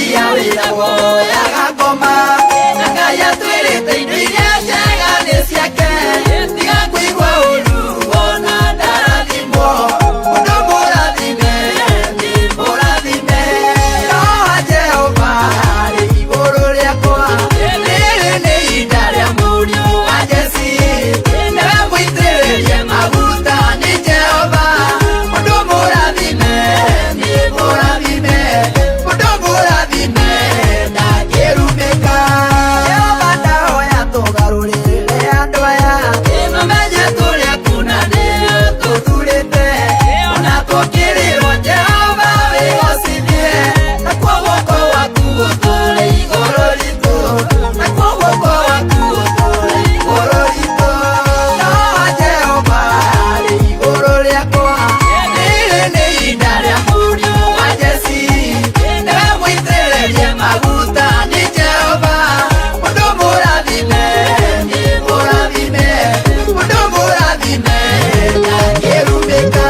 Kũrutia wĩra woyaga ngoma na Ngai atwĩrĩte indo iria njega nĩ ciake tiga kũigua ũru ona ndarathimwo mũndũ mũrathime nĩ mũrathime roho Jehova arĩ igũrũ rĩakwa rĩrĩ nĩ ihinda rĩa mũriũ wa Jesii nĩwe mũitĩrĩrie maguta nĩ Jehova mũndũ mũrathime nĩ mũrathime mũndũ mũrathime ndangĩrumĩka Jehova ndahoya tũgarũrĩre andũ aya mamenye tũrĩa kuna nĩo tũthurĩte ona tũkĩrĩrwo Jehova wĩgocithie nakuo guoko gwaku gũtũũre igũrũ ritũ nakuo guoko gwaku gũtũũre igũrũ ritũ roho Jehova arĩ igũrũ rĩakwa rĩrĩ nĩ ihinda rĩa mũriũ wa Jesii nĩwe mũitĩrĩrie maguta nĩ Jehova mũndũ mũrathime nĩ mũrathime mũndũ mũrathime ndangĩrumĩka.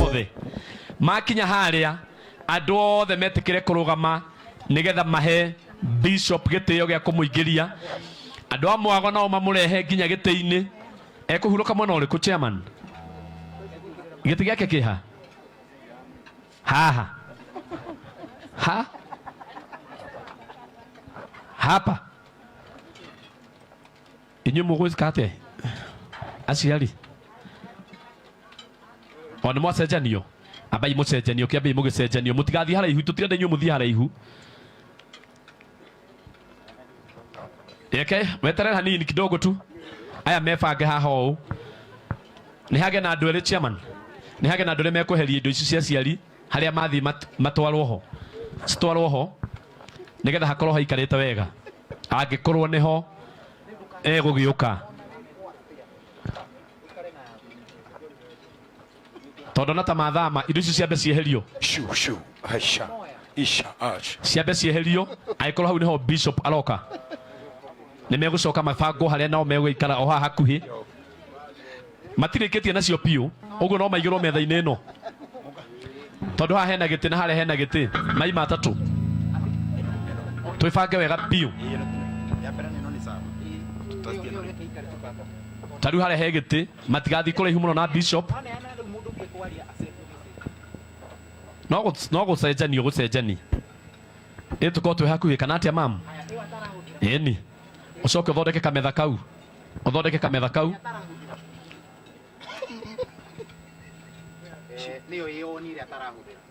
Othe makinya haria andu othe metikire kurugama nigetha mahe bishop gitio gia kumuingiria andu a mwago nao mamurehe nginya giti-ini ekuhuruka mwena uriku chairman giti giake kiha haha ha hapa inyuĩ mũgwĩka atĩa aciari o nĩ mwacenjanio ambai mũcenjanio kĩambei mũgĩcenjanio mũtigathiĩ haraihu tũtirenda inyuĩ mũthiĩ haraihu reke weterere hanini kidogo tu aya mebange haha ũũ nĩ hage na andũ erĩ chairman nĩ hage na andũ arĩa mekweheria indo ici cia aciari harĩa mathiĩ matwarwo ho citwarwo ho nĩgetha hakorwo haikarĩte wega angĩkorwo nĩho egũgĩũka tondũ na ta mathama indo icio ciambe cieherio Shu, shu, asha, isha, ash. Ciambe cieherio angĩkorwo hau nĩho bishop aroka nĩ megũcoka mabangwo harĩa nao megũikara o haha hakuhĩ matirĩkĩtie nacio piũ ũguo no maigĩrwo metha-inĩ ĩno tondũ haha hena gĩtĩ na harĩa hena gĩtĩ mai matatũ twĩbange wega piũ ta rĩu harĩa he gĩtĩ matigathiĩ kũraihu mũno na bishop no gũcenjanio gũcenjani ĩ tũkorwo twĩ hakuhĩ kana atĩa mam ĩni ũcoke ũthondeke kametha kau ũthondeke kametha kau Nĩyo ĩyonire atarahũthĩra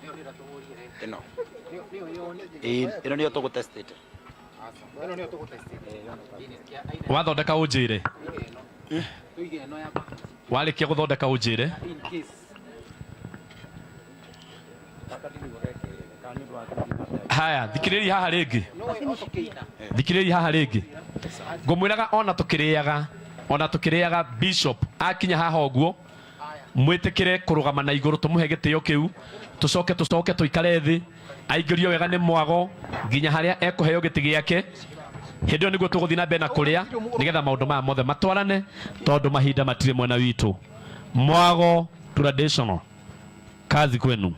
nĩyo ndĩra tũhũrire. Ĩno. Nĩyo ĩyonire. Ĩĩ, ĩno nĩyo tũgũtestĩte. Ĩno nĩyo tũgũtestĩte. Wathondeka ũnjĩre. Tũige ĩno ya warĩkia gũthondeka ũnjĩre. In case. Haya thikĩrĩria haha rĩngĩ. No ĩtũkĩina. Thikĩrĩria haha rĩngĩ ngũmwĩraga ona tũkĩrĩaga bishop akinya haha ũguo mwĩtĩkĩre kũrũgama na igũrũ tũmũhe gĩtĩo kĩu tũcoke tũikare thĩ aingĩrio wega nĩ mwago nginya harĩa ekũheo gĩtĩ gĩake hĩndĩ ĩyo nĩguo tũgũthiĩ na mbere na kũrĩa nĩgetha maũndũ maya mothe matwarane tondũ mahinda matirĩ mwena witũ. Mwago traditional kazi kwenu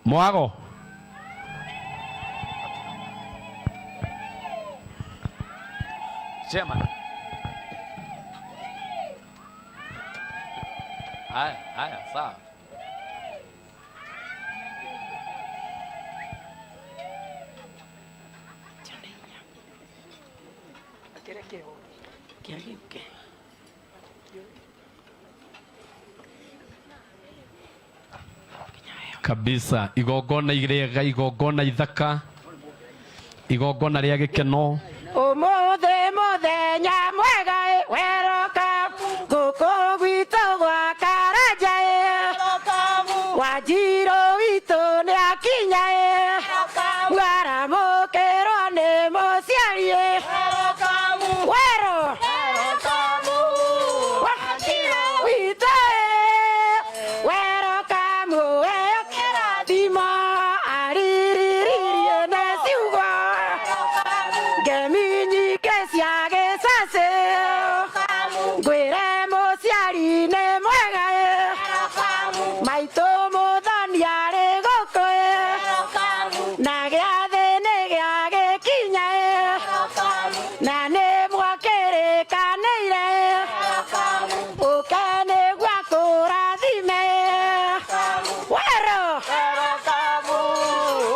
mwago. Chairman. Haya, haya, sawa. Reke agĩũke. Kabisa, igongona irega, igongona ithaka, igongona rĩa gĩkeno. Ũmũthĩ mũthenya mwega ĩ, weroka gũkũ gwitũ gwa Karanja ĩ. Wanjirũ witũ nĩ akinya ĩ, mwaramũkĩrwo nĩ mũciari ĩ. Wero witũ ĩ, wero kamuheo kĩrathimo aririririe na ciugo ngemi nyingĩ cia gĩcacĩ ngwĩre mũciari nĩ mwega ĩ, maitũ mũthoni arĩ gũkũ ĩ, na gĩathĩ nĩ gĩa gĩkinya ĩ, na nĩ mwakĩrĩkanĩire ĩ, ũke nĩguo akũrathime ĩ. Wero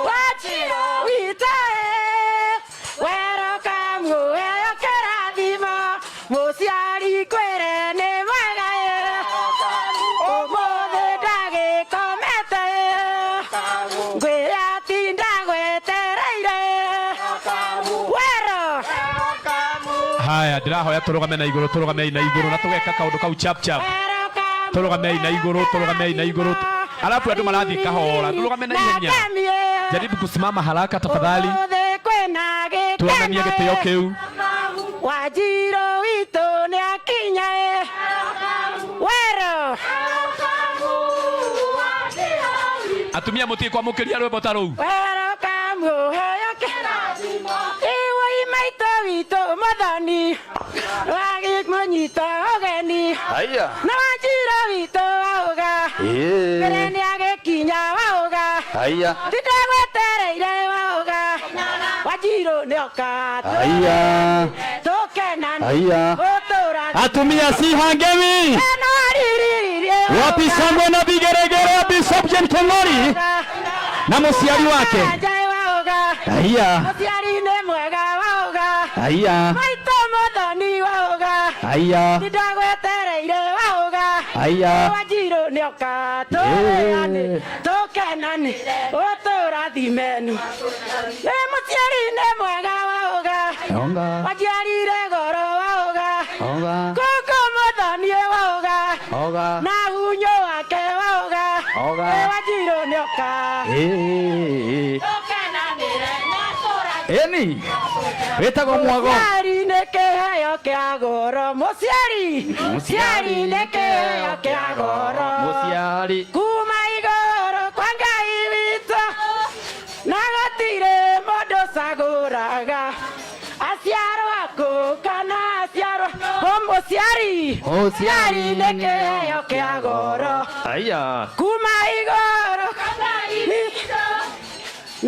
Wanjirũ witũ ĩ, wero kamuheo kĩrathimo mũciari ngwĩre nĩ mwega ĩ, ũmũthĩ ndagĩkomete ĩ, ngwĩre atinda gwetereire ĩ. Wero Haya, ndĩrahoya tũrũgame na igũrũ, tũrũgamei na igũrũ na tũgeka kaũndũ kau chap chap. Tũrũgamei na igũrũ, tũrũgamei na igũrũ, alafu andũ marathiĩ kahora, tũrũgame na ihenya. Jaribu kusimama haraka tafadhali, tuonanie gĩtĩo kĩu. Wanjirũ witũ nĩ akinya ĩ, wero Atumia mũtige kwamũkĩria rwĩmbo ta rũu. Wero kamuheo kĩrathimo iwoi maitũ witũ mũthoni wagĩmũnyita ũgeni Haya. na Wanjirũ witũ wauga mbere Eh. nĩ agĩkinya wauga Haya. tindagwetereire wauga Wanjirũ nĩoka Haya. tũkenani Haya. ũtũra Atumia sihangemi, eno aririririe wapi shangwe na vigeregere ya Bishop Jane Keng'ori na mũciari wake. Wauga Haya. mũciari nĩ mwega wauga Haya. maitũ mũthoni wauga Haya. tindagwetereire wauga Haya. Wanjirũ nĩoka tũrĩane tũkenane ũtũrathimenu nĩ mũciari nĩ mwega wauga Onga. waciarire goro wauga Onga. kũkũ mũthoni wauga Oga. na hunyo wake wauga Oga. ĩ Wanjirũ nĩoka Eh. Eni. Wĩtagwo Mwago. Mũciari nĩ kĩheo kĩa goro mũciari mũciari nĩ kĩheo kĩa goro Mũciari. kuma igũrũ kwa Ngai witũ na gũtirĩ mũndũ cagũraga aciarwo akũ kana aciarwo o mũciari mũciari nĩ kĩheo kĩa goro Haya. kuma igũrũ kwa Ngai witũ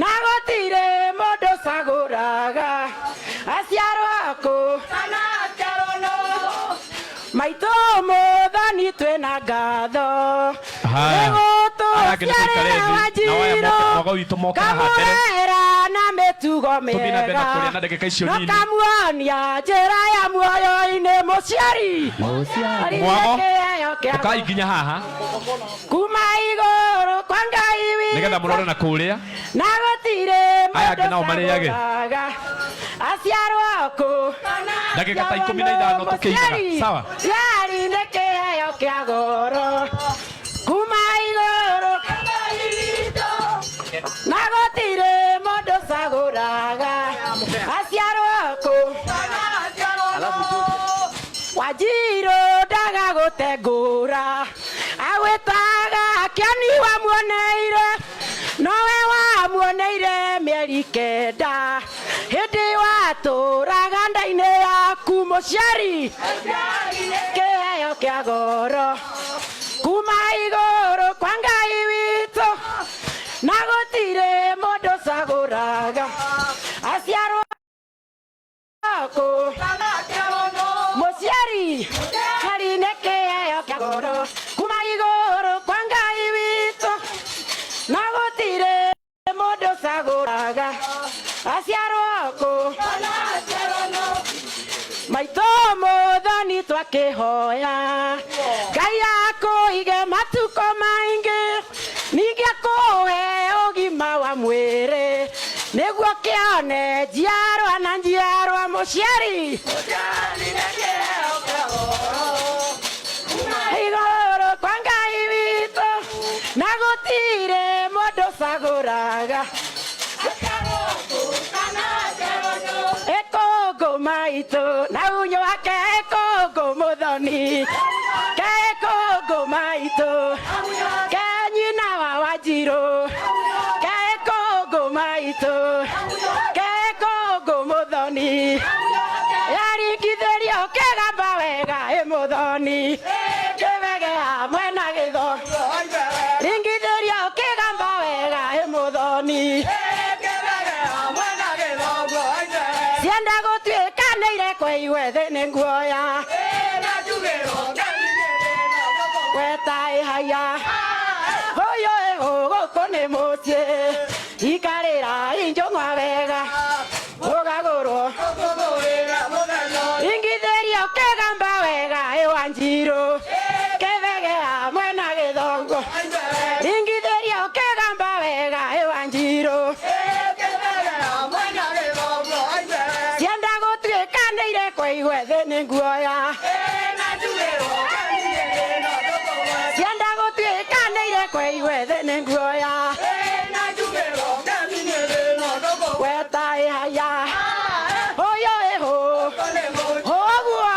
na gũtirĩ mũndũ cagũraga aciarwo akũ maitũ mũthoni twĩna ngatho Haya. Aya angĩ nĩ tũikare nĩgũtũciarĩra thĩ, na aya Wanjirũ moke mwago witũ moke haha mbere. kamũrera na mĩtugo Tũthiĩ na mbere na mĩega kũrĩa na ndagĩka icio nini. kamuonia njĩra ya muoyo-inĩ mũciari Mũciari. Mwago, kĩheo kĩa ũkai nginya haha kuma igũrũ kwa Ngai nĩgetha witũ mũrore na kũrĩa. na gũtirĩ Aya angĩ mũndũ nao marĩage. cagũraga aciarwo kũ Ndagĩka ta 15 tũkĩinaga. Sawa. Mũciari nĩ kĩheo kĩa goro kuma igũrũ na gũtirĩ mũndũ cagũraga aciarwo kũ Wanjirũ ndaga gũtengũra agwĩtaga kĩoni wamuoneire nowe wamuoneire mĩeri 9 hĩndĩ watũraga nda-inĩ yaku mũciari kĩheo kĩa goro kuma igũrũ kwa Ngai witũ na gũtirĩ mũndũ cagũraga aciarwo kũ mũciari hari nĩ kĩheo kĩa goro kuma igũrũ kwa Ngai witũ na gũtirĩ mũndũ cagũraga aciarwo kũ maitũ mũthoni Mũthoni twakĩhoya Ngai akũige matukũ maingĩ ningĩ akũhe ũgima wa mwĩrĩ nĩguo kĩone njiarwa na njiarwa mũciari igũrũ kwa Ngai witũ na gũtirĩ mũndũ cagũraga Ekũngũ maitũ na unyo wake ekũngũ mũthoni ke ekũngũ maitũ ke nyina wa Wanjirũ ke ekũngũ maitũ ke ekũngũ mũthoni yaringithĩrio kĩgamba wega ĩ mũthoni kĩbegea mwena gĩtho ringithĩrio kĩgamba wega ĩ mũthoni cienda gũtuĩka nĩ irekwo iwe thĩ nĩ nguoya gweta ĩhaya ũyũ ĩhũ gũkũ nĩ mũciĩ ikarĩra injũng'wa wega ũgagũrwo ringithĩrio kĩgamba wega ĩ Wanjirũ kĩbegea mwena gĩthongo ringithĩrio kĩgamba wega ĩ Wanjirũ cienda gũtuĩka nĩ irekwo iwe thĩ nĩ nguoya cienda gũtuĩka nĩ irekwo iwe thĩ nĩ nguoya gweta ĩhaya ũyũ ĩhũ ũguo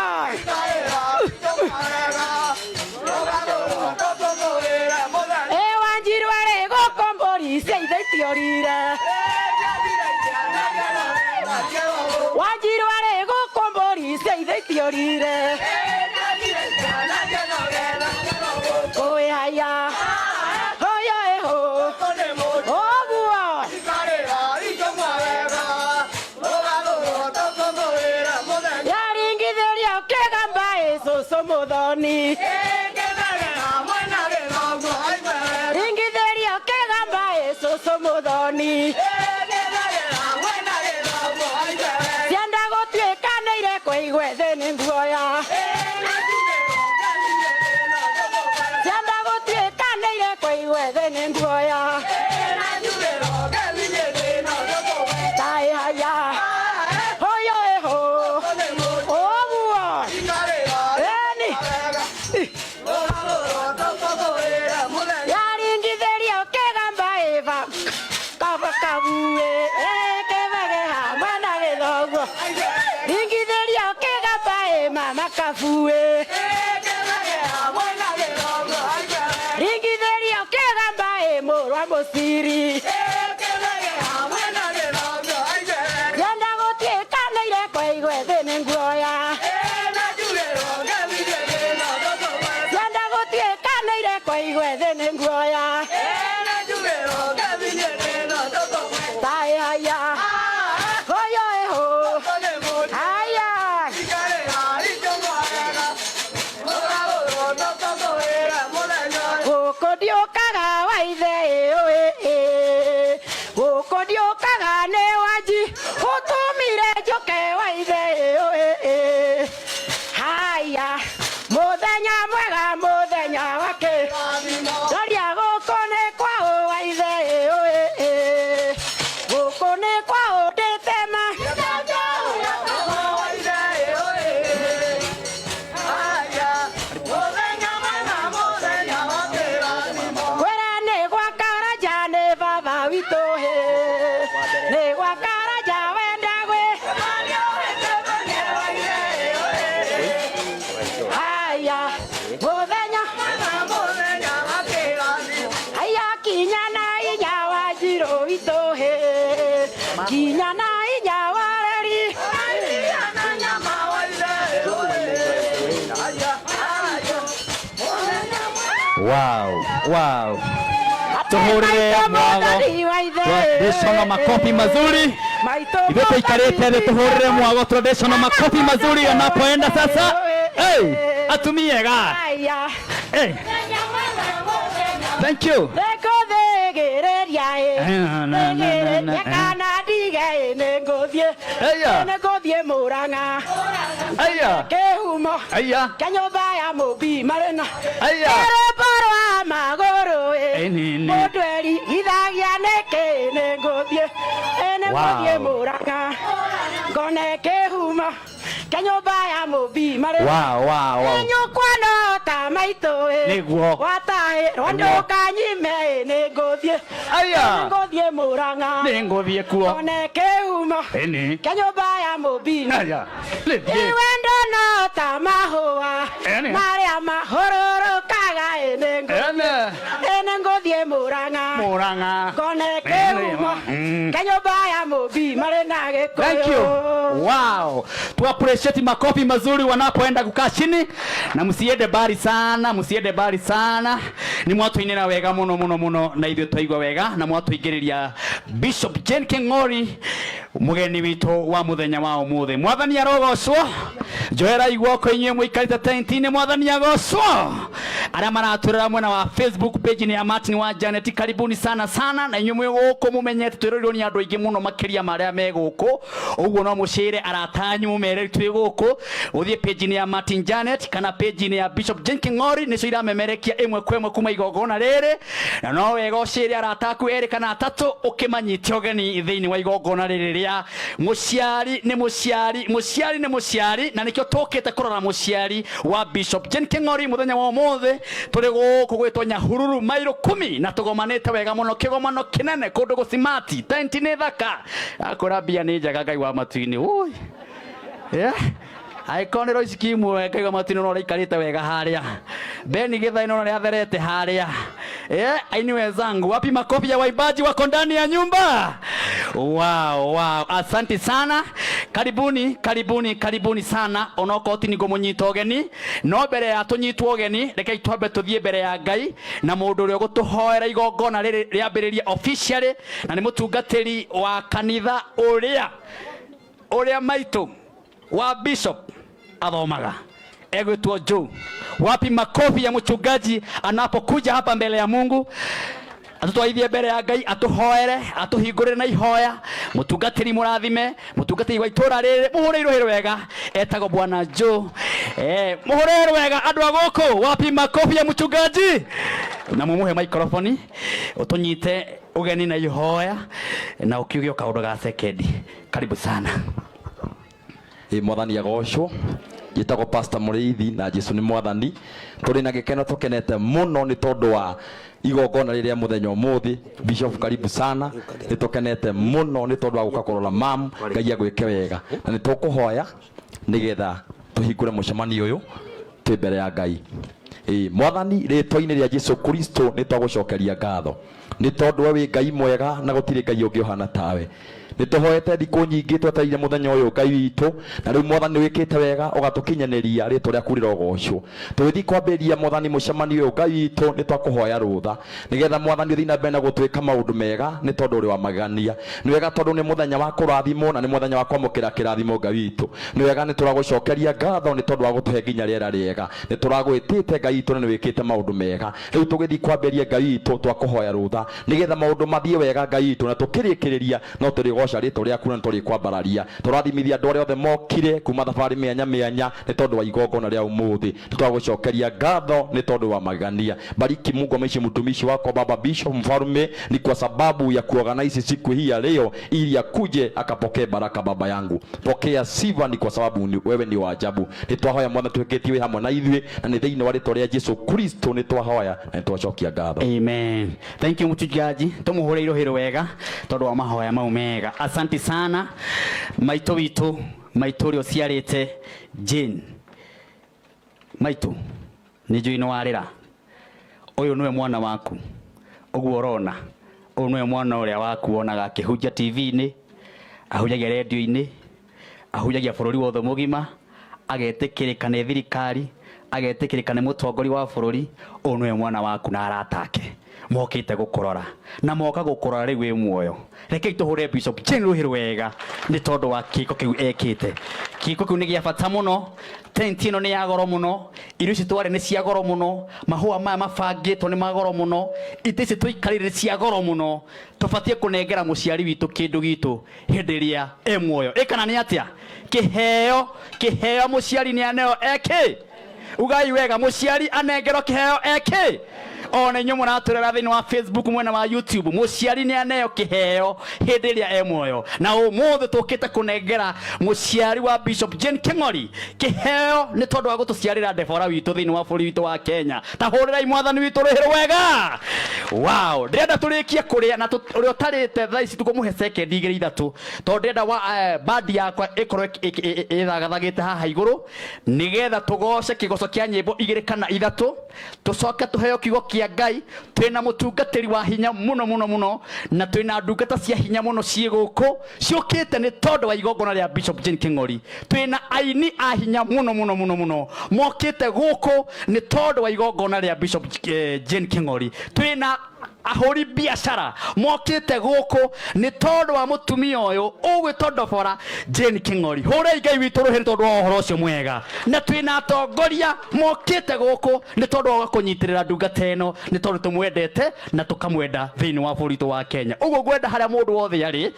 ĩ Wanjirũ arĩ gũkũ mbũri cia ithe itiorire Wanjirũ arĩ gũkũ mbũri cia ithe itiorire ũĩ haya ũyũ ĩhũ ũguo yaringithĩrio kĩgamba ĩ cũcũ mũthoni ringithĩrio kĩgamba ĩ cũcũ mũthoni cienda gũtuĩka nĩ irekwo igue thĩ nĩ nguoya cienda gũtuĩka nĩ irekwo igue thĩ nĩ nguoya ta ĩhaya ũyũ ĩhũ ũguo ĩni yaringithĩrio kĩgamba ĩba kaba kabuĩ kĩbegeha mwena gĩthoguo ringithĩrio kĩgamba ĩ mama kabuĩ ringithĩrio kĩgamba ĩ mũrwa mũciri cienda gũtuĩka nĩ irekwo igue thĩ nĩ nguoya cienda gũtuĩka nĩ irekwo igue thĩ nĩ nguoya ta ĩhaya ũyũ ĩhũ haya gũkũ ndiũkaga wa ithe ĩ gũkũ ndiũkaga nĩ Wanji ũtũmire njũke wa ithe ĩ haya mũthenya mwega mũthenya wake ndoria gũkũ nĩ kwaũ wa ithe ĩ gũkũ nĩ kwaũ ndĩtema kwĩra nĩ gwa Karanja nĩ baba witũ hĩ nĩ gwa Karanja wenda gwĩ haya mũthenya haya kinya na inya Wanjirũ witũ hĩ kinya na inya wareri Wow, wow. Tuhurire mwago. Traditional makofi mazuri. Ithuĩ tũikarĩte thĩ tuhurire mwago traditional makofi mazuri anapoenda sasa. Hey, atumie ga. Hey. Thank you. Nĩngũthĩgĩrĩria ĩ Eh, na, na, na, na, thĩgĩrĩria kana ndige ĩ nĩngũthiĩ Aya. nĩngũthiĩ Mũrang'a Aya. kĩhumo Aya. kĩa nyũmba ya mũmbi marĩ na Aya. rwĩmbo rwa magũrũ ĩ Ĩ, nĩ, nĩ. mũndũ erigithagia nĩkĩ nĩngũthiĩ ĩ nĩngũthiĩ Wow. Mũrang'a ngone kĩhumo kĩa nyũmba ya mũmbi marĩ na Wow, wow, wow. nyũkwa no ta maitũ ĩ Nĩguo. watahĩrwo Nĩguo. ndũkanyime ĩ nĩngũthiĩ Aya. nĩngũthiĩ Mũrang'a Nĩngũthiĩ kuo. ngone kĩhumo Ĩni. kĩa nyũmba ya mũmbi Aya. Nĩthiĩ. wendo no ta mahũa Ene. marĩa mahũrũrũkaga ĩ nĩngũthiĩ Ene. ĩ nĩngũthiĩ Mũrang'a Mũrang'a. ngone kĩhumo Mm. kĩa nyũmba ya mũmbi marĩ na gĩkũyũ Thank you. Wow. Tu appreciate makofi mazuri wanapoenda kukaa chini na msiende mbali sana, msiende mbali sana. Ni mwatũinĩra wega mũno mũno mũno na ithuĩ twaigua wega na mwatũingĩrĩria Bishop Jane King'ori mũgeni witũ wa mũthenya wa ũmũthĩ. Mwathani arogocwo. Njoerai guoko inyuĩ mũikarĩte tent-inĩ, mwathani agocwo. Arĩa maratũrĩra mwena wa Facebook page nĩ ya Martin wa Janet, karibuni sana sana na inyuĩ mwĩ gũkũ mũmenyete twĩrorerwo nĩ andũ aingĩ mũno makĩria ma arĩa me gũkũ ũguo no mũcĩre arata anyu mũmere twĩ gũkũ ũthiĩ page-inĩ ya Martin Janet kana page-inĩ ya Bishop Jane King'ori nĩcio iramemerekia ĩmwe kwa ĩmwe kuma igongona rĩrĩ na no wega ũcĩre arata aku erĩ kana atatũ ũkĩmanyite ũgeni thĩinĩ wa igongona rĩrĩ rĩa mũciari nĩ mũciari mũciari nĩ mũciari na nĩkĩo tũkĩte kũrora mũciari wa Bishop Jane King'ori mũthenya wa ũmũthĩ tũrĩ gũkũ gwĩtwo Nyahururu mairo kumi na tũgomanĩte wega mũno kĩgomano kĩnene kũndũ gũcimati tenti nĩ thaka akũra mbia nĩ njega Ngai wa matu-inĩ Ui. Yeah. Angĩkorwo nĩ Royce Kimwe Ngai wa matu-inĩ no ũraikarĩte wega harĩa Beni Gĩthai no nĩatherete harĩa. Yeah, aini wenzangu, wapi makofi ya waimbaji wako ndani ya nyumba? Wow, wow. Asante sana. Karibuni, karibuni, karibuni sana. Onokorwo ti nĩguo mũnyita ũgeni, no mbere ya tũnyitwo ũgeni, rekei twambe tũthiĩ mbere ya Ngai na mũndũ ũrĩa ũgũtũhoera igongona rĩrĩ rĩambĩrĩria officially na nĩ mũtungatĩri wa kanitha ũrĩa ũrĩa maitũ wa bishop athomaga egwitwo Joe. Wapi makofi ya mchungaji anapokuja hapa mbele ya Mungu atutwarithie mbere ya Ngai atuhoere atuhingũrĩre na ihoya mũtungatĩri mũrathime mũtungatĩri wa itũra rĩrĩ mũhũrĩirwo hĩrĩ wega etagwo bwana Joe. Mũhũrĩre wega andũ a gũkũ. Wapi makofi ya mchungaji na mumuhe microphone ũtũnyite ũgeni na ihoya na ũkiuge o kaũndũ ga sekendi. Karibu sana. Ĩ mwathani agocwo njĩtagwo Pastor Mũrĩithi na Jesu nĩ mwathani tũrĩ na gĩkeno tũkenete mũno nĩ tondũ wa igongona rĩrĩa mũthenya ũmũthĩ. Bishop karibu sana nĩ tũkenete mũno nĩ tondũ wa gũka kũrora mam Ngai agwĩke wega na nĩ tũkũhoya nĩgetha tũhingũre mũcemanio ũyũ twĩ mbere ya Ngai. Ĩ mwathani rĩtwa-inĩ rĩa Jesu Kristo nĩ twagũcokeria ngatho nĩ tondũ we wĩ Ngai mwega na gũtirĩ Ngai ũngĩ ũhana tawe. Nĩ tũhoete thikũ nyingĩ twetereire mũthenya ũyũ Ngai witũ na rĩu mwathani nĩ wĩkĩte wega ũgatũkinyanĩria rĩtwa rĩaku rĩrogocwo. Tũgĩthiĩ kwambĩrĩria mwathani mũcemanio ũyũ Ngai witũ nĩ twakũhoya rũtha nĩgetha mwathani ũthiĩ na mbere na gũtwĩka maũndũ mega nĩ tondũ ũrĩ wa magegania. Nĩ wega tondũ nĩ mũthenya wa kũrathimwo na nĩ mũthenya wa kwamũkĩra kĩrathimo Ngai witũ. Nĩ wega nĩ tũragũcokeria ngatho nĩ tondũ wa gũtũhe nginya rĩera rĩega. Nĩ tũragwĩtĩte Ngai witũ na nĩ wĩkĩte maũndũ mega. Rĩu tũgĩthiĩ kwambĩrĩria Ngai witũ twakũhoya rũtha nĩgetha maũndũ mathiĩ wega Ngai witũ na tũkĩrĩkĩrĩria no tũrĩgoca rĩtwa rĩaku na nĩtũrĩkwambararia. Tũrathimithia andũ arĩa othe mokire kuma thabarĩ mĩanya mĩanya nĩ tondũ wa igongona rĩa ũmũthĩ. Nĩtwagũcokeria ngatho nĩ tondũ wa magegania. Bariki Mungu amaishi mtumishi wako Baba Bishop Mfalme, ni kwa sababu ya kuorganize siku hii ya leo ili akuje akapokee baraka. Baba yangu pokea sifa, ni kwa sababu ni, wewe ni wa ajabu. Nĩtwahoya Mwathani twĩkĩtie wĩ hamwe na ithuĩ na nĩ thĩinĩ wa rĩtwa rĩa Jesu Kristo nĩtwahoya na nĩtwacokia ngatho. Amen. Thank you mchungaji. Tumuhũrĩirwo hĩrĩ wega tondũ wa mahoya mau mega. Asante sana maitũ witũ, maitũ ũrĩa ũciarĩte Jane. Maitũ nĩ njũĩ nĩ warĩra. Ũyũ nĩwe mwana waku ũguo ũrona. Ũyũ nĩwe mwana ũrĩa waku wonaga akĩhunjia TV-inĩ, ahunjagia redio-inĩ, ahunjagia bũrũri wothe mũgima, agetĩkĩrĩka nĩ thirikari, Agetĩkĩrĩka nĩ mũtongoria wa bũrũri. Ũyũ nĩwe mwana waku na arata ake mokĩte gũkũrora, na moka gũkũrora rĩu wĩ muoyo. Rekei tũhũre Bishop Jane rũhĩ rwega nĩ tondũ wa kĩko kĩu ekĩte. Kĩko kĩu nĩ gĩa bata mũno. Tent ĩno nĩ ya goro mũno, irio ici twarĩa nĩ cia goro mũno, mahũa maya mabangĩtwo nĩ ma goro mũno, itĩ ici tũikarĩire nĩ cia goro mũno. Tũbatiĩ kũnengera mũciari witũ kĩndũ gitũ hĩndĩ ĩrĩa e muoyo. Ĩ kana nĩ atĩa? Kĩheo, kĩheo mũciari nĩ aneo ekĩ? Ugai wega, mũciari anengerwo kĩheo ekĩ? Ona inyuĩ mũratũrera thĩinĩ wa Facebook, mwena wa YouTube, mũciari nĩ aneo kĩheo hĩndĩ ĩrĩa e muoyo. Na ũmũthĩ tũkĩte kũnengera mũciari wa Bishop Jane Kĩng'ori kĩheo nĩ tondũ wa gũtũciarĩra Debora witũ thĩinĩ wa bũrũri witũ wa Kenya. Ta hũrĩrai mwathani witũ rũhĩ rwega. Wow, ndĩrenda tũrĩkie kũrĩa na ũrĩa ũtarĩte thaa ici tũkũmũhe sekendi igĩrĩ ithatũ, tondũ ndĩrenda wa bandi yakwa ĩkorwo ĩthagathagĩte haha igũrũ, nĩgetha tũgoce kĩgoco kĩa nyĩmbo igĩrĩ kana ithatũ, tũcoke tũheo kiugo kĩa Ngai. Twĩna mũtungatĩri wa hinya mũno mũno mũno, na twĩna ndungata cia hinya mũno ciĩ gũkũ ciũkĩte nĩ tondũ wa igongona rĩa Bishop Jane Kĩng'ori. Twĩna aini a hinya mũno mũno mũno mũno mokĩte gũkũ nĩ tondũ wa igongona rĩa Bishop Jane Kĩng'ori. Twĩna ahũri biacara mokĩte gũkũ nĩ tondũ wa mũtumia ũyũ ũgwĩtwo Ndobora Jane Kĩng'ori. Hũrei Ngai witũ rũhĩ nĩ tondũ wa ũhoro ũcio mwega. Na twĩna atongoria mokĩte gũkũ nĩ tondũ wa kũnyitĩrĩra ndungata ĩno, nĩ tondũ tũmwendete na tũkamwenda thĩinĩ wa bũrũri witũ wa Kenya. Ũguo ngwenda harĩa mũndũ wothe arĩ,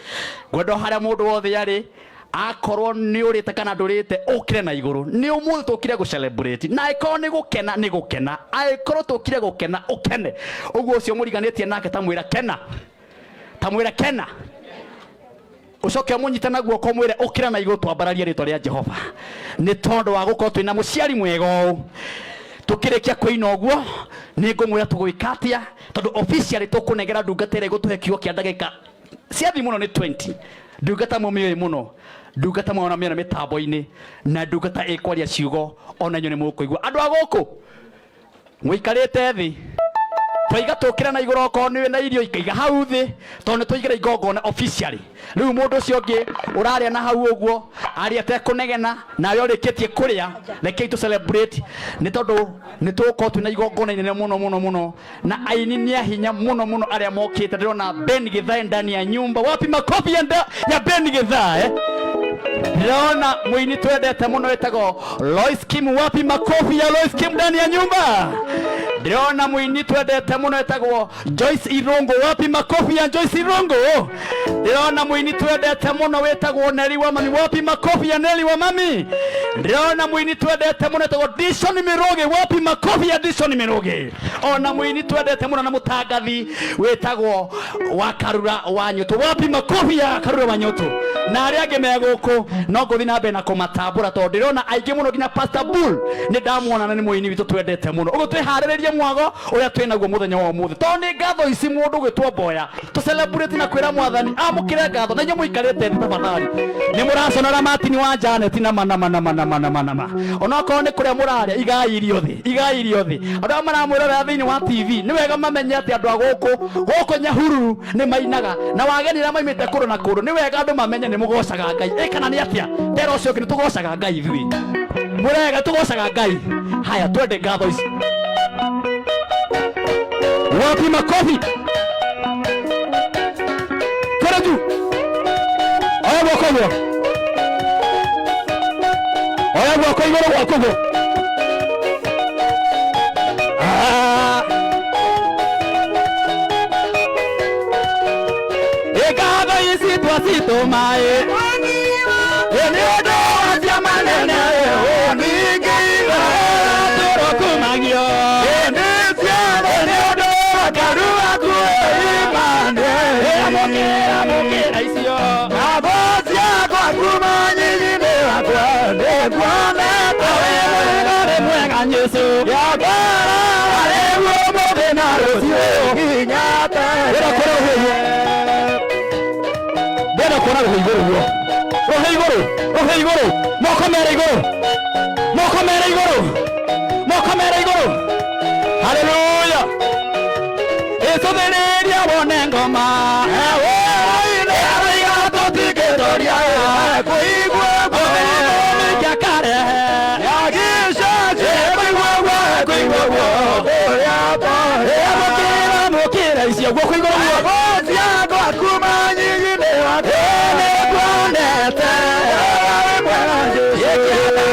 ngwenda harĩa mũndũ wothe arĩ, akorwo nĩ ũrĩte kana ndũrĩte, ũkĩre na igũrũ. Nĩ ũmũthĩ tũkire gũ celebrate, na angĩkorwo nĩ gũkena nĩ gũkena, angĩkorwo tũkire gũkena ũkene. Ũguo ũcio mũriganĩtie nake ta mwĩra kena, ta mwĩra kena, ũcoke ũmũnyite na guoko mwĩre ũkĩre na igũrũ, twambararie rĩtwa rĩa Jehova nĩ tondũ wa gũkorwo twĩna mũciari mwega ũũ. Tũkĩrĩkia kũina ũguo nĩ ngũmwĩra tũgwĩka atĩa, tondũ officially tũkũnengera ndungata ĩrĩa ĩgũtũhe kiugo kĩa ndagĩka ciathi mũno nĩ 20. Ndungata mũmĩũĩ mũno, ndungata mwana mĩona mĩtambo-inĩ, na ndungata ĩkwaria ciugo ona inyuĩ nĩ mũkũigua. Andũ a gũkũ mũikarĩte thĩ, twaiga tũkĩra na igũrũ, okorwo nĩ na irio ikaiga hau thĩ, tondũ nĩ twaigĩra igongona officially. Rĩu mũndũ ũcio ũngĩ ũrarĩa na hau ũguo arĩa atekũnegena, na arĩa ũrĩkĩtie kũrĩa, rekei tũ celebrate nĩ tondũ nĩ tũgũkorwo twĩna igongona inene mũno mũno mũno, na aini nĩ a hinya mũno mũno arĩa mokĩte. Ndĩrona Ben Githae ndani ya nyumba. Wapi makofi ya Ben Githae? Ndĩrona mũini twendete mũno wĩtagwo Lois Kim. Wapi makofi ya Lois Kim ndani ya nyumba? Ndĩrona mũini twendete mũno wĩtagwo Joyce Irungu. Wapi makofi ya Joyce Irungu? Ndĩrona mũini twendete mũno wĩtagwo Nelly wa Mami. Wapi makofi ya Nelly wa Mami? Ndĩrona mũini twendete mũno wĩtagwo Dishon Mirugi. Wapi makofi ya Dishon Mirugi? Ona mũini twendete mũno na mũtangathi wĩtagwo wa Karura wa Nyũtũ. Wapi makofi ya Karura wa Nyũtũ? Na arĩa angĩ me gũkũ no ngũthiĩ na mbere na kũmatambũra, tondũ ndĩrona aingĩ mũno, nginya Pastor Bull nĩ ndamuona, na nĩ mũini witũ twendete mũno. Ũguo twĩharĩrĩrie mwago ũrĩa twĩnaguo mũthenya wa ũmũthĩ, tondũ nĩ ngatho ici mũndũ gwĩtwo mboya tũ celebrate na kwĩra mwathani amũkĩre ngatho. Na inyuĩ mũikarĩte thĩ, tafadhali, nĩ mũraconora Martin wa Janet na mana mana mana mana mana ma onokorwo nĩ kũrĩa mũrarĩa, igai irio thĩ, igai irio thĩ. Andũ arĩa maramwĩrorera thĩinĩ wa TV, nĩ wega mamenye atĩ andũ a gũkũ gũkũ Nyahururu nĩ mainaga, na wageni arĩa maimĩte kũndũ na kũndũ, nĩ wega andũ mamenye nĩ mũgocaga Ngai. Ĩ kana nĩ atĩa? Tera ũcio ũngĩ, nĩ tũgocaga Ngai ithuĩ. Mũrega, tũgocaga Ngai. Haya, twende ngatho ici. Wapi makofi? Twende juu. Oya guoko ũguo, oya guoko igũrũ, guoko ũguo. Ah. Ngatho ici twacitũmaĩ nĩ ũndũ wa ciama nene ũningĩire, tũrokumagio nĩ ũndũ wa karua kuimane. Amũkĩra, amũkĩra icio ngatho ciakwa kuma nyinyi-inĩ wakwa, nĩkuonete wĩ mwega, wĩ mwega Jesũ yakwara rĩu, ũmũthĩ na rũciũ nginya tene. Ndĩrenda kuona rũhĩ igũrũ guo, rũhĩ igũrũ, rũhĩ igũrũ, moko mere igũrũ, moko mere igũrũ, moko mere igũrũ. Haleluya! Ĩcũthĩrĩria wone ngoma ewoine araiga tũtingĩtoria kũigua mĩingĩ akarehe yagĩcaci kũigua. Guoko igũrũ guo. Gũciagwa kuma nyinyi-inĩ wake. Nĩnguonete wĩ mwega Jesũ.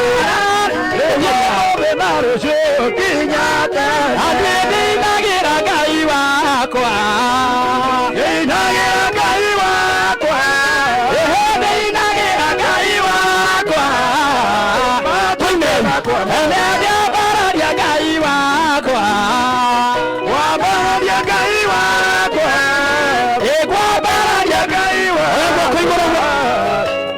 Ũmũthĩ na rũciũ nginya tene. Atĩ ndĩinagĩra Ngai wakwa. Ndĩinagĩra Ngai wakwa. Ĩhĩ ndĩinagĩra Ngai wakwa. Matukũ makwa Nĩndĩambararia Ngai wakwa. Wambararia Ngai wakwa. Ĩ ngwambararia Ngai wakwa.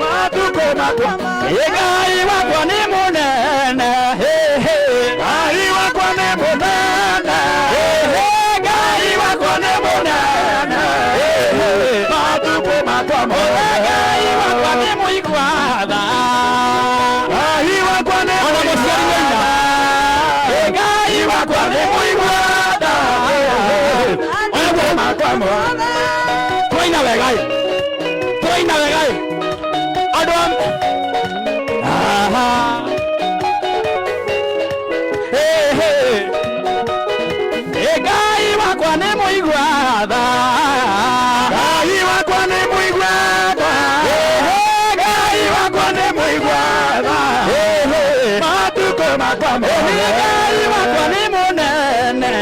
Matukũ makwa. Ĩ Ngai wakwa nĩ mũnene. Hĩ, hĩ. Ngai wakwa nĩ mũnene. Ĩhĩ Ngai wakwa nĩ mũnene. Hĩ, hĩ. Matukũ makwa mothe. Ngai wakwa nĩ mũigua tha. Ngai wakwa nĩ Ona mũciari waina. Ĩ Ngai wakwa nĩ mũigua tha. Matukũ makwa mothe. Tũraina wega ĩ. Tũraina wega ĩ. Andũ a Aha. Ĩ, hĩ. Ĩ Ngai wakwa nĩ mũigua tha. Ngai wakwa nĩ mũigua tha. Ĩ, hĩ, Ngai wakwa nĩ mũigua tha. Ĩ, hĩ. Matukũ makwa mothe. Ngai wakwa nĩ mũnene.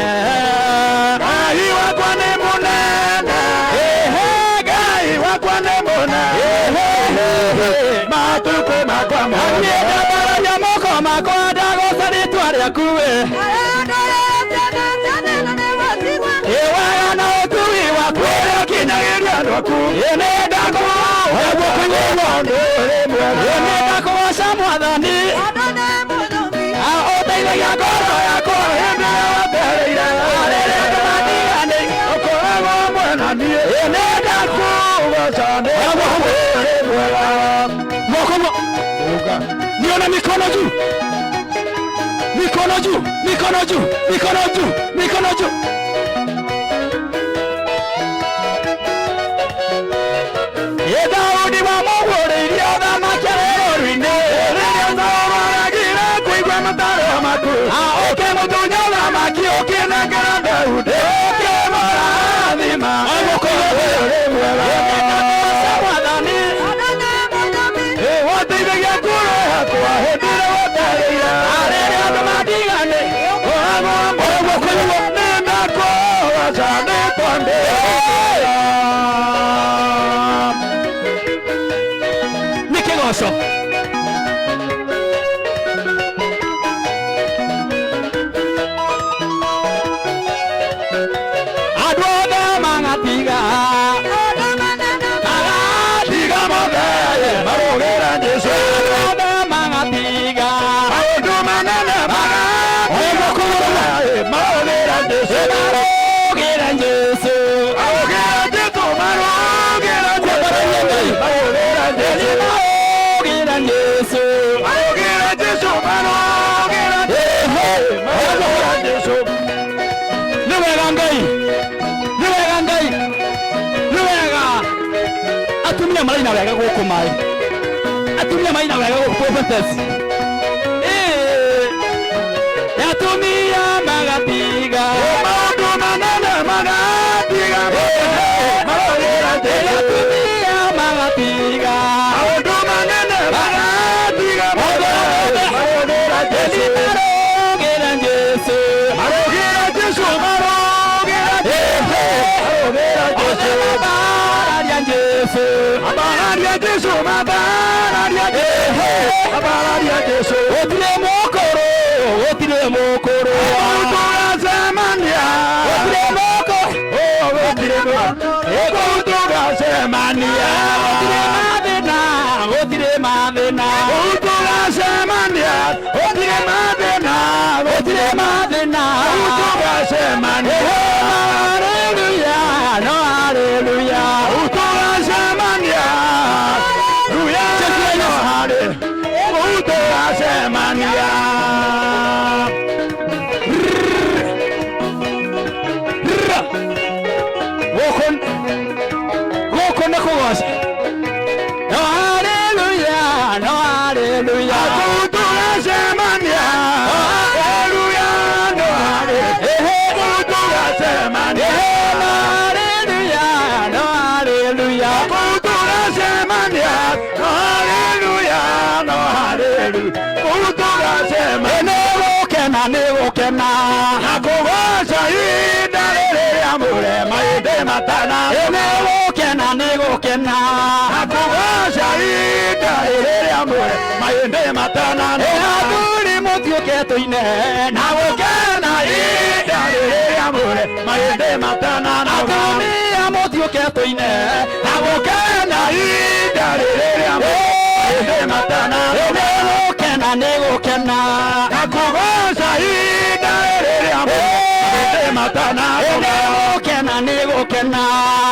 Ngai wakwa nĩ mũnene. Ĩ, hĩ, Ngai wakwa nĩ mũnene. Matukũ makwa mothe. Niĩ ndambararia moko makwa ndagooca rĩtwa rĩaku we. Ĩ wega na ũtugi waku Ũrĩa ũkinyagĩria andũ aku. Ĩ nĩ ndakũgooca. Ĩ nĩ ndakũgooca Mwathani. Ũteithagia ngoro yakwa Hĩndĩ ĩrĩa wetereire. Rĩrĩa andũ matiganĩirie. Ũkoragwo mwena niĩ. Ĩ nĩ ndakũgooca Nĩ ũrĩ mwega. Moko nione mikono juu, mikono juu, mikono juu, mikono juu, mikono juu. Ĩ Daudi wamũguũrĩirie ũthamaki arĩ rũũru-inĩ. Rĩrĩa Saũlũ aregire kũigua mataaro maku. Ũkĩmũtunya ũthamaki Ũkĩnengera Daudi. Ũkĩmũrathima. Ũrĩ mwega. Mwathani. Ĩ wateithagia ngoro yakwa hĩndĩ ĩrĩa wetereire. Rĩrĩa andũ matiganĩirie. Ũkoragwo mwena niĩ. Nĩ ndakũgooca nĩ tondũ Nĩ kĩgoco. Andũ othe magatiga. Tiga mothe marũgĩra Jesũ. Andũ othe magatiga. Maũndũ manene magatiga marũgĩra Jesũ. Marũgĩra Jesũ. Marũgĩra Jesũ, marũgĩra Jesũ. Marũgĩra Jesũ. Marũgĩra Jesũ. Marũgĩra Jesũ, marũgĩra Jesũ. Marũgĩra Jesũ. Nĩ wega Ngai. Nĩ wega Ngai. Nĩ wega. Atumia maraina wega gũkũ maĩ. Atumia maraina wega gũkũ prophetess. Ĩĩ. Atumia magatiga. Maũndũ manene magatiga marũgĩra Jesũ. Atumia magatiga. Maũndũ manene magatiga marũgĩra Jesũ. Marũgĩra Jesũ. Marũgĩra Jesũ, marũgĩra Jesũ. Marũgĩra Jesũ. Mabararia Jesũ. Mabararia Jesũ, mabararia Jesũ. Mabararia Jesũ. Gũtirĩ mũkũrũ, gũtirĩ mũkũrũ. Tũgacemania. Gũtirĩ mũkũrũ. Oh, gũtirĩ mũkũrũ. Tũgacemania. Gũtirĩ mathĩna, gũtirĩ mathĩna. Tũgacemania. Gũtirĩ mathĩna. Gũtirĩ mathĩna. Tũgacemania. Haleluya, no haleluya. Tũgacemania. Haleluya, no haleluya. Tũgacemania. Gũkũ gũkũ nĩ kũgoca. No haleluya, no haleluya. Tũgacemania. Haleluya, no haleluya. gũkena nĩ gũkena Na kũgoca ihinda rĩrĩ rĩamũre mahĩndĩ matananoga. Nĩ gũkena nĩ gũkena Na kũgoca ihinda rĩrĩ rĩamũre mahĩndĩ matananoga. Athuri mũtiũke tũine Na gũkena ihinda rĩrĩ rĩamũre mahĩndĩ matananoga. Atumia mũtiũke tũine Na gũkena ihinda rĩrĩ rĩamũre mahĩndĩ matananoga. Nĩ gũkena nĩ gũkena Na kũgoca ihinda rĩrĩ rĩamũre mahĩndĩ matananoga. Nĩ gũkena nĩ gũkena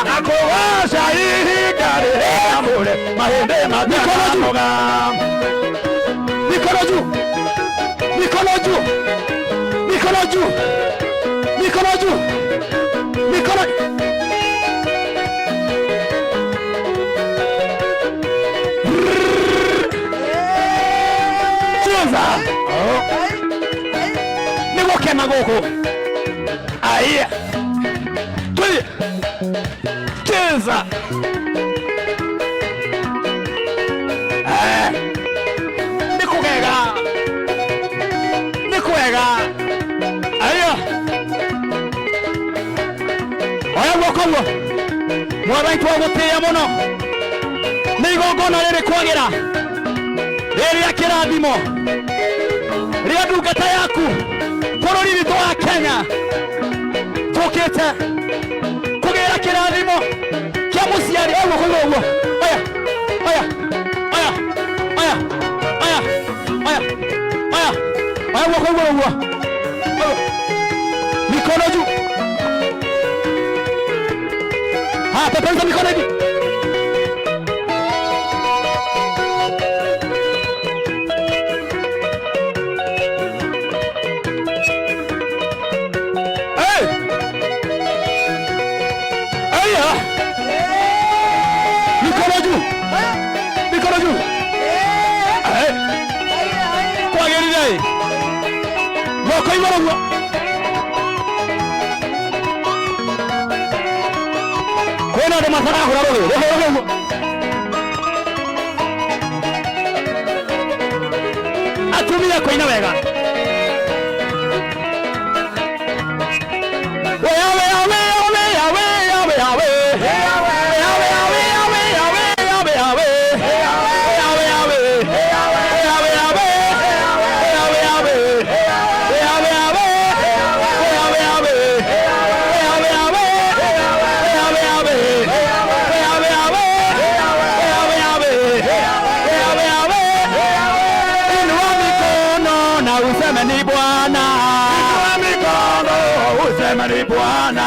Na kũgoca ihinda rĩrĩ rĩamũre mahĩndĩ matananoga. Mikono juu, mikono juu, mikono juu, mikono juu, mikono. Cheza. Nĩ gũkena gũkũ. Aya. Twende. Cheza. Eh. Nĩ kũgega. Nĩ kwega. Aya. Oya guoko guo. Mwathani twagũtĩĩa mũno. Nĩ igongona rĩrĩ kwagĩra. Rĩrĩa kĩrathimo. Rĩa ndungata yaku. Bũrũri witũ wa Kenya. Tũkĩte kũgĩra kĩrathimo kĩa mũciari. Oya guoko igũrũ ũguo. Oya. Oya. Oya. Oya. Oya. Oya. Oya. Oya guoko igũrũ ũguo. Oya. Mikono juu. Haya, peperusha mikono hivi. Hey! Aya! Mikono juu. Mikono juu. Hey! Kwagĩrĩire ĩ. Guoko igũrũ guo. Kwĩna andũ matarahũra rũhĩ. Rũhĩ rũhĩ ũguo. Atumia kũina wega. Wea, wea, wea, wea, wea, wea, we. Wea, wea, wea, wea, wea, wea, we. Wea, wea, we. Wea, wea, we. Wea, wea, we. Wea, wea, we. Wea, wea, we. Wea, wea, we. Wea, wea, we. Wea, wea, we. Wea, wea, we. Wea, wea, we. Inua mikono na useme ni Bwana. Inua mikono useme ni Bwana.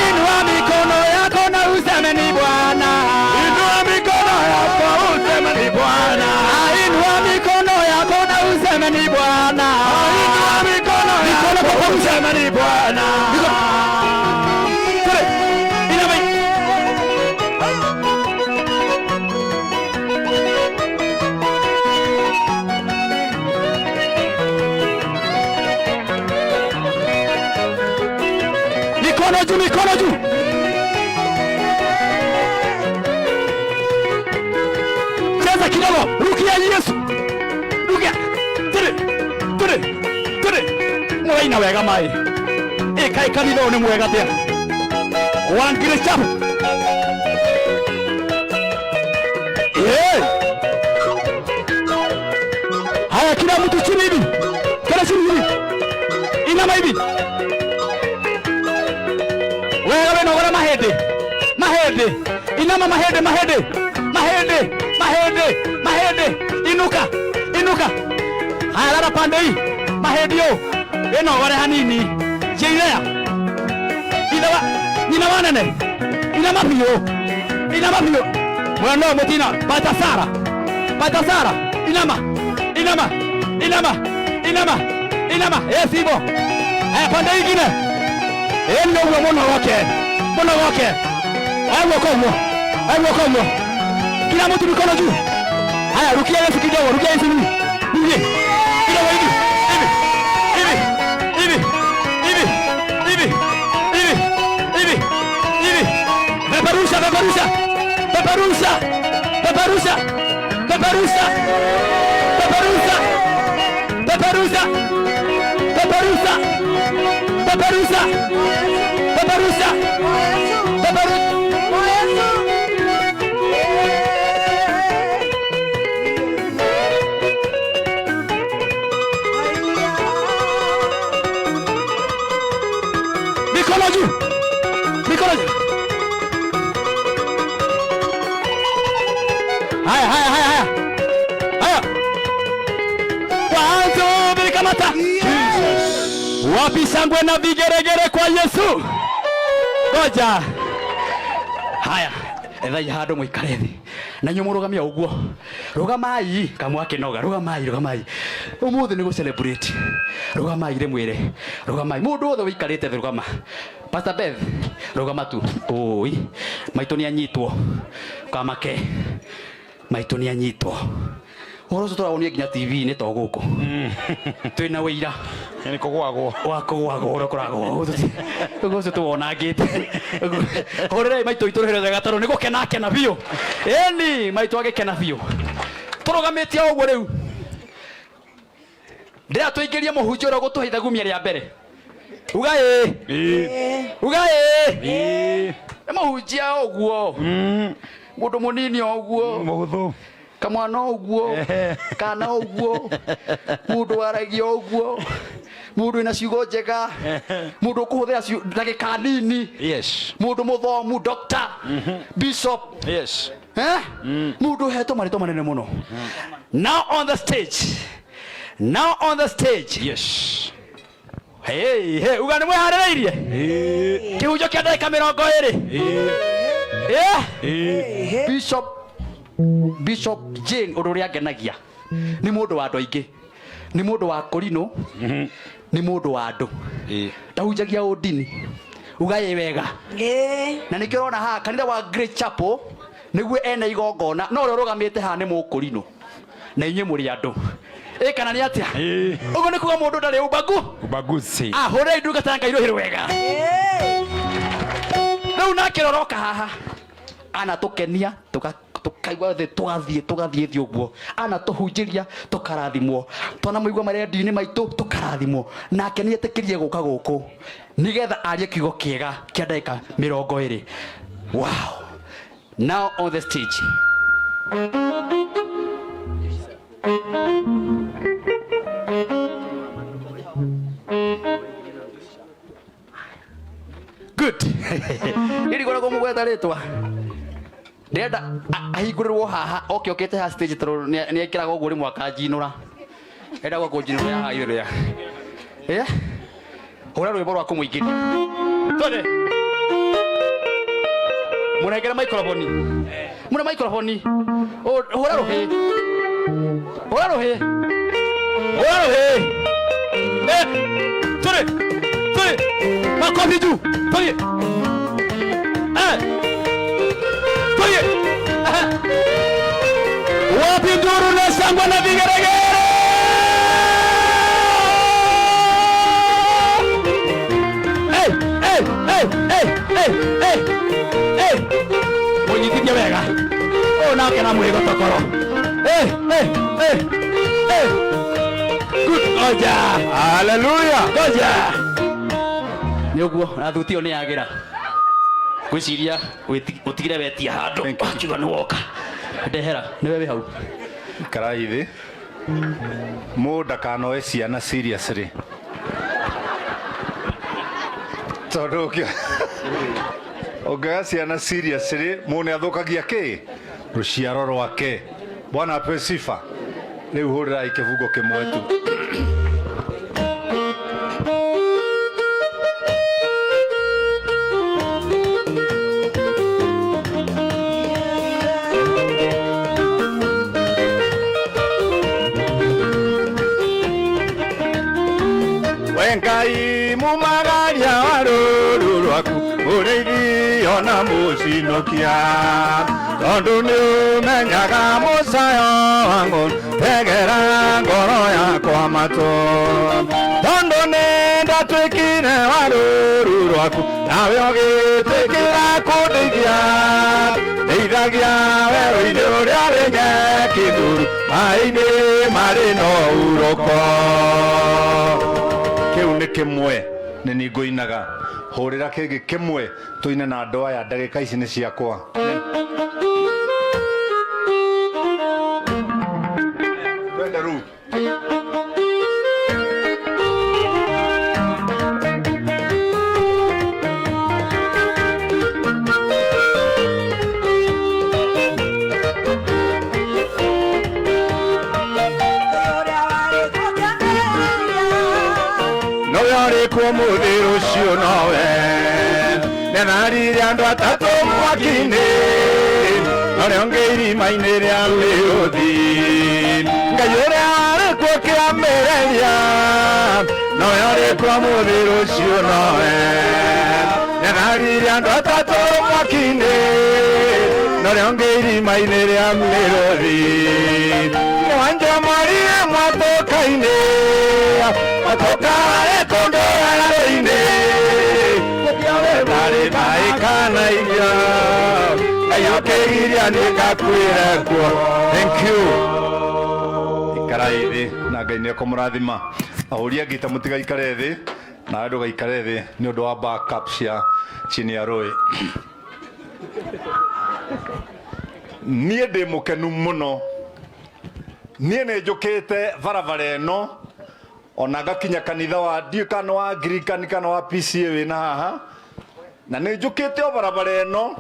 Inua mikono yako na useme ni Bwana. Inua mikono yako useme ni Bwana. Inua mikono yako na useme ni Bwana. Inua mikono Mikono yako kwa pamoja. useme ni Bwana. Tule. Inama. Mikono juu, mikono juu. Cheza kidogo, rukia Yesu. Rukia. Tule. Tule. Tule. Mũraina wega mai. Ĩkai kanitha ũyũ nĩ mwega atĩa. Wangiri chapu. Eh. Haya, kila mtu chini hivi. Kila chini hivi. Inama hivi. Wega wĩnogore mahĩndĩ. Mahĩndĩ. Inama mahĩndĩ, mahĩndĩ. Mahĩndĩ, mahĩndĩ, mahĩndĩ. Inuka, inuka. Haya, lala pande hii. Mahĩndĩ ũũ. Wĩnogore hanini. Njĩithea. Ithe wa nyina wa nene. Inama biũ. Inama biũ. Mwena ũyũ mũtina. Batasara. Batasara. Inama. Inama. Inama. Inama. Inama. Yes, hivyo. Haya, pande ingine. Ĩĩ nĩ ũguo mũnogoke. Mũnogoke. Oya guoko ũguo. Oya guoko ũguo. Kila mtu mikono juu. Haya, rukia Yesu kidogo, rukia Yesu hivi. Hivi. Kidogo hivi. Hivi. Hivi. Hivi. Hivi. Hivi. Hivi. Hivi. Hivi. Peperusha, peperusha. Peperusha. Peperusha. Peperusha. Peperusha. Peperusha. Peperusha. Peperusha, peperusha, peperusha. Mikono juu, mikono juu. Haya, haya, haya, haya, haya. One, two, three, kamata. Wapi shangwe na vigeregere kwa Yesu? Ngoja. Haya, ethai handå må ikare thä na inyuä må rå gamia å guo rå kamwakinoga rå rå å må thä nä gå celebrate rå rä mwä re rå må ndå wothe wä ikarä te thä rå Pastor Beth rå tu oi maitå nä anyitwo kamake maitå nä anyitwo å horo å cio tå rawonia nginya tv-inä to gå kå twä na wä ira Nĩ kũgwagwo. wa kũgwagwo ũrĩa kũragwo ũguo ũcio tũwonangĩte hũrĩrai maitũ itũ rũhĩro rwega tondũ nĩ gũkena akena biũ ĩni maitũ agĩkena biũ tũrũgamĩtie o ũguo rĩu ndĩra tũingĩrie mũhunjia ũrĩa ũgũtũhe ithagumia rĩa mbere uga ĩĩ uga ĩĩ nĩ mũhunjia ũguo mũndũ mũnini o ũguo Mũhũthũ. Kamwana ũguo kana ũguo mũndũ waragia ũguo mũndũ wĩna ciugo njega mũndũ ũkũhũthĩra ndagĩka nini Yes. mũndũ mũthomu doctor bishop Yes. eh? Mũndũ ũhetwo marĩtwa manene mũno. Now on the stage, now on the stage. Yes. Hey, hey, uga nĩ mwĩharĩrĩirie kĩhunjo kĩa ndagĩka 20. Eh? Bishop Bishop Jane ũndũ ũrĩa angenagia nĩ mũndũ wa andũ aingĩ, nĩ mũndũ wa kũrinũ, nĩ mũndũ wa andũ, ndahunjagia ũndini, uga ĩ wega. Na nĩkĩo ũrona haha kanitha wa Great Chapel nĩguo ene igongona, no ũrĩa ũrũgamĩte haha nĩ mũkũrinũ na inyuĩ mũrĩ andũ. Ĩ kana nĩ atĩa? Ũguo nĩ kuga mũndũ ndarĩ umbagu. Ubaguzi. Ahũrĩrai ndungata ya Ngai rũhĩ rwega. Rĩu nake roroka haha anatũkenia tũkaigua thĩ tũgathiĩ tũgathiĩ thĩ ũguo, anatũhunjĩria tũkarathimwo, twanamũigua marendio-inĩ maitũ tũkarathimwo. Nake nĩ etĩkĩrie gũka gũkũ nĩgetha arie kiugo kĩega kĩa ndagĩka 20. Wow. Now on the stage. Good. Iri koragwo mũgweta rĩtwa ndĩrenda ahingũrĩrwo haha oke okĩte haha stage tondũ nĩ ekĩraga ũguo rĩmwe akanjinũra, endagwo kũnjinũra haha igũrũ rĩa ĩ hũra rwĩmbo rwa kũmũingĩria twende mũnengere microphone, mũne microphone, hũra rũhĩ, hũra rũhĩ, hũra rũhĩ. Eh, twende twende, makofi juu, twende, eh, twende. Wapi nduru na shangwe na vigeregere? Hey, hey, hey, hey, hey, hey, hey. Mũnyitithie wega ũyũ nake na mwĩgotokoro. Hey, hey, hey, hey. Good. Ngoja. Hallelujah. Ngoja. Nĩ ũguo na thuti ĩyo nĩ yagĩra ngwĩciria ũtigire wetia handũ wakiuga nĩ woka ndehera nĩwe wĩ hau. Ikarai thĩ mũndũ ndakanoe ciana seriously tondũ ũngĩoya ciana seriously mũndũ nĩ athũkagia kĩ rũciaro rwake. Bwana apewe sifa. Rĩu hũrĩrai kĩbungo kĩmwe tu. We Ngai mumagaria wa rũũru rwaku mũrĩithi ona mũcinokia tondũ nĩ ũmenyaga mũcayo wa ngoro tegera ngoro yakwa matũ tondũ nĩ ndatuĩkire wa rũũru rwaku nawe ũgĩtĩkĩra kũndeithia ndeithagia werũ-inĩ ũrĩa wĩ nyeki nduru maĩ-inĩ marĩ na ũhurũko. Kĩu nĩ kĩmwe. Nĩ niĩ ngũinaga. Hũrĩra kĩngĩ kĩmwe tũine na andũ aya, ndagĩka ici nĩ ciakwa. Twende rĩu. No yarĩ kuo mũthĩ rũciũ nowe nĩararire andũ atatũ mwaki-inĩ norĩa ũngĩ irima-inĩ rĩa mĩrũthi. Ngai ũrĩa arĩ kuo kĩambĩrĩria nowe ũrĩ kuo mũthĩ rũciũ nowe nĩararire andũ atatũ mwaki-inĩ norĩa ũngĩ irima-inĩ rĩa mĩrũthi. Mwanja mwarire mwatũka-inĩ matũkare kũndũ werũ-inĩ ndarĩ maĩ kana irio Ngai ũkĩgiria nĩngakuĩre kuo. Thank you. Ikarai thĩ na Ngai nĩekũmũrathima. Ahũri a ngita mũtigaikare thĩ na ndũgaikare thĩ nĩ ũndũ wa backup cia chini ya rũĩ. Niĩ ndĩ mũkenu mũno. Niĩ nĩ njũkĩte barabara ĩno ona ngakinya kanitha wa ndiũĩ kana wa Anglican kana wa PCA wĩna haha, na nĩ njũkĩte o barabara ĩno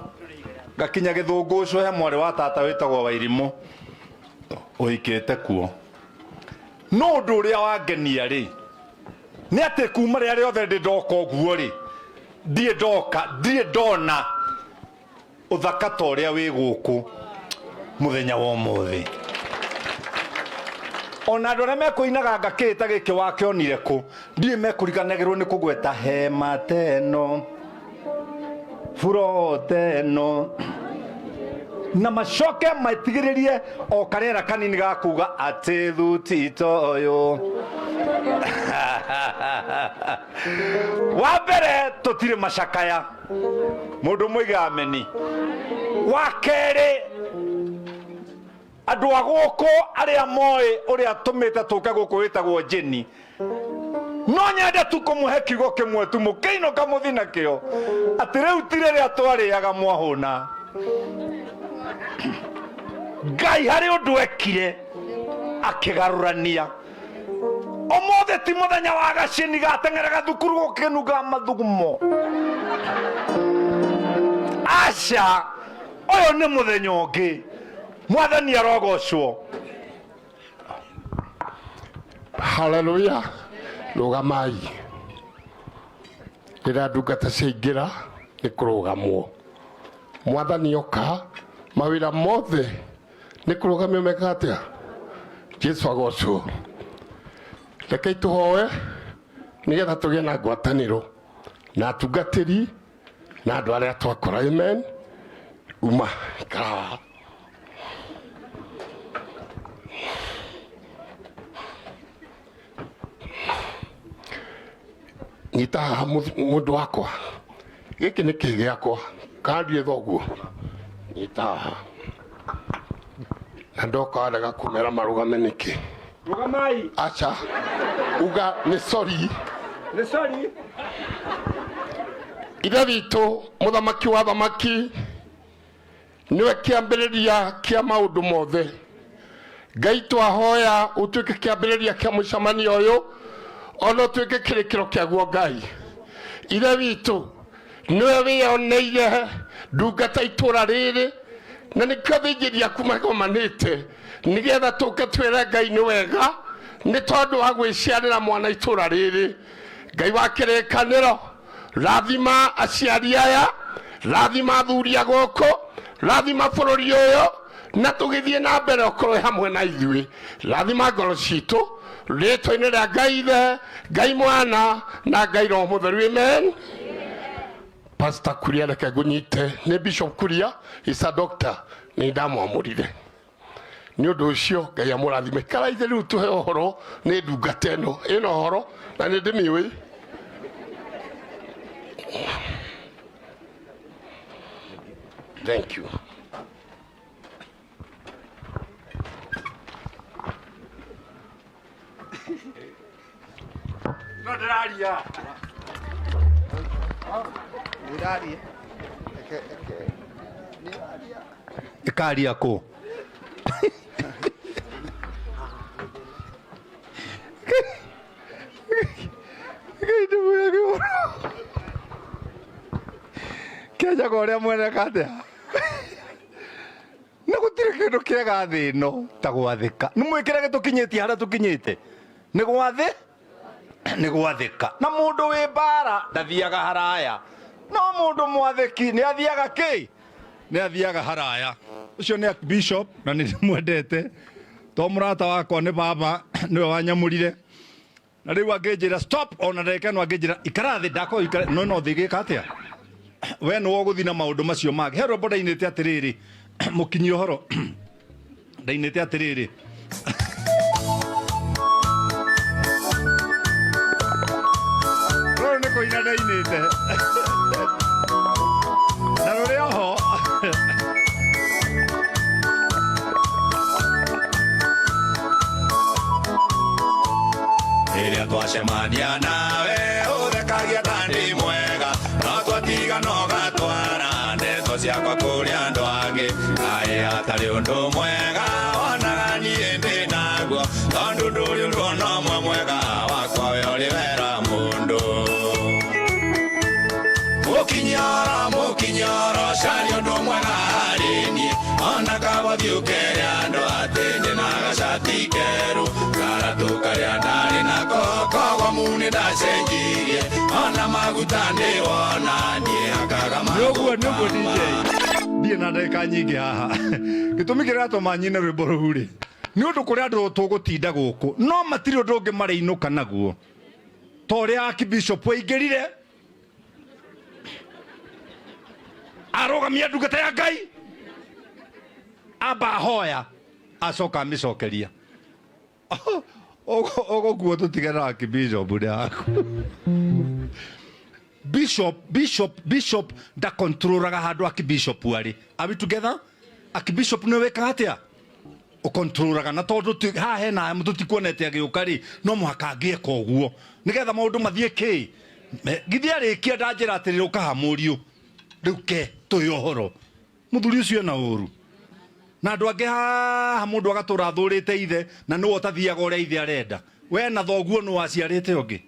ngakinya Gĩthũngũcũ he mwarĩ wa tata wĩtagwo Wairimũ ũhikĩte kuo. No ũndũ ũrĩa wangenia rĩ nĩ atĩ kuma rĩrĩa rĩothe ndĩ ndoka ũguo rĩ, ndirĩ ndoka, ndirĩ ndona ũthaka ta ũrĩa wĩ gũkũ mũthenya wa ũmũthĩ. Ona andũ arĩa mekũinaga ngakĩ ta gĩkĩ wakĩonire kũ, ndirĩ mekũriganagĩrwo nĩ kũgweta hema teno burote ĩno, na macoke matigĩrĩrie o karĩera kanini ga kuga atĩ thuti toyũ. Wa mbere tũtirĩ macakaya, mũndũ mũiga ameni. Wa kerĩ andũ a gũkũ arĩa moĩ ũrĩa tũmĩte tũke gũkũ wĩtagwo Jeni, no nyende tu kũmũhe kiugo kĩmwe tu mũkĩinũka mũthi nakĩo, atĩ rĩu ti rĩrĩa twarĩaga mwahũna. Ngai harĩ ũndũ ekire akĩgarũrania. Ũmũthĩ ti mũthenya wa gacini gateng'eraga thukuru gũkĩnunga mathugumo. Aca, ũyũ nĩ mũthenya ũngĩ. Mwathani arogocwo. Haleluya. Rũgamai. Rĩrĩa ndungata ciaingĩra nĩ kũrũgamwo. Mwathani oka mawĩra mothe nĩ kũrũgamio mekaga atĩa? Jesu agocwo. Rekei tũhoe nĩgetha tũgĩe na ngwatanĩro na atungatĩri na andũ arĩa twakora. Amen. Uma ikara. Nyita haha mũndũ wakwa. Gĩkĩ nĩ kĩ gĩakwa. Kandiĩ thoguo. Nyita haha. Na ndoka warega kũmera marũgame nĩkĩ? Rũgamai. Aca. Uga nĩ sorry. Nĩ sorry. Ithe witũ mũthamaki wa thamaki nĩwe kĩambĩrĩria kĩa maũndũ mothe. Ngai twahoya ũtuĩke kĩambĩrĩria kĩa mũcemanio ũyũ, ona ũtuĩke kĩrĩkĩro kĩaguo. Ngai Ithe witũ nĩwe wĩyoneire ndungata itũra rĩrĩ, na nĩkĩo athĩnjĩri aku magomanĩte nĩgetha tũke twĩre Ngai nĩ wega nĩ tondũ wa gwĩciarĩra mwana itũra rĩrĩ. Ngai wa kĩrĩkanĩro, rathima aciari aya, rathima athuri a gũkũ, rathima bũrũri ũyũ, na tũgĩthiĩ na mbere ũkorwo hamwe na ithuĩ. Rathima ngoro citũ rĩtwa-inĩ rĩa Ngai Ithe, Ngai Mwana na Ngai Roho Mũtheru. Amen. Pastor Kuria, reke ngũnyite. Nĩ Bishop Kuria, is a doctor, nĩ ndamwamũrire. Nĩ ũndũ ũcio Ngai amũrathime. Karaithe rĩu tũhe ũhoro nĩ ndungata ĩno ĩna ũhoro na nĩ ndĩmĩũĩ. Thank you. No ndĩraria. Ĩkaria kũ? Ngai nĩ mwega mũno. Kĩanjaga ũrĩa mwene katea. Na gũtirĩ kĩndũ kĩega thĩ ĩno ta gwathĩka. Nĩ mwĩkĩre gĩtũkinyĩtie harĩa tũkinyĩte. Nĩ gwathĩ nĩ gwathĩka. Na mũndũ wĩ mbara ndathiaga haraya. No mũndũ mwathĩki nĩ athiaga kĩ? Nĩ athiaga haraya. Ũcio nĩ Bishop na nĩ ndĩmwendete. To mũrata wakwa nĩ baba nĩwe wanyamũrire. Na rĩu angĩnjĩra stop ona ndagĩka ĩno angĩnjĩra ikara thĩ ndakorwo ikara no no thĩ gĩka atĩa? We nĩwe ũgũthiĩ na maũndũ macio mangĩ. He rwĩmbo ndainĩte atĩrĩrĩ mũkinyi ũhoro ndainĩte atĩrĩrĩ rũrũ nĩ kũina ndainĩte na rũrĩ oho Rĩrĩa twacemania nawe ũthekagia ta ndĩ mwega no twatigana ũgatwara ndeto ciakwa kũrĩ andũ angĩ kaĩ hatarĩ ũndũ mwega wonaga niĩ ndĩ naguo tondũ ndũrĩ ũndũ ona ũmwe mwega wakwa we ũrĩ wera mũndũ. Mũkinyoro mũkinyoro caria ũndũ mwega harĩ niĩ ona kaba thiĩ ũkere andũ atĩ ndĩna gacati kerũ karatũ karĩa ndarĩ nako koguo mu nĩ ndacenjirie ona maguta ndĩwona niĩ hakaga nĩũguo nĩũguo DJ ndirĩ na ndagĩka nyingĩ haha. Gĩtũmi kĩrĩa gĩratũma nyine rwĩmbo rũu rĩ nĩ ũndũ kũrĩ andũ tũgũtinda gũkũ no matirĩ ũndũ ũngĩ marĩinũka naguo ta ũrĩa Archbishop aingĩrire arũgamia ndungata ya Ngai amba ahoya acoka amĩcokeria. Ũgũkuo tũtigane na Archbishop nĩ waku. Bishop, Bishop, Bishop ndakontrolaga handũ Archbishop arĩ. Are we together? Archbishop nĩwe wĩkaga atĩa? Ũkontrolaga na tondũ haha hena tũtikuonete agĩũka rĩ no mũhaka angĩeka ũguo nĩgetha maũndũ mathiĩ kĩ. Githĩ arĩkia ndanjĩra atĩrĩrĩ ũka mũriũ rĩu ke tũhe ũhoro. Mũthuri ũcio ena ũru. Na andũ angĩ haha mũndũ agatũra athũrĩte ithe na nĩwe ũtathiaga ũrĩa ithe arenda. We na thoguo nĩ waciarĩte ũngĩ.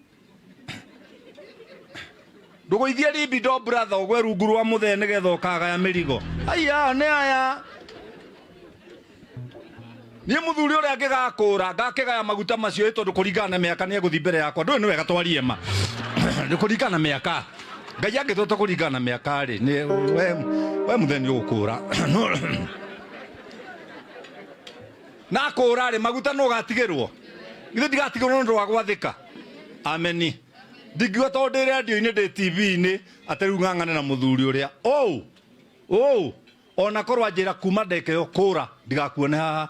Ndũgũithie libido brother ũgwe rungu rwa mũthee nĩgetha ũkagaya mĩrigo. Aya nĩ aya. Niĩ mũthuri ũrĩa angĩgakũra ngakĩgaya maguta macio ĩ tondũ kũringana na mĩaka nĩ egũthiĩ mbere yakwa. Ndũĩ nĩ wega twarie ma. Nĩ kũringana na mĩaka. Ngai angĩtũta kũringana na mĩaka rĩ nĩ we mũthee nĩ ũgũkũra. Na kũra rĩ maguta no ũgatigĩrwo. Githĩ ndigatigĩrwo nĩ ũndũ wa gwathĩka. Ameni. Ndingiuga tondũ ndĩ radio-inĩ ndĩ TV-inĩ atĩ rĩu ng'ang'ane na mũthuri ũrĩa. Ũũ ũũ ona korwo anjĩra kuma ndeke ĩyo kũra ndigakuone haha.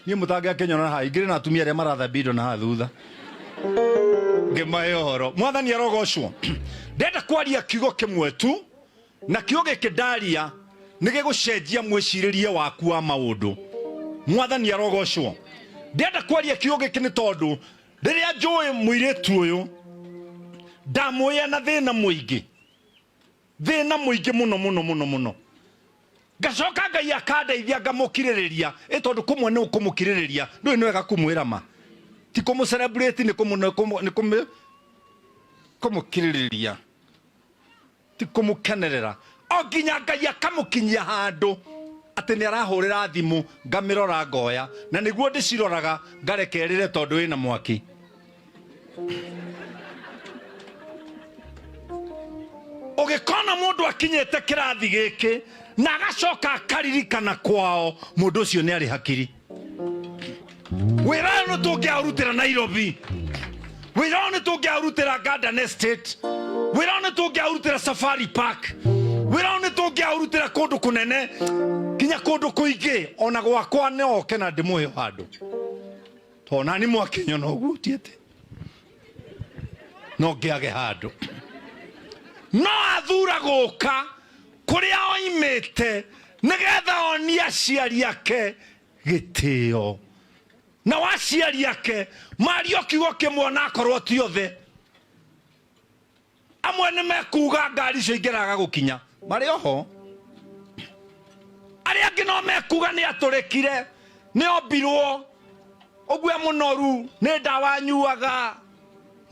Niĩ mũtangĩakĩnyona haha ingĩrĩ na atumia arĩa marathambia indo na haha thutha. Ngĩmahe ũhoro. Mwathani arogocwo. Ndenda kwaria kiugo kĩmwe tu na kiugo gĩkĩ ndaria nĩ gĩgũcenjia mwĩcirĩrie waku wa maũndũ. Mwathani arogocwo. Ndenda kwaria kiugo gĩkĩ nĩ tondũ rĩrĩa njũĩ mũirĩtu ũyũ ndamũĩ na thĩna mũingĩ. Thĩna mũingĩ mũno mũno mũno mũno. Ngacoka Ngai akandeithia ngamũkirĩrĩria ĩ tondũ kũmwe nĩ ũkũmũkirĩrĩria ndũĩ nĩ wega kũmwĩra ma. Ti kũmũ celebrate nĩ kũmũkirĩrĩria. Ti kũmũkenerera. O nginya Ngai akamũkinyia handũ atĩ nĩ arahũrĩra thimũ ngamĩrora ngoya na nĩguo ndĩciroraga ngarekerĩre tondũ ĩna mwaki. Ũgĩkona mũndũ akinyĩte kĩrathi gĩkĩ na agacoka akaririkana kwao mũndũ ũcio nĩ arĩ hakiri. Wĩra ũyũ nĩ tũngĩaũrutĩra Nairobi. Wĩra ũyũ nĩ tũngĩaũrutĩra Garden Estate. Wĩra ũyũ nĩ tũngĩaũrutĩra Safari Park. Wĩra ũyũ nĩ tũngĩaũrutĩra kũndũ kũnene nginya kũndũ kũingĩ ona gwakwa no oke na ndĩmũhe handũ. Tondũ nani mwakinyona ũguo ti atĩ no ngĩage handũ. No athura gũka kũrĩa oimĩte nĩgetha onie aciari ake gĩtĩo. Na waciari ake mario kiugo kĩmwe onakorwo ti othe. Amwe Amwe nĩ mekuga ngari icio ingĩraga gũkinya marĩ oho. Arĩa angĩ no mekuga nĩ atũrĩkire, nĩ ombirwo ũguo e mũnoru, nĩ ndawa anyuaga,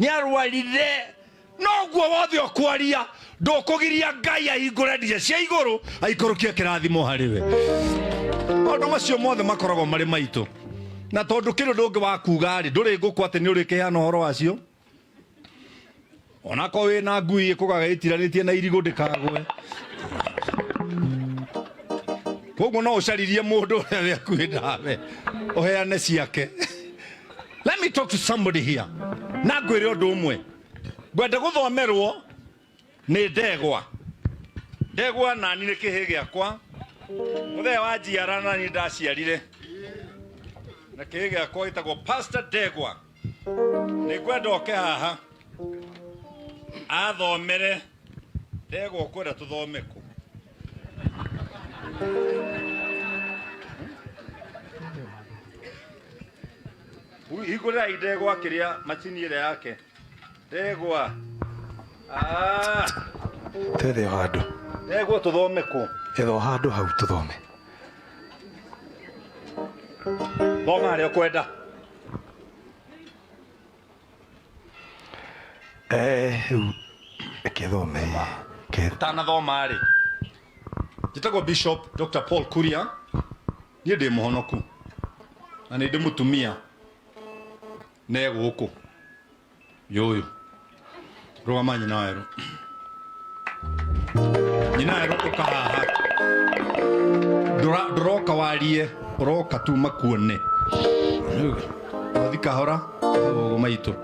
nĩ arwarire. No ũguo wothe ũkwaria ndũkũgiria Ngai ahingũre ndirica cia igũrũ aikũrũkie kĩrathimo harĩ we. Maũndũ macio mothe makoragwo marĩ maitũ, na tondũ kĩrĩ ũndũ ũngĩ wa kuga rĩ, ndũrĩ ngũkũ atĩ nĩ ũrĩkĩheana ũhoro wacio. Onakorwo wĩna ngui ĩkũgaga ĩtiranĩtie na irigũ ndĩkagwe. Koguo no ũcaririe mũndũ ũrĩa wĩ hakuhĩ nawe ũheane ciake. Let me talk to somebody here. Na ngwĩre ũndũ ũmwe, ngwenda gũthomerwo nĩ ndegwa. Ndegwa nani nĩ kĩhĩ gĩakwa, mũthenya wa njiara nani ndaciarire, na kĩhĩ gĩakwa gĩtagwo Pastor Ndegwa. Nĩ ngwenda oke haha athomere. Ndegwa, ũkwenda tũthome kũ? Hingũrĩrai ndegwa kĩrĩa macini ĩrĩa yake. Ndegwa. Ah. Twethe o handũ. Ndegwa tũthome kũ? Etha o handũ hau tũthome. Thoma harĩa ũkwenda. Rĩu reke thome. Ũtanathoma rĩ, njĩtagwo Bishop Dr. Paul Kuria, niĩ ndĩ mũhonoku na nĩ ndĩ mũtumia ne gũkũ yũyũ. Rũgama nyina werũ. Nyina werũ ũka haha. Ndũroka warie, ũroka tu makuone. Wathi kahora, ũguo maitũ.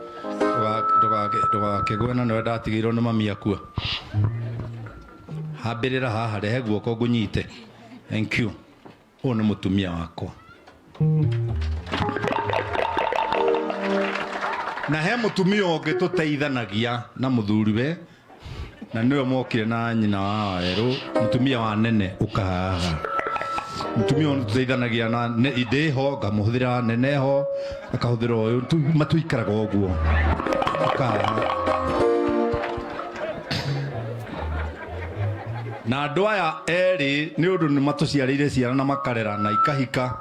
Ndũgakĩgwe na nĩwe ndatigĩirwo nĩ mami akua. Hambĩrĩra haha, rehe guoko ngũnyite. Thank you. Ũyũ nĩ mũtumia wakwa. Na he mũtumia ũngĩ tũteithanagia na mũthuriwe, na nĩwe mokire na nyina wa werũ, mũtumia wa nene ũka haha. Mũtumia ũyũ tũteithanagia na ndĩ ho, ngamũhũthĩra nene ho, akahũthĩra ũyũ, matuikaraga ũguo. Ũka haha. Na andũ aya erĩ nĩ ũndũ nĩ matũciarĩire ciana na makarera na ikahika,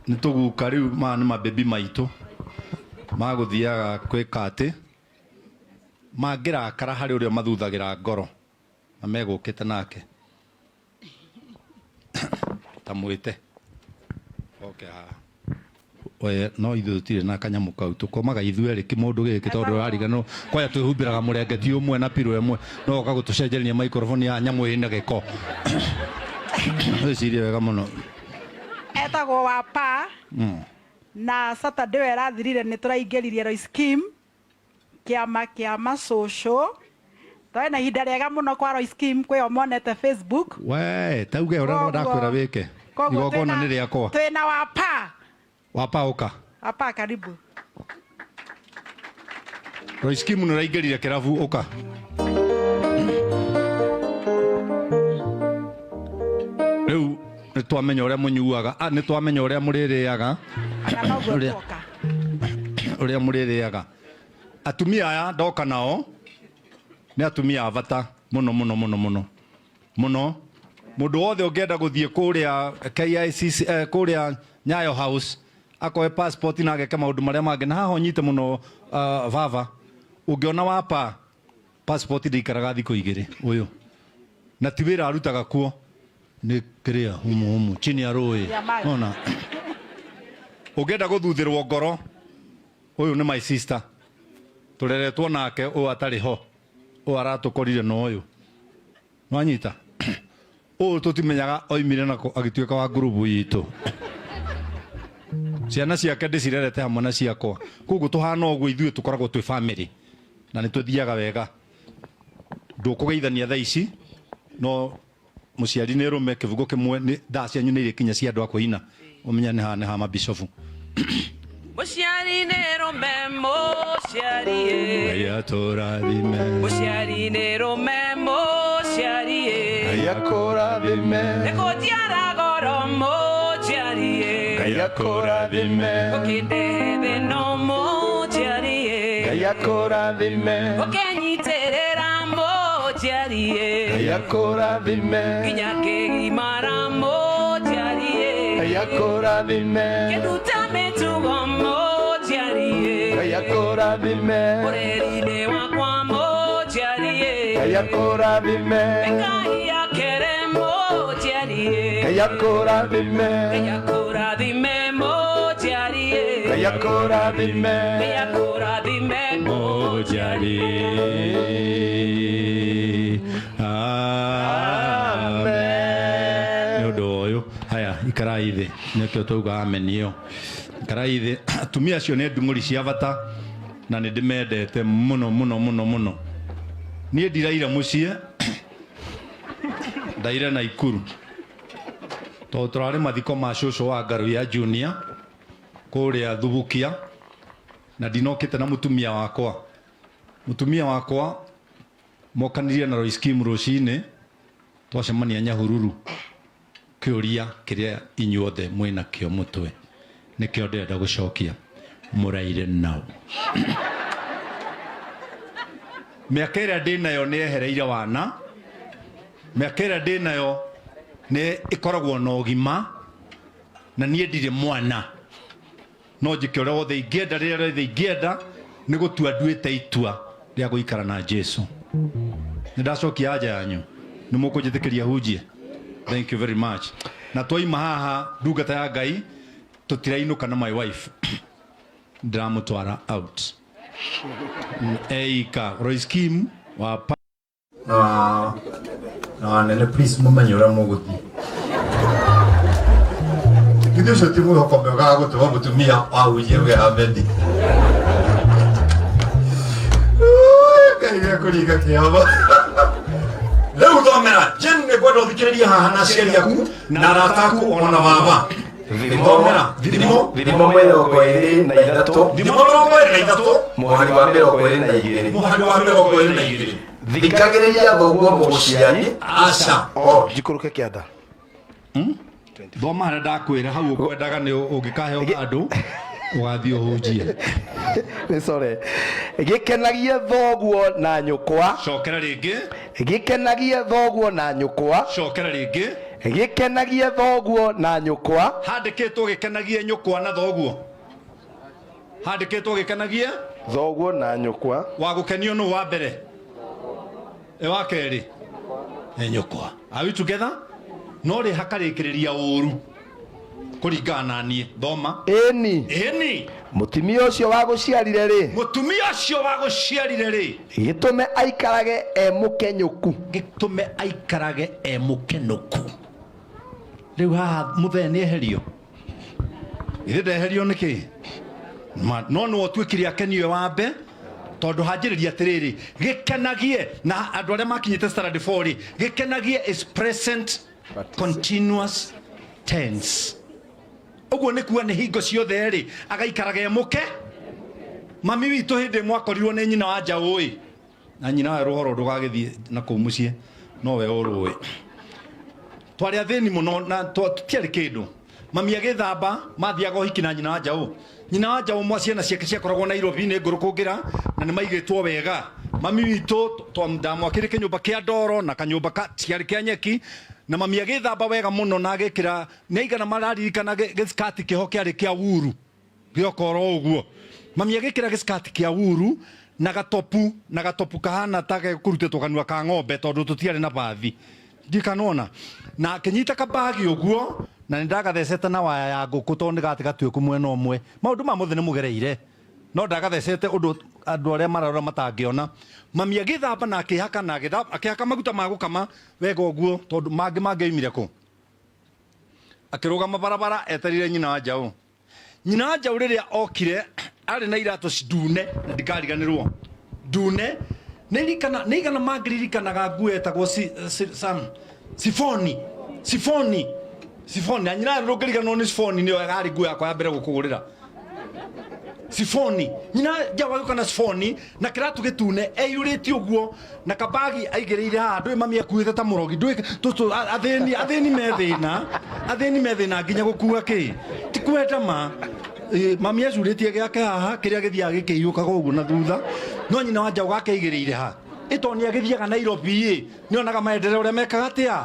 nĩ tũguka rĩu, maya nĩ mabebi maitũ magũthiaga kwĩka atĩ mangĩrakara harĩ ũrĩa mathuthagĩra ngoro na megũkĩte nake ta mwĩte oke haha. Oye, no ithuĩ tũtirĩ na kanyamũ kau, tũkomaga ithuerĩ kĩmũndũ gĩkĩ tondũ ũrariganĩrwo kwaya twĩhumbĩraga mũrengeti ũmwe na pillow ĩmwe, no ũka gũtũcenjeria microphone ya nyamũ ĩna gĩko. Wĩcirie wega mũno. Etagwo Wapa. Na Saturday ĩyo ĩrathirire nĩ tũraingĩririe Royce Kim kĩama kĩa macũcũ. Twarĩ na ihinda rĩega mũno kwa Royce Kim, kwĩyo monete Facebook. We, tauge ũrĩa ndakwĩra wĩke. Igongona nĩ rĩakwa. Twĩna Wapa. Wapa ũka. Wapa karibu. Royce Kim nĩ ũraingĩrire kĩrabu ũka. Rĩu nĩ twamenya ũrĩa mũnyuaga, nĩ twamenya ũrĩa mũrĩrĩaga. Ũrĩa mũrĩrĩaga. Atumia aya ndoka nao nĩ atumia a bata mũno mũno mũno mũno mũno. Mũndũ wothe ũngĩenda gũthiĩ kũrĩa KICC, kũrĩa Nyayo House akoe passport na ageke maũndũ marĩa mangĩ, na haha ũnyite mũno, baba, ũngĩona Wapa passport ndĩikaraga thikũ igĩrĩ ũyũ, na ti wĩra arutaga kuo, nĩ kĩrĩa humu humu chini ya rũĩ. Ona ũngĩenda gũthuthĩrwo ngoro, ũyũ nĩ my sister, tũreretwo nake, ũyũ atarĩ ho, ũyũ aratũkorire na ũyũ nwanyita ũyũ tũtimenyaga oimire nako agĩtuĩka wa ngurubu itũ. Ciana ciake ndĩcirerete hamwe na ciakwa, koguo tũhana ũguo ithuĩ tũkoragwo twĩ family na nĩ tũthiaga wega. Ndũkũgeithania thaa ici, no mũciari nĩ rũme kĩbungo kĩmwe, nĩ thaa cianyu nĩ irĩkinya cia andũ a kũina, ũmenye nĩ haha nĩ ha mabishofu. Mũciari nĩ rũme, mũciari ĩ. Ngai atũrathime. Mũciari nĩ rũme, mũciari ĩ. Ngai akũrathime. Nĩ kũnjiara goro, mũciari ĩ. Ngai akũrathime. Ũkĩndehe thĩno, mũciari ĩ. Ngai akũrathime. Ũkĩnyitĩrĩra, mũciari mũciarie Ngai akũrathime. Nginya ngĩgimara mũciarie. Ngai akũrathime. Kĩnduta mĩtugo mũciarie. Ngai akũrathime. Ũreri-inĩ wakwa mũciarie. Ngai akũrathime. Ngai akere mũciarie. Ngai akũrathime. Ngai akũrathime mũciarie. Ngai akũrathime. Ngai akũrathime Mũciari. Amen. Nĩ ũndũ ũyũ haya ikarai thĩ nĩkĩo twauga amen ĩyo ikarai thĩ atumia acio nĩ ndung'ũri cia bata na nĩ ndĩmendete mũno mũno mũno mũno niĩ ndiraire mũciĩ ndaire Naikuru tondũ tũrarĩ mathiko ma cũcũ wa Ngaruiya Junior kũrĩa Thubukia na ndinokĩte na mũtumia wakwa mũtumia wakwa mokanirie na Royce Kim rũcinĩ twacemania Nyahururu kĩũria kĩrĩa inyuothe mwĩnakĩo mũtwe nĩkĩo ndĩrenda gũcokia mũraire nao mĩaka ĩrĩa ndĩnayo nĩ ehereire wana mĩaka ĩrĩa ndĩnayo nĩ ĩkoragwo na ũgima na niĩ ndirĩ mwana no njĩke ũrĩa wothe ingĩenda rĩrĩa rĩothe ingĩenda nĩ gũtua nduĩte itua rĩa gũikara na Jesu nĩ ndacokia anja yanyu nĩ mũkũnjĩtĩkĩria hunjie thank you very much na twaima haha ndungata ya Ngai tũtirainũka na my wife ndĩramũtwara out eika Royce Kim wa pa na na anene please mumenye ũrĩa mũgũthiĩ githĩ ũcio ti mwĩhoko mwega wa gũtũma mũtumia wahunjie uge ameni Ngai gĩakũringa kĩama rĩu thomera Jane nĩ ngwenda ũthikĩrĩrie haha na aciari aku na arata aku ona baba thomera thimo Thimo 23. Thimo 23. Mũhari wa 22. Mũhari wa 22. Thikagĩrĩria thoguo mũgũciari. Aca. O, njikũrũke kĩanda. Thoma harĩa ndakwĩra hau ũkwendaga nĩ ũngĩkaheo handũ ũgathiĩ ũhunjie. Nĩ sorry. Gĩkenagie thoguo na nyũkwa. Cokera rĩngĩ. Gĩkenagie thoguo na nyũkwa. Cokera rĩngĩ. Gĩkenagie thoguo na nyũkwa. Handĩkĩtwo gĩkenagie nyũkwa na thoguo. Handĩkĩtwo gĩkenagie thoguo na nyũkwa. Wa gũkenio nũ wa mbere? E wa kerĩ? Nĩ nyũkwa. Are we together? No rĩ hakarĩkĩrĩria ũru kũringana na niĩ. Thoma. Ĩni. Ĩni. Mũtumia ũcio wagũciarire rĩ. Mũtumia ũcio wagũciarire rĩ. Gĩtũme aikarage e mũkenyũku. Gĩtũme aikarage e mũkenũku. Rĩu haha mũthee nĩ eherio. Githĩ ndeherio nĩkĩ? No nĩwe ũtuĩkire akenio wambe tondũ hanjĩrĩria atĩrĩrĩ gĩkenagie na andũ arĩa makinyĩte standard 4 rĩ gĩkenagie is present continuous tense ũguo nĩ kuga nĩ hingo ciothe rĩ agaikaraga e mũke mami witũ hĩndĩ ĩmwe akorirwo nĩ nyina wa njaũ ĩ na nyina wa rũhoro ndũgagĩthiĩ na kũu mũciĩ nowe ũrũĩ twarĩ athĩni mũno na tũtiarĩ kĩndũ mami agĩthamba mathiaga ũhiki na nyina wa njaũ nyina wa njaũ mwa ciana ciake ciakoragwo Nairobi nĩ ngũrũ kũngĩra na nĩ maigĩtwo wega mami witũ ndamwakĩire kĩnyũmba kĩa ndoro na kanyũmba ciarĩ kĩa nyeki na mami agĩthamba wega mũno na agĩkĩra nĩ aigana mararirikana gĩskati kĩho kĩarĩ kĩa wuru gĩokoro ũguo mami agĩkĩra gĩskati kĩa wuru na gatopu kahana ta gekũrutĩtwo kanua ka ng'ombe tondũ tũtiarĩ na bathi ndikanona na akĩnyita kabagi ũguo na nĩ ndagathecete na waya ya ngũkũ tondũ nĩ gatĩ gatuĩku mwena ũmwe maũndũ ma mothe nĩ mũgereire no ndagathecete ũndũ andũ arĩa mararora matangĩona mami agĩthamba na akĩhaka na akĩhaka maguta ma gũkama wega ũguo tondũ mangĩ mangĩoimire kũ akĩrũgama barabara etereire nyina wa njaũ nyina wa njaũ rĩrĩa okire arĩ na iratũ ndune na ndikariganĩrwo ndune nĩ igana mangĩririkanaga nguo etagwo sifoni sifoni sifoni na nyina ndũngĩriganĩrwo nĩ sifoni nĩyo yarĩ nguo yakwa ya mbere gũkũgũrĩra sifoni nyina njaũ agĩũka na sifoni na kĩratũ gĩtune eyurĩtie ũguo na kabagi aigĩrĩire haha ndũĩ mami akuĩte ta mũrogi ndũĩ athĩni me thĩna athĩni me thĩna nginya gũkua kĩ ti kwenda ma mami acurĩtie gĩake haha kĩrĩa gĩthiaga gĩkĩiyũkaga ũguo na thutha no nyina wa njaũ gakeigĩrĩire ha Ĩ tondũ nĩ agĩthiaga Nairobi ĩ nĩonaga maendereo ũrĩa mekaga atĩa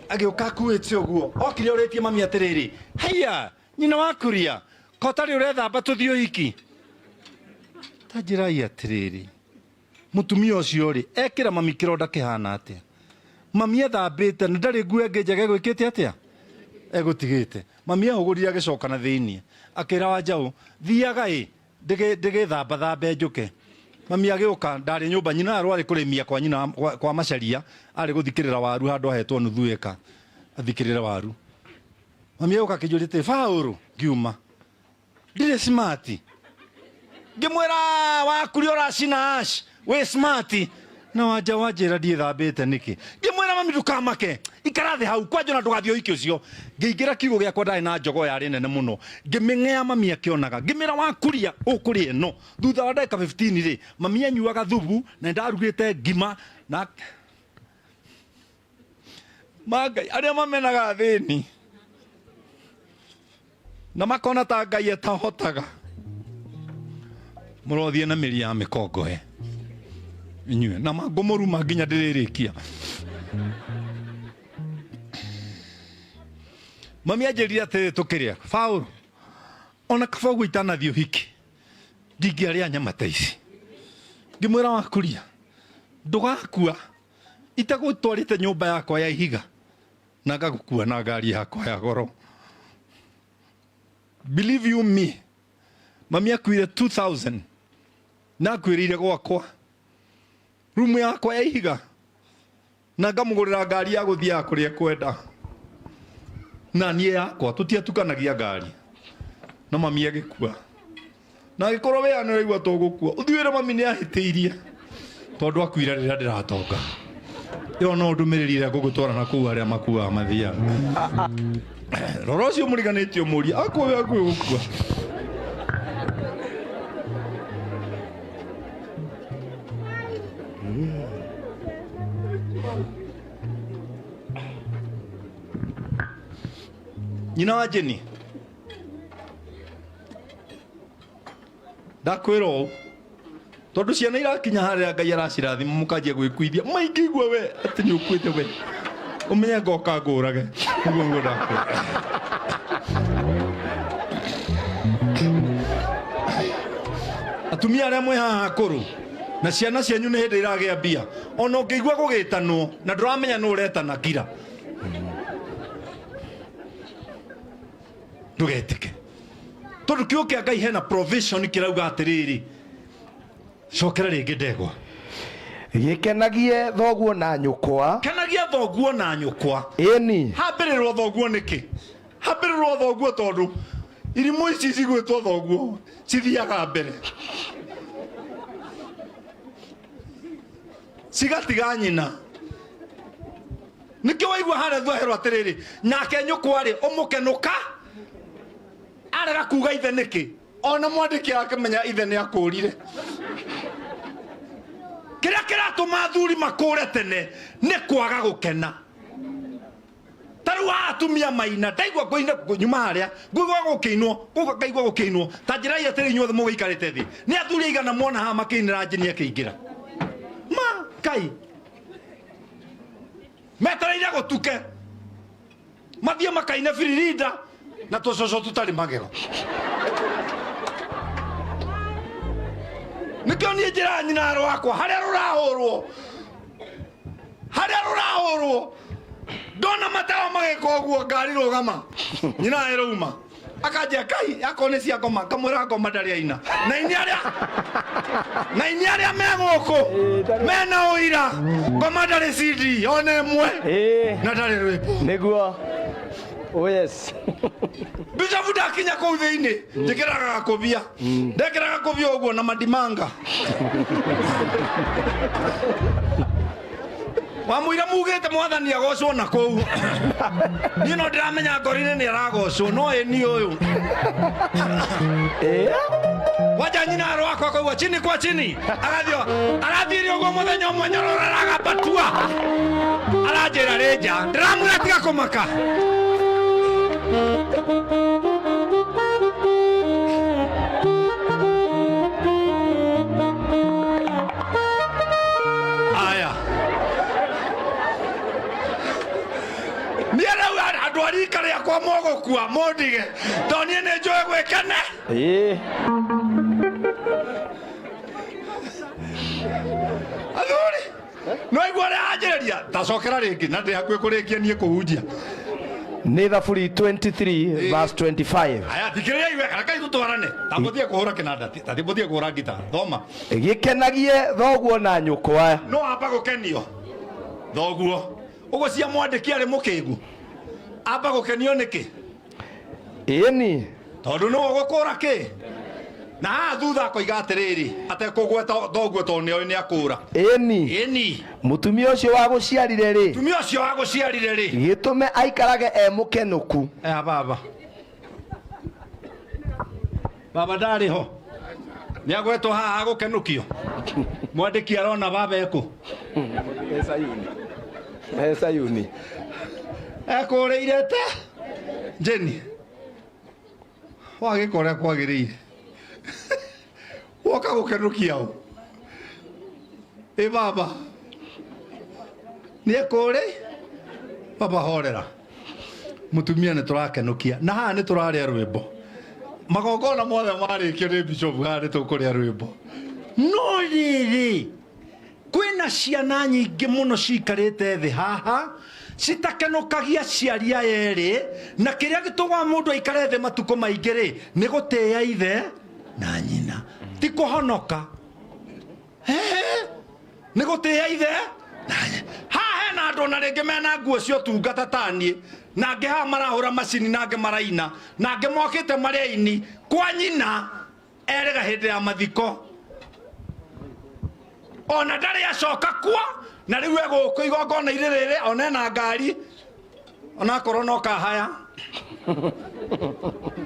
agĩũka akuĩte ũguo okire ũrĩtie mami atĩrĩrĩ haiya nyina wa kuria ko tarĩ ũrethamba tũthiĩ ũhiki ta njĩrai atĩrĩrĩ mũtumia ũcio rĩ ekĩra mami kĩronda kĩhana atĩa mami ethambĩte na ndarĩ nguo ĩngĩ njega egwĩkĩte atĩa egũtigĩte mami ehũgũrire agĩcoka na thĩiniĩ akĩra Wanjaũ thiaga ĩ ndĩgĩthambathambe njũke mami agĩũka ndarĩ nyũmba nyina arwarĩ kũrĩmia kwa nyina kwa Macharia arĩ gũthikĩrĩra waru handũ ahetwo nuthu ĩka athikĩrĩre waru mami agĩũka akĩnjũria atĩrĩ Paũlũ ngiuma ndirĩ smart ngĩmwĩra wakuria ũracina ash wĩ smart na wanja wanjĩra ndiĩthambĩte nĩkĩ ngĩmwĩra mami ndũkamake ikara thĩ hau kwanja ona ndũgathiĩ ũhiki ũcio ngĩingĩra kiugũ gĩakwa ndarĩ na njogoo yarĩ nene mũno ngĩmĩng'ea mami akĩonaga ngĩmĩra wakuria ũkũrĩa ĩno thutha wa ndagĩka 15 rĩ mami anyuaga thubu na nĩndarugĩte ngima na mangai arĩa mamenaga athĩni na makona ta Ngai atahotaga mũrothiĩ na mĩri ya mĩkongohe inyuĩ na mangũmũruma nginya ndĩrĩrĩkia mami anjĩrire atĩrĩ tũkĩrĩa Paũlũ ona kaba ũguo itanathiĩ ũhiki ndingĩarĩa nyama ta ici ngĩmwĩra wakuria ndũgakua itagũtwarĩte nyũmba yakwa ya ihiga na ngagũkua na ngari yakwa ya goro believe you me mami akuire 2000 na akuĩrĩire gwakwa rumu yakwa ya ihiga na ngamũgũrĩra ngari ya gũthiaga kũrĩa kwenda na niĩ yakwa tũtiatukanagia ngari no mami agĩkua na agĩkorwo we nĩ ũraigua tũgũkua ũthiĩ wĩre mami nĩ ahĩtĩirie tondũ akuire rĩrĩa ndĩratonga ĩyo no ndũmĩrĩri ĩrĩa ngũgũtwara na kũu arĩa makuaga mathiaga rora ũcio mũriganĩtie ũmũrie akua we akuĩ gũkua nyina wa Jenny ndakwĩra ũũ tondũ ciana irakinya harĩa Ngai aracirathima mũkanjia gwĩkuithia maingĩigua we atĩ nĩ ũkuĩte we ũmenye ngoka ngũrage ũguo nĩguo ndakwĩra atumia arĩa mwĩ haha akũrũ na ciana cianyu nĩ hĩndĩ iragĩa mbia ona ũngĩigua gũgĩtanwo na ndũramenya nũ ũretana kira ndũgetĩke tondũ kiugo kĩa Ngai hena provision kĩrauga atĩrĩrĩ cokera rĩngĩ ndegwa Gĩkenagie thoguo na nyũkwa kenagia thoguo na nyũkwa ĩni hambĩrĩrwo thoguo nĩkĩ hambĩrĩrwo thoguo tondũ irimũ ici cigwĩtwo thoguo cithiaga mbere cigatiga nyina nĩkĩo waigua harĩa thuaherwo atĩrĩrĩ nake nyũkwa rĩ ũmũkenũka arega kuga ithe nĩkĩ ona mwandĩki akĩmenya ithe nĩ akũrire kĩrĩa kĩratũma athuri makũre tene nĩ kwaga gũkena ta rĩu haha atumia maina ndaigua ngũina nyuma harĩa ngũigua gũkĩinwo ngaigua gũkĩinwo ta njĩrai atĩrĩ inyuothe mũgĩikarĩte thĩ nĩ athuri aigana muona haha makĩinĩra Jenny akĩingĩra ma kai metereire gũtuke mathiĩ makaine biririnda na tũcũcũ tũtarĩ magego nĩkĩo niĩ njĩraga nyina rwakwa harĩa rũrahũrwo harĩa rũrahũrwo ndona matawa magĩka ũguo ngari rũgama nyina ĩrauma akanjia kai akorwo nĩ cia ngoma ngamwĩra ngoma ndarĩ aina na ini arĩa na ini arĩa me gũkũ mena ũira ngoma ndarĩ CD ona ĩmwe na ndarĩ rwĩmbo nĩguo oh yes Bishop ndakinya kũu thĩinĩ njĩkĩraga gakũbia ndekĩra gakũbia ũguo na mandimanga wamũira mugĩte mwathani agocwo na kũu niĩ no ndĩramenya ngoro-inĩ nĩ aragocwo no ĩ niĩ ũyũ wanja nyina rwakwa akaigua chini kwa chini agathiĩ arathiĩre ũguo mũthenya ũmwe nyororo aragabatua aranjĩra rĩ nja ndĩramwĩra tiga kũmaka Arika rĩakwa mũgũkua mũndige tondũ niĩ nĩ njũĩ gwĩkene. Ĩĩ. Athuri no igua ũrĩa anjĩrĩria tacokera rĩngĩ na ndĩ hakuhĩ kũrĩkia niĩ kũhunjia. Nĩ Thaburi 23 verse 25. Aya, thikĩrĩriai wega, rekei tũtwarane. Tambũthie kũhũra kĩnanda, tambũthie kũhũra ngita. Thoma. Gĩkenagie thoguo na nyũkwa. No amba gũkenio thoguo. Ũguo cia mwandĩki arĩ mũkĩgu. Amba gũkenio nĩkĩ? Ĩni. Tondũ nĩwe ũgũkũra kĩ? Na haha thutha akoiga atĩrĩrĩ, atekũgweta thoguo tondũ nĩoĩ nĩakũra. Ĩni. Ĩni. Mũtumia ũcio wagũciarire rĩ. Mũtumia ũcio wagũciarire rĩ. Gĩtũme aikarage e mũkenũku. Aya baba. Baba ndarĩ ho. Nĩagwetwo haha gũkenũkio. Mwandĩki arona baba ekũ. He Sayuni. He Sayuni. Ekũrĩire te. Jeni. Wagĩka ũrĩa kwagĩrĩire. Woka gũkenũkia ũ. Ĩ baba. Nĩ ekũrĩ. Baba horera. Mũtumia nĩ tũrakenũkia. Na haha nĩ tũrarĩa rwĩmbo. Magongona mothe marĩkio nĩ bishop haha nĩ tũkũrĩa rwĩmbo. No rĩrĩ, kwĩna ciana nyingĩ mũno cikarĩte thĩ haha citakenũkagia aciari aya erĩ, na kĩrĩa gĩtũmaga mũndũ aikare thĩ matukũ maingĩ rĩ, nĩ gũtĩĩa ithe na nyina, ti kũhonoka. Ehe, nĩ gũtĩĩa ithe na nyina. Haha hena andũ ona rĩngĩ mena nguo cia ũtungata ta niĩ, na angĩ haha marahũra macini, na angĩ maraina, na angĩ mokĩte marĩ aini kwa nyina erĩga hĩndĩ ya mathiko. Ona ndarĩ acoka kuo, na rĩu egũkũ igongona-inĩ rĩrĩ, ona ena ngari, onakorwo no kahaya.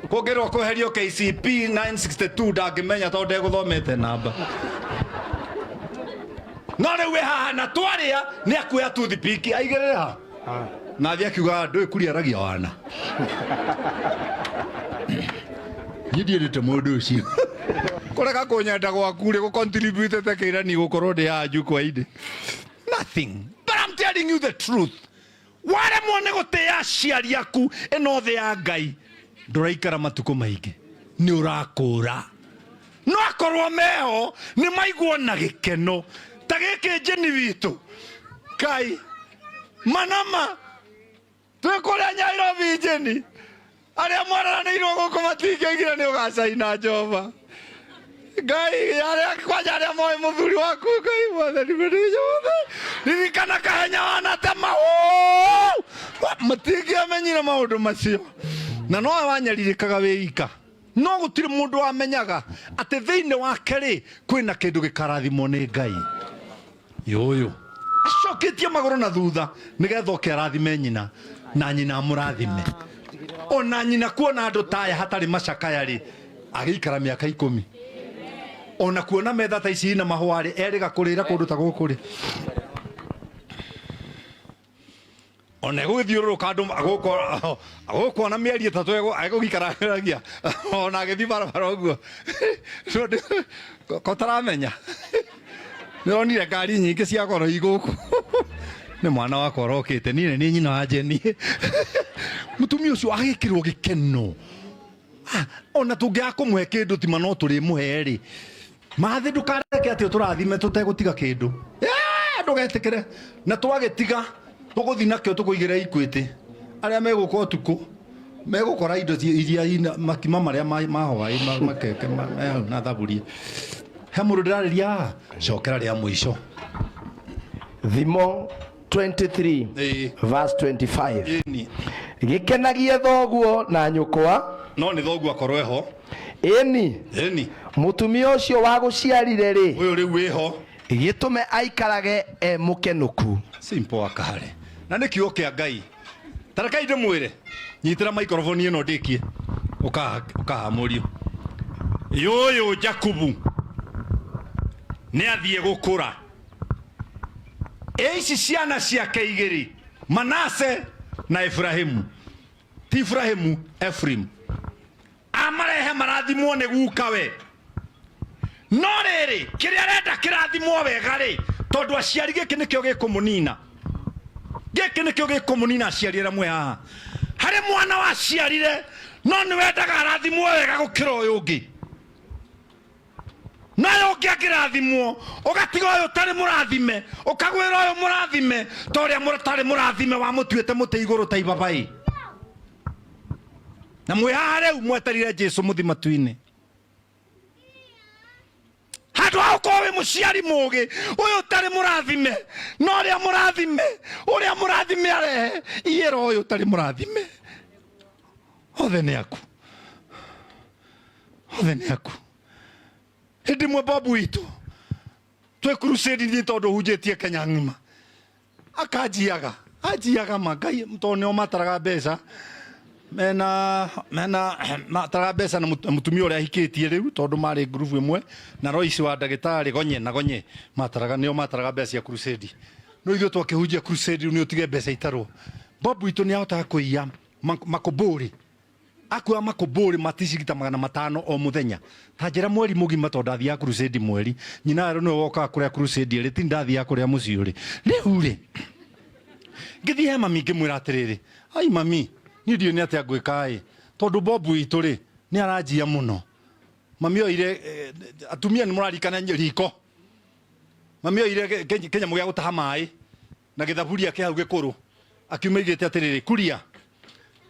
Kũngĩrwo kweherio KCP 962 ndangĩmenya tondũ ndegũthomete namba. No rĩu wĩ haha na twarĩa nĩ akuoya toothpick aigĩrĩre ha. Na athiĩ akiuga ndũĩ kuria aragia wana. Niĩ ndiendete mũndũ ũcio. Kũrega kũnyenda gwaku rĩ, gũ-contribute-te kĩrani gũkorwo ndĩ haha jukwaa-inĩ. Nothing. But I'm telling you the truth. Waremwo nĩ gũtĩĩa aciari aku ĩno thĩ ya Ngai, ndũraikara matukũ maingĩ, nĩ ũrakũra. No akorwo meho nĩ maiguo na gĩkeno ta gĩkĩ njeni witũ. Ngai manama twĩ kũrĩa Nairobi njeni, arĩa mwaranĩirwo gũkũ matingĩaigire nĩ ũgacaina Jehova. Ngai arĩa kwanja arĩa moĩ mũthuri waku, Ngai mwathani mwene yothe, ririkana kahenya wanatema ũũ. Matingĩamenyire maũndũ macio, na nowe wanyarirĩkaga wĩ ika. No gũtirĩ mũndũ wamenyaga atĩ thĩinĩ wake rĩ kwĩna kĩndũ gĩkarathimwo nĩ Ngai. Yũyũ acoketie magũrũ na thutha nĩgetha oke arathime nyina, na nyina amũrathime. Ona nyina kuona andũ ta aya hatarĩ macakaya rĩ, agĩikara mĩaka 10. Ona kuona metha ta ici ina mahũa rĩ, erĩga kũrĩra kũndũ ta gũkũ rĩ. Ona egũgĩthiũrũrũka andũ gũkũ ona mĩeri 3 egũgĩikara ageragia. Ona agĩthiĩ barabara ũguo. Ko taramenya. Nĩronire ngari nyingĩ cia goro i gũkũ. Nĩ mwana wakwa ũrokĩte, niĩ nĩ nyina wa Jeni. Mũtumia ũcio agĩkĩrwo gĩkeno. Ona tũngĩaga kũmũhe kĩndũ tima no tũrĩmũhe rĩ. Mathĩ ndũkareke atĩ ũtũrathime tũtegũtiga kĩndũ. Ndũgetĩkĩre. Na twagĩtiga tũgũthiĩ nakĩo tũkũigĩre Equity. Arĩa megũka ũtukũ megũkora indo iria ina makima marĩa mahwaĩ, makeke, me hau na thaburia. He mũndũ ndĩrarĩria haha? Cokera rĩa mũico. Thimo 23 verse 25. Ĩni. Gĩkenagie thoguo na nyũkwa. No nĩ thoguo akorwo eho. Ĩni. Ĩni. Mũtumia ũcio wagũciarire rĩ. Ũyũ rĩu wĩho. Gĩtũme aikarage e mũkenũku. Simple akare. Na nĩ kiugo kĩa Ngai. Ta rekei ndĩmwĩre. Nyitĩra microphone ĩno ndĩkie. Ũkaha mũriũ. Yũyũ Jakubu nĩ athiĩ gũkũra. Ĩ ici ciana ciake igĩrĩ, Manase na Efraimu. Ti Efraimu, Ephraim. Amarehe marathimwo nĩ gukawe. No rĩrĩ, kĩrĩa arenda kĩrathimwo wega rĩ, tondũ aciari gĩkĩ nĩkĩo gĩkũmũnina. Gĩkĩ nĩkĩo gĩkũmũnina aciari arĩa mwĩ haha. Harĩ mwana waciarire no nĩ wendaga arathimwo wega gũkĩra ũyũ ũngĩ, na ũyũ ũngĩ angĩrathimwo ũgatiga ũyũ ũtarĩ mũrathime, ũkagwĩra ũyũ mũrathime ta ũrĩa ũtarĩ mũrathime wamũtuĩte mũtĩ igũrũ ta ibabaĩ. Na mwĩ haha rĩu mweterire Jesu mũthi matu-inĩ. Handũ ha ũkorwo wĩ mũciari mũgĩ, ũyũ ũtarĩ mũrathime na ũrĩa mũrathime, ũrĩa mũrathime arehe iyĩra ũyũ ũtarĩ mũrathime. Othe nĩ aku, othe nĩ aku. Hĩndĩ ĩmwe Bob witũ twĩ crusade niĩ tondũ hunjĩtie Kenya ng'ima, akanjiaga anjiaga ma Ngai tondũ nĩo mataraga mbeca mena mena mataraga mbeca na mũtumia ũrĩa ahikĩtie rĩu tondũ marĩ ngurubu ĩmwe na Royce wa ndagĩtarĩ Gonye na Gonye mataraga, nĩo mataraga mbeca cia crusade. No ithuĩ twakĩhunjia crusade rĩu nĩ ũtige mbeca itarwo. Bob witũ nĩ ahotaga kũiya makũmbũrĩ, akuaga makũmbũrĩ maticigita 500 o mũthenya, ta njĩra mweri mũgima tondũ ndathiaga crusade mweri. Nyina werũ nĩwe wokaga kũrĩa crusade ĩrĩ, ti ndathiaga kũrĩa mũciĩ ũrĩ. Rĩu rĩ, ngĩthiĩ he mami ngĩmwĩra atĩrĩrĩ, ai mami, niĩ ndiũĩ nĩ atĩa ngwĩka ĩ, tondũ Bob witũ rĩ nĩ aranjia mũno. Mami oire, atumia nĩ mũrarikana riko, mami oire kĩnyamũ gĩa gũtaha maĩ na gĩthaburia kĩa hau gĩkũrũ, akiuma aigĩte atĩrĩrĩ, kuria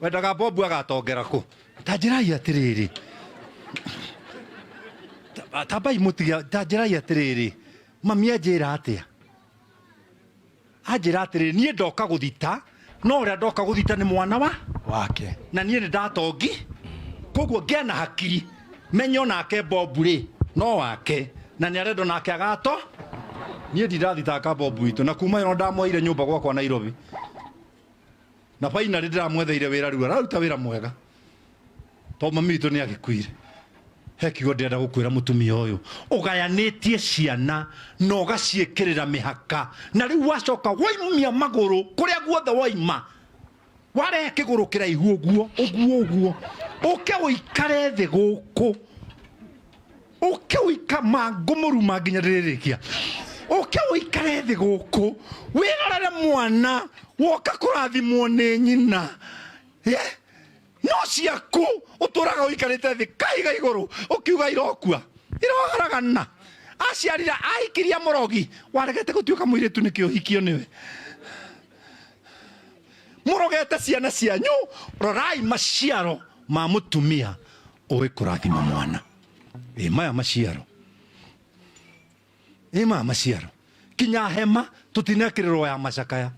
wendaga Bob agatongera kũ? Ta njĩrai atĩrĩrĩ, tambai mũtige, ta njĩrai atĩrĩrĩ, mami anjĩra atĩa? Anjĩra atĩrĩrĩ, niĩ ndoka gũthita, no ũrĩa ndoka gũthita nĩ mwana wa wake, na niĩ nĩ ndatongi, koguo ngĩa na hakiri menye onake Bob rĩ no wake, na nĩ arendwo nake agato. Niĩ ndirathitanga Bob witũ, na kuma ĩno ndamwoire nyũmba gwakwa Nairobi, na finally ndĩramwetheire wĩra, rĩu araruta wĩra mwega tondũ mami witũ nĩ agĩkuire. He kiugo ndĩrenda gũkwĩra mũtumia ũyũ, ũgayanĩtie ciana na ũgaciĩkĩrĩra mĩhaka, na rĩu wacoka waimia magũrũ kũrĩa guothe waima, warehe kĩgũrũ kĩraihu ũguo ũguo ũguo, ũke ũikare thĩ gũkũ, ũke ũika mangũmũruma nginya ndĩrĩrĩkia, ũke ũikare thĩ gũkũ wĩrorere mwana woka kũrathimwo nĩ nyina. No ciaku ũtũraga ũikarĩte thĩ kaiga igũrũ ũkiuga irokua iroharagana. Aciarire ahikiria mũrogi waregete gũtuĩka mũirĩtu nĩkĩ ũhikio nĩwe. Mũrogete ciana cianyu, rorai maciaro ma mũtumia ũĩ kũrathima mwana. Ĩ maya maciaro, ĩ maya maciaro, kinya hema tũtinekĩrĩrwo ya macakaya.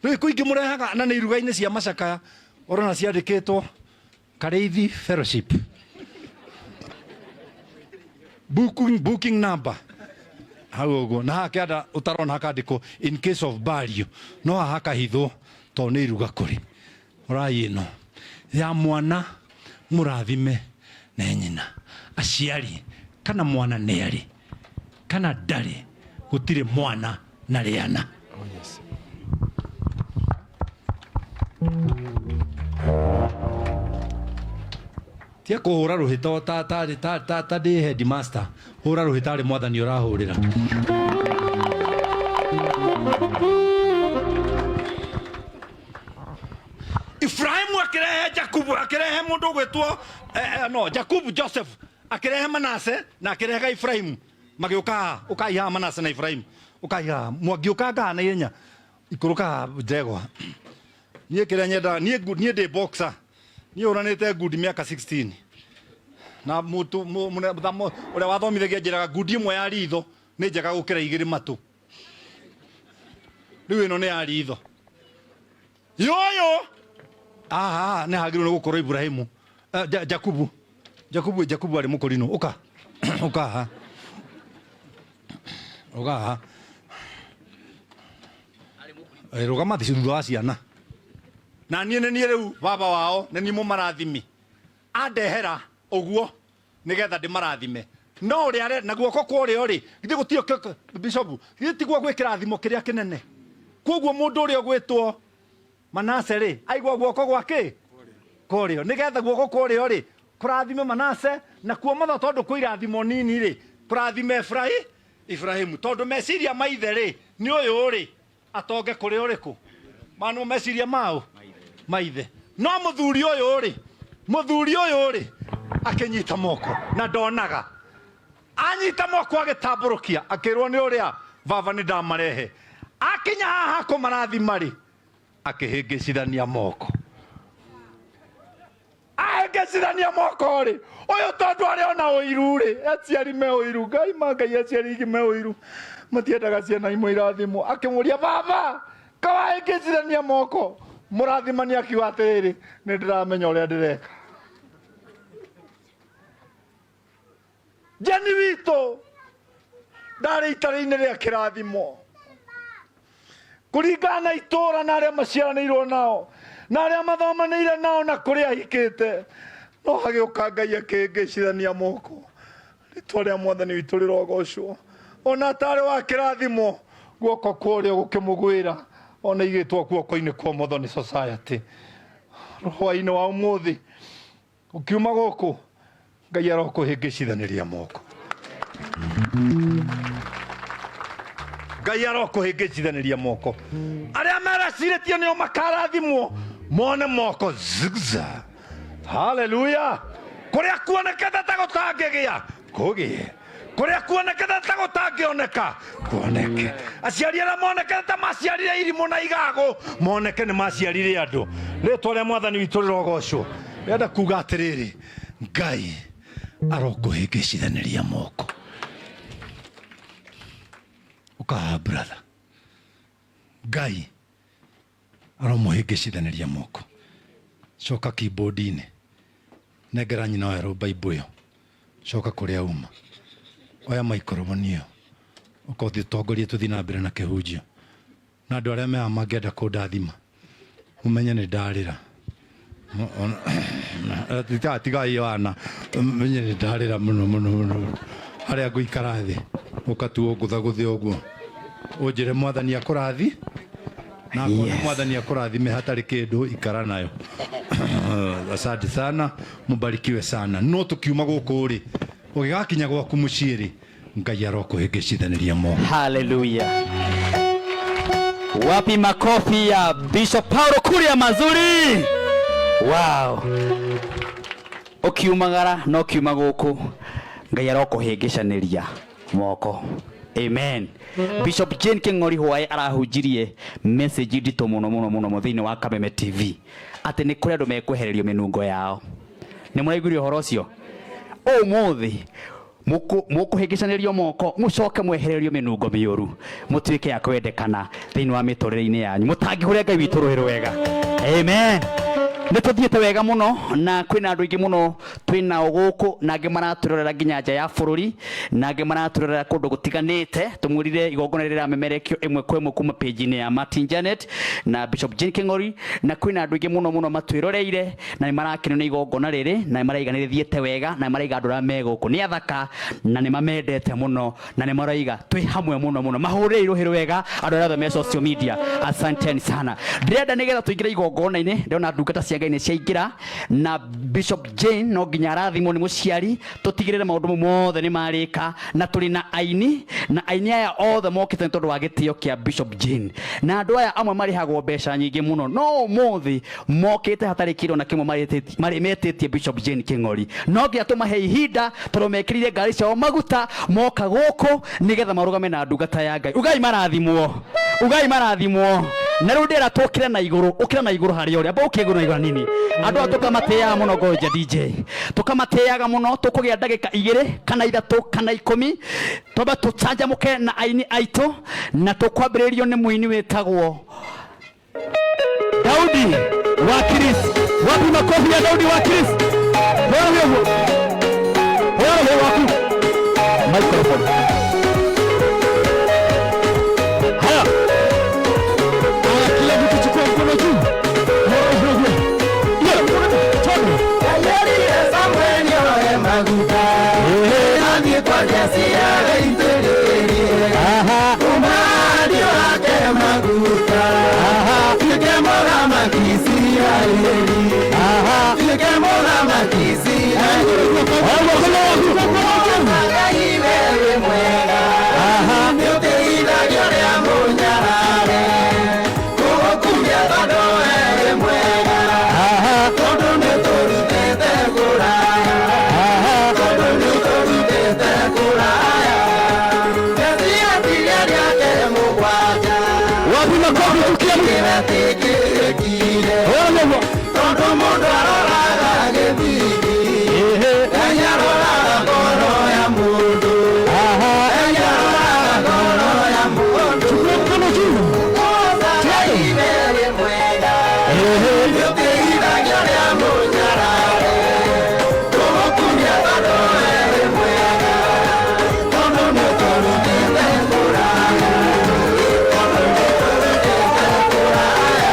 Rĩu kũingĩ mũrehaga na nĩ iruga-inĩ cia macakaya, ũrona ciandĩkĩtwo Karĩithi Fellowship, booking number hau ũguo, na haha kĩanda ũtarona hakandĩkwo in case of burial, no haha hakahithwo tondũ nĩ iruga kũrĩ. Rorai ĩno ya mwana mũrathime nĩ nyina, aciari kana mwana nĩ arĩ kana ndarĩ, gũtirĩ mwana na rĩana. Tia kũhũra rũhĩ to ta ta ta ta ta ndĩ headmaster, hũra rũhĩ tarĩ mwathani ũrahũrĩra. Ibrahimu akĩrehe Jakubu, akĩrehe mũndũ ũgwĩtwo no Jakubu, Joseph akĩrehe Manase na akĩrehe Ibrahimu, magĩũka haha. Ũkai haha Manase na Ibrahimu, ũkai haha, mwangĩũkanga haha na ihenya, ikũrũka haha ndegwa. Niĩ kĩrĩa nyendaga, niĩ ndĩ boxer, niĩ ũranĩte ngundi mĩaka 16, na mũtu ũrĩa wathomithagia njĩraga ngundi ĩmwe ya ritho nĩ njega gũkĩra igĩrĩ matũ. Rĩu ĩno nĩ ya ritho yoyo. Aha nĩ hagĩrĩirwo nĩ gũkorwo Ibrahimu, Jakubu, Jakubu, Jakubu arĩ mũkũrinũ. Ũka, ũka haha, ũka haha. Rũgama thĩ thutha wa ciana. Na niĩ nĩ niĩ rĩu baba wao, nĩ niĩ mũmarathimi. Andehera ũguo nĩgetha ndĩmarathime. No ũrĩa are na guoko kwa ũrĩo rĩ, githĩ gũtirĩ bishop, githĩ tiguo gwĩ kĩrathimo kĩrĩa kĩnene? Koguo mũndũ ũrĩa ũgwĩtwo Manase rĩ, aigua guoko gwa kĩ? Kwa ũrĩo. Nĩgetha guoko kwa ũrĩo rĩ, kũrathime Manase, na kuo motho tondũ kwĩ irathimo nini rĩ, kũrathime Ibrahimu. Tondũ meciria ma ithe rĩ, nĩ ũyũ rĩ. Atonge kũrĩ ũrĩkũ? Mano meciria mao maithe. No mũthuri ũyũ rĩ, mũthuri ũyũ rĩ akĩnyita moko na ndonaga. Anyita moko agĩtambũrũkia akĩrwo nĩ ũrĩa baba nĩ ndamarehe. Akinya haha kũmarathima rĩ, akĩhĩngĩcithania moko. Ahĩngĩcithania moko rĩ, ũyũ tondũ arĩ ona ũiru rĩ, aciari me ũiru, Ngai ma Ngai aciari aingĩ me ũiru, matiendaga ciana imwe irathimwo. Akĩmũria baba, kawahĩngĩcithania moko? Mũrathimani akiuga atĩrĩrĩ, nĩ ndĩramenya ũrĩa ndĩreka. Jeni witũ ndarĩ itara-inĩ rĩa kĩrathimo kũringana na itũra na arĩa maciaranĩirwo nao na arĩa mathomanĩire nao na kũrĩa ahikĩte, no hagĩũka Ngai akĩhĩngĩcithania moko. Rĩtwa rĩa mwathani witũ rĩrogocwo. Ona atarĩ wa kĩrathimo, guoko kwa ũrĩo gũkĩmũgwĩra, ona igĩtwo guoko-inĩ kwa ũmotho nĩ society. Hwaĩ-inĩ wa ũmũthĩ ũkiuma gũkũ, Ngai arokũhĩngĩcithanĩria moko. Ngai arokũhĩngĩcithanĩria moko. Arĩa meracirĩtie nĩo makarathimwo, mone moko zigzag. Haleluya! Kũrĩa kuonekete ta gũtangĩgĩa, kũgĩe. Kũrĩa kuonekete ta gũtangĩoneka, kuoneke. Aciari arĩa monekete ta maciarire irimũ na igago, moneke nĩ maciarire andũ. Rĩtwa rĩa mwathani witũ rĩrogocwo. Ndĩrenda kuga atĩrĩrĩ, Ngai arokũhĩngĩcithanĩria moko. Ũkaha brother. Ngai aromũhĩngĩcithanĩria moko. Coka keyboard-inĩ. Nengera nyina wa erũ Bible ĩyo. Coka kũrĩa uma. Oya microphone ĩyo. Ũka ũthiĩ ũtongorie tũthiĩ na mbere na kĩhunjio. Na andũ arĩa mehaha mangĩenda kũndathima, mũmenye nĩ ndarĩra. Tigai Yohana, menye nĩ ndarĩra mũno mũno mũno. Harĩa ngũikara thĩ, ũkatuo ngũthagũthe ũguo. Ũnjĩre mwathani akũrathi, na akorwo nĩ mwathani akũrathime hatarĩ kĩndũ, ikara nayo. Asante sana, mũbarikiwe sana. No tũkiuma gũkũ rĩ, ũgĩgakinya gwaku mũciĩ rĩ, Ngai arokũhĩngĩcithanĩria moko. Haleluya. Wapi makofi ya Bishop Paulo Kuria mazuri? Wow. Ukiumagara no kiuma guku Ngai arokũhĩngĩcanĩria moko. Amen. Bishop Jane King'ori Hwaĩ arahunjirie message nditũ mũno mũno mũno mũno thĩinĩ wa Kameme TV atĩ nĩ kũrĩ andũ mekwehererio mĩnungo yao. Nĩ mũraiguire ũhoro ũcio? Ũmũthĩ mũkũhĩngĩcanĩrio moko mũcoke mwehererio mĩnungo mĩũru mũtuĩke a kwendekana thĩinĩ wa mĩtũrĩre-inĩ yanyu mũtangĩhũrĩra Ngai witũ rũhĩ rwega. Amen. Nĩ tũthiĩte wega mũno na kwĩna andũ aingĩ mũno twĩ nao gũkũ na angĩ maratũrorera nginya nja ya bũrũri na angĩ maratũrorera kũndũ gũtiganĩte. Tũmwĩrire igongona rĩrĩ rĩramemerekio ĩmwe kwa ĩmwe kuma page-inĩ ya Martin Janet na Bishop Jane King'ori, na kwĩna andũ aingĩ mũno mũno matwĩroreire na nĩ marakenio nĩ igongona rĩrĩ na nĩ maraiga nĩ rĩthiĩte wega na nĩ maraiga andũ arĩa me gũkũ nĩ athaka na nĩ mamendete mũno na nĩ maraiga twĩ hamwe mũno mũno. Mahũrĩrei rũhĩ rwega andũ arĩa othe me social media, asanteni sana. Ndĩrenda nĩgetha tũingĩre igongona-inĩ, ndĩrona ndungata cia Ngai nĩ ciaingĩra na Bishop Jane no nginya arathimwo nĩ mũciari, tũtigĩrĩre maũndũ mau mothe nĩ marĩka, na tũrĩ na aini na aini aya othe mokĩte nĩ tondũ wa gĩtĩo kĩa Bishop Jane, na andũ aya amwe marĩhagwo mbeca nyingĩ mũno no ũmũthĩ mokĩte hatarĩ kĩndũ na kĩmwe metĩtie Bishop Jane King'ori. No nginya tũmahe ihinda tondũ mekĩrire ngari ciao maguta moka gũkũ nĩgetha marũgame na ndungata ya Ngai. Ugai marathimwo, ugai marathimwo. Na rĩu ndĩrera tũkĩre na igũrũ, ũkĩra na igũrũ harĩa ũrĩ, amba ũkĩre igũrũ na igũrũ hanini. Andũ aya tũkamatĩaga mũno, ngoja DJ, tũkamatĩaga mũno. Tũkũgĩa ndagĩka 2 kana 3 kana 10 twambe tũcanjamũke na aini aitũ, na tũkwambĩrĩrio nĩ mũini wĩtagwo Daudi wa Chris. Wapi makofi ya Daudi wa Chris? Wewe huyo. Wewe huyo waku. Microphone. Haya. Haya, kila mtu chukua mkono juu. Wewe huyo huyo. Yeah, mkono juu. Twende. Aha. Aha. Mũndũ aroraga gĩthithi, Ngai aroraga ngoro ya mũndũ. Ngai aroraga ngoro ya mũndũ. Ngai nĩ mwega, nĩũkĩhithagia ũrĩa mũnyarare. Tũgũkumia tondũ we wĩ mwega, tondũ nĩũtũrutĩte kũraya. Tondũ nĩũtũrutĩte kũraya.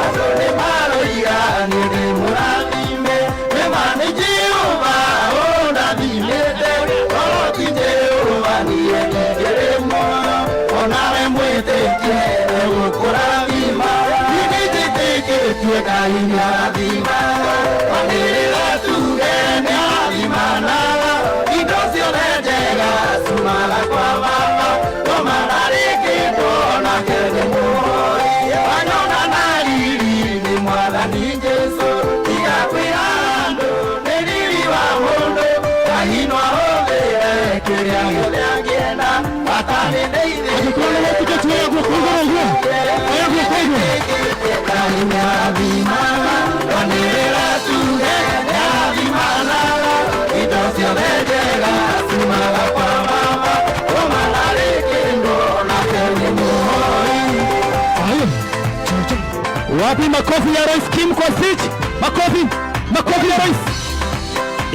Andũ nĩmaroiga niĩ ndĩ mũrathime, nĩma nĩ Jehova ũndathimĩte. Korwo ti Jehova niĩ ndingĩrĩ muoyo, onawe mwĩtĩkie egũkũrathima. Niĩ nĩnjĩtĩkĩtie Ngai nĩarathimaga, wanĩrĩra tuge nĩarathimanaga. Indo ciothe njega ciumaga kwa Baba, ndoma ndarĩ kĩndũ onake nĩ mũhoi. Wanyona na riri nĩ Mwathani Jesũ, tiga kwĩra andũ nĩ riri wa mũndũ. Ngai no ahũthĩre kĩrĩa gĩothe angĩenda, bata nĩ ndeithĩtie. Ngai nĩarathimaga, wanĩrĩra tuge nĩarathimanaga. Indo ciothe njega ciumaga kwa Baba, ndoma ndarĩ kĩndũ onake nĩ mũhoi. Wapi makofi ya Rais Kim kwa stage? Makofi, makofi ya Rais.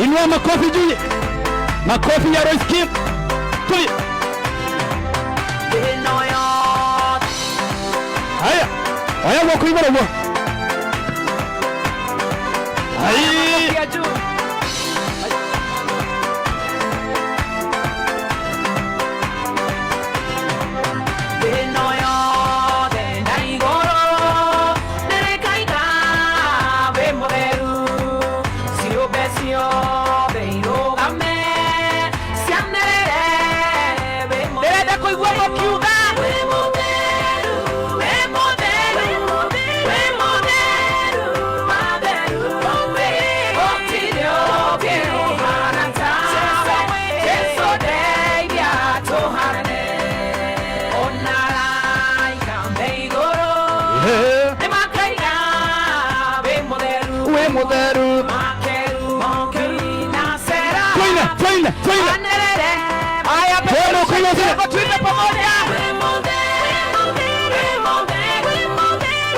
Inua makofi juu. Makofi ya Rais Kim. Tuli. Haya. Haya guoko igũrũ guo. Hai. Ĩno yothe na igũrũ nĩrĩkaiga wĩ mũtheru, ciũmbe ciothe irũgame cianĩrĩre wĩ mũtheru. Ndĩrenda kũigua mũkiuga wĩ mũtheru, wĩ mũtheru, wĩ mũtheru, matheru wĩ gũtirĩ ũngĩ ũhana tawe. Jesũ ndeithia tũhane ona araika me igũrũ nĩmakaiga wĩ mũtheru, Wĩ mũtheru. Makerubi na serafi Twine, twine, twine. wanĩrĩre. Haya, Twende ukinywa zile. tuimbe pamoja. Wĩ mũtheru, wĩ mũtheru,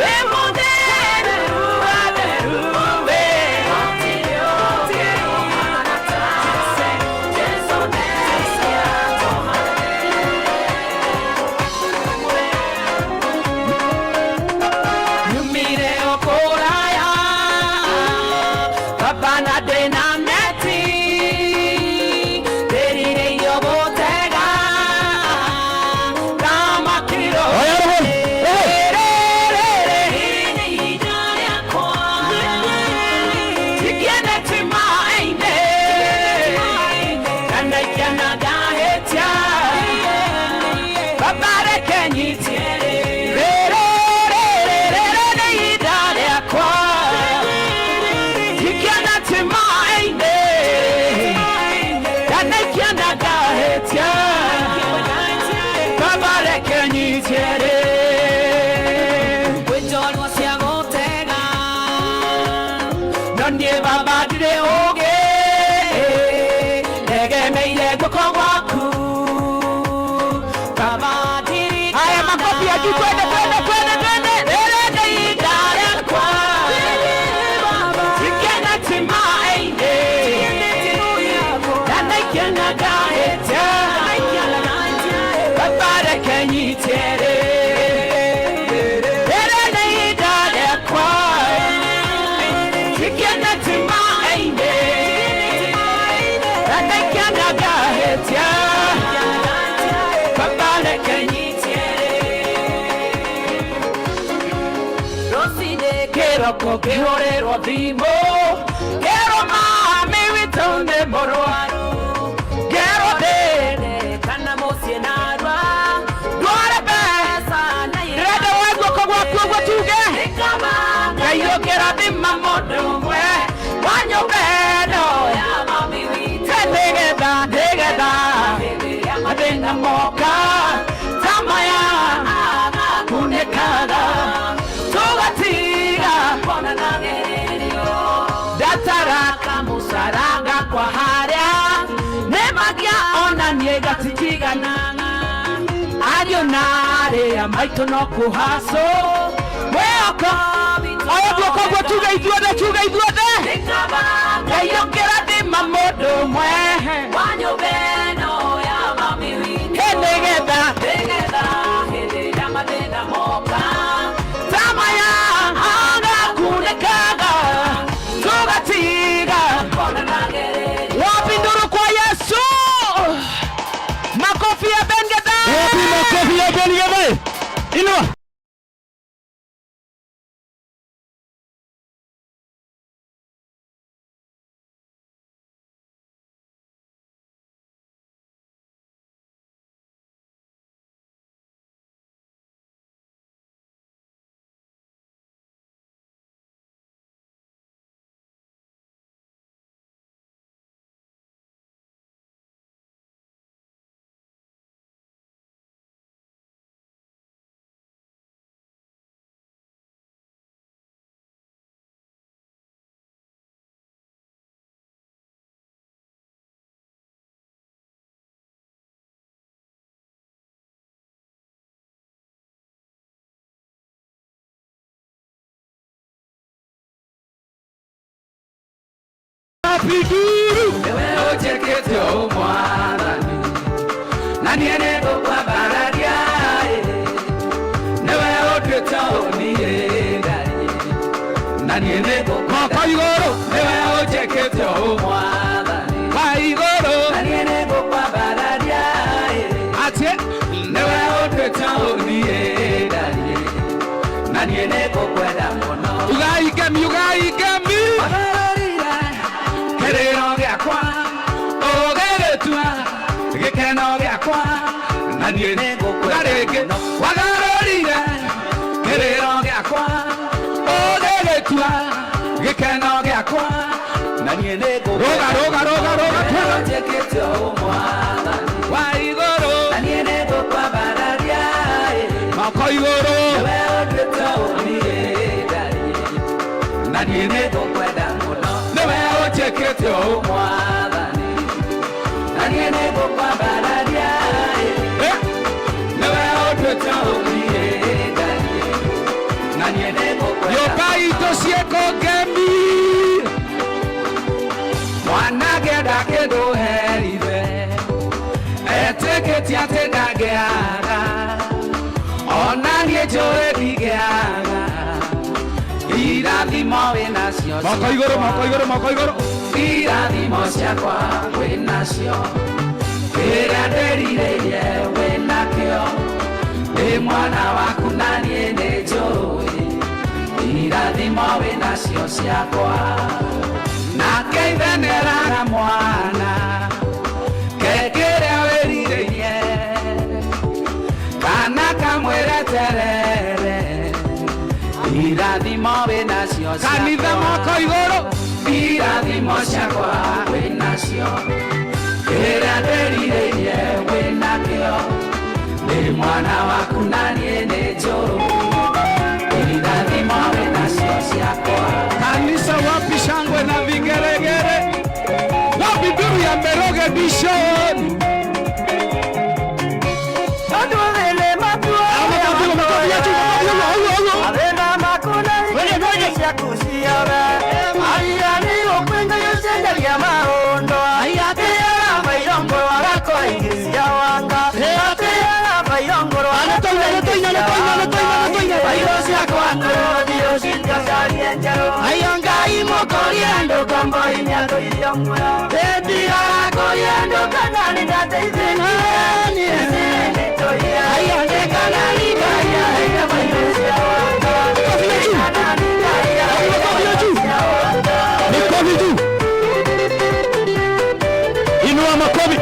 wĩ mũtheru, watheru wĩ. Gũtirĩ ũngĩ ũhana tawe. Jesũ ndeithia tũhane. Nyumire o kũraya, baba na ndĩna neti, ndĩrirĩirio gũtega thamaki rũĩ. Ihinda rĩakwa ndikenete maĩ-inĩ, kana ikĩana ngahĩtia, baba reke nyitie. Rĩrĩ nĩ ihinda rĩakwa ndikenete maĩ-inĩ, kana ikĩana ngahĩtia, baba reke nyitie. Kwĩ njorua cia gũtega, no niĩ baba ndirĩ ũũgĩ, ndegemeire guoko gwaku baba ndirikana. Haya, makofi ya juu, twende twende twende twende. Rĩrĩ nĩ ihinda rĩakwa ndikenete maĩ-inĩ, na ikĩana ngahĩtia, baba reke nyitie. Rĩrĩ nĩ ihinda rĩakwa ndikenete maĩ-inĩ, na ikĩana ngahĩtia, baba reke nyitie. Rũcinĩ kĩroko ngĩhũrĩrwo thimũ, ngĩrwo mami witũ nĩ mũrwaru, ngĩrwo ndĩrĩ kana mũciĩ narua ndware mbeca na Ndĩrenda woe guoko gwaku ũguo tuge. Ngai ũkĩrathima mũndũ ũmwe wa nyũmba ĩno ya mami witũ, nĩgetha nĩgetha mathĩna moka ta maya kunĩkaga tũgatiga kuonana. Ona niĩ gatinjiganaga ariũ na arĩa maitũ no kũhacũ mwĩhoko. Oya guoko guo, tuge ithuothe, tuge ithuothe. Ngai ũkĩrathima mũndũ ũmwe wa nyũmba ĩno ya mami witũ, nĩgetha nĩgetha hĩndĩ ĩrĩa mathĩna moka tamaya agakunĩkaga tũgatiga. Wapi nduru kwa Yesu? Makofi ya Ben Githae. Wapi makofi ya Ben Githae? Inua. Wapi nduru? Niwe ũnjĩkĩte ũũ Mwathani, na niĩ nĩngũkwambararia ĩ. Nĩwe ũnduĩte ũũ niĩ ndariĩ, na niĩ nĩngũkwenda. Moko igũrũ. Nĩwe ũnjĩkĩte ũũ Mwathani, Kwa igũrũ. na niĩ nĩngũkwambararia ĩ. Atie. Nĩwe ũnduĩte ũũ niĩ ndariĩ, na niĩ nĩngũkwenda mũno. Ugai ngemi, ugai ngemi. Wagarũrire kĩrĩro gĩakwa ũgĩgĩtua gĩkeno gĩakwa, na niĩ nĩngũkwenda Rĩngĩ. mũno. Wagarũrire kĩrĩro gĩakwa ũgĩgĩtua gĩkeno gĩakwa, na niĩ nĩngũkwenda. Rũga, rũga, rũga, rũga, twende. Njĩkĩte ũũ Mwathani, Wa igũrũ. na niĩ nĩngũkwambararia ĩ. Moko igũrũ. Nĩwe ũnduĩte ũũ niĩ ndariĩ, na niĩ nĩngũkwenda mũno. Nĩwe ũnjĩkĩte ũũ. Mwathani, na niĩ nĩngũkwambararia ĩ. Eh. Nĩwe ũnduĩte ũũ niĩ ndariĩ, na niĩ nĩngũkwenda. Nyũmba itũ ciĩkũ ngemi. Mwana ngĩenda kĩndũ herithe etĩkĩtie atĩ ndangĩaga, ona niĩ njũĩ ndingĩaga irathimo wĩnacio. Moko igũrũ, moko igũrũ, moko igũrũ. Irathimo ciakwa wĩnacio, kĩrĩa ndĩrirĩirie wĩnakĩo, ndĩ mwana waku na niĩ nĩ njũĩ irathimo wĩnacio ciakwa. Nake ithe nĩeraga mwana ke kĩrĩa wĩrirĩirie kana kamwĩre terere, irathimo wĩnacio. Kanitha moko igũrũ. Irathimo ciakwa wĩnacio, kĩrĩa ndĩrirĩirie wĩnakĩo, ndĩ mwana waku na niĩ nĩ njũĩ irathimo wĩnacio ciakwa. Kanisa, wapi shangwe na vigeregere? Wapi nduru ya Meroge Mission? Makofi ya juu, makofi ya juu, au, au, au. Twende, twende. Anatoina, anatoina, anatoina, anatoina, anatoina. Ngai mũkũrie Makofi juu. Inua makofi.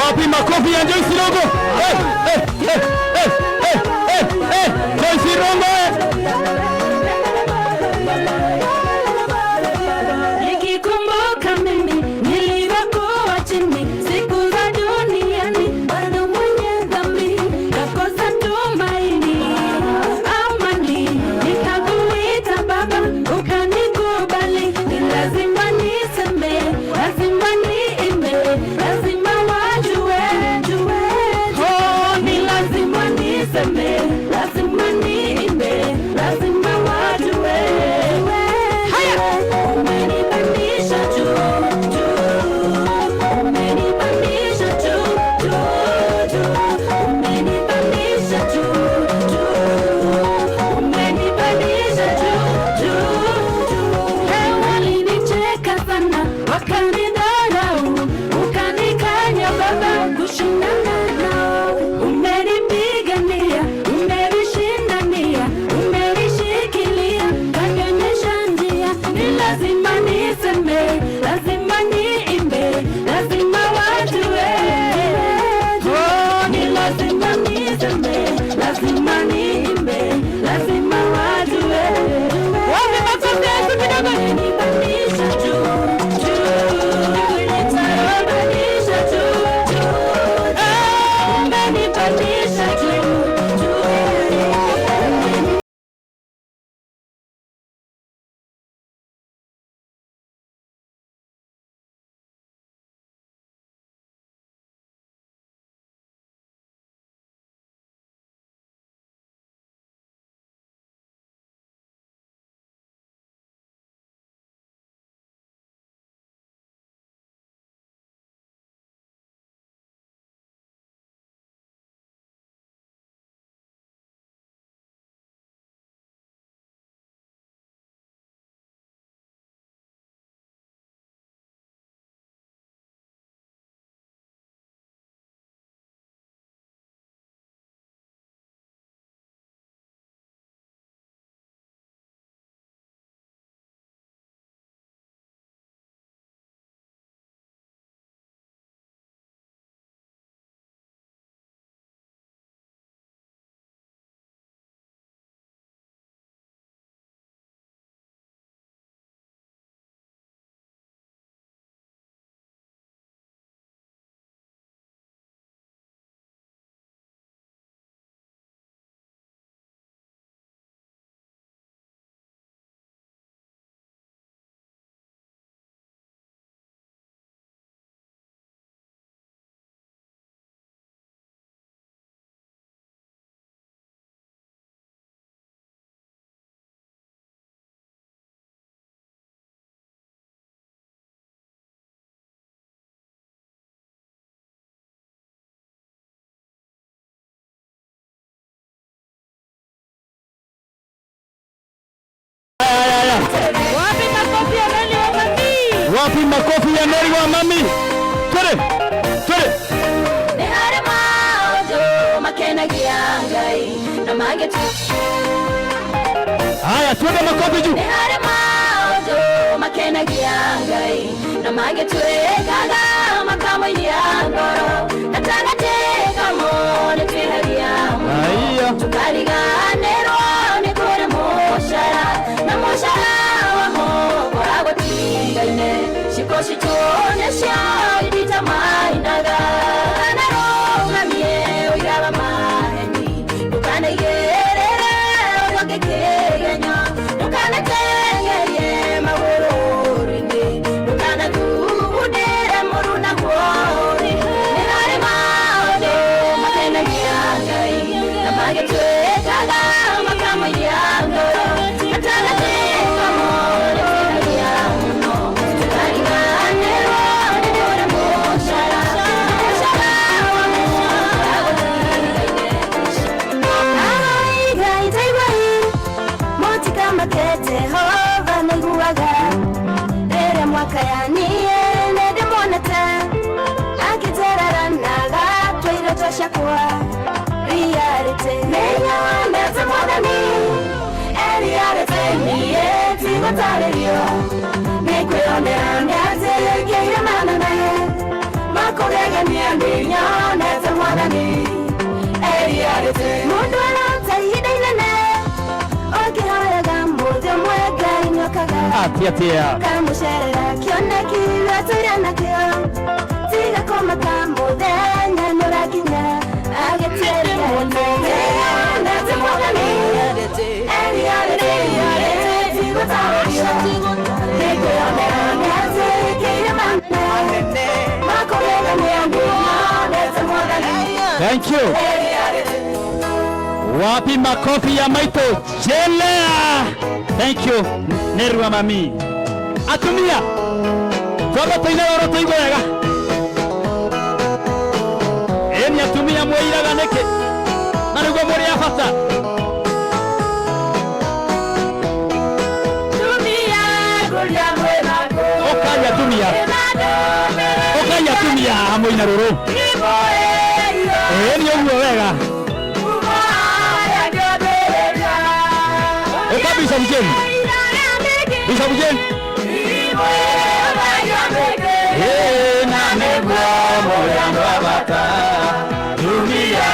Wapi makofi ya Joyce Rongo? Hey, hey, hey, hey, hey, hey, hey, Joyce Rongo. Nikikumbuka mimi nilivyokuwa chini siku za duniani, bado mwenye dhambi kakosa tumaini, amani nikakuita Baba ukanikubali. Ni lazima niseme, lazima niimbe, lazima wajue, jue, oh, ni lazima niseme, lazima niimbe, lazima wajue. Haya, umenipandisha juu juu, umenipandisha juu juu juu, umenipandisha juu juu, umenipandisha juu juu juu. Walinicheka sana wakanidharau, ukanikanya Baba kushindana nao. Umenipigania, umenishindania, umenishikilia, kanionyesha njia. Ni lazima niseme, lazima niimbe, lazima wajue. Oh, ni lazima niseme, lazima niimbe, lazima wajue. Wapi makofi yetu kidogo? Umenipandisha juu, juu, umenipandisha juu, juu, umenipandisha juu, juu. Wapi makofi ya Mary wa Mami? Wapi makofi ya Mary wa Mami? Twende, twende. Nĩ harĩ maũndũ makenagia Ngai na mangĩ tu. Haya, twende makofi juu. Nĩ harĩ maũndũ makenagia Ngai na mangĩ twĩkaga makamũinia ngoro gatagatĩ kamo nĩ twĩhagia mũno tũkariganĩrwo nĩ kũrĩ mũcara na mũcara wamo ũkoragwo tinga-inĩ ciĩko citũ nĩcio itita mainaga ndũkanarũgamie ũira wa maheni ndũkanaigĩrĩre ũrĩa kĩgenyo ndũkanatengerie magũrũ-inĩ ndũkanathuure nĩokaga rĩrĩa mwakayanie nĩndĩmuonete akĩnjerera na agatwa iroto ciakwa reality nĩnyonete mwathani e reality niĩ tigũtarĩrio nĩkwĩonera nĩanjĩkĩire manene makũgegania nĩnyonete mwathani e reality mũndũ arota ihinda inene ũkĩhoyaga mũthĩ ũmwe Ngai nĩokaga Atia atia. Kamũcerera kĩoneki gĩatũire nakĩo tiga kũmaka mũthenya nĩũrakinya agĩtuĩria nĩnyonete mwathani e reality tigũtarĩrio nĩkwĩonera nĩanjĩkĩire manene makũgegania nĩnyonete mwathani Thank you. e reality. Wapi makofi ya Maito Jelea. Thank you. Nerwa mami. Atumia. Twamba tuine roro tuigue wega. Ĩni atumia mwĩiraga nĩkĩ? Na nĩguo mũrĩ a bata. Ũkai atumia. Ũkai atumia haha mũine rũrũ. Ĩni ũguo wega. Ũka Bishop Jane. Bishop Jane. Ĩĩ na nĩguo mũrĩ andũ a bata. Atumia.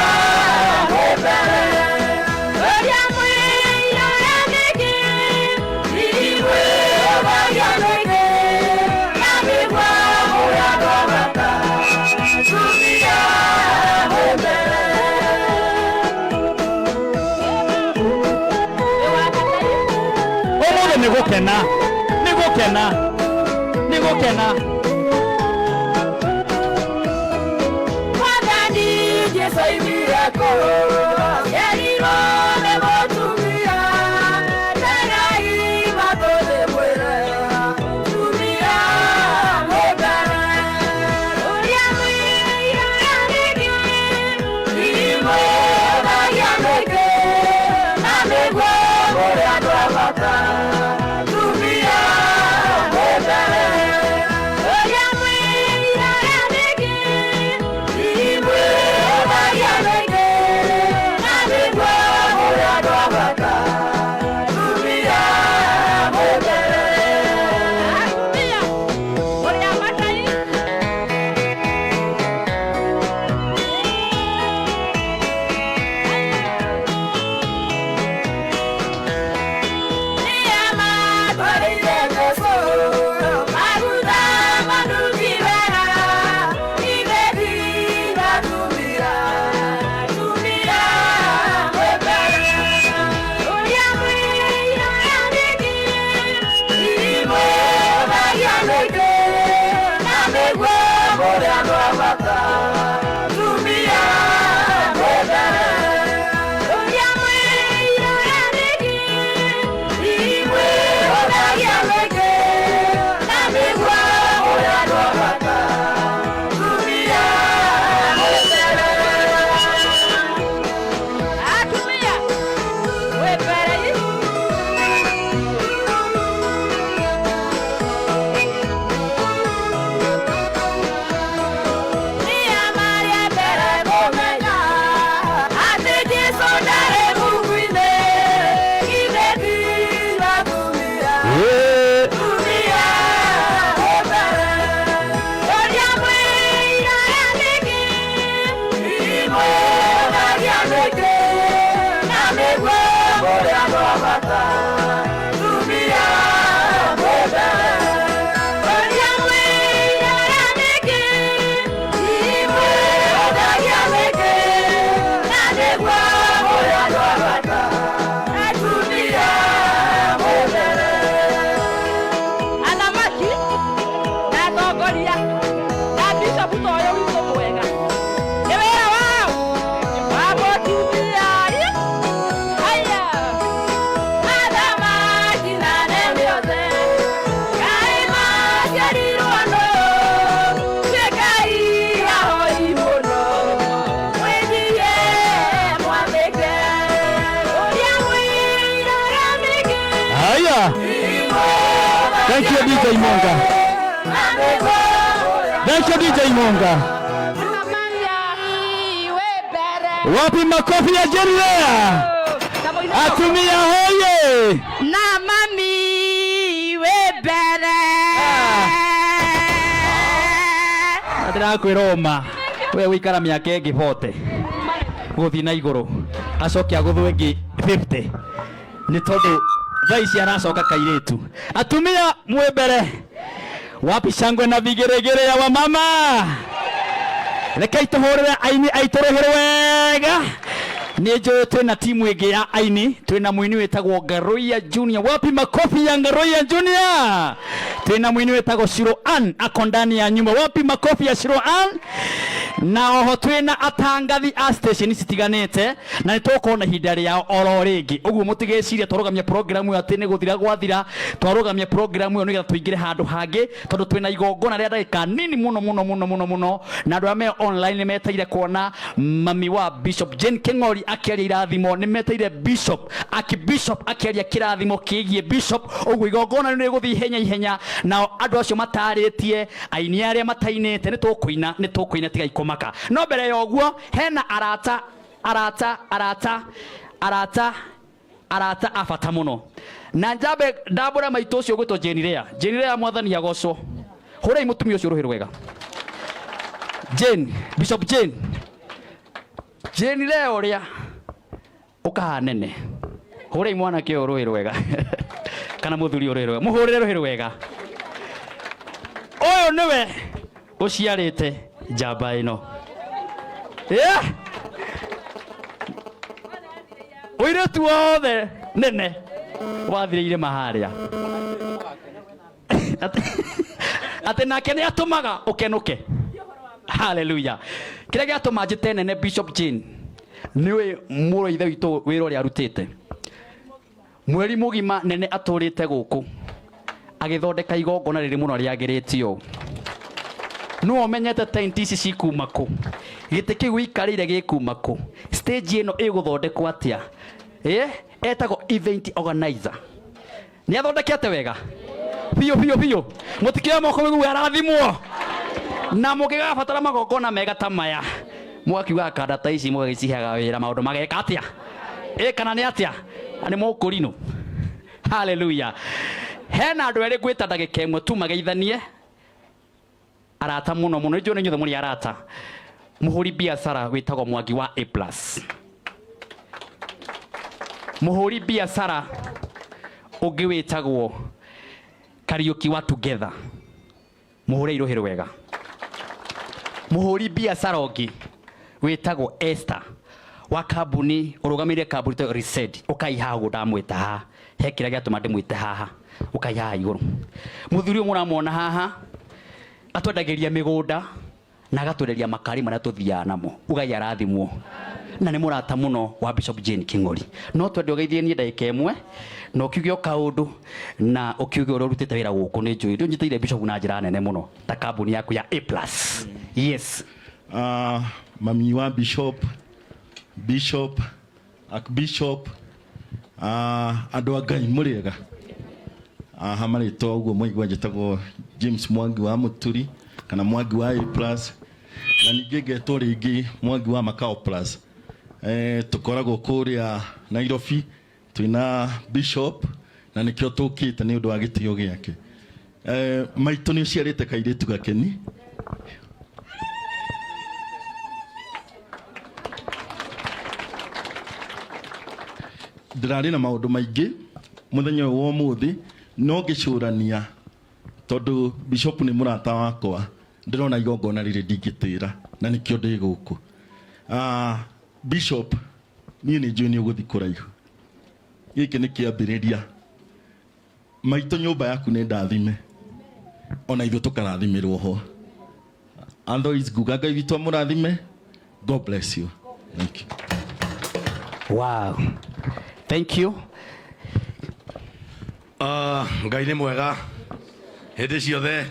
Ũmũthĩ nĩ gũkena. Nĩ gũkena. Nĩ gũkena. Mwathani Jesũ oimire kũu, erirwo nĩ mũtumia, tegai matũ ndĩmwĩre, tumia mwĩmbere. Ũrĩa mwĩiraga nĩkĩ, imwĩthagia nĩkĩ, na nĩguo mũrĩ andũ a bata, tumia mwĩmbere. Ũrĩa mwĩiraga nĩkĩ, imwĩthagia nĩkĩ, na nĩguo mũrĩ Thank you DJ Monga. Thank you DJ Monga. Wapi makofi ya Jeria? Atumia hoye. Na mami we mbere. Ndĩrakwĩra ũma we wĩikara mĩaka ĩngĩ 40 gũthiĩ na igũrũ acoke agũthwo ĩngĩ 50 nĩ tondũ thaa ici aracoka kairĩtu. Atumia mwĩ mbere, wapi shangwe na vigeregere ya wamama. Rekei tũhũrĩre aini aitũ rũhĩ wega. Nĩ njũĩ twĩna timu ĩngĩ ya aini, twĩna mũini wĩtagwo Ngaruiya Junior. Wapi makofi ya Ngaruiya Junior? Twĩna mũini wĩtagwo Shiro Ann ako ndani ya nyumba. Wapi makofi ya Shiro Ann? Na oho twĩna atangathi a station citiganĩte na nĩ tũgũkorwo na ihinda rĩao oro rĩngĩ. Ũguo mũtigecirie twarũgamia program ĩyo atĩ nĩ gũthira gwathira, twarũgamia program ĩyo nĩgetha tũingĩre handũ hangĩ tondũ twĩna igongona rĩa ndagĩka nini mũno mũno mũno mũno mũno, na andũ arĩa me online nĩ meteire kuona mami wa Bishop Jane King'ori akĩaria irathimo, nĩ meteire Bishop Archbishop akĩaria kĩrathimo kĩgiĩ Bishop. Ũguo igongona nĩ rĩgũthiĩ ihenya ihenya, nao andũ acio matarĩtie aini arĩa matainĩte nĩ tũkũina, nĩ tũkũina tigai kũmaka. No mbere ya ũguo hena arata arata arata arata arata a bata mũno, na njambe ndambũre maitũ ũcio ũgwĩtwo Jane Lea. Jane Lea, mwathani agocwo. Hũrai mũtumia ũcio rũhĩ rwega. Jane, Bishop Jane. Jane Lea ũrĩa ũkahanene. Hũrai mwanake ũyũ rũhĩ rwega. Kana mũthuri ũyũ rũhĩ rwega. Mũhũrĩre rũhĩ rwega. Ũyũ nĩwe ũciarĩte njamba ĩno. Yeah. Ũirĩtu wothe nene wathirĩire maharĩa. Atĩ nake nĩ atũmaga ũkenũke. Hallelujah. Kĩrĩa gĩatũma njĩte nene Bishop Jane nĩũĩ mũrũ ithe witũ wĩra ũrĩa arutĩte. Mweri mũgima nene atũrĩte gũkũ agĩthondeka igongona rĩrĩ mũno rĩagĩrĩte ũũ. Nĩwe ũmenyete tent ici cikuma kũ, gĩtĩ kĩu ũikarĩire gĩkuma kũ, stage ĩno ĩgũthondekwo atĩa. Etagwo event organizer. Nĩ athondekete wega biũ biũ biũ, mũtikĩoe moko mĩguo arathimwo. Na mũngĩgabatara magongona mega ta maya, mũgakiuga kanda ta ici mũgagĩciheaga wĩra maũndũ mageka atĩa? Kana nĩ atĩa? Na nĩ mũkũrinũ. Hallelujah. Hena andũ erĩ ngwĩta ndagĩka ĩmwe tu mageithanie, arata mũno mũno, nĩnjũĩ nĩ inyuothe mũrĩ arata. Mũhũri biacara wĩtagwo Mwangi wa A plus. Mũhũri biacara ũngĩ wĩtagwo Kariũki wa Together. Mũhũre rũhĩ rwega. Mũhũri biacara ũngĩ wĩtagwo Esther wa kambuni, ũrũgamĩrĩire kambuni ĩtagwo Reset. Ũkai haha ũguo ndamwĩta haha. He kĩrĩa gĩatũma ndĩmwĩte haha. Ũkai haha igũrũ. Mũthuri ũyũ mũramwona haha atwendagĩria mĩgũnda na agatwenderia makari marĩa tũthiaga namo. Ugai arathimwo. Na nĩ mũrata mũno wa Bishop Jane King'ori. No twende ũgeithie niĩ ndagĩka ĩmwe na ũkiuge o kaũndũ na ũkiuge ũrĩa ũrutĩte wĩra gũkũ. Nĩ njũĩ nĩ ũnyitĩire Bishop na njĩra nene mũno ta kambuni yaku ya A plus. Yes. Mami wa Bishop, Bishop, Archbishop, andũ a Ngai mũrĩega. Ha marĩtwa ũguo mwaigua njĩtagwo James Mwangi wa Mũturi kana Mwangi wa A plus, na ningĩ ngetwo rĩngĩ Mwangi wa Macao plus. Tũkoragwo kũrĩa Nairobi twĩna Bishop na nĩkĩo tũkĩte nĩ ũndũ wa gĩtĩo gĩake. Maitũ nĩ ũciarĩte kairĩtu gakeni. Ndĩrarĩ na maũndũ maingĩ mũthenya ũyũ wa ũmũthĩ, no ngĩcũrania tondũ Bishop nĩ mũrata wakwa, ndĩrona igongona rĩrĩ ndingĩtĩra na nĩkĩo ndĩ gũkũ. Bishop, niĩ nĩ njũĩ nĩ ũgũthiĩ kũraihu. Gĩkĩ nĩ kĩambĩrĩria. Maitũ nyũmba yaku nĩ ndathime, ona ithuĩ tũkarathimĩrwo ho. Otherwise nguga Ngai witũ amũrathime. God bless you. Thank you. Wow. Thank you. Ngai nĩ mwega hĩndĩ ciothe.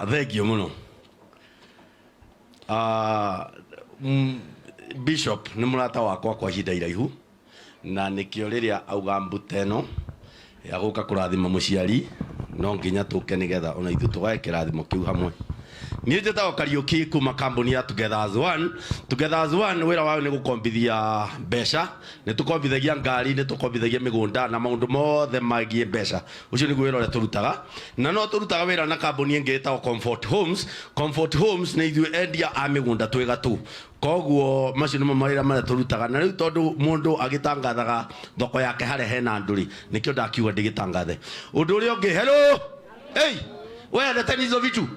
Thank you mũno. Bishop nĩ mũrata wakwa kwa ihinda iraihu, na nĩkĩo rĩrĩa auga mbuta ĩno Ya gũka kũrathima mũciari no nginya tũke nĩgetha ona ithuĩ tũgae kĩrathimo kĩu hamwe. Niĩ njĩtagwo Kariũki kuma kambuni ya Together as One. Together as One wĩra wayo nĩ gũkombithia mbeca, nĩ tũkombithagia ngari, nĩ tũkombithagia mĩgũnda na maũndũ mothe megiĩ mbeca. Ũcio nĩguo wĩra ũrĩa tũrutaga. Na no tũrutaga wĩra na kambuni ĩngĩ ĩtagwo Comfort Homes. Comfort Homes nĩ ithuĩ endia a mĩgũnda twĩ gatũ. Koguo macio nĩmo mawĩra marĩa tũrutaga. Na rĩu tondũ mũndũ agĩtangathaga thoko yake harĩa hena andũ rĩ, nĩkĩo ndakiuga ndĩgĩtangathe. Ũndũ ũrĩa ũngĩ, hello! Hey! We leteni hizo vitu.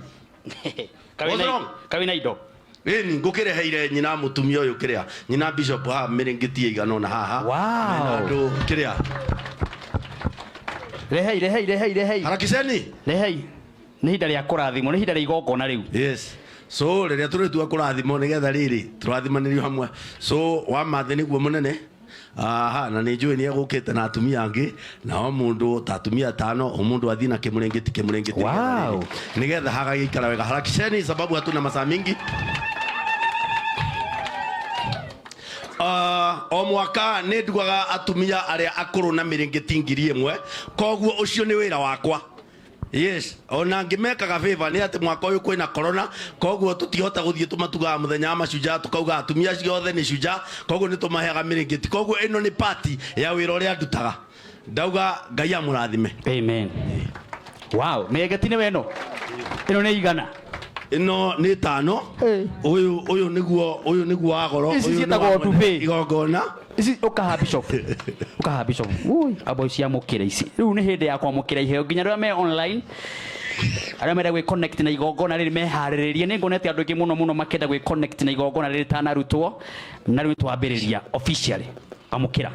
What's wrong? Kawina indo. Ĩni ngũkĩreheire nyina mũtumia ũyũ kĩrĩa nyina bishop haha mĩrĩngĩti ĩigana ũna haha. Wow. Mena andũ kĩrĩa. Rehei, rehei, rehei, rehei. Harakisheni. Rehei. Nĩ ihinda rĩa kũrathimwo, nĩ ihinda rĩa igongona rĩu. Yes. So rĩrĩa tũrĩtua kũrathimwo nĩgetha rĩrĩ tũrathimanĩrio hamwe. So wa mathĩ nĩguo mũnene. Aha, na nĩ njũĩ nĩ egũkĩte na atumia angĩ na o mũndũ ta atumia atano o mũndũ athiĩ na kĩmũrĩngĩti kĩmũrĩngĩti Wow. nĩgetha hagagĩikara wega. Harakisheni sababu hatuna masaa mingi. O mwaka nĩ ndugaga atumia arĩa akũrũ na mĩrĩngĩti 1,000, koguo ũcio nĩ wĩra wakwa. Yes, ona ngĩmekaga favor nĩ atĩ mwaka ũyũ kwĩna corona, koguo tũtihota gũthiĩ tũmatugaga mũthenya wa mashujaa tukauga atumia acio othe nĩ shujaa, koguo nĩ tũmaheaga mĩrĩngĩti. Koguo ĩno nĩ party ya wĩra ũrĩa ndutaga. Ndauga Ngai amũrathime. Amen. Wow, mĩrĩngĩti nĩ weno. Ĩno nĩ igana. Ĩno nĩ ĩtano. Ũyũ ũyũ nĩguo ũyũ nĩguo wa goro. Ici Ũyũ nĩ ciĩtagwo wa duvet. Igongona. Ici ũkaha bishop. Ũkaha bishop. Ui, amba ũciamũkĩre ici. Rĩu nĩ hĩndĩ ya kwamũkĩra iheo nginya arĩa me online. Arĩa marenda gwĩ connect na igongona rĩrĩ meharĩrĩrie. Nĩ nguonete andũ aingĩ mũno mũno makĩenda gwĩ connect na igongona rĩrĩ rĩtanarutwo. Na rĩu twambĩrĩria officially. Amũkĩra.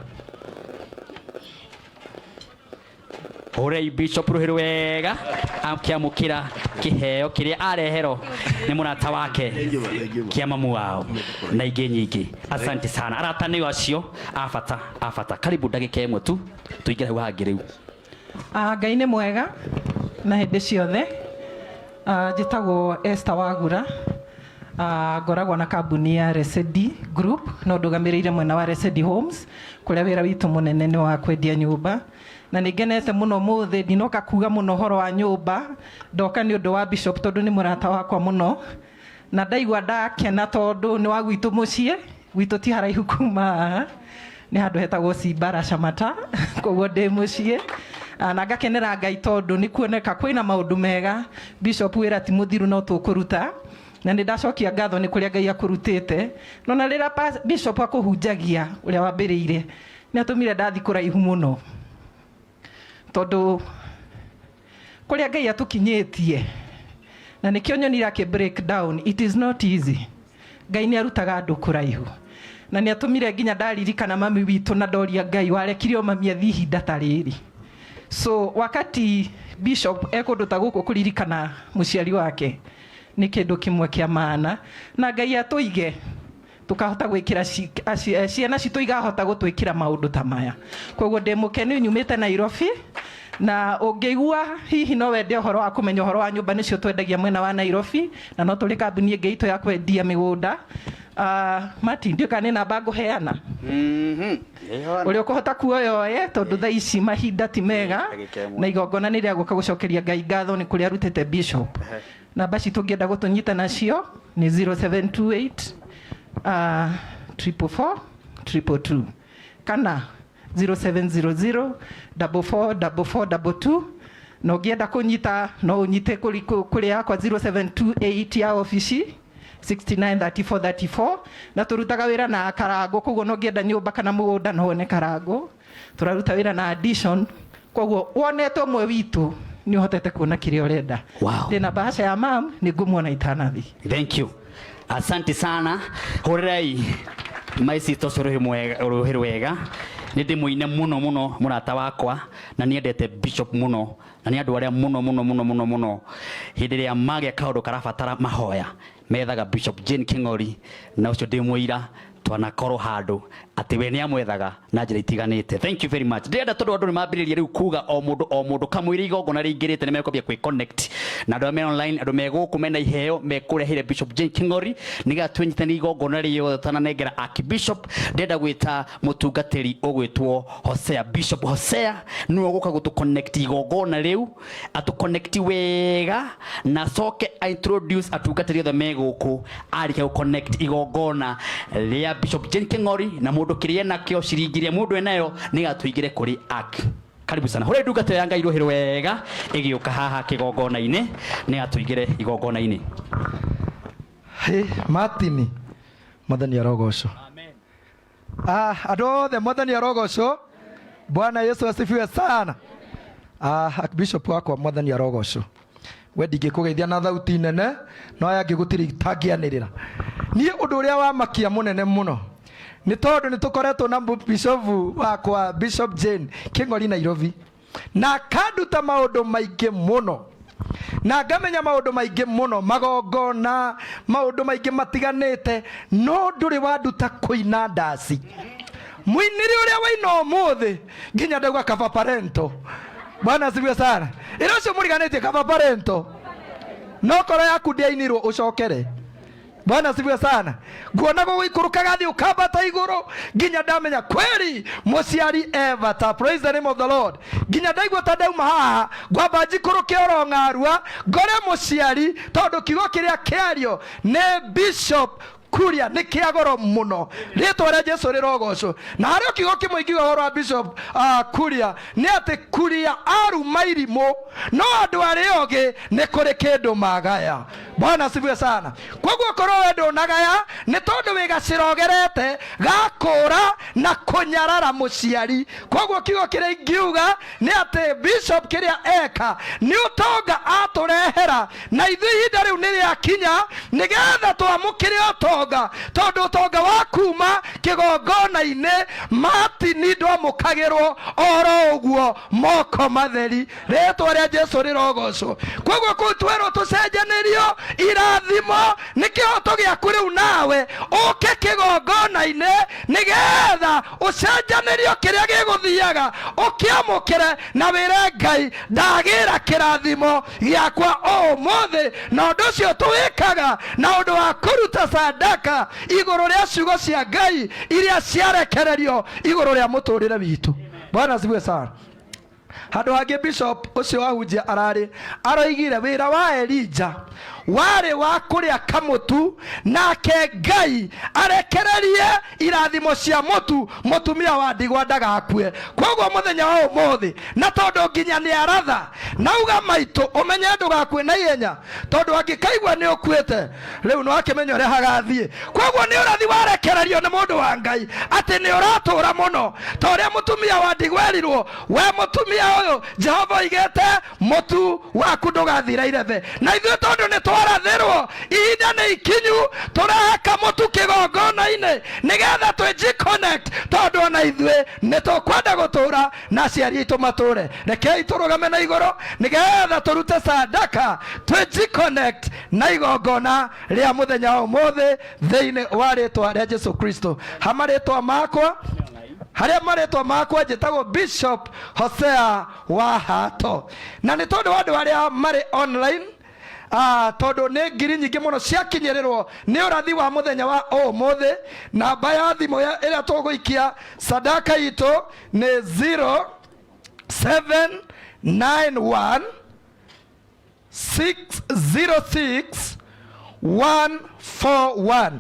Hũrei bishop rũhĩ rwega akĩamũkĩra kĩheo kĩrĩa areherwo nĩ mũrata wake kĩa mamu wao na ingĩ nyingĩ. Asante sana arata nĩo acio a bata a bata. Karibu ndagĩka ĩmwe tu tũingĩre hau hangĩ rĩu. Ngai nĩ mwega na hĩndĩ ciothe. Njĩtagwo Esther Wagura. Ngoragwo na kambuni ya Resedi Group, no ndũgamĩrĩire mwena wa Resedi Homes, kũrĩa wĩra witũ mũnene nĩ wa kwendia nyũmba. Na nĩ ngenete mũno mũthĩ, ndinoka kuga mũno ũhoro wa nyũmba, ndoka nĩ ũndũ wa Bishop tondũ nĩ mũrata wakwa mũno. Na ndaigua ndakena tondũ nĩ wa gwitũ mũciĩ, gwitũ ti haraihu kuma haha, nĩ handũ hetagwo Cimbara Camata, koguo ndĩ mũciĩ. Na ngakenera Ngai tondũ nĩ kuoneka kwĩna maũndũ mega, Bishop wĩra ti mũthiru no tũkũruta. Na nĩ ndacokia ngatho nĩ kũrĩa Ngai akũrutĩte. No na rĩrĩa Bishop akũhunjagia ũrĩa wambĩrĩire, nĩ atũmire ndathi kũraihu mũno. Tondũ kũrĩa Ngai atũkinyĩtie, na nĩkĩo nyonire akĩ break down, it is not easy. Ngai nĩ arutaga andũ kũraihu. Na nĩ atũmire nginya ndaririkana mami witũ na ndoria Ngai warekire o mami athiĩ ihinda ta rĩrĩ. So wakati Bishop ekũndũ ta gũkũ kũririkana mũciari wake nĩ kĩndũ kĩmwe kĩa maana, na Ngai atũige tukahota gwikira ciana citũ igahota gũtwĩkĩra maũndũ ta maya. Koguo ndĩ mũkenu nyumĩte Nairobi, na ũngĩigua hihi no wende ũhoro wa kũmenya ũhoro wa nyũmba nĩcio twendagia mwena wa Nairobi, na no tũrĩ kambuni ĩngĩ itũ ya kwendia mĩgũnda. Martin, ndiũĩ kana nĩ namba ngũheana. Ũrĩa ũkũhota kuoya oye, tondũ thaa ici mahinda ti mega, na igongona nĩ rĩa gũka gũcokeria Ngai ngatho nĩ kũrĩa arutĩte Bishop. Namba citũ ũngĩenda gũtũnyita nacio nĩ 0728 444 222 kana 0700 44 44 22. Na ũngĩenda kũnyita no ũnyite kũrĩ yakwa 0728 ya obici 69 34 34, na tũrutaga wĩra na Karango, koguo no ũngĩenda nyũmba kana mũgũnda no wone Karango. Tũraruta wĩra na Addition, koguo wonete ũmwe witũ nĩ ũhotete kuona kĩrĩa ũrenda. Wow. Ndĩna bahasha ya mam, nĩ ngũmuona itanathi. Thank you. Asante sana. Hũrĩrai my sister ũcio rũhĩ rwega. Nĩ ndĩmũine mũno mũno mũrata wakwa, na nĩendete Bishop mũno, na nĩ andũ arĩa mũno mũno mũno mũno mũno hĩndĩ ĩrĩa magĩa kaũndũ karabatara mahoya methaga Bishop Jane King'ori, na ũcio ndĩ mũira twanakorwo handũ Atĩ we nĩ amwethaga na njĩra itiganĩte. Thank you very much. Ndĩrenda tondũ andũ nĩ mambĩrĩria rĩu kuga o mũndũ o mũndũ kamũira igongona rĩingĩrĩte nĩ mekwambia kwĩ connect na andũ arĩa me online, andũ me gũkũ mena iheo mekũreheire Bishop Jane King'ori nĩgetha twĩnyitanie igongona rĩothe tananengera Archbishop. Ndĩrenda gwĩta mũtungatĩri ũgwĩtwo Hosea, Bishop Hosea nĩwe ũgũka gũtũ connect igongona rĩu, atũ connect wega na acoke a introduce atungatĩri othe me gũkũ arĩkia gũ connect igongona rĩa Bishop Jane King'ori na mũndũ kĩrĩa enakĩo, ciringi ĩrĩa mũndũ enayo nĩgetha tũingĩre kũrĩ Ark. Karibu sana. Hũra ndungata ya Ngai rũhĩ wega ĩgĩũka haha kĩgongona-inĩ nĩgetha tũingĩre igongona-inĩ. Hĩ, Martin, Mwathani arogocwo. Ah, andũ othe Mwathani arogocwo. Bwana Yesu asifiwe sana. Ah, Archbishop wakwa Mwathani arogocwo. We ndingĩkũgeithia na thauti nene no aya angĩ gũtirĩ itangĩanĩrĩra. Niĩ ũndũ ũrĩa wamakia mũnene mũno nĩ tondũ nĩ tũkoretwo na bishop wakwa Bishop Jane Kĩng'ori Nairobi na akanduta maũndũ maingĩ mũno na ngamenya maũndũ maingĩ mũno, magongona, maũndũ maingĩ matiganĩte, no ndũrĩ wanduta kũina ndaci. Mũinĩre ũrĩa waina ũmũthĩ nginya ndauga kaba parento. Bwana asifiwe sana. Ĩra ũcio mũriganĩtie kaba parento, no korwo yaku ndĩainirwo ũcokere. Bwana asifiwe sana. Nguona gũgũikũrũkaga thĩ ũkambata igũrũ nginya ndamenya kweli mũciari e bata. Praise the name of the Lord. Nginya ndaigua ta ndauma haha ngwamba njikũrũke oro ng'arua ngore mũciari, tondũ kiugo kĩrĩa kĩario nĩ Bishop Kuria nĩ kĩa goro mũno. Rĩtwa rĩa Jesu rĩrogocwo. Na harĩ kiugo kĩmwe ingiuga ũhoro wa Bishop Kuria nĩ atĩ Kuria aruma irimũ, no andũ arĩa ogĩ nĩ kũrĩ kĩndũ magaya. Bwana asifiwe sana. Koguo korwo we ndũnagaya nĩ tondũ wĩ gacĩra ũgerete gakũra na kũnyarara mũciari. Koguo kiugo kĩrĩa ingiuga nĩ atĩ Bishop kĩrĩa eka nĩ ũtonga atũrehera, na ithuĩ ihinda rĩu nĩ rĩakinya nĩgetha twamũkĩre ũtonga, tondũ ũtonga wa kuma kĩgongona-inĩ Martin ndwamũkagĩrwo oro ũguo moko matheri. Rĩtwa rĩa Jesu rĩrogocwo. Koguo kũu twerwo tũcenjanĩrio irathimo nĩ kĩhoto gĩaku rĩu nawe ũke kĩgongona-inĩ nĩgetha ũcenjanĩrio kĩrĩa gĩgũthiaga ũkĩamũkĩre na wĩre Ngai ndagĩra kĩrathimo gĩakwa ũmũthĩ. Na ũndũ ũcio tũwĩkaga na ũndũ wa kũruta sadaka igũrũ rĩa ciugo cia Ngai iria ciarekererio igũrũ rĩa mũtũrĩre witũ. Bwana asifiwe sana. Handũ hangĩ Bishop ũcio wahunjia ararĩ aroigire wĩra wa Elijah warĩ wa kũrĩa kamũtu, nake Ngai arekererie irathimo cia mũtu mũtumia wa ndigwa ndagakue. Koguo mũthenya wa ũmũthĩ, na tondũ nginya nĩ aratha nauga maitũ ũmenye ndũgakue na ihenya, tondũ angĩkaigua nĩ ũkuĩte rĩu no akĩmenya ũrĩa hagathiĩ. Koguo nĩ ũrathi warekererio nĩ mũndũ wa Ngai atĩ nĩ ũratũra mũno, ta ũrĩa mũtumia wa ndigwa erirwo, we mũtumia ũyũ Jehova oigĩte mũtu waku ndũgathira irebe. Na ithuĩ tondũ nĩ twarathĩrwo ihinda nĩ ikinyu, tũrehaka mũtu kĩgongona-inĩ nĩgetha twĩ connect, tondũ ona ithuĩ nĩ tũkwenda gũtũra na aciari aitũ matũre. Rekei tũrũgame na igũrũ nĩgetha tũrute sadaka twĩ connect na igongona rĩa mũthenya wa ũmũthĩ thĩinĩ wa rĩtwa rĩa Jesu Kristo. Ha marĩtwa makwa, harĩa marĩtwa makwa njĩtagwo Bishop Hosea wa Hato, na nĩ tondũ wa andũ arĩa marĩ online, tondũ nĩ ngiri nyingĩ mũno ciakinyĩrĩrwo nĩ ũrathi wa mũthenya wa ũmũthĩ. Namba ya thimũ ĩrĩa tũgũikia sadaka itũ nĩ zero seven nine one six zero six one four one.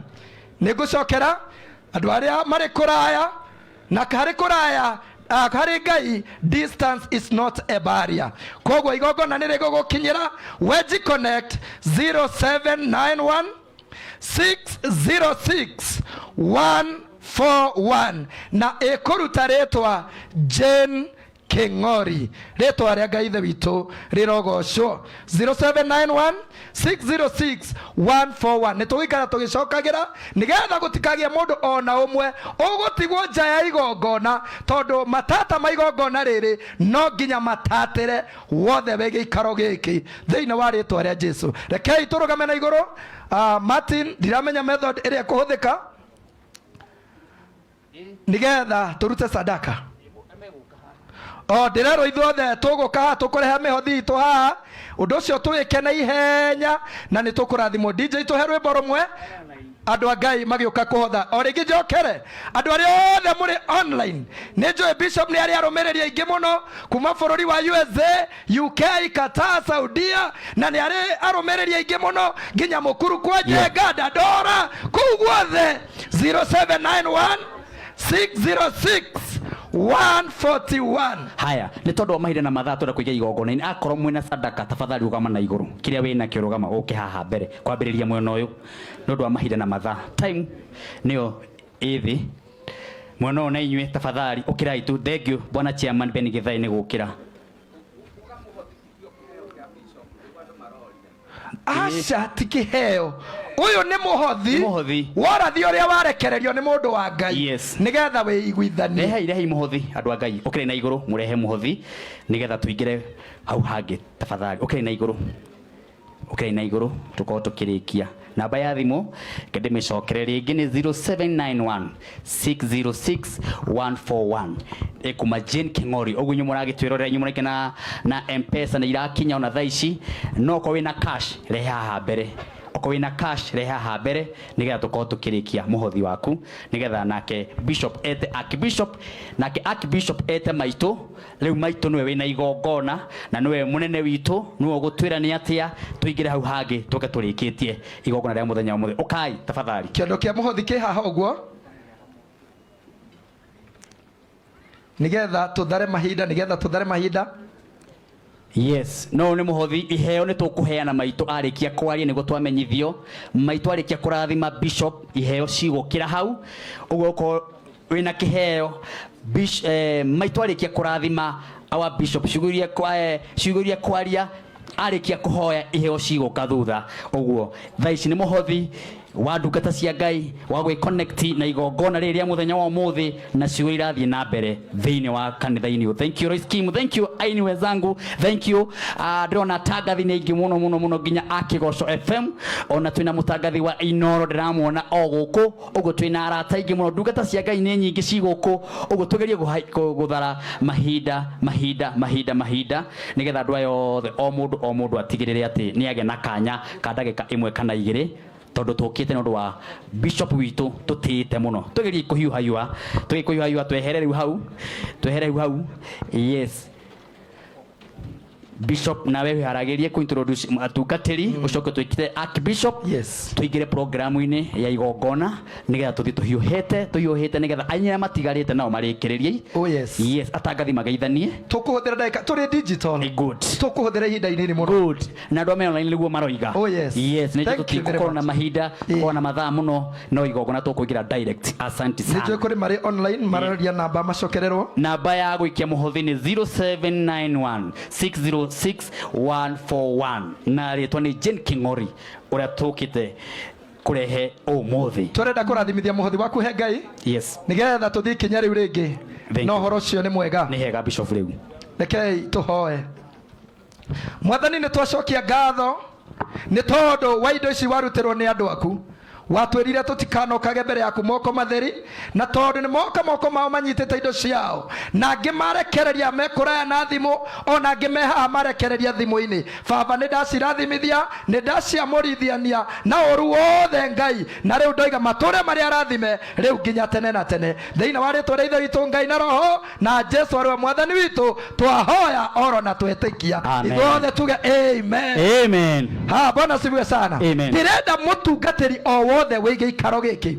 Nĩ ngũcokera andũ arĩa marĩ kũraya na harĩ kũraya, harĩ Ngai distance is not a barrier. Koguo igongona nĩ rĩgũgũkinyĩra. Weji connect 0791 606 141 na ĩkũruta rĩtwa Jane King'ori. Rĩtwa rĩa Ngai Ithe witũ rĩrogocwo. 0791 606 141. Nĩ tũgũikara tũgĩcokagĩra nĩgetha gũtikagĩe mũndũ ona ũmwe ũgũtigwo nja ya igongona, tondũ matata ma igongona rĩrĩ no nginya matatĩre wothe wĩ gĩikaro gĩkĩ thĩinĩ wa rĩtwa rĩa Jesu. Rekei tũrũgame na igũrũ. Martin, ndiramenya method ĩrĩa ĩkũhũthĩka. Nigetha turute sadaka. O ndĩrerwo ithuothe tũgũka haha tũkũrehe mĩhothi itũ haha ũndũ ũcio tũwĩke na ihenya na nĩ tũkũrathimwo. DJ tũhe rwĩmbo rũmwe andũ a Ngai magĩũka kũhotha. O rĩngĩ njokere andũ arĩa othe mũrĩ online, nĩ njũĩ bishop nĩ arĩ arũmĩrĩri aingĩ mũno kuma bũrũri wa USA, UK, Qatar, Saudia, na nĩ arĩ arũmĩrĩri aingĩ mũno nginya Mũkuru kwa Njenga, Dandora, kũu guothe. 0791 606 141. Haya, nĩ tondũ wa mahinda na mathaa twenda kũiga igongona-inĩ. Akorwo mwĩna sadaka, tafadhali rũgama na igũrũ. Kĩrĩa wĩna kĩo rũgama ũke haha mbere kwambĩrĩria mwena ũyũ, nĩ ũndũ wa mahinda na mathaa. Time nĩyo ĩ thĩ mwena ũyũ, na inyuĩ tafadhali ũkĩrai tu. Thank you bwana chairman Ben Githai nĩ gũkĩra. Aca, ti kĩheo, ũyũ nĩ mũhothi. Mũhothi. Worathi ũrĩa warekererio nĩ mũndũ wa Ngai. Yes. Nĩgetha wĩiguithanie. Rehei, rehei mũhothi, andũ a Ngai, ũkĩrai na igũrũ mũrehe mũhothi nĩgetha tũingĩre hau hangĩ. Tafadhali ũkĩrai na igũrũ, ũkĩrai na igũrũ tũkorwo tũkĩrĩkia. Namba ya thimũ reke ndĩmĩcokere rĩngĩ nĩ 0791 606 141, ĩkuma Jane King'ori. Ũguo inyuĩ mũragĩtwĩrorera, inyuĩ mũraika na M-Pesa nĩ irakinya ona thaa ici, no okorwo wĩna cash rehe haha mbere, okorwo wĩna cash rehe haha mbere nĩgetha tũkorwo tũkĩrĩkia mũhothi waku, nĩgetha nake bishop ete archbishop, nake archbishop ete maitũ. Rĩu maitũ nĩwe wĩna igongona na nĩwe mũnene witũ, nĩwe ũgũtwĩra nĩ atĩa tũingĩre hau hangĩ tũke tũrĩkĩtie igongona rĩa mũthenya wa ũmũthĩ. Ũkai tafadhali. Kĩondo kĩa mũhothi kĩ haha ũguo nĩgetha tũthare mahinda, nĩgetha tũthare mahinda. Yes, no nĩ mũhothi, iheo nĩ tũkũheana maitũ arĩkia kwaria, nĩguo twamenyithio maitũ arĩkia kũrathima bishop, iheo cigũkĩra hau ũguo. Ũkorwo wĩna kĩheo, maitũ arĩkia kũrathima our bishop, ciugo iria kwaria arĩkia kũhoya, iheo cigũka thutha ũguo. Thaa ici nĩ mũhothi wa ndungata cia Ngai wa gwĩ na igongona rĩrĩ rĩa mũthenya wa ũmũthĩ na ciugo irathiĩ na mbere thĩinĩ wa kanitha-inĩ ũyũ. Thank you Royce Kim, thank you aini wenzangu, thank you. Ndĩrona atangathi nĩ aingĩ mũno mũno mũno nginya a Kĩgoco FM, ona twĩna mũtangathi wa Inoro ndĩramuona o gũkũ ũguo, twĩna arata aingĩ mũno, ndungata cia Ngai nĩ nyingĩ ci gũkũ ũguo. Tũgerie gũthara mahinda mahinda mahinda mahinda nĩgetha andũ aya othe, o mũndũ o mũndũ atigĩrĩre atĩ nĩ agĩa na kanya ka ndagĩka ĩmwe kana igĩrĩ, tondũ tũkĩte nĩ ũndũ wa bishop witũ tũtĩĩte mũno. Tũgerie kũhiũhayua, tũgerie kũhiũhayua, twehere rĩu hau, twehere rĩu hau. Yes, bishop, nawe wĩharagĩrie kũ introduce atungatĩri, ũcoke twĩkire archbishop. Yes. Tũingĩre programu-inĩ ya igongona nĩgetha tũthiĩ tũhiũhĩte tũhiũhĩte, nĩgetha arĩa matigarĩte nao marĩkĩrĩrie. Oh yes. Yes, atangathi mageithanie. Tũkũhũthĩra ndagĩka, tũrĩ digital. Good. Tũkũhũthĩra ihinda inini mũno. Good. Na andũ a me online nĩguo maroiga. Oh yes. Yes, nĩ Thank you very tũtigũkorwo na much. mahinda, tũkorwo na mathaa mũno, no igongona tũkũingĩra direct. Asante Nĩ njũĩ sana. kũrĩ marĩ online mararia namba macokererwo. Namba ya gũikia mũhothi nĩ 0791 606 141, na rĩtwa nĩ Jane King'ori ũrĩa tũkĩte kũrehe ũmũthĩ. Tũrenda kũrathimithia mũhothi waku he Ngai. Yes. Nĩgetha tũthiĩ ikinya rĩu rĩngĩ. Thank Na you. ũhoro ũcio nĩ mwega. Nĩ hega bishop rĩu. Rekei tũhoe. Mwathani, nĩ twacokia ngatho nĩ tondũ wa indo ici warutĩrwo nĩ andũ aku. Watwĩrire tũtikanokage mbere yaku moko matheri, na tondũ nĩ moka moko mao manyitĩte indo ciao, na angĩ marekereria me kũraya na thimũ, ona angĩ me haha marekereria thimũ-inĩ. Baba, nĩ ndacirathimithia, nĩ ndaciamũrithiania na ũru wothe Ngai, na rĩu ndoiga matũre marĩa arathime rĩu nginya tene na tene, thĩinĩ wa rĩtwa rĩa Ithe witũ Ngai na Roho na Jesu arĩwe Mwathani witũ, twahoya oro na twetĩkia. Amen. Ithuothe tuge amen. Amen. Ha, Bwana asifiwe sana. Amen. Ndĩrenda mũtungatĩri o wothe wĩ gĩikaro gĩkĩ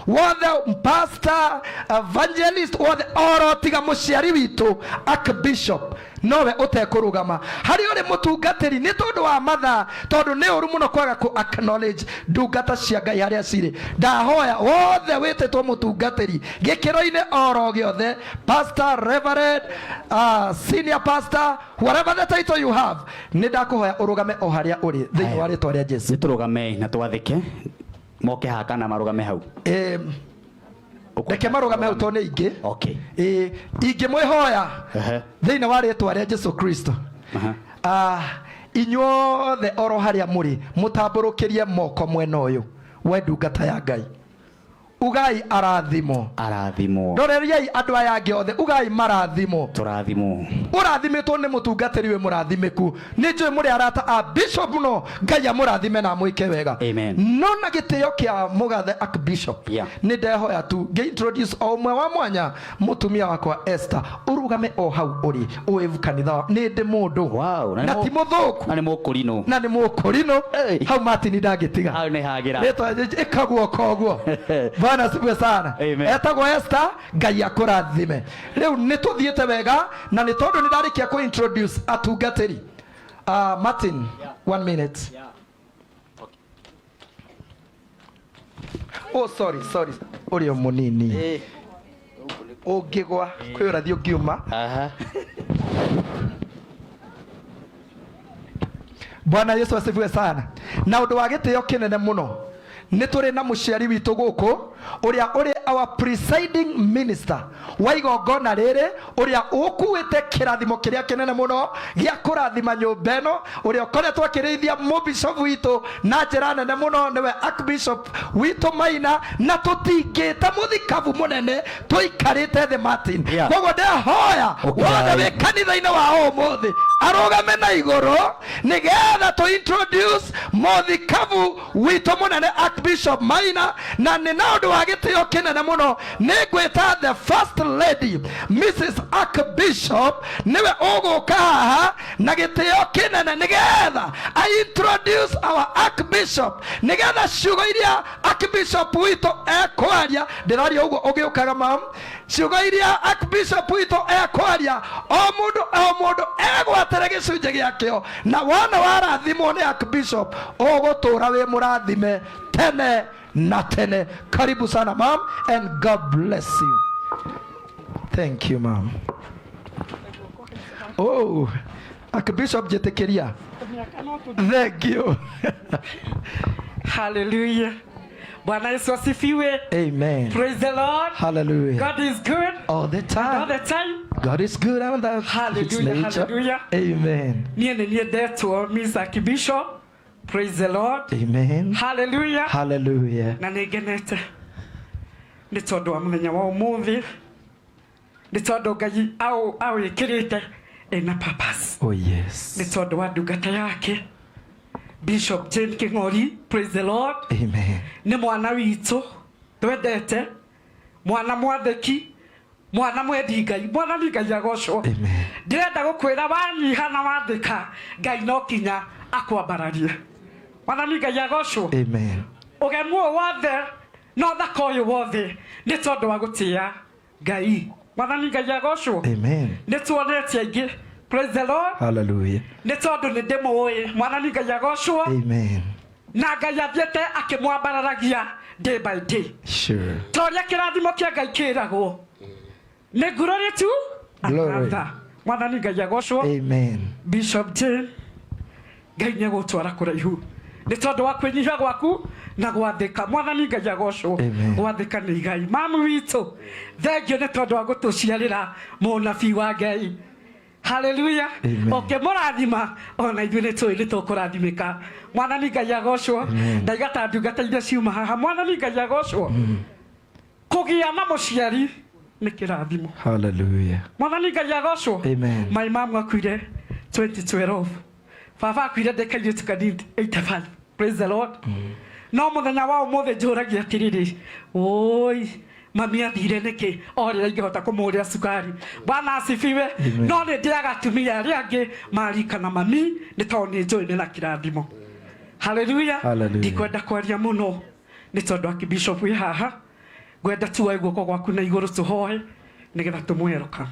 wothe, pastor, evangelist, wothe oro tiga mũciari witũ archbishop nowe ũtekũrũgama. Harĩ ũrĩ mũtungatĩri, nĩ tondũ wa mathaa, tondũ nĩ ũru mũno kwaga kũ acknowledge ndungata cia Ngai harĩa cirĩ. Ndahoya wothe wĩtĩtwo mũtungatĩri gĩkĩro-inĩ oro gĩothe, pastor, reverend, senior pastor, whatever the title you have, nĩ ndakũhoya ũrũgame o harĩa ũrĩ thĩinĩ wa rĩtwa rĩa Jesu. Nĩ tũrũgamei na twathĩke moke haha kana marũgame hau. Reke marũgame hau tondũ nĩ aingĩ. Okay. Ingĩmwĩhoya Ehe. thĩinĩ wa rĩtwa rĩa Jesu Kristo, Aha. Inyuothe oro harĩa mũrĩ mũtambũrũkĩrie moko mwena ũyũ, we ndungata ya Ngai. Ugai arathimo. Arathimwo. Roreriai andũ aya angĩ othe, ugai marathimo. Tũrathimwo. Ũrathimĩtwo nĩ mũtungatĩri wĩ mũrathimĩku. Nĩ njũĩ mũrĩ arata a bishop mũno. Ngai amũrathime na amwĩke wega. Amen. No na gĩtĩo kĩa mũgathe archbishop, nĩ ndehoya tu ngĩ introduce o ũmwe wa mwanya, mũtumia wakwa Esther, ũrũgame o hau ũrĩ ũwĩvu kanitha nĩ ndĩ mũndũ Wow, na ti mũthũku na nĩ mũkũrinũ. Na nĩ mũkũrinũ hau Martin ndangĩtiga. Hau nĩ hagĩra. Rĩtwa ĩkagwo koguo. Bwana asifiwe sana. Amen. Etagwo Esther. Ngai akũrathime. Rĩu nĩ tũthiĩte wega na nĩ tondũ nĩ ndarĩkia kũ introduce atungatĩri. Martin, 1 minute. Oh, sorry, sorry. Ũrĩa mũnini ũngĩgwa kwĩ ũrathi ũngiuma. Bwana Yesu asifiwe sana. Na ũndũ wa gĩtĩo kĩnene mũno, nĩ tũrĩ na mũciari witũ gũkũ ũrĩa ũrĩ our presiding minister wa igongona rĩrĩ, ũrĩa ũkuĩte kĩrathimo kĩrĩa kĩnene mũno gĩa kũrathima nyũmba ĩno, ũrĩa ũkoretwo akĩrĩithia mũbishop witũ na njĩra nene mũno, nĩwe archbishop witũ Maina, na tũtingĩte mũthikabu mũnene tũikarĩte thĩ Martin. Koguo ndehoya wothe wĩ kanitha-inĩ wa ũmũthĩ arũgame na igũrũ nĩgetha tũ introduce mũthikabu witũ mũnene Archbishop Maina. Na nĩ na ũndũ wa gĩtĩo kĩnene mũno nĩ ngwĩta the first lady Mrs Archbishop, nĩwe ũgũka haha na gĩtĩo kĩnene nĩgetha I introduce our Archbishop, nĩgetha ciugo iria Archbishop witũ ekwaria, ndĩraria ũguo ũgĩũkaga mam, ciugo iria Archbishop witũ ekwaria, o mũndũ o mũndũ egwatĩre gĩcunjĩ gĩakĩo, na wona warathimwo nĩ Archbishop ũgũtũra wĩ mũrathime tene na tene. Karibu sana mam, and God bless you. Thank you mam. Oh, Archbishop njĩtĩkĩria. Thank you. Hallelujah. Bwana Yesu asifiwe. Amen. Praise the Lord. Hallelujah. God is good. All the time. All the time. God is good and that's his Hallelujah, nature. hallelujah. Amen. Niĩ nĩ niĩ ndetwo Miss Archbishop. Praise the Lord. Amen. Hallelujah. Hallelujah. Na nĩ ngenete nĩ tondũ wa mũthenya wa ũmũthĩ, nĩ tondũ Ngai awĩkĩrĩte ĩna purpose. Oh yes. Nĩ tondũ wa ndungata yake Bishop Jane King'ori. Praise the Lord. Amen. Nĩ mwana witũ twendete, mwana mwathĩki, mwana mwendi Ngai, mwathani Ngai agocwo. Ndĩrenda gũkwĩra wanyiha na wathĩka, Ngai no kinya akwambararie. Mwathani Ngai agocwo. Amen. Ũgemu ũyũ wothe na ũthaka ũyũ wothe nĩ tondũ wa gũtĩĩa Ngai. Mwathani Ngai agocwo. Amen. Nĩ tuonete aingĩ. Praise the Lord. Hallelujah. Nĩ tondũ nĩ ndĩmũĩ. Mwathani Ngai agocwo. Amen. Na Ngai athiĩte akĩmwambararagia day by day. Sure. Ta ũrĩa kĩrathimo kĩa Ngai kĩragwo nĩ glory to Glory. another. Mwathani Ngai agocwo. Amen. Bishop Jane, Ngai nĩ egũtwara kũraihu nĩ tondũ wa kwĩnyihia gwaku na gwathĩka. Mwathani Ngai agocwo. Gwathĩka nĩ igai. Mamu witũ, thengio nĩ tondũ wa gũtũciarĩra mũnabii wa Ngai. Hallelujah. Amen. Ũkĩmũrathima ona ithuĩ nĩ tũĩ nĩ tũkũrathimĩka. Mwathani Ngai agocwo. Ndaiga ta ndungata iria ciuma haha. Mwathani Ngai agocwo. Kũgĩa na mũciari nĩ kĩrathimo. Hallelujah. Mwathani Ngai agocwo. Amen. My mom akuire 2012, baba akuire ndĩ kairĩtu kanini 85. Praise the Lord. No mũthenya wa ũmũthĩ njũragia atĩrĩrĩ, oi mami athire nĩkĩ? O rĩrĩa ingĩhota kũmũgũrĩra cukari. Bwana asifiwe. Amen. No nĩ ndĩaga atumia arĩa angĩ marikana mami, nĩ tondũ nĩ njũĩ nĩ na kĩrathimo. Hallelujah. Hallelujah. Ndikwenda kwaria mũno nĩ tondũ Archbishop wĩ haha. Ngwenda tuoe guoko gwaku na igũrũ tũhoe nĩgetha tũmwerũka.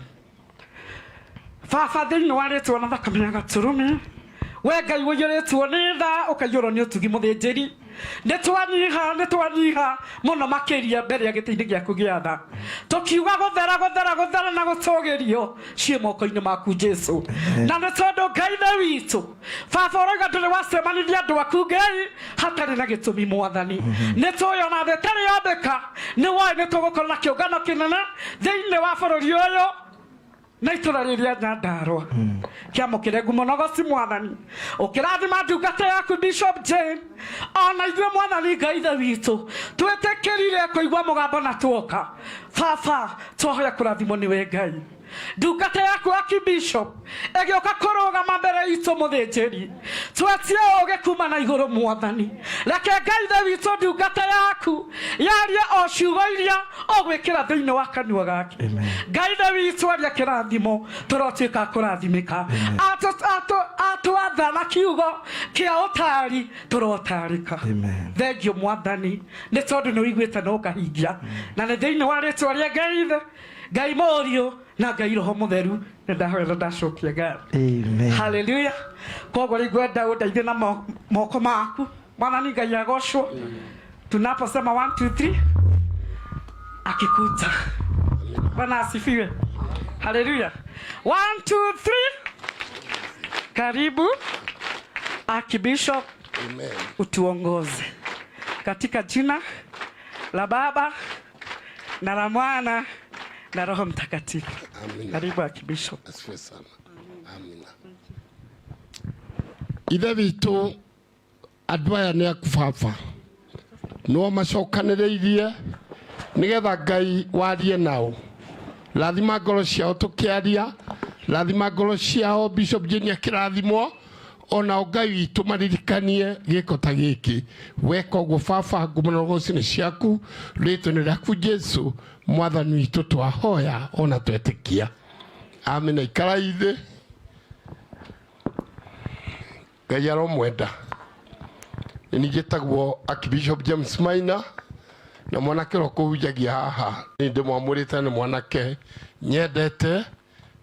Baba, thĩinĩ wa rĩtwa na thakame ya Gatũrũme, we Ngai ũiyũrĩtwo nĩ tha ũkaiyũrwo nĩ ũtugi mũthĩnjĩri, nĩ twanyiha, nĩ twanyiha mũno makĩria mbere ya gĩtĩ-inĩ gĩaku gĩa tha, tũkiuga gũthera, gũthera, gũthera na gũtũgĩrio ciĩ moko-inĩ maku Jesu. Na nĩ tondũ Ngai ithe witũ, baba ũrauga ndũrĩ wacemanirie andũ aku Ngai hatarĩ na gĩtũmi. Mwathani, nĩ tũĩ ona thĩ ĩtarĩ yombĩka nĩ woĩ nĩ tũgũkorwo na kĩũngano kĩnene thĩinĩ wa bũrũri ũyũ. Na itũra rĩrĩa Nyandarũa kĩamũkĩre ngumo na ũgoci mwathani ũkĩrathima ndungata yaku Bishop Jane ona ithuĩ mwathani Ngai ithe witũ twĩtĩkĩrire kũigua mũgambo na tuoka baba twahoya kũrathimwo nĩwe Ngai ndungata yaku akibishop ĩgĩũka kũrũgama mbere itũ mũthĩnjĩri twetie ũũgĩ kuma na igũrũ mwathani reke Ngai ithe witũ ndungata yaku yarie o ciugo iria ũgwĩkĩra thĩinĩ wa kanua gake Ngai ithe witũ aria kĩrathimo tũrotuĩka a kũrathimĩka atwatha na kiugo kĩa ũtari tũrotarĩka thengio mwathani nĩ tondũ nĩ ũiguĩte na ũkahingia na nĩ thĩinĩ wa rĩtwa rĩa Ngai ithe Ngai mũriũ na Ngai roho mũtheru nĩ ndahoya na ndacokia ngatho Amen. haleluya koguo rĩu ngwenda ũndeithie na moko maku mwathani Ngai agocwo tunaposema 1 2 3 akikuta Bwana asifiwe haleluya 1 2 3 karibu Archbishop. Amen. Utuongoze katika jina la Baba na la Mwana na Roho Mtakatifu. Amina. Karibu Archbishop. Asifiwe sana. Amina. Ithe witũ andũ aya nĩ aku baba nĩo macokanĩrĩirie nĩgetha Ngai warie nao rathima ngoro ciao tũkĩaria rathima ngoro ciao Bishop Jane akĩrathimwo onao Ngai witũ maririkanie gĩko ta gĩkĩ weka ũguo baba ngumo na ũgoci nĩ ciaku rĩtwa-inĩ rĩaku Jesu mwathani witũ twahoya ona twetĩkia amina ikarai thĩ Ngai aromwenda nĩ niĩ njĩtagwo Archbishop James Maina na mwanake ũrĩa ũkũhunjagia haha nĩ ndĩmwamũrĩte nĩ mwanake nyendete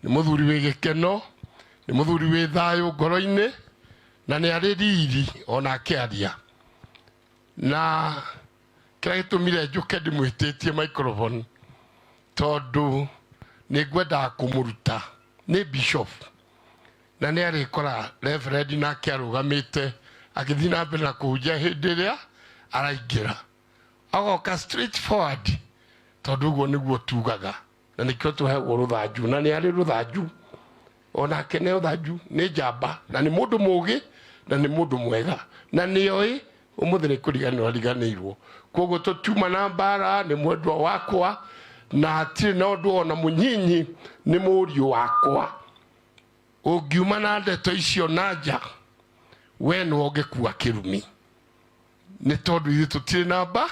nĩ mũthuri wĩ gĩkeno nĩ mũthuri wĩ thayũ ngoro-inĩ na nĩ arĩ riri ona akĩaria na kĩrĩa gĩtũmire njũke ndĩmwĩtĩtie microphone tondũ nĩ ngwendaga kũmũruta nĩ bishop na nĩ arĩkora reverend nake arũgamĩte agĩthiĩ na mbere na kũhunjia hĩndĩ ĩrĩa araingĩra agoka straight forward tondũ ũguo nĩguo tugaga na nĩkĩo tũheagwo rũthanju na nĩ arĩ rũthanju onake nĩ rũthanju nĩ njamba na nĩ mũndũ mũũgĩ na nĩ mũndũ mwega na nĩoĩ ũmũthĩ nĩ kũriganĩrwo ariganĩirwo koguo tũtiuma na mbara nĩ mwendwa wakwa na hatirĩ na ũndũ ona mũnyinyi nĩ mũriũ wakwa ũngiuma na ndeto icio na nja we nĩwe ũngĩkua kĩrumi nĩ tondũ ithuĩ tũtirĩ na mba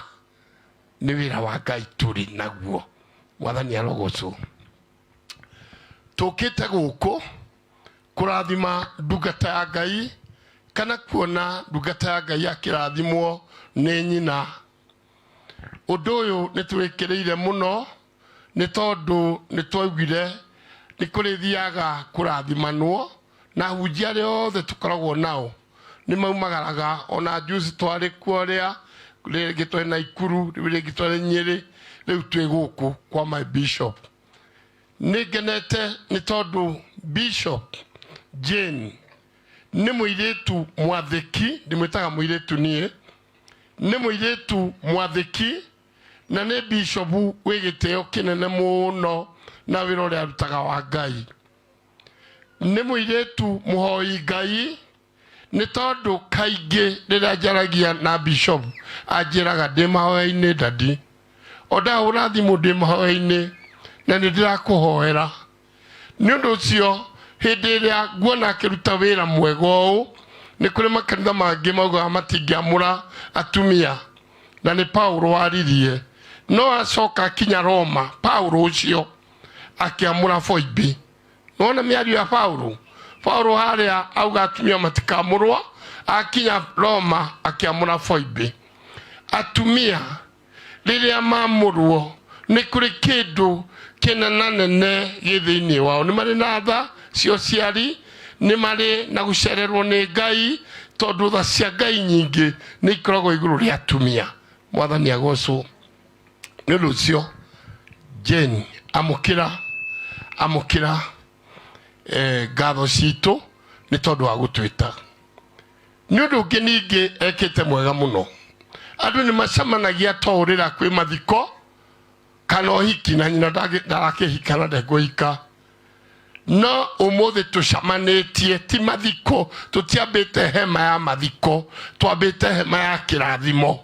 nĩ wĩra wa Ngai tũrĩ naguo mwathani arogocwo tũkĩte gũkũ kũrathima ndungata ya Ngai kana kuona ndungata ya Ngai akĩrathimwo nĩ nyina ũndũ ũyũ nĩ twĩkĩrĩire mũno nĩ tondũ nĩ twaugire nĩ kũrĩthiaga kũrathimanwo na hunjia arĩa othe tũkoragwo nao nĩ maumagaraga ona juzi twarĩ kuo rĩa rĩngĩ twarĩ Naikuru rĩu rĩngĩ twarĩ Nyĩrĩ rĩu twĩ gũkũ kwa my bishop nĩ ngenete nĩ tondũ Bishop Jane nĩ mũirĩtu mwathĩki ndĩmwĩtaga mũirĩtu niĩ nĩ mũirĩtu mwathĩki na nĩ bishop wĩ gĩtĩo kĩnene mũno na wĩra ũrĩa arutaga wa Ngai nĩ mũirĩtu mũhoi Ngai nĩ tondũ kaingĩ rĩrĩa njaragia na bishop anjĩraga ndĩ mahoya-inĩ dadi o ndahũra thimũ ndĩ mahoya-inĩ na nĩ ndĩrakũhoera nĩ ũndũ ũcio hĩndĩ ĩrĩa nguona akĩruta wĩra mwega ũũ nĩ kũrĩ makanitha mangĩ maugaga matingĩamũra atumia na nĩ Paulo waririe no acoka akinya Roma Paulo ũcio akĩamũra Foibi nona mĩario ya Paulo Paulo harĩa auga atumia matikamũrwo akinya Roma akĩamũra Foibi atumia rĩrĩa mamũrwo nĩ kũrĩ kĩndũ kĩnenanene gĩ thĩinĩ wao nĩ marĩ na tha cia ũciari nĩ marĩ na gũcererwo nĩ Ngai tondũ tha cia Ngai nyingĩ nĩ ikoragwo igũrũ rĩa atumia mwathani agocwo nĩ ũndũ ũcio Jane amũkĩra amũkĩra ngatho citũ nĩ tondũ wa gũtwĩta nĩ ũndũ ũngĩ ningĩ ekĩte mwega mũno andũ nĩ macemanagia to rĩrĩa kwĩ mathiko kana ũhiki na nyina ndarakĩhika na ndekũhika No ũmũthĩ tũcamanĩtie ti mathiko, tũtiambĩte hema ya mathiko, twambĩte hema ya kĩrathimo.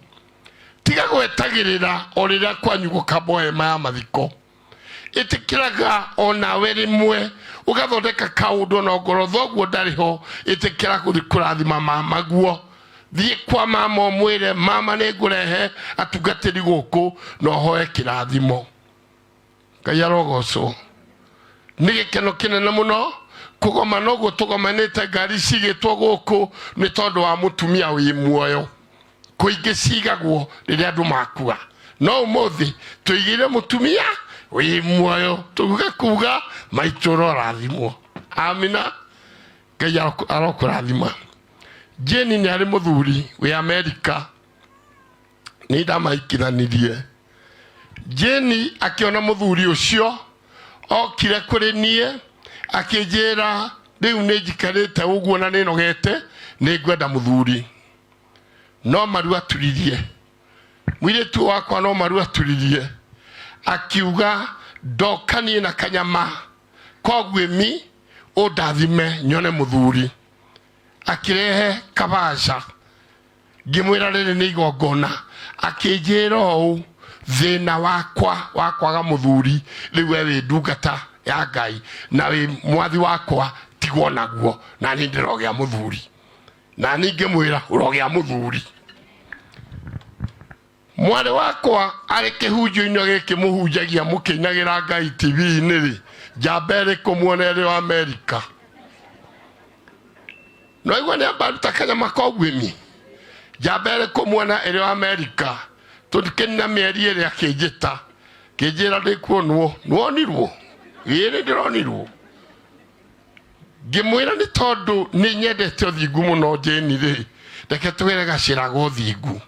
Tiga gwetagĩrĩra o rĩrĩa kwanyu gũkambwo hema ya mathiko. Ĩtĩkĩraga onawe rĩmwe ũgathondeka kaũndũ ona ongorwo thoguo ndarĩ ho, ĩtĩkĩra gũthiĩ kũrathima mama guo. Thiĩ kwa mama ũmwĩre mama nĩ ngũrehe atungatĩri gũkũ na ũhoe kĩrathimo. Ngai arogocwo. Nĩ gĩkeno kĩnene mũno kũgomana ũguo tũgomanĩte ngari cigĩtwo gũkũ nĩ tondũ wa mũtumia wĩ muoyo. Kũingĩ cigagwo rĩrĩa andũ makua, no ũmũthĩ tũigĩire mũtumia wĩ muoyo tuge kuga maitũ ũrorathimwo. Amina. Ngai arokũrathima. Jane nĩ arĩ mũthuri wĩ Amerika, nĩ ndamahikithanirie. Jane akĩona mũthuri ũcio okire kũrĩ niĩ akĩnjĩra rĩu nĩ njikarĩte ũguo na nĩ nogete, nĩ ngwenda mũthuri. No maru aturirie mũirĩtu wakwa, no maru aturirie akiuga ndoka niĩ na kanyama koguĩmi ũndathime nyone mũthuri. Akĩrehe kabaca, ngĩmwĩra rĩrĩ nĩ igongona, akĩnjĩra ũũ thĩna wakwa wa kwaga mũthuri rĩu we wĩ ndungata ya Ngai na wĩ mwathi wakwa, tigwo naguo na niĩ ndĩrogĩa mũthuri. Na niĩ ngĩmwĩra ũrogĩa mũthuri. Mwarĩ wakwa arĩ kĩhunjio-inĩ gĩkĩ mũhunjagia mũkĩinagĩra Ngai TV-inĩ rĩ, njamba ĩrĩkũ muona ĩrĩ wa Amerika? No igua nĩ amba ruta kanyama koguĩmi. Njamba ĩrĩkũ muona ĩrĩ wa Amerika? Tũkĩnina mĩeri ĩrĩ akĩnjĩta, kĩnjĩra ndĩkuonwo, nĩwonirwo? Ĩĩ nĩ ndĩronirwo. Ngĩmwĩra nĩ tondũ nĩ nyendete ũthingu mũno Jane rĩ, reke twĩre gacĩra ga ũthingu.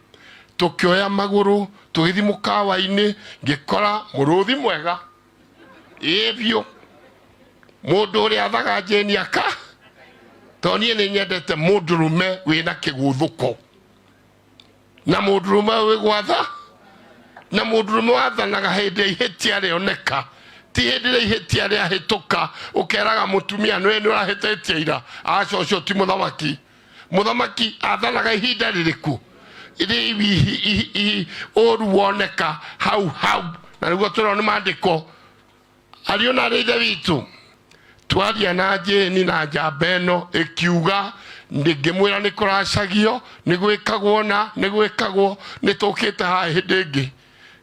Tũkĩoya magũrũ tũgĩthiĩ mũkawa-inĩ, ngĩkora mũrũthi mwega ĩĩ biũ, mũndũ ũrĩa athaga Jane aka, tondũ niĩ nĩ nyendete mũndũrũme wĩna kĩgũthũko na mũndũrũme wĩ gwatha na mũndũrũme wathanaga hĩndĩ ya ihĩtia rĩoneka, ti hĩndĩ ĩrĩa ihĩtia rĩahĩtũka ũkeraga mũtumia nĩwe nĩ ũrahĩtĩtie ira. Aca, ũcio ti mũthamaki. Mũthamaki athanaga ihinda rĩrĩkũ? Rĩu ũru woneka hau hau, na nĩguo tũrona nĩ maandĩko ariũ na arĩ ithe witũ. Twaria na Jane na njamba ĩno ĩkiuga, ngĩmwĩra nĩ kũracagio, nĩ gwĩkagwo na nĩ gwĩkagwo, nĩ tũkĩte haha hĩndĩ ĩngĩ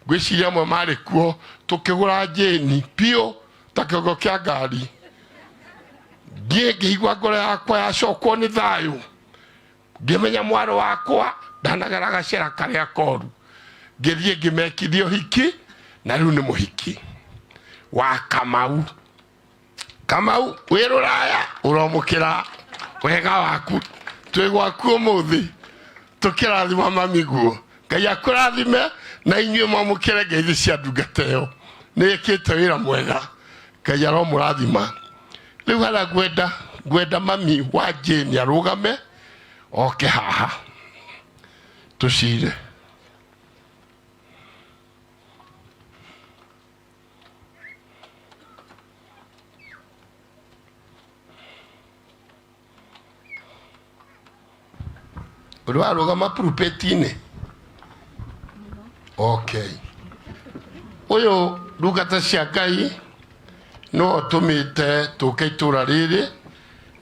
ngwĩciria amwe marĩ kuo, tũkĩgũra Jane biũ ta kĩongo kĩa ngari. Ngiĩ ngĩigua ngoro yakwa yacokwo nĩ thayũ, ngĩmenya mwarĩ wakwa ndanagera gacĩra karĩa koru. Ngĩthiĩ ngĩmekithia ũhiki, na rĩu nĩ mũhiki wa Kamau. Kamau wĩ rũraya, ũromũkĩra wega waku, twĩ gwaku ũmũthĩ tũkĩrathima mami guo. Ngai akũrathime na inyuĩ mwamũkĩre ngeithi cia ndungata ĩyo, nĩ ĩkĩte wĩra mwega, Ngai aromũrathima. Rĩu harĩa ngwenda mami wa Jane arũgame oke haha tũcire. Ũrĩ warũgama pulpit-inĩ? Okay. Ũyũ ndungata cia Ngai nĩwe ũtũmĩte tũke itũra rĩrĩ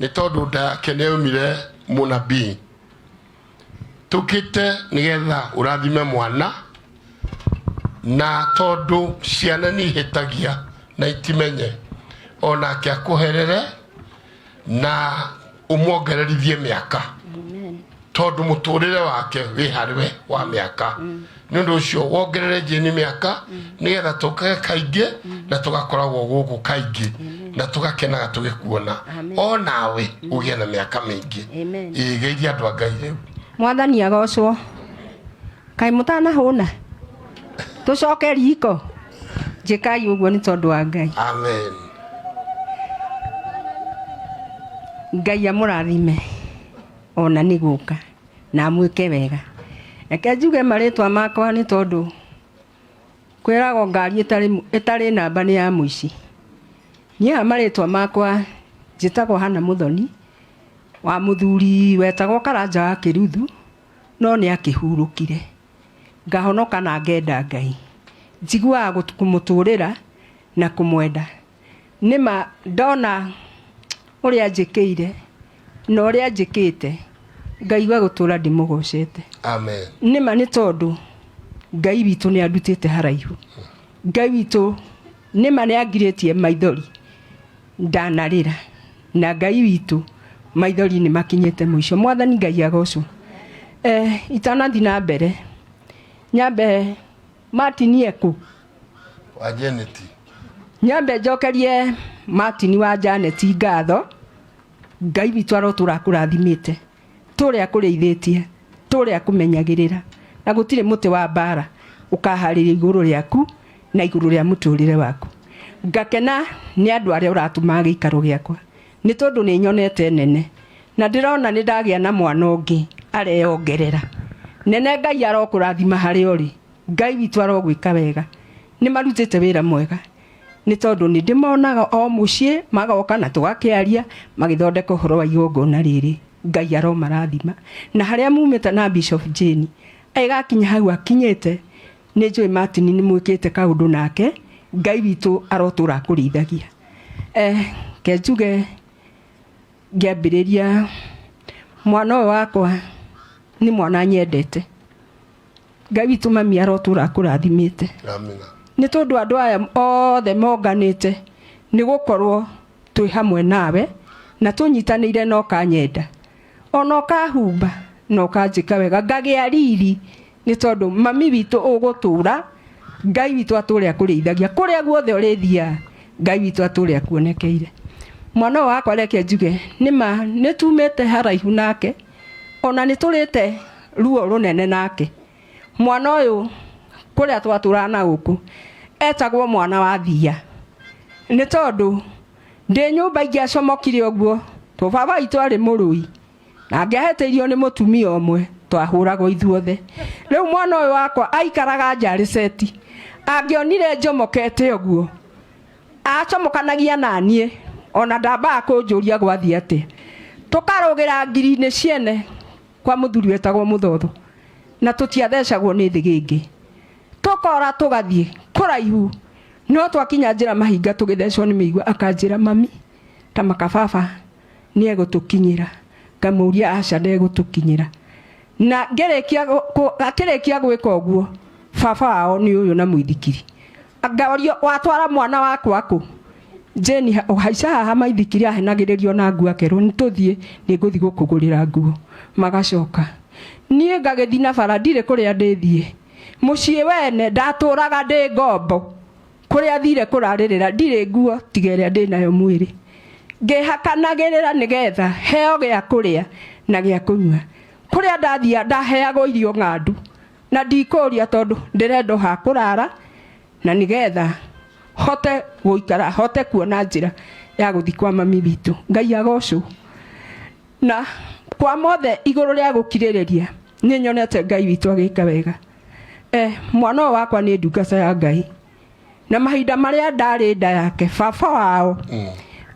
nĩ tondũ nda yake nĩ yaumire mũnabii. Tũkĩte nĩgetha ũrathime mwana, na tondũ ciana nĩ ihĩtagia na itimenye, onake akũherere na ũmuongererithie mĩaka, tondũ mũtũrĩre wake wĩ harĩwe wa mĩaka. Nĩ ũndũ ũcio wongerere Jane mĩaka nĩgetha tũkage kaingĩ na tũgakoragwo gũkũ kaingĩ na tũgakenaga tũgĩkuona, o nawe ũgĩe na mĩaka mĩingĩ. Ĩĩ, geithia andũ a Ngai rĩu. Mwathani agocwo. Kaĩ mũtanahũna tũcoke riko, njĩkai ũguo nĩ tondũ wa Ngai. Amen. Ngai amũrathime ona nĩ gũka na amwĩke wega. Reke njuge marĩtwa makwa nĩ tondũ kwĩragwo ngari ĩtarĩ namba nĩ ya mũici. Niĩ haha marĩtwa makwa njĩtagwo Hana Mũthoni wa mũthuri wetagwo Karanja wa Kĩruthu no nĩ akĩhurũkire ngahonoka na ngenda Ngai njiguaga kũmũtũrĩra na kũmwenda nĩma ndona ũrĩa njĩkĩire na ũrĩa njĩkĩte ngaigua gũtũra ndĩmũgocete. Amen. Nĩma nĩ tondũ Ngai witũ nĩ andutĩte haraihu. Ngai witũ nĩma nĩ angirĩtie maithori ndanarĩra na Ngai witũ maithori nĩ makinyĩte mũico. Mwathani Ngai agocwo. Itanathiĩ na mbere nyambe Martin ekũ Wa Janet. Nyambe njokerie Martin wa Janet ngatho. Ngai witũ arotũra akũrathimĩte tũrĩa akũrĩithĩtie tũrĩa akũmenyagĩrĩra na gũtirĩ mũtĩ wa mbara ũkaharĩria igũrũ rĩaku na igũrũ rĩa mũtũrĩre waku. Ngakena nĩ andũ arĩa ũratũma gĩikaro gĩakwa nĩ tondũ nĩ nyonete nene na ndĩrona nĩ ndagĩa na mwana ũngĩ areyongerera nene. Ngai arokũrathima harĩa ũrĩ. Ngai witũ arogwĩka wega. Nĩ marutĩte wĩra mwega nĩ tondũ nĩ ndĩmonaga o mũciĩ magoka na tũgakĩaria magĩthondeka ũhoro wa igongona rĩrĩ. Ngai aromarathima na harĩa mumĩte na Bishop Jane ĩgakinya hau akinyĩte nĩ njũĩ Martin nĩ mwĩkĩte kaũndũ nake. Ngai witũ arotũra akũrĩithagia. Ke njuge ngĩambĩrĩria mwana ũyũ wakwa nĩ mwana nyendete. Ngai witũ mami arotũra akũrathimĩte. Amina. Nĩ tondũ andũ aya othe monganĩte nĩ gũkorwo twĩ hamwe nawe na tũnyitanĩire na ũkanyenda ona ũkahumba na ũkanjĩka wega ngagĩa riri nĩ tondũ mami witũ ũgũtũra Ngai witũ atũre akũrĩithagia kũrĩa guothe ũrĩthiaga Ngai witũ atũre akuonekeire. Mwana ũyũ wakwa reke njuge nĩma nĩ tumĩte haraihu nake ona nĩ tũrĩte ruo rũnene nake. Mwana ũyũ kũrĩa twatũraga na gũkũ etagwo mwana wa thia nĩ tondũ ndĩ nyũmba ingĩacomokire ũguo to baba witũ arĩ mũrũi na angĩahĩtĩirio nĩ mũtumia ũmwe twahũragwo ithuothe. Rĩu mwana ũyũ wakwa aikaraga nja arĩ ceti angĩonire njomokete ũguo acomokanagia na niĩ ona ndambaga kũnjũria gwathiĩ atĩa. Tũkarũgĩra ngiri-inĩ ciene kwa mũthuri wetagwo Mũthotho na tũtiathecagwo nĩ thĩgĩngĩ. Tũkora tũgathiĩ kũraihu no twakinya njĩra mahinga tũgĩthecwo nĩ mĩigua akanjĩra mami ta makababa nĩ egũtũkinyĩra. Ngamũria aca ndegũtũkinyĩra. Na akĩrĩkia gwĩka ũguo baba wao nĩ ũyũ na mũithikiri. Ngaũrio watwara mwana wakwa kũ? Jane haica haha maithikiri ahenagĩrĩrio na nguo akerwo nĩ tũthiĩ nĩ ngũthiĩ gũkũgũrĩra nguo. Magacoka niĩ ngagĩthiĩ na bara ndirĩ kũrĩa ndĩthiĩ mũciĩ wene ndatũraga ndĩ ngombo kũrĩa thire kũrarĩrĩra ndirĩ nguo tiga ĩrĩa ndĩnayo mwĩrĩ ngĩhakanagĩrĩra nĩgetha heo gĩa kũrĩa na gĩa kũnyua. Kũrĩa ndathia ndaheagwo irio ng'andu na ndikũria tondũ ndĩrenda ha kũrara na nĩgetha hote gũikara hote kuona njĩra ya gũthiĩ kwa mami witũ. Ngai agocwo. Na kwa mothe igũrũ rĩa gũkirĩrĩria nĩ nyonete Ngai witũ agĩka wega. Mwana ũyũ wakwa nĩ ndungata ya Ngai na mahinda marĩa ndarĩ nda yake baba wao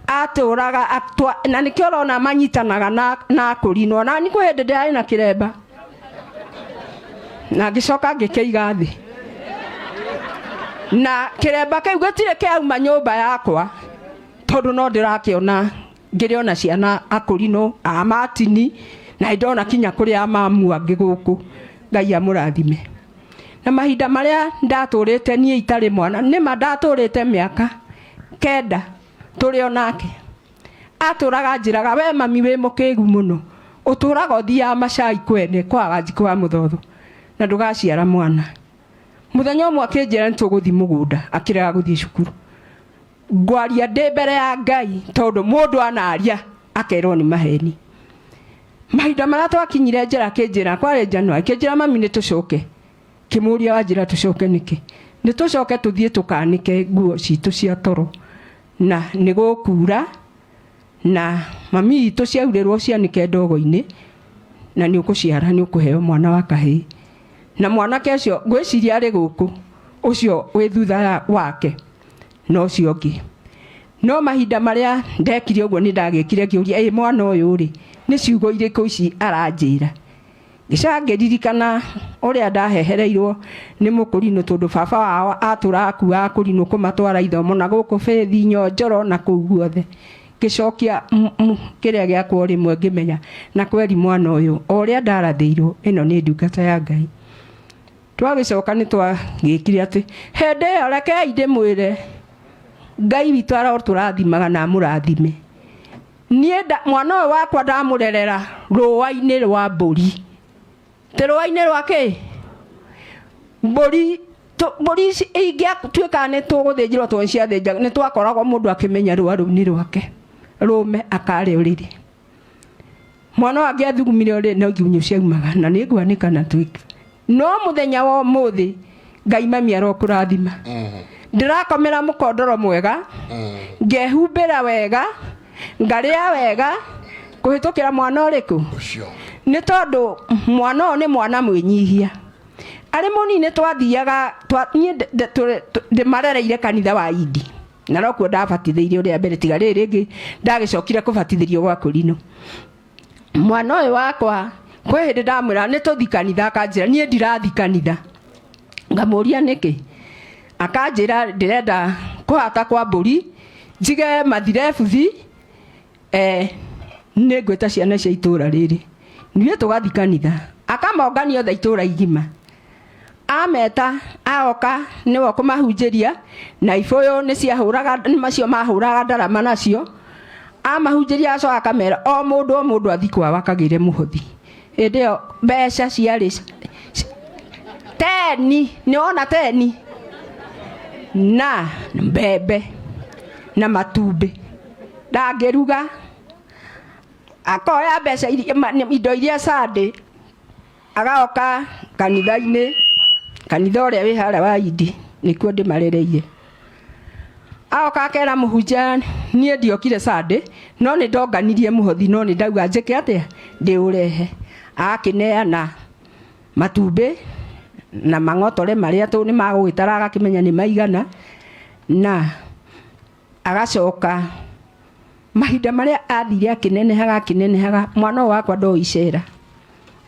atũraga na nĩkĩo ũrona manyitanaga na akũrinwo na nĩ kwĩ hĩndĩ ndĩrarĩ na kĩremba na ngĩcoka ngĩkĩiga thĩ na kĩremba kĩu gĩtirĩ kĩauma nyũmba yakwa tondũ no ndĩrakĩona ngĩrĩona ciana akũrinwo a Martini na ndona kinya kũrĩa mamu angĩ gũkũ. Ngai amũrathime. Na mahinda marĩa ndatũrĩte niĩ itarĩ mwana nĩma ndatũrĩte mĩaka 9 tũrĩ o nake. Atũraga njĩraga we mami wĩ mũkĩgu mũno ũtũraga ũthiaga macai kwene kwa Wanjikũ wa Mũthotho na ndũgaciara mwana. Mũthenya ũmwe akĩnjĩra nĩ tũgũthiĩ mũgũnda akĩrega gũthiĩ cukuru. Ngwaria ndĩ mbere ya Ngai tondũ mũndũ anaria akerwo nĩ maheni. Mahinda marĩa twakinyire njĩra akĩnjĩra kwarĩ January akĩnjĩra mami nĩ tũcoke. Kĩmũria wanjĩra tũcoke nĩkĩ? Nĩ tũcoke tũthiĩ tũkanĩke nguo citũ cia toro na nĩ gũkura na mami witũ ciaurĩrwo cianĩke ndogo-inĩ na nĩ ũkũciara nĩ ũkũheo mwana wa kahĩĩ. Na mwanake ũcio ngwĩciria arĩ gũkũ ũcio wĩ thutha wake na ũcio ũngĩ. No mahinda marĩa ndekire ũguo nĩ ndagĩkire ngĩũria, ĩ mwana ũyũ rĩ, nĩ ciugo irĩkũ ici aranjĩra? Ngĩcoka ngĩririkana ũrĩa ndahehereirwo nĩ mũkũrinũ, tondũ baba wao atũraga akuaga kũrinũ kũmatwara ithomo na gũkũ bĩthi nyonjoro na kũu guothe. Ngĩcokia kĩrĩa gĩakwa o rĩmwe ngĩmenya na kweri mwana ũyũ o ũrĩa ndarathĩirwo, ĩno nĩ ndungata ya Ngai. Twagĩcoka nĩ twagĩkire atĩ hĩndĩ ĩyo rekei ndĩmwĩre Ngai witũ arotũrathimaga na amũrathime. Niĩ mwana ũyũ wakwa ndamũrerera rũa-inĩ rwa mbũri. Ti rũa-inĩ rwa kĩ? Mbũri, mbũri ici ingĩatuĩka nĩ tũgũthĩnjĩrwo tondũ ciathĩnjagwo, nĩ twakoragwo mũndũ akĩmenya rũa rũu nĩ rwake. Rũme akarĩa ũrĩrĩ. Mwana ũyũ angĩathugumire ũrĩrĩ no igunyũ ciaumaga na nĩ ngwanĩka na twĩke. No mũthenya wa ũmũthĩ Ngai mami arokũrathima. Ndĩrakomera mũkondoro mwega, ngehumbĩra wega, ngarĩa wega, kũhĩtũkĩra mwana ũrĩkũ? Nĩ tondũ mwana ũyũ nĩ mwana mwĩnyihia. Arĩ mũnini nĩ twathiaga, niĩ ndĩmarereire kanitha wa Indi. Na nokuo ndabatithĩirio rĩa mbere, tiga rĩrĩ rĩngĩ ndagĩcokire kũbatithĩrio gwa Kũrinũ. Mwana ũyũ wakwa kwĩ hĩndĩ ndamwĩra nĩ tũthi kanitha, akanjĩra niĩ ndirathi kanitha. Ngamũria nĩkĩ? Akanjĩra ndĩrenda kũhata kwa mbũri, njige mathirebuthi, nĩ ngwĩta ciana cia itũũra rĩrĩ. Niĩ tũgathi kanitha. Akamongania othe itũũra igima. Ameta, aoka, nĩwe ũkũmahunjĩria, na ibũyũ nĩ ciahũraga, nĩ macio mahũraga ndarama nacio. Amahunjĩria acoka akamera, o mũndũ o mũndũ athi kwao akagĩre mũhothi. Hĩndĩ ĩyo mbeca ciarĩ teni, nĩ wona teni? Na mbembe na matumbĩ. Ndangĩruga. Akoya mbeca iria, indo iria Sunday, agoka kanitha-inĩ, kanitha ũrĩa wĩ harĩa wa Indi, nĩkuo ndĩmarereire. Agoka akera mũhunjia, niĩ ndiokire Sunday, no nĩ ndonganirie mũhothi, no nĩ ndauga njĩke atĩa? Ndĩũrehe. Agakĩneana matumbĩ na mang'otore marĩa tũ nĩ magũgĩtara, agakĩmenya nĩ maigana, na agacoka mahinda marĩa athire akĩnenehaga, akĩnenehaga, mwana ũyũ wakwa ndoĩ icera.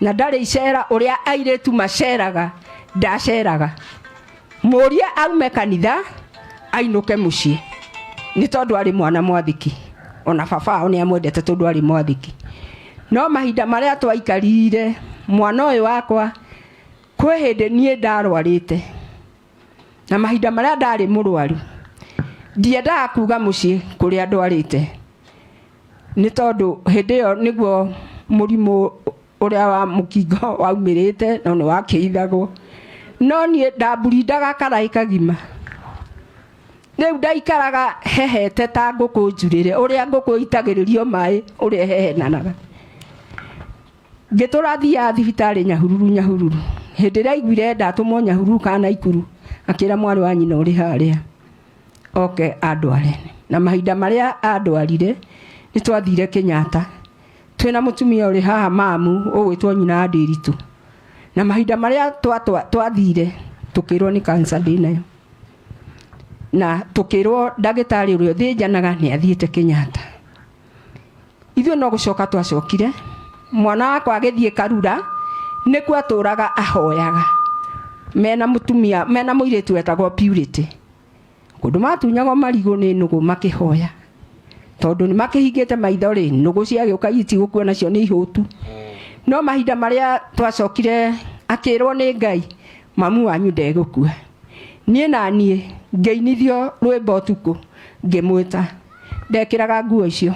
Na ndarĩ icera ũrĩa airĩtu maceraga, ndaceraga. Mũrie aume kanitha, ainũke mũciĩ. Nĩ tondũ arĩ mwana mwathĩki. Ona baba wao nĩ amwendete tondũ arĩ mwathĩki. No mahinda marĩa twaikarire, mwana ũyũ wakwa, kwĩ hĩndĩ niĩ ndarwarĩte. Na mahinda marĩa ndarĩ mũrwaru, ndiendaga kuga mũciĩ kũrĩa ndwarĩte. Nĩ tondũ hĩndĩ ĩyo nĩguo mũrimũ ũrĩa wa mũkingo waumĩrĩte, no nĩ wakĩhithagwo. No niĩ ndamburindaga karaĩ kagima. Rĩu ndaikaraga hehete ta ngũkũ njurĩre, ũrĩa ngũkũ itagĩrĩrio maĩ, ũrĩa hehenanaga. Ngĩtũra thiaga thibitarĩ Nyahururu, Nyahururu. Hĩndĩ ĩrĩa aiguire ndatũmwo Nyahururu kana Naikuru, akĩra mwarĩ wa nyina ũrĩ harĩa oke andware. Na mahinda marĩa andwarire, nĩ twathire Kenyatta. Twĩna mũtumia ũrĩ haha mamu, ũgwĩtwo nyina wa Ndĩritũ. Na mahinda marĩa twathire, tũkĩrwo nĩ cancer ndĩnayo. Na tũkĩrwo ndagĩtarĩ ũrĩa ũthĩnjanaga nĩ athiĩte Kenyatta. Ithuĩ no gũcoka twacokire, mwana wakwa agĩthiĩ Karura, nĩkuo atũraga ahoyaga. Mena mũtumia, mena mũirĩtu wetagwo Purity. Kũndũ matunyagwo marigũ nĩ nũgũ makĩhoya. Tondũ nĩ makĩhingĩte maitho rĩ, nũgũ ciagĩũka itigũkua nacio nĩ ihũtu. No mahinda marĩa twacokire akĩrwo nĩ Ngai, mamu wanyu ndegũkua. Niĩ na niĩ ngĩinithio rwĩmbo ũtukũ, ngĩmwĩta. Ndekĩraga nguo icio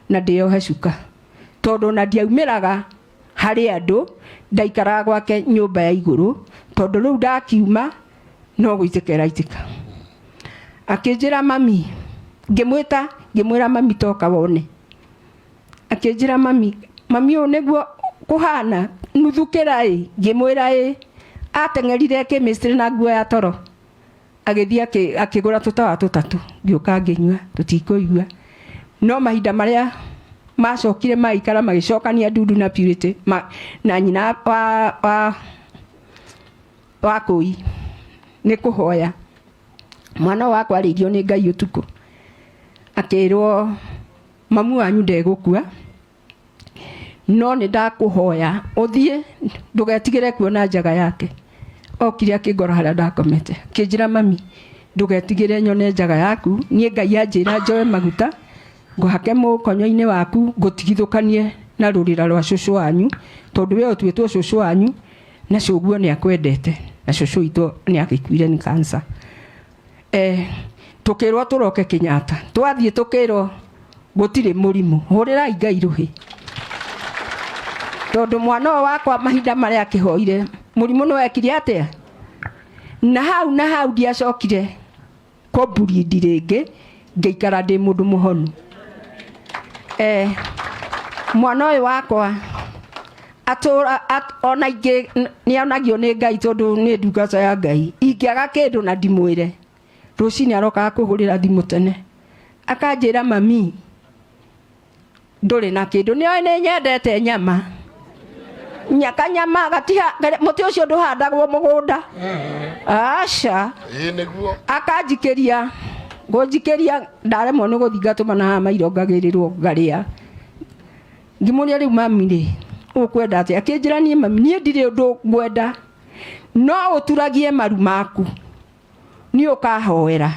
na ndĩyohe cuka. Tondũ ona ndiaumĩraga harĩ andũ, ndaikaraga gwake nyũmba ya igũrũ, tondũ rĩu ndakiuma no gũitĩka ĩraitĩka. Akĩnjĩra mami, ngĩmwĩta, ngĩmwĩra mami toka wone. Akĩnjĩra mami, mami ũyũ nĩguo kũhana, nuthu kĩraĩ, ngĩmwĩra ĩ. Ateng'erire chemistry na nguo ya toro. Agĩthiĩ akĩgũra tũtawa tũtatũ, ngĩũka ngĩnyua, tũtikũigua. No mahinda marĩa macokire maikara magĩcokania ndundu na Purity, na nyina wa Kũi nĩ kũhoya. Mwana wakwa arĩirio nĩ Ngai ũtukũ. Akĩrwo mamu wanyu ndegũkua, no nĩ ndakũhoya ũthiĩ ndũgetigĩre kuona njaga yake. Okire akĩngora harĩa ndakomete, akĩnjĩra mami ndũgetigĩre nyone njaga yaku, niĩ Ngai anjĩra njoe maguta ngũhake mũkonyo-inĩ waku ngũtigithũkanie na rũrĩra rwa cũcũ wanyu, tondũ we ũtuĩtwo cũcũ wanyu na cũguo nĩ akwendete na cũcũ witũ nĩ agĩkuire nĩ cancer. Tukirwo turoke Kenyatta, twathiĩ tukirwo gũtirĩ mũrimũ, hũrĩrai Ngai rũhĩ, tondũ mwana ũyũ wakwa mahinda marĩa akĩhoire mũrimũ nĩ wekire atĩa, na hau ndiacokire kũmburindi rĩngĩ, ngĩikara ndĩ mũndũ mũhonu. Mwana ũyũ wakwa atũra ona ingĩ nĩonagio nĩ Ngai tondũ nĩ ndungata ya Ngai, ingĩaga kĩndũ na ndimwĩre, rũcinĩ arokaga kũhũrĩra thimũ tene akanjĩra mami ndũrĩ na kĩndũ, nĩoĩ nĩ nyendete nyama, nyakanyama gatiha mũtĩ ũcio ndũhandagwo mũgũnda, aca. Akanjikĩria ngũnjikĩria ndaremwo nĩ gũthiĩ ngatũma na haha mairo ngagĩrĩrwo ngarĩa. Ngĩmũria rĩu mami rĩ ũkwenda atĩa, akĩnjĩra niĩ mami niĩ ndirĩ ũndũ ngwenda, no ũturagie maru maku niĩ ũkahoera,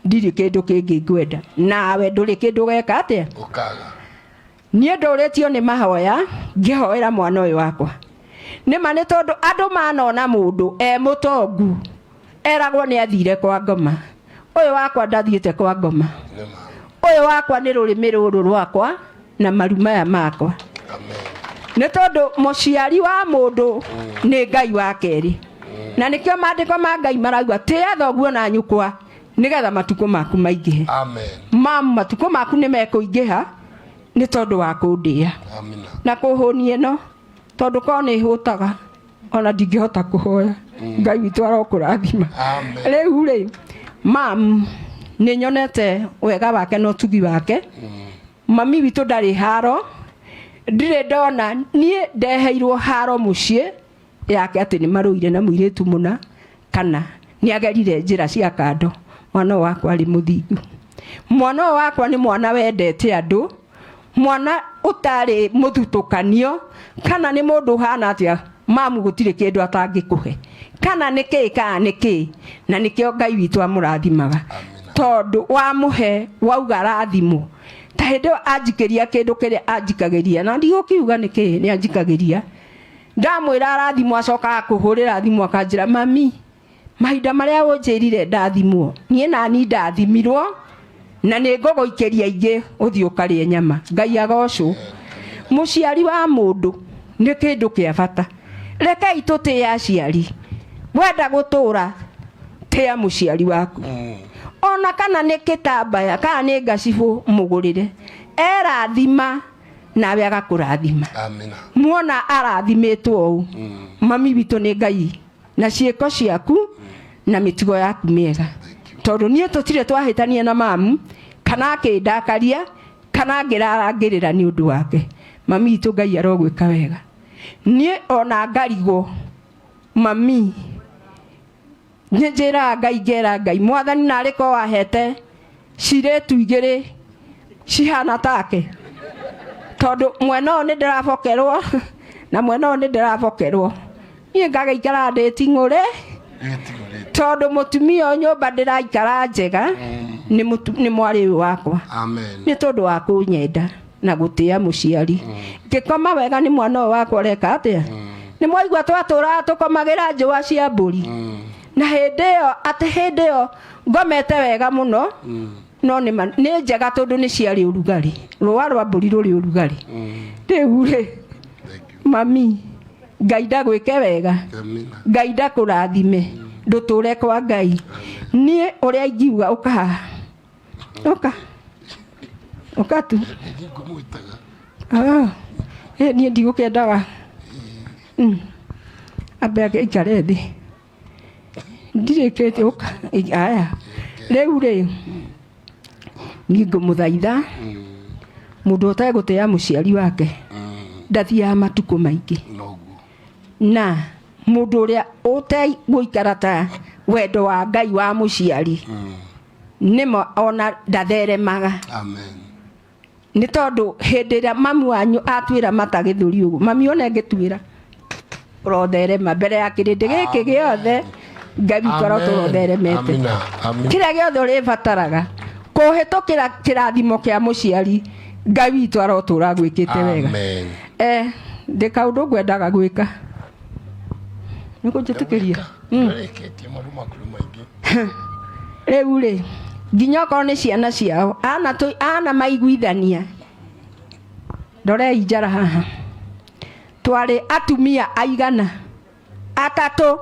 ndirĩ kĩndũ kĩngĩ ngwenda, nawe ndũrĩ kĩndũ ũgeka atĩa, ũkaga. Niĩ ndũrĩtio nĩ mahoya ngĩhoera mwana ũyũ wakwa. Nĩma nĩ tondũ andũ manona mũndũ e mũtongu eragwo nĩ athire kwa ngoma, ũyũ wakwa ndathiĩte kwa ngoma, ũyũ wakwa nĩ rũrĩmĩ rũrũ rwakwa na maru maya makwa. Nĩ tondũ mũciari wa mũndũ nĩ Ngai wa kerĩ, na nĩkĩo maandĩko ma Ngai marauga tĩĩa thoguo na nyũkwa nĩgetha matukũ maku maingĩhe. Mamu matukũ maku nĩ mekũingĩha nĩ tondũ wa kũndĩa na kũhũnia ĩno, tondũ korwo nĩ hũtaga ona ndingĩhota kũhoya. Ngai witũ arokũrathima. Rĩu rĩ mam nĩ nyonete wega wake na ũtugi wake. Mami witũ ndarĩ haro, ndirĩ ndona niĩ ndeheirwo haro mũciĩ yake atĩ nĩ marũire na mũirĩtu mũna kana nĩ agerire njĩra cia kando. Mwana ũyũ wakwa arĩ mũthingu, mwana ũyũ wakwa nĩ mwana wendete andũ, mwana ũtarĩ mũthutũkanio, kana nĩ mũndũ ũhana atĩa mamu gũtirĩ kĩndũ atangĩkũhe, kana nĩ kĩĩ kana nĩ kĩĩ, na nĩkĩo Ngai witũ amũrathimaga, tondũ wamũhe wauga rathimwo. Ta hĩndĩ ĩyo anjikĩria kĩndũ kĩrĩa anjikagĩria, na ndigũkiuga nĩ kĩĩ nĩ anjikagĩria, ndamwĩra arathimwo acokaga kũhũrĩra thimũ akanjĩra mami mahinda marĩa ũnjĩrire ndathimwo niĩ nani ndathimirwo na nĩ ngũgũikĩria ingĩ ũthiĩ ũkarĩe nyama. Ngai agocwo. Mũciari wa mũndũ nĩ kĩndũ kĩa bata, rekei tũtĩe aciari, wenda gũtũra tĩa mũciari waku, ona kana nĩ kĩtambaya kana nĩ ngacibũ mũgũrĩre, erathima nawe agakũrathima. Muona arathimĩtwo ũũ, mami witũ nĩ Ngai na ciĩko ciaku na mĩtugo yaku mĩega, tondũ niĩ tũtirĩ twahĩtania na mamu kana akĩndakaria kana ngĩrarangĩrĩra nĩ ũndũ wake. Mami witũ Ngai arogwĩka wega. Niĩ ona ngarigwo mami nĩ njĩraga Ngai ngera Ngai mwathani narĩ ko wahete cirĩtu igĩrĩ cihana take, tondũ mwena ũyũ nĩ ndĩrabokerwo na mwena ũyũ nĩ ndĩrabokerwo, niĩ ngagĩikara ndĩting'ũre tondũ mũtumia ũyũ nyũmba ndĩraikara njega nĩ mwarĩ ũyũ wakwa, nĩ tondũ wa kũnyenda na gũtĩa mũciari. Ngĩkoma wega nĩ mwana ũyũ wakwa ũreka atĩa, nĩ mwaigua twatũraga tũkomagĩra njũa cia mbũri, na hĩndĩ ĩyo atĩ hĩndĩ ĩyo ngomete wega mũno, no nĩ njega tondũ nĩ ciarĩ ũrugarĩ, rũa rwa mbũri rũrĩ ũrugarĩ. Rĩu rĩ mami Ngai ndagwĩke wega, Ngai ndakũrathime, ndũtũre kwa Ngai. Niĩ ũrĩa ingiuga ũka haha, ũka ũka tu, niĩ ndigũkĩendaga ambe aikare thĩ, ndirĩkĩtie ũka aya. Rĩu rĩ niĩ ngũmũthaitha mũndũ ũtegũtĩa mũciari wake ndathiaga matukũ maingĩ, na mũndũ ũrĩa ũtegũikara ta wendo wa Ngai wa mũciari Nĩmo ona ndatheremaga. Amen. Nĩ tondũ hĩndĩ ĩrĩa mami wanyu atuĩra mata gĩthũri ũguo, mami ona ĩngĩtuĩra ũrotherema mbere ya kĩrĩndĩ gĩkĩ gĩothe, Ngai witũ arotũra ũtheremete. Amina. Amina. Kĩrĩa gĩothe ũrĩbataraga kũhĩtũkĩra kĩrathimo kĩa mũciari, Ngai witũ arotũra gwĩkĩte wega. Amen. Ndĩ kaũndũ ngwendaga gwĩka, nĩ kũnjĩtĩkĩria? Ndũrĩkĩtie maũndũ maku nĩ maingĩ. Rĩu rĩ, nginya okorwo nĩ ciana ciao ana ana maiguithania, ndorei njara haha, twarĩ atumia aigana atatũ,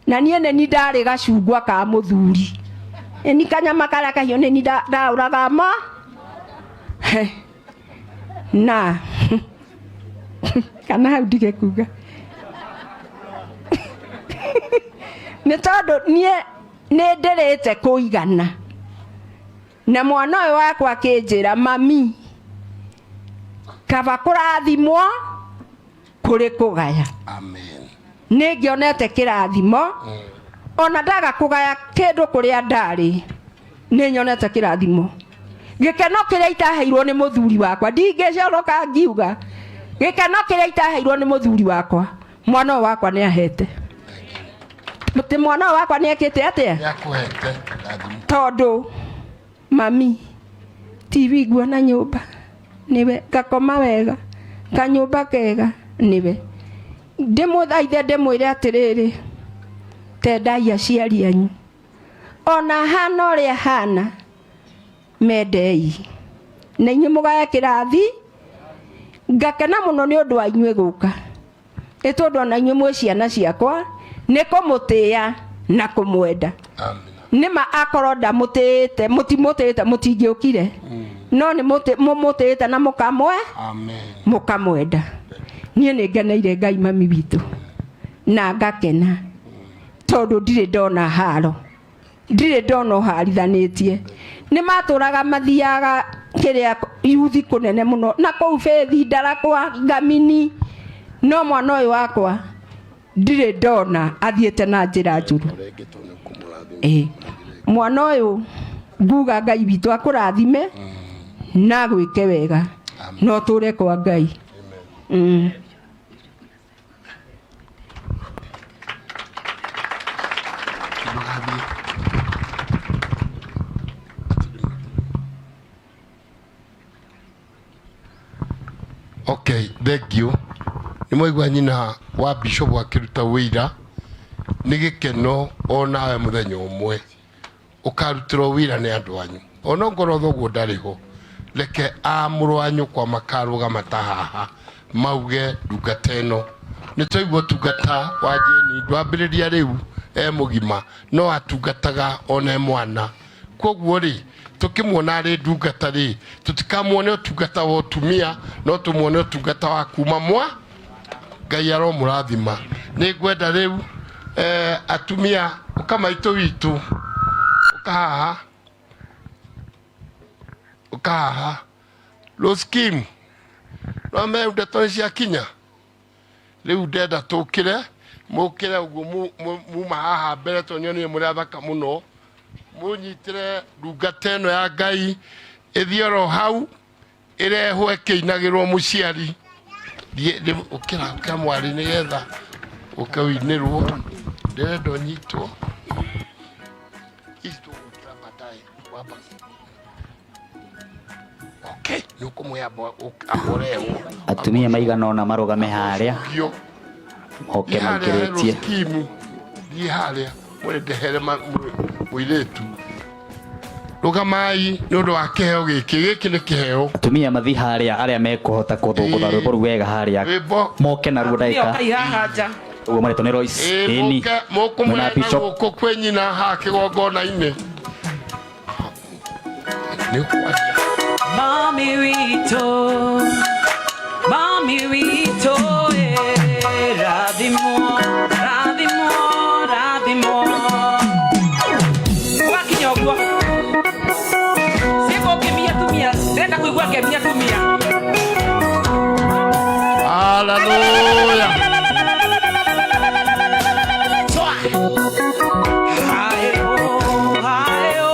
na niĩ nĩ ni ndarĩ gacungwa ka mũthuri, nĩ ni kanyama karĩa kahiũ nĩ ni ndaũraga ma. He. Na kana hau ndige kuga nĩ tondũ niĩ nĩ ndĩrĩte kũigana, na mwana ũyũ wakwa akĩnjĩra, mami, kaba kũrathimwo kũrĩ kũgaya. Amen. Nĩ ngĩonete kĩrathimo, ona ndaga kũgaya kĩndũ kũrĩa ndarĩ, nĩ nyonete kĩrathimo. Gĩkeno kĩrĩa itaheirwo nĩ mũthuri wakwa, ndingĩconoka ngiuga gĩkeno kĩrĩa itaheirwo nĩ mũthuri wakwa, mwana ũyũ wakwa nĩ ahete. Mũtĩ mwana ũyũ wakwa nĩ ekĩte atĩa? Nĩakũhete kĩrathimo. Tondũ mami, TV nguona nyũmba nĩwe, ngakoma wega, kanyũmba kega nĩwe. Ndĩmũthaithe ndĩmwĩre atĩrĩrĩ, tendai aciari anyu, ona hana ũrĩa hana, mendei, na inyuĩ mũgae kĩrathi. Ngakena mũno nĩ ũndũ wa inyuĩ gũka, nĩ tondũ ona inyuĩ mwĩ ciana ciakwa, nĩ kũmũtĩĩa na kũmwenda. Nĩma akorwo ndamũtĩĩte, mũtimũtĩĩte, mũtingĩũkire, no nĩ mũmũtĩĩte na mũkamwe Amen. mũkamwenda. Niĩ nĩ ngeneire Ngai mami witũ na ngakena, tondũ ndirĩ ndona haro, ndirĩ ndona ũharithanĩtie. Nĩ matũraga mathiaga kĩrĩa yuthi kũnene mũno, na kũu Faith Ndarakwa Ngamini, no mwana ũyũ wakwa ndirĩ ndona athiĩte na njĩra njũru. Mwana ũyũ nguga Ngai witũ akũrathime na agwĩke wega, na ũtũre kwa Ngai. Okay, thank you. Nĩ mwaigua nyina wa bishop akĩruta wĩira, nĩ gĩkeno onawe mũthenya ũmwe ũkarutĩrwo wĩra nĩ andũ anyu, ona ngorwo thoguo ndarĩ ho, reke a mũrũ wa nyũkwa makarũgama ta haha mauge ndungata ĩno. Nĩ twaigua ũtungata wa Jane ndwambĩrĩria rĩu e mũgima, no atungataga ona e mwana. Koguo rĩ, tũkĩmuona arĩ ndungata rĩ, tũtikamuone ũtungata wa ũtumia, no tũmuone ũtungata wa kuma mwa Ngai aromũrathima. Nĩ ngwenda rĩu atumia ũka maitũ witũ, ũka haha, ũka haha. Rose Kim, no me ndeto nĩ ciakinya. Rĩu ndenda tũkĩre, mũkĩre ũguo muma haha mbere, tondũ nyonire mũrĩ athaka mũno. Mũnyitĩre ndungata ĩno ya Ngai ĩthiĩ oro hau ĩrehwo ĩkĩinagĩrwo mũciari. Thiĩ, ũkĩra, ũkĩra mwarĩ nĩgetha ũke ũinĩrwo. Ndĩrenda ũnyitwo. Ici tũgwĩkĩra baadaye, wamba. Okay, nĩ ũkũmũhe amborehwo. Atumia maigana ũna marũgame harĩa, moke Thiĩ harĩa maingĩrĩtie. Rose Kim, thiĩ harĩa mwĩre ndehere mũirĩtu. Rũgamai nĩ ũndũ wa kĩheo gĩkĩ, gĩkĩ nĩ kĩheo. Atumia mathi harĩa, arĩa mekũhota kũthũngũtha rwĩmbo rũu wega harĩa, Rwĩmbo. moke naruo ndagĩka. Ũkai haha nja. Ũguo marĩtwo nĩ Royce. Ĩni. Mũke mũkũmũhe Mwena na Bishop. gũkũ kwĩ nyina haha kĩgongona-inĩ. Nĩ ũkwaria. Mami witũ, mami witũ, rathimwo, rathimwo, rathimwo. Wakinya ũguo. Ciĩko ngĩmia tumia, ndĩrenda kũigua ngĩmia tumia. Hallelujah. Hayo, hayo.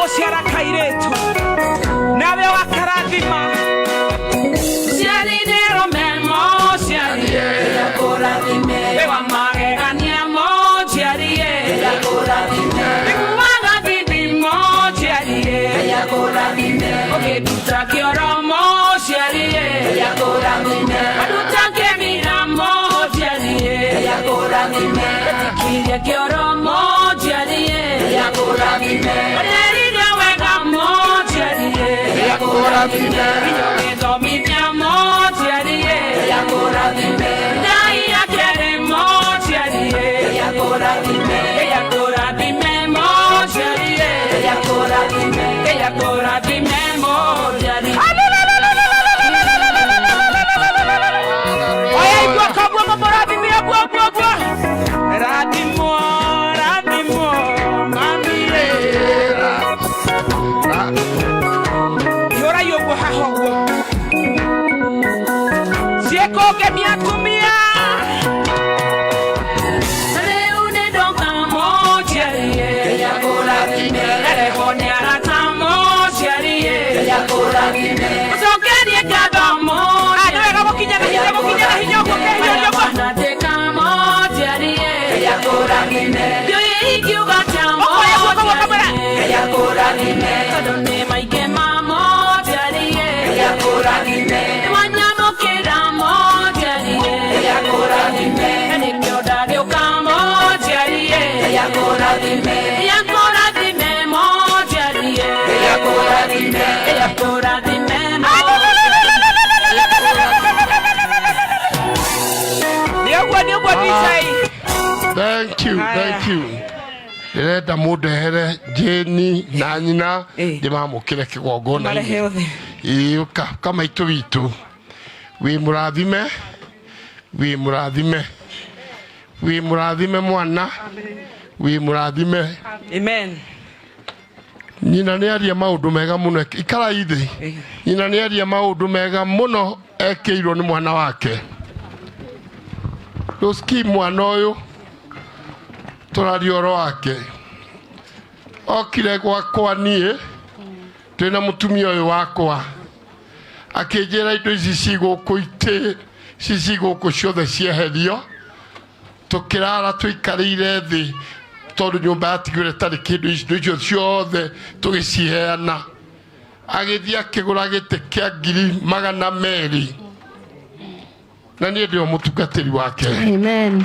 Gũciara kairĩtu nawe wakarathima. Ciari nĩ arũme mũciari Wĩ wa magegania mũciari Iguaga thithi mũciari Ũkĩnduta kĩoro mũciari Wanduta kĩmira mũciari Wetĩkirie kĩoro mũciari Ũnderire wega mũciari Nginya ũgĩthomithia mũciari Ndai akĩrĩ mũciari Ngai akũrathime mũciari Ngai akũrathime mũciari. Oya igua koguo mũmũrathime ũguo ũguo ũguo. Rathimwo, rathimwo, mami ĩ. Ihũrai ũguo haha ũguo. Ciĩkũngemia atumia. Rĩu nĩ ndoka mũciari Ndarehwo nĩ arata mũciari Ũcokerie ngatho Ah, nĩ wega gũkinya na hinya, gũkinya na hinya ũguo, kehia ũguo. Wanatĩka mũciari Ndiũĩ ingiuga atĩa Ũkoya guoko guoko mwena. Tondũ nĩ maingĩ ma mũciari Nĩ wanyamũkĩra mũciari Na nĩkĩo ndagĩũka mũciari Ngai akũrathime mũciari Ngai akũrathime Nĩ ũguo, nĩ ũguo DJ. Thank you, thank you. Ndĩrenda mũndehere Jane na nyina ndĩmamũkĩre kĩgongona-inĩ. Marehe othe. Ĩĩ, ka maitũ witũ wĩ mũrathime, wĩ mũrathime, wĩ mũrathime mwana, wĩ mũrathime. Amen. Nyina nĩ aria maũndũ mega mũno, ikarai thĩ. Nyina nĩ aria maũndũ mega mũno ekĩirwo nĩ mwana wake. Rũski mwana ũyũ tũraria ũhoro wake, okire gwakwa niĩ twĩna mũtumia ũyũ wakwa, akĩnjĩra indo ici ci gũkũ itĩ ici ci gũkũ ciothe cieherio. Tũkĩrara tũikarĩire thĩ tondũ nyũmba yatigire ĩtarĩ kĩndũ, indo icio ciothe tũgĩciheana. Agĩthiĩ akĩgũra gĩtĩ kĩa 200,000, na niĩ ndĩ o mũtungatĩri wake. Amen.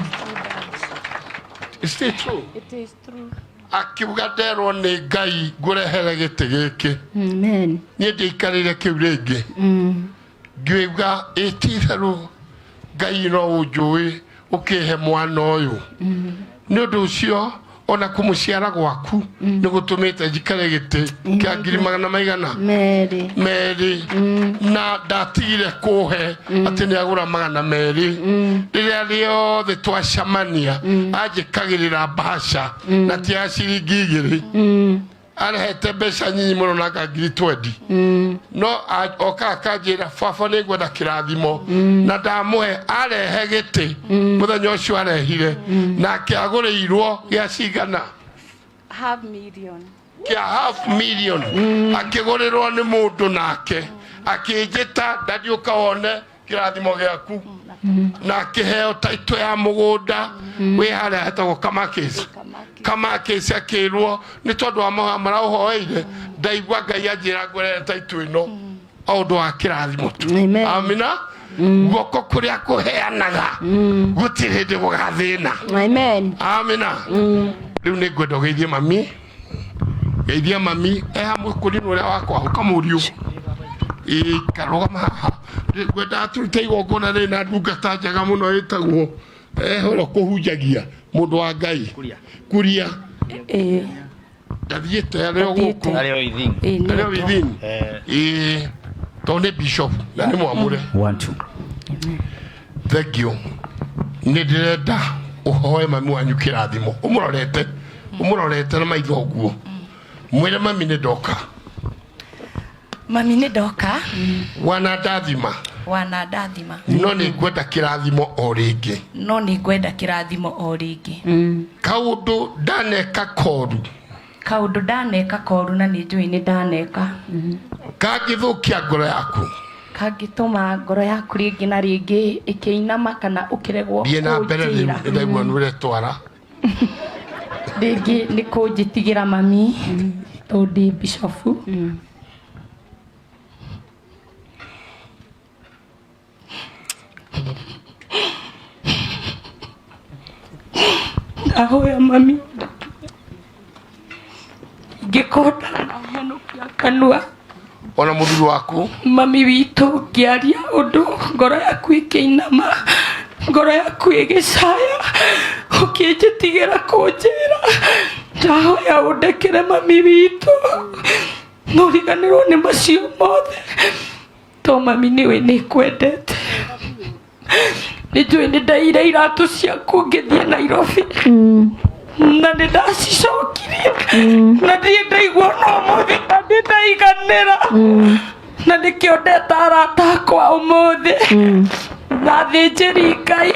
Is it true? It is true. Akiuga nderwo nĩ Ngai ngũrehere gĩtĩ gĩkĩ. Amen. Niĩ ndiaikarĩire kĩu rĩngĩ. Ngiuga ĩ ti itherũ Ngai no ũnjũĩ ũkĩhe mwana ũyũ. Nĩ ũndũ ũcio ona kũmũciara gwaku nĩ gũtũmĩte njikare gĩtĩ kĩa ngiri magana maigana Merĩ. merĩ, na ndatigire kũhe atĩ nĩ agũra 200. Rĩrĩa rĩothe twacemania anjĩkagĩrĩra mbaca na ti ya ciringi 2, arehete mbeca nyinyi mũno na nga ngiri 20, no oka akanjĩra baba nĩ ngwenda kĩrathimo, na ndamũhe arehe gĩtĩ mũthenya ũcio arehire, nake agũrĩirwo gĩa cigana Half million. Kĩa half million akĩgũrĩrwo nĩ mũndũ, nake akĩnjĩta ndadiũka wone kĩrathimo gĩaku, na akĩheo taito ya mũgũnda wĩ harĩa hetagwo Kamakis. Kamakis akĩrwo nĩ tondũ wa mahoya maraũhoeire, ndaigua Ngai anjĩra ngũrere taito ĩno o ũndũ wa kĩrathimo tu. Amina. Guoko kũrĩa kũheanaga gũtirĩ hĩndĩ gũgathĩna. Amen. Amina. Rĩu nĩ ngwenda ũgeithie mami, geithia mami e hamwe kũrinũ ũrĩa wakwa ũkamũriũ karũgama haha. Ngwenda tũrute igongona rĩrĩ na ndungata njega mũno ĩtagwo ehoro kũhunjagia mũndũ wa Ngai kuria ndathiĩte arĩ o gũkũ Arĩ o Ithini. Arĩ o Ithini, ĩĩ, tondũ nĩ bishop na nĩ mwamũre. One, two. Thank you. Nĩ ndĩrenda ũhoe mami wanyu kĩrathimo ũmũrorete, ũmũrorete na maitho ũguo, mwĩre mami nĩ ndoka. Mami nĩ ndoka. Wana ndathima. Wana ndathima. No nĩ ngwenda kĩrathimo o rĩngĩ. No nĩ ngwenda kĩrathimo o rĩngĩ. Kaũndũ ndaneka koru. Kaũndũ ndaneka koru na nĩ njũĩ nĩ ndaneka. Kangĩthũkia ngoro yaku. Kangĩtũma ngoro yaku rĩngĩ na rĩngĩ ĩkĩinama kana ũkĩregwo Thiĩ na mbere rĩu kũnjĩra. nĩndaigua nĩ ũretwara. Rĩngĩ nĩ kũnjĩtigĩra mami tondũ ndĩ bishofu. Ndahoya mami ingĩkorwo ndanahenũkia kanua Ona mũthuri waku. Mami witũ, ngĩaria ũndũ ngoro yaku ĩkĩinama, ngoro yaku ĩgĩcaya, ũkĩnjĩtigĩra kũnjĩra, ndahoya ũndekere mami witũ, nũriganĩrwo nĩ macio mothe to mami nĩũĩ nĩngwendete. Nĩ njũĩ nĩ ndaire iratũ ciaku ngĩthiĩ Nairobi na nĩ ndacicokirie na ndirĩ ndaigua ona ũmũthĩ na nĩ ndaiganĩra na nĩkĩo ndeta arata akwa ũmũthĩ na athĩnjĩri Ngai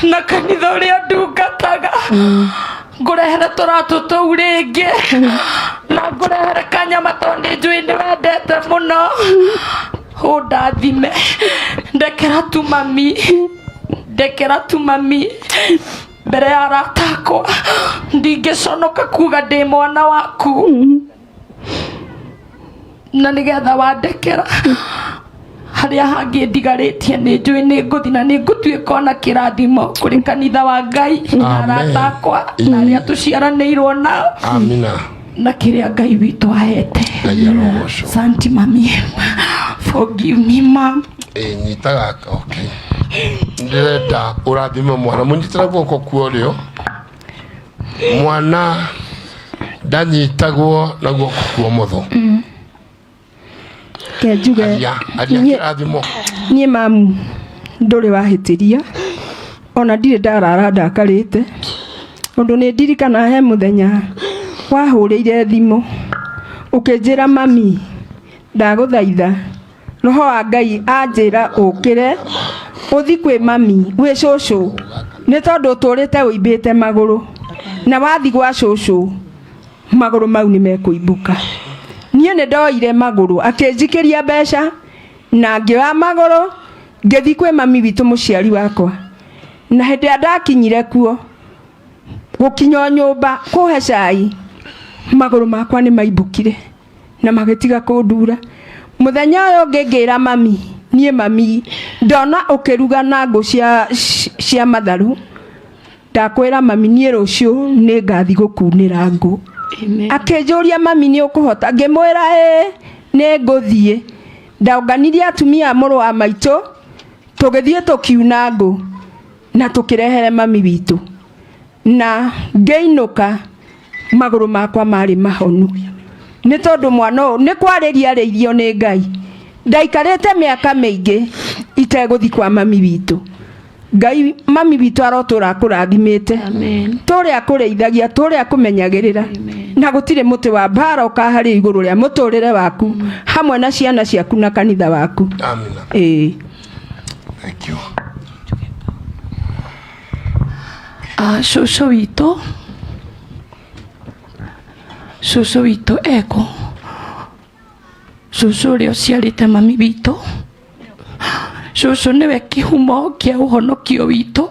na kanitha ũrĩa ndungataga, ngũrehere tũratũ tũu rĩngĩ na ngũrehere kanyama tondũ nĩ njũĩ nĩ wendete mũno. Ũndathime, ndekera tu mami, ndekera tu mami mbere ya arata akwa, ndingĩconoka kuga ndĩ mwana waku na nĩgetha wandekera harĩa hangĩ ndigarĩtie nĩ njũĩ nĩ ngũthiĩ na nĩ ngũtuĩka ona kĩrathimo kũrĩ kanitha wa Ngai na arata akwa na arĩa tũciaranĩirwo nao. Amina. Na kĩrĩa Ngai witũ ahete. Ngai arogocwo. Santi mami, forgive me mam. Ĩ nyita gaka, okay. Ndĩrenda ũrathime mwana, mũnyitĩre guoko kwa ũrĩo. Mwana ndanyitagwo na guoko kwa ũmotho. Ke njuge. Aria, aria kĩrathimo. Niĩ mamu ndũrĩ wahĩtĩria ona ndirĩ ndarara ndakarĩte ũndũ nĩ ndirikana he mũthenya wahũrĩire thimũ ũkĩnjĩra mami ndagũthaitha roho wa Ngai anjĩra ũkĩre ũthi kwĩ mami gwĩ cũcũ nĩ tondũ ũtũrĩte ũimbĩte magũrũ na wathi gwa cũcũ magũrũ mau nĩ mekũimbũka. Niĩ nĩ ndoire magũrũ akĩnjikĩria mbeca na ngĩoya magũrũ ngĩthiĩ kwĩ mami witũ mũciari wakwa na hĩndĩ ĩrĩa ndakinyire kuo gũkinya o nyũmba kũhe cai magũrũ makwa nĩ maimbũkire na magĩtiga kũndura. Mũthenya ũyũ ũngĩ ngĩra mami niĩ mami ndona ũkĩruga na ngũ cia matharũ ndakwĩra mami niĩ rũciũ nĩ ngathi gũkunĩra ngũ. Akĩnjũria mami nĩ ũkũhota, ngĩmwĩra ĩĩ nĩ ngũthiĩ. Ndaũnganirie atumia a mũrũ wa maitũ tũgĩthiĩ tũkiuna ngũ na tũkĩrehere mami witũ na ngĩinũka magũrũ makwa marĩ mahonu nĩ tondũ mwana ũyũ nĩ kwarĩria arĩirio nĩ Ngai. Ndaikarĩte mĩaka mĩingĩ itegũthiĩ kwa mami witũ. Ngai mami witũ arotũra akũrathimĩte, tũrĩa akũrĩithagia, tũrĩa akũmenyagĩrĩra, na gũtirĩ mũtĩ wa mbara ũkaharĩ igũrũ rĩa mũtũrĩre waku hamwe na ciana ciaku na kanitha waku. Amina. Ĩĩ. Thank you. Cũcũ witũ, cũcũ witũ eko, cũcũ ũrĩa ũciarĩte mami witũ, cũcũ nĩwe kĩhumo kĩa ũhonokio witũ.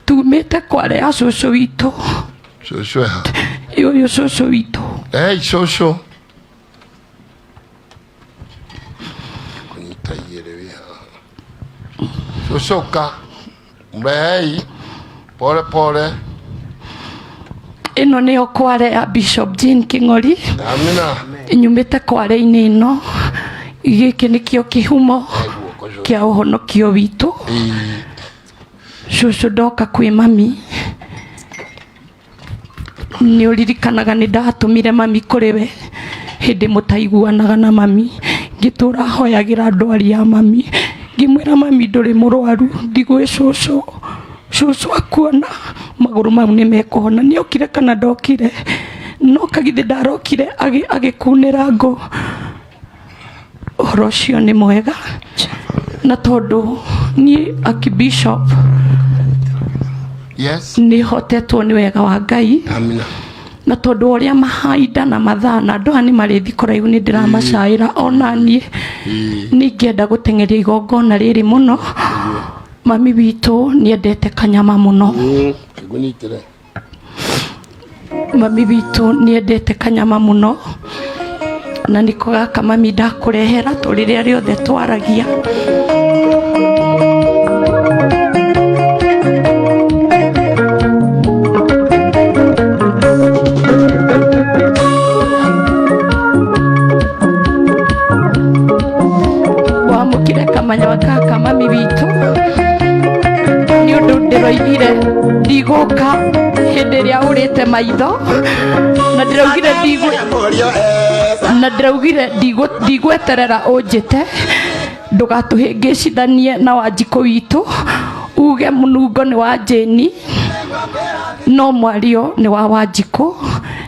Tumĩte kware ya cũcũ witũ. Cũcũ eha? Ũyũ cũcũ witũ. Hey, cũcũ. Kũnyita igĩrĩ wĩ haha. Cũcũ ũka. Mrehei. Pole pole. Ĩno nĩyo kware ya Bishop Jane King'ori. Amina. Nyumĩte kware-inĩ ĩno. Gĩkĩ nĩkĩo kĩhumo kĩa ũhonokio witũ. Cũcũ ndoka kwĩ mami nĩ ũririkanaga nĩ ndatũmire mami kũrĩ we hĩndĩ mũtaiguanaga na mami, ngĩtũra hoyagĩra ndwari ya mami, ngĩmwĩra mami ndũrĩ mũrwaru, ndigwĩ cũcũ, cũcũ akuona magũrũ mau nĩ mekũhona. Nĩ okire kana ndokire? No kagithĩ ndarokire agĩkunĩra ngũ. Ũhoro ũcio nĩ mwega na tondũ niĩ Archbishop Yes. nĩ hotetwo nĩ wega wa Ngai. Amina. Na tondũ wa ũrĩa mahinda na mathaa na andũ aya nĩ marĩthi kũraihu nĩ ndĩramacaĩra ona niĩ ningĩenda gũteng'eria igongona rĩrĩ mũno. Mami witũ nĩendete kanyama mũno. Ngũnyitĩre. Mami witũ nĩendete kanyama mũno na nĩko gaka mami ndakũrehera to rĩrĩa rĩothe twaragia. Wamũkĩre kamanyama gaka mami witũ nĩ ũndũ ndĩroigire ndigũka hĩndĩ ĩrĩa ũrĩte maitho na ndĩraugire ndigũ na ndĩraugire ndigweterera ũnjĩte ndũgatũhĩngĩcithanie na Wanjikũ witũ uge mũnungo nĩ wa Jane no mwario nĩ wa Wanjikũ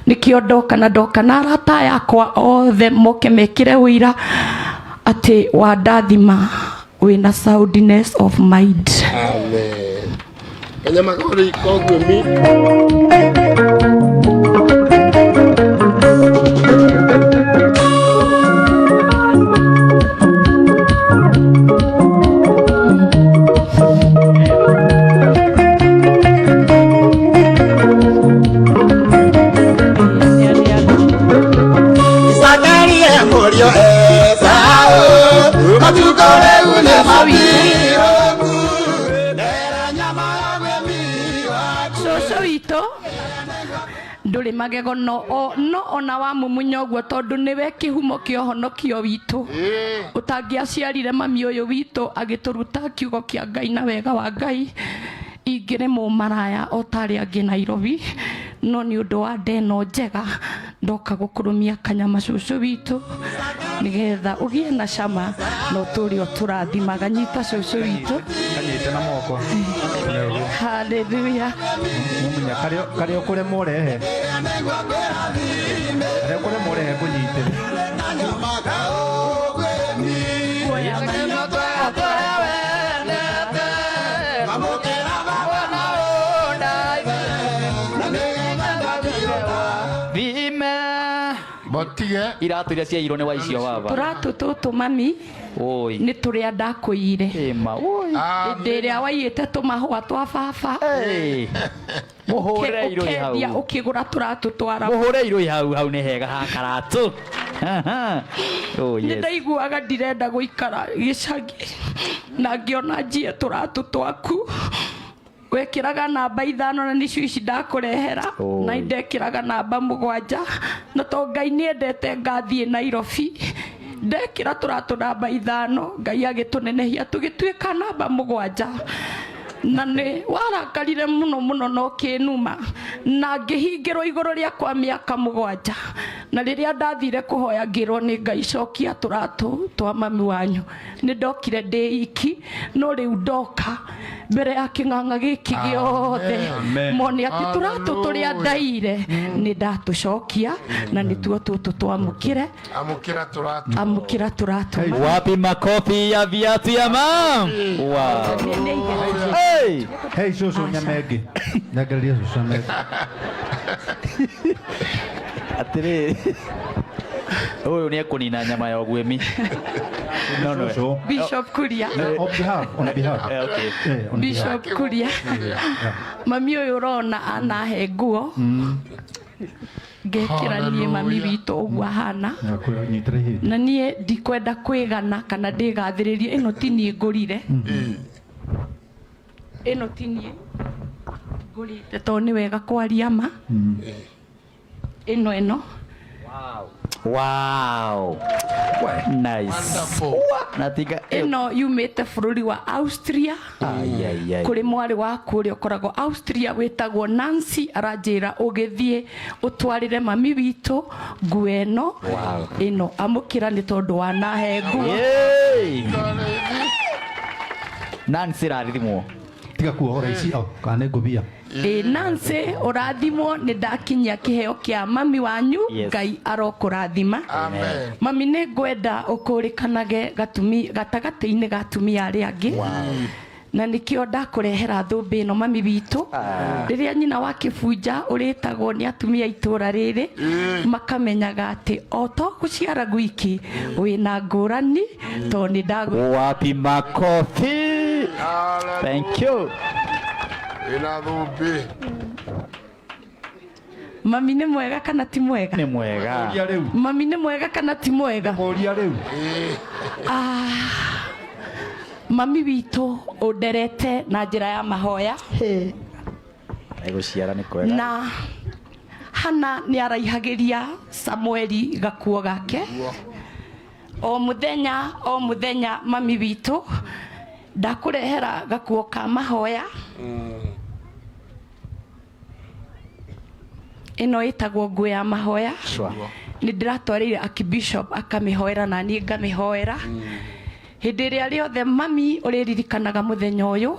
nĩkĩo ndoka na ndoka na arata aya akwa othe moke mekĩre ũira atĩ wandathima wĩna soundness of mind. Amen. Kanyama kori koguo mi. Sakaria mũriũ Esau matukũ rĩu nĩ mathiru. Cũcũ witũ ndũrĩ magego no no ona wamumunya ũguo tondũ nĩwe kĩhumo kĩa ũhonokio witũ ũtangĩaciarire mami ũyũ witũ agĩtũruta kiugo kĩa Ngai na wega wa Ngai ingĩrĩ mũmaraya o ta arĩa angĩ Nairobi no nĩ ũndũ wa ndeno njega ndoka gũkũrũmia kanyama cũcũ witũ nĩgetha ũgĩe na cama na ũtũre ũtũrathimaga. Nyita cũcũ witũ. Kanyite na moko. Hallelujah. Mumunya karĩa ũkũremwo ũrehe. Karĩa ũkũremwo ũrehe ngũnyitĩre. Thime. Botige. Iratũ iria ciairwo nĩ waicio baba. Tũratũ tũtũ mami Oi. nĩ tũrĩa ndakũiyire. Ĩma. Oi. Hĩndĩ ĩrĩa waiyĩte tũmahũa twa baba. Hey. Mũhũre irũi hau. Ũkendia ũkĩgũra tũratũ twara. Mũhũre irũi hau hau nĩ hega ha karatũ. Aha. Oh Nĩ yes. ndaiguaga ndirenda gũikara gĩcagi na ngĩona njie tũratũ twaku wekĩraga namba 5 na nĩcio ici ndakũrehera Oi. na ndekĩraga namba 7 na to Ngai nĩendete ngathiĩ Nairobi ndekĩra tũratũ namba 5 Ngai agĩtũnenehia tũgĩtuĩka namba 7 na nĩ warakarire mũno mũno na ũkĩnuma na ngĩhingĩrwo igũrũ rĩakwa mĩaka 7 na rĩrĩa ndathire kũhoya ngĩrwo nĩ Ngai cokia tũratũ twa mami wanyu nĩ ndokire ndĩ iki no rĩu ndoka mbere ya kĩng'ang'a gĩkĩ gĩothe Amen. mone atĩ tũratũ tũrĩa ndaire nĩ ndatũcokia na nĩtuo tũtũ twamũkĩre. Amũkĩra tũratũ. Amũkĩra tũratũ. Wapi makofi ya viatu ya mam? Wow. Hey. Hey cũcũ nyama ĩngĩ. Nyengererie cũcũ nyama ĩngĩ. Atĩrĩrĩ. Ũyũ nĩ ekũnina nyama ya ũguĩmi. No no. Cũcũ. Bishop Kuria. On behalf, on behalf. Eh, okay. Eh, on behalf. Bishop Kuria. Mami ũyũ ũrona anahe nguo ngekĩra niĩ mami witũ ũguo ahana Nakwĩra nyitĩre ihĩndĩ. na niĩ ndikwenda kwĩgana kana ndĩgathĩrĩrie ĩno ti niĩ ngũrire ĩno ti niĩ ngũrĩte tondũ nĩ wega kwaria ma ĩno ĩno. Wow. Nice. Natinga Ĩno yumĩte bũrũri wa Austria Ai ai ai. kũrĩ mwarĩ waku ũrĩa ũkoragwo Austria wĩtagwo Nancy aranjĩra ũgĩthiĩ ũtwarĩre mami witũ nguo ĩno. Wow. Ĩno amũkĩra nĩ tondũ wanahe nguo. Yay. Nancy rathimwo. Tiga kuohora ici au kana nĩ ngũbia. Ĩ Nancy ũrathimwo nĩ ndakinyia kĩheo kĩa mami wanyu. Yes. Ngai arokũrathima. Amen. Mami nĩ ngwenda ũkũrĩkanage gatumi gatagatĩ-inĩ ga atumia arĩa angĩ Na nĩkĩo ndakũrehera thũmbĩ ĩno mami witũ. Rĩrĩa nyina wa kĩbunja ũrĩtagwo nĩ atumia a itũũra rĩrĩ, makamenyaga atĩ o to gũciara gwiki wĩna ngũrani, tondũ nĩ ndagũ. Wapi makofi? Thank you. Ina thũmbĩ. Mami nĩ mwega kana ti mwega? Nĩ mwega. Mami nĩ mwega kana ti mwega? Kũria rĩu. Ah, mami witũ ũnderete na njĩra ya mahoya. Gũciara nĩ kwega. Na Hana nĩ araihagĩria Samueli gakuo gake o mũthenya o mũthenya. Mami witũ, ndakũrehera gakuo ka mahoya. Ĩno ĩtagwo nguo ya mahoya. Sure. Nĩ ndĩratwarĩire archbishop akamĩhoera na niĩ ngamĩhoera. Hĩndĩ ĩrĩa rĩothe mami ũrĩririkanaga mũthenya ũyũ,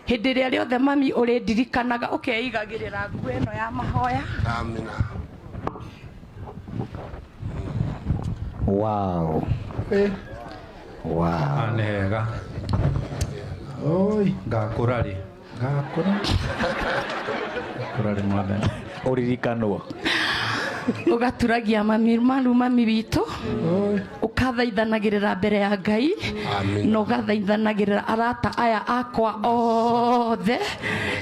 hĩndĩ ĩrĩa rĩothe mami ũrĩndirikanaga, ũkeigagĩrĩra nguo ĩno ya mahoya. Amina. Wow. Wow. Nĩ hega. Oi, ngakũra rĩ? Ngakũra. Ngakũra rĩ, mwathani? Ũririkanwo. Ũgaturagia mami maru, mami witũ, ũkathaithanagĩrĩra mbere ya Ngai na ũgathaithanagĩrĩra arata aya akwa othe,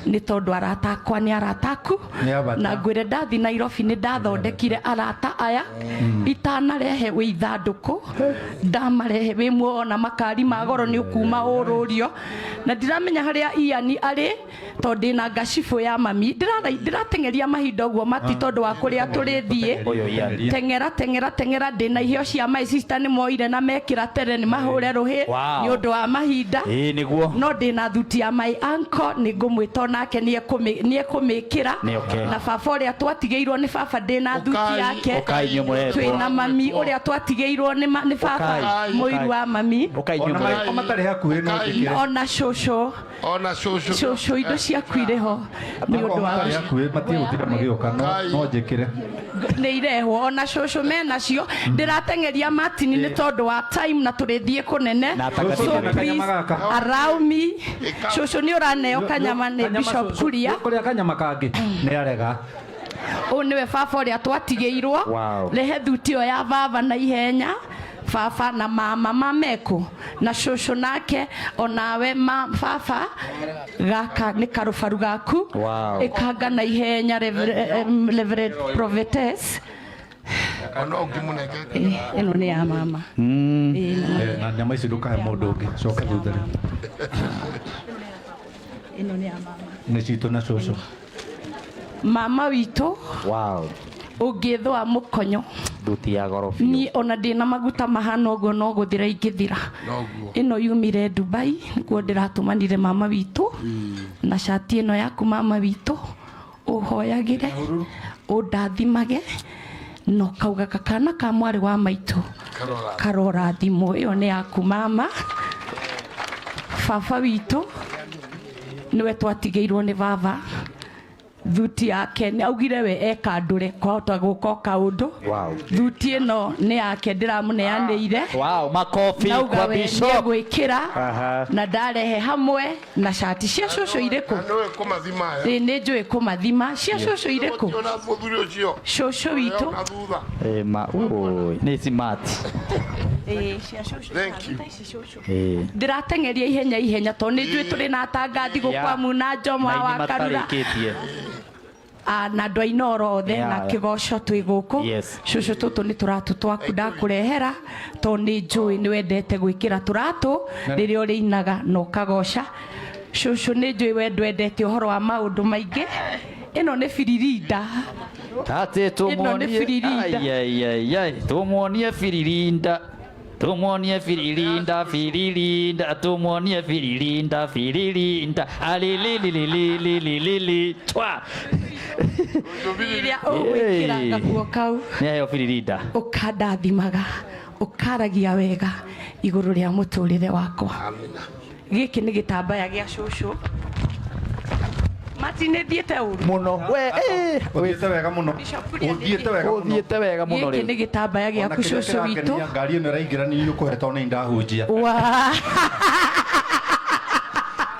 nĩ tondũ arata akwa nĩ arata aku. Nĩ a bata. Na ngwĩre, ndathi Nairobi nĩ ndathondekire arata aya itanarehe wĩ ithandũkũ, ndamarehe wĩ muona makari ma goro nĩ ũkuma ũrũrio, na ndiramenya harĩa Ian arĩ tondũ ndĩna ngacibũ ya mami. Ndĩrateng'eria mahinda ũguo mati tondũ wa kũrĩa tũrĩthiĩ. Ũyũ Ian. Teng'era teng'era teng'era, ndĩna iheo cia my sister, nĩ moire na mekĩra tere nĩ mahũre rũhĩ Wow. nĩ ũndũ wa mahinda. Ĩĩ nĩguo. No ndĩna thuti ya my uncle, nĩ ngũmwĩta onake nĩ ekũmĩkĩra. Nĩ okay. Na baba ũrĩa twatigĩirwo nĩ baba, ndĩna thuti Ũkai, yake. ũkai inyuĩ mũretwo. Twĩna mami ũrĩa twatigĩirwo nĩ baba, Ũkai. mũiru wa mami. Ũkai inyuĩ Ona mũretwo. matarĩ hakuhĩ no njĩkĩre. Ona cũcũ. Ona cũcũ. Cũcũ, indo ciaku irĩ ho nĩ ũndũ wa Matarĩ hakuhĩ matigũtinda magĩũka, no njĩkĩre. Nĩ irehwo, ona cũcũ menacio. Ndĩrateng'eria Martin nĩ tondũ wa time na tũrĩthiĩ kũnene. Na atangathĩte So na please kanyama gaka. allow me. Cũcũ, nĩ ũraneo kanyama nĩ Kanyama Bishop cũcũ. Kuria. Kũrĩa kanyama kangĩ nĩ arega. Ũyũ nĩwe baba ũrĩa twatigĩirwo. Wow. Rehe thuti ĩyo ya baba na ihenya. Baba na mama mamekũ na cũcũ nake onawe ma baba, gaka nĩ karũbaru gaku. Wow. Ĩkanga na ihenya, Reverend Prophetess. Ona ũngĩmũnengere. Ĩno nĩ ya mama. Ĩĩ, Na nyama ici ndũkahe mũndũ ũngĩ, coka thutha rĩu. Ĩno nĩ ya mama. Nĩ citũ na cũcũ. Mama witũ, Wow. ũngĩthũa mũkonyo. Thuti ya goro biũ. Niĩ ona ndĩna maguta mahana ũguo no gũthira ingĩthira. Noguo. Ĩno yumire Dubai, nĩguo ndĩratũmanire mama witũ na cati ĩno yaku. Mama witũ, ũhoyagĩre, ũndathimage na ũkaugaga kana ka mwarĩ wa maitũ Karora. karorathimwo. Ĩyo nĩ yaku mama. Baba witũ nĩwe twatigĩirwo nĩ baba, thuti yake nĩ augire we ekandũre kwahota gũka o kaũndũ. Wow. Thuti ĩno nĩ yake, ndĩramũneanĩire. Wow, makofi Nauga kwa we Bishop. nĩegwĩkĩra. Aha. Na ndarehe hamwe na cati cia cũcũ irĩkũ? Na nĩwe kũmathima aya. Ĩ, nĩ njũĩ kũmathima. Cia cũcũ irĩkũ? Ona mũthuri ũcio. Cũcũ witũ. Na thutha. Eh, ma oi, nĩ smart. Ĩ, cia cũcũ. Thank you. Eh. Ndĩrateng'eria ihenya ihenya tondũ nĩ njũĩ tũrĩ na atangathi Yeah. gũkwa muna njomo Na wa inyuĩ Karura. matarĩkĩtie. Ah, na andũ a Inooro othe Yeah, na yeah. kĩgoco twĩ gũkũ. Yes. Cũcũ, tũtũ nĩ tũratũ twaku ndakũrehera tondũ nĩ njũĩ nĩ wendete gwĩkĩra tũratũ rĩrĩa ũrĩinaga na ũkagoca. Cũcũ, nĩ njũĩ we ndwendete ũhoro wa maũndũ maingĩ. Ĩno nĩ biririnda. Tate Ĩno nĩ tumuonie. biririnda. Ai ai ai ai, tumuonie firirinda. Tumuonie firirinda, firirinda, tumuonie firirinda, firirinda. Alililililililili. Twa. Rĩrĩa ũgwĩkĩra Hey. gakuo kau, Nĩ aheo firirinda. ũkandathimaga, ũkaragia wega igũrũ rĩa mũtũrĩre wakwa. Gĩkĩ nĩ gĩtambaya gĩa cũcũ. Mati, nĩ thiĩte ũru? Mũno. We, eh. Ũthiĩte wega mũno. Ũthiĩte wega mũno. Ũthiĩte wega mũno Gĩkĩ rĩu. nĩ gĩtambaya Ona gĩaku kĩrĩa cũcũ witũ. kĩrangenia, ngari ĩno ĩraingĩra nĩ ũkũhe tondũ nĩ ndahunjia. Wa.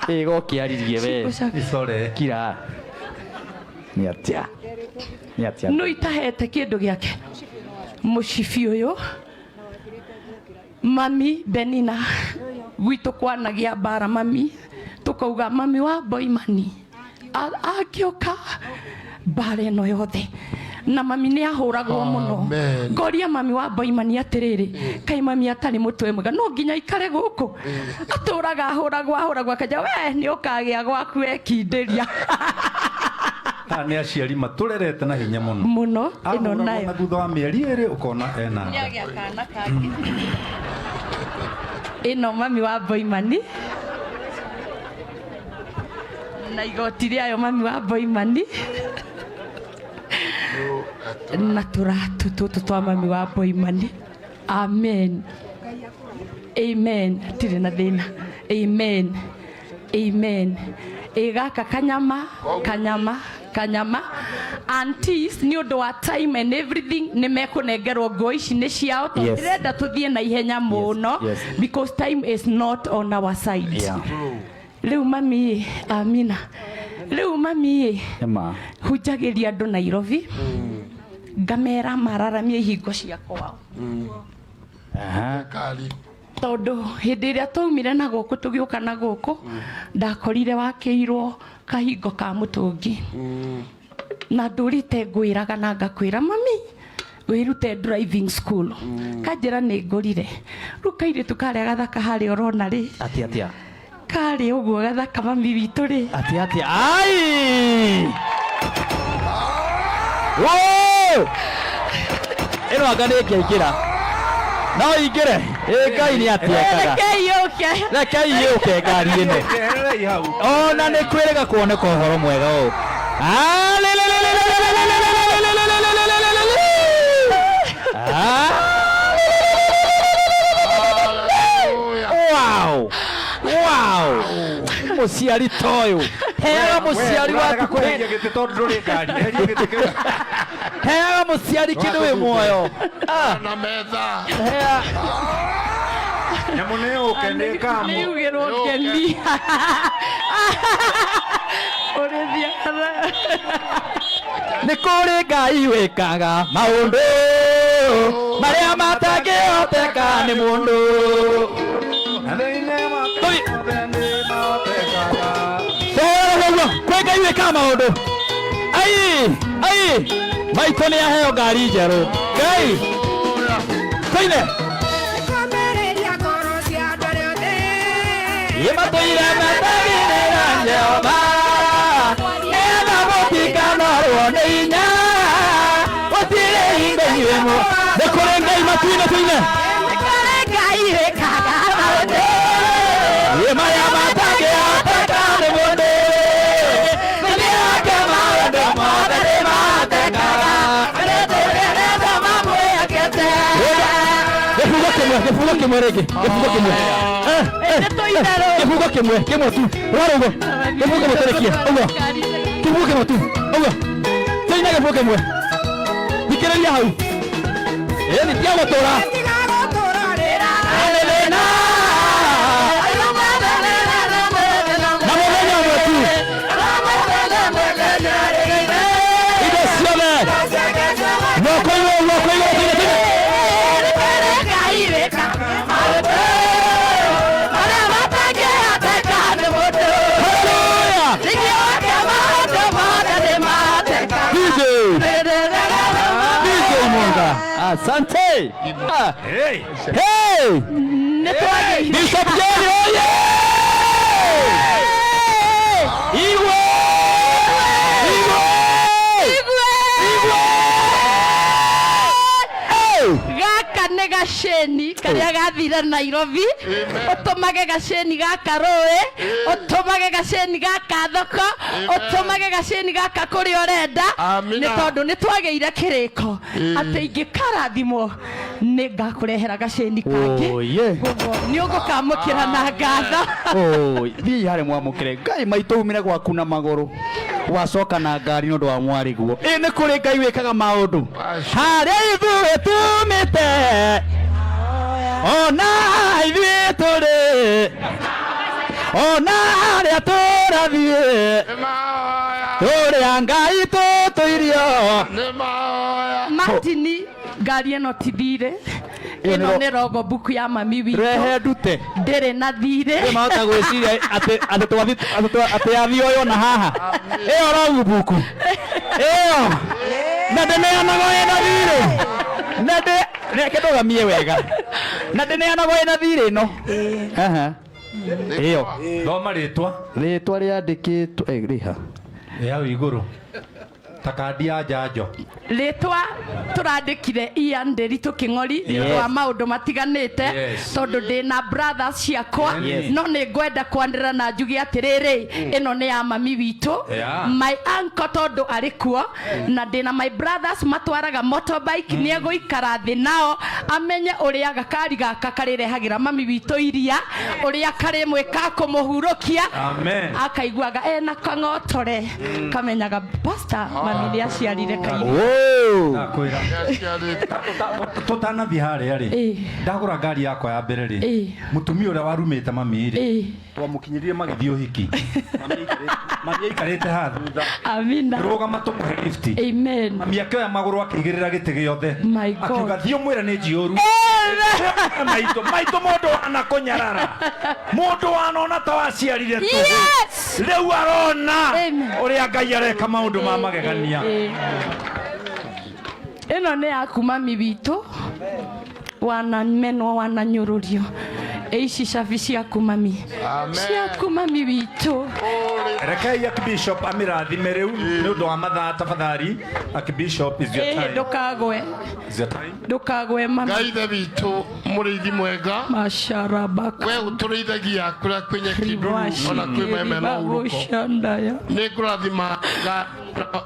Ĩ gũkĩaririe we. Sorry. Kira. Nĩ atĩa? Nĩ atĩa? No itahete kĩndũ gĩake mũcibi ũyũ mami Benina gwitũ kwanagĩa mbara mami tukauga mami wa Boimani angĩũka mbara ĩno yothe na mami nĩ ahũragwo mũno Amen. ngoria mami wa Boimani atĩrĩrĩ kaĩ mami atarĩ mũtwe mwega no nginya aikare gũkũ atũraga ahũragwo ahũragwo akanja we nĩ ũkagĩa gwaku wekindĩria Aya nĩ aciari matũrerete na hinya mũno mũno ĩno Ahũragwo nayo na thutha wa mĩeri ĩrĩ ũkona ena nda. Nĩagĩa kana kangĩ. Ĩno mami wa Boimani na igoti rĩayo mami wa Boimani na tũratũ tũtũ twa mami wa Boimani. Amen, amen, tirĩ na thĩna. Amen, amen. Ĩ gaka kanyama kanyama kanyama aunties nĩ ũndũ wa time and everything nĩ mekũnengerwo nguo ici nĩ ciao tondũ Yes. ndĩrenda tũthiĩ na ihenya mũno yes. because time is not on our side. Yeah. Rĩu mami amina rĩu mami Ema. hunjagĩria andũ Nairobi ngamera mararamie ihingo cia kwao Aha. tondũ hĩndĩ ĩrĩa twaumire na gũkũ tũgĩũka na gũkũ ndakorire wakĩirwo kahingo ka mũtũngi na ndũrĩte ngwĩraga na ngakwĩra mami wĩrute driving school kanjĩra nĩ ngũrire rĩu kairĩtu karĩa gathaka harĩa ũrona rĩ Atĩa atĩa? karĩ ũguo gathaka mami witũ rĩ Atĩa atĩa? Ai! Woo! Ĩno anga nĩ ĩngĩaingĩra. No ingĩre. Ĩ Ngai nĩ atĩekaga. Rekei yũke. Rekei yũke ngari ĩno. Ehererai hau. Ona nĩ kwĩrĩga kuoneka ũhoro mwega ũũ. Wow! Wow! Mũciari ta ũyũ. Heaga mũciari Ũrarega waku kweheria gĩtĩ tondũ ndũrĩ ngari. Eheria gĩtĩ kĩu. Heaga mũciari kĩndũ wĩ muoyo. Na metha. Hea. Nyamũ nĩ yũke nĩ ĩkamũ. Nĩugĩrwo ngemi. Ũrĩthiaga. Nĩ kũrĩ Ngai wĩkaga maũndũ marĩa matangĩhoteka nĩ mũndũ. Tũhũre ũguo, kwĩ Ngai wĩkaga maũndũ. Ai, ai, maitũ nĩ aheo ngari njerũ. Ngai, tũine. Ĩ matũire metagĩrĩra Jehova, nĩgetha mũtikanorwo nĩ hinya. Gũtirĩ hingo inyuĩ nĩ kũrĩ Ngai matu-inĩ tũine. Nĩ Ngai wĩkaga maũndũ. Ĩ marĩa matangĩhoteka nĩ mũndũ. Thĩinĩ wake maũndũ mothe nĩ mahotekaga. Gĩbungo kĩmwe, gĩbungo kĩmwe rĩngĩ, gĩbungo kĩmwe. Gĩbungo kĩmwe, kĩmwe tu. Rora ũguo. Gĩbungo kĩmwe tũrĩkie, ũguo. Kĩbungo kĩmwe tu, ũguo. Tũine gĩbungo kĩmwe. Thikĩrĩria hau. Ĩni tiga gũtũra. Nĩ thĩna. Na mũthenya ũmwe tu. Indo ciothe. Moko igũrũ, moko igũrũ, tũine, tũine. DJ. DJ Munga. Asante. Hey. Hey. Bishop Jerry oye. Igwe. Igwe. Igwe. Hey. Gaka nĩ gaceni karĩa gathire Nairobi ũtũmage gaceni gaka rũĩ ũtũmage gaceni gaka thoko ũtũmage gaceni gaka kũrĩa ũrenda nĩ tondũ nĩ twagĩire kĩrĩko atĩ ingĩkarathimwo nĩ ngakũrehera gaceni kangĩ Koguo nĩ ũgũkamũkĩra na ngatho. Oi, thiĩ harĩ mwamũkĩre Ngai maitũ umire gwaku na magũrũ wacoka na ngari nĩ ũndũ wa mwarĩguo. Ĩ nĩ kũrĩ Ngai wĩkaga maũndũ harĩa ithuĩ tumĩte ona ithuĩ tũrĩ Ona harĩa tũrathiĩ tũrĩa Ngai tũtũirio. Martini ngari ĩno ti thirĩ, Ĩyo nĩ ĩno nĩ rogo buku ya mami witũ. Rehe ndute. Ndĩrĩ na thirĩ. Rĩu mahota gwĩciria atĩ atĩ twathi atĩ atĩ yathi ũyũ na haha ĩyo rogu buku ĩyo na ndĩneanagwo ĩna thirĩ na ndĩ reke ndũgamie wega na ndĩneanagwo ĩna thirĩ ĩno. Aha. Ĩyo thoma rĩtwa. Rĩtwa rĩandĩkĩtwo rĩha ĩ hau igũrũ ta kandi ya njanjo. Rĩtwa tũrandĩkire Ian Nderitu Kĩng'ori nĩ ũndũ wa maũndũ matiganĩte. Yes. Tondũ ndĩna brothers ciakwa. Yes. No nĩ ngwenda kwanĩrĩra na njuge atĩrĩrĩ, ĩno nĩ ya mami witũ. Yeah. My uncle tondũ arĩ kuo na ndĩna my brothers matwaraga motorbike, nĩ egũikara thĩ nao amenye ũrĩa gakari gaka karĩrehagĩra mami witũ iria, ũrĩa karĩmwĩka kũmũhurũkia. Amen. Akaiguaga ena kang'otore kamenyaga pastor mami nĩ aciarire kairĩtu. Ndakwĩra tũtanathiĩ harĩa rĩ, ndagũra ngari yakwa ya mbere rĩ, mũtumia ũrĩa warumĩte mami rĩ, twamũkinyĩrire magĩthiĩ ũhiki. Mami aikarĩte haha thutha. Amina. Rũgama tũmũhe lift. Amen. Mami akĩoya magũrũ akĩigĩrĩra gĩtĩ gĩothe. My God. Akiuga thiĩ ũmwĩre nĩ njiyũru. Maitũ maitũ mũndũ wanakũnyarara, mũndũ wanona ta waciarire tũhũ. Yes! Rĩu arona ũrĩa Ngai areka maũndũ ma magegania. Ĩno nĩ yaku mami witũ, wanamenwo wananyũrũrio. Ĩ ici cabi ciaku mami, ciaku mami witũ. Rekei Archbishop amĩrathime rĩu nĩ ũndũ wa mathaa. Tafadhali Archbishop, is your Ĩhĩ, time. ndũkagwe. Is your time. Ndũkagwe mami. Ngai ithe witũ mũrĩithi mwega, macarabaka, we ũtũrĩithagia kũrĩa kwĩ nyeki nduru ona kwĩ meme na ũrũko. Ribashikiribagũcandaya. Nĩ ngũrathima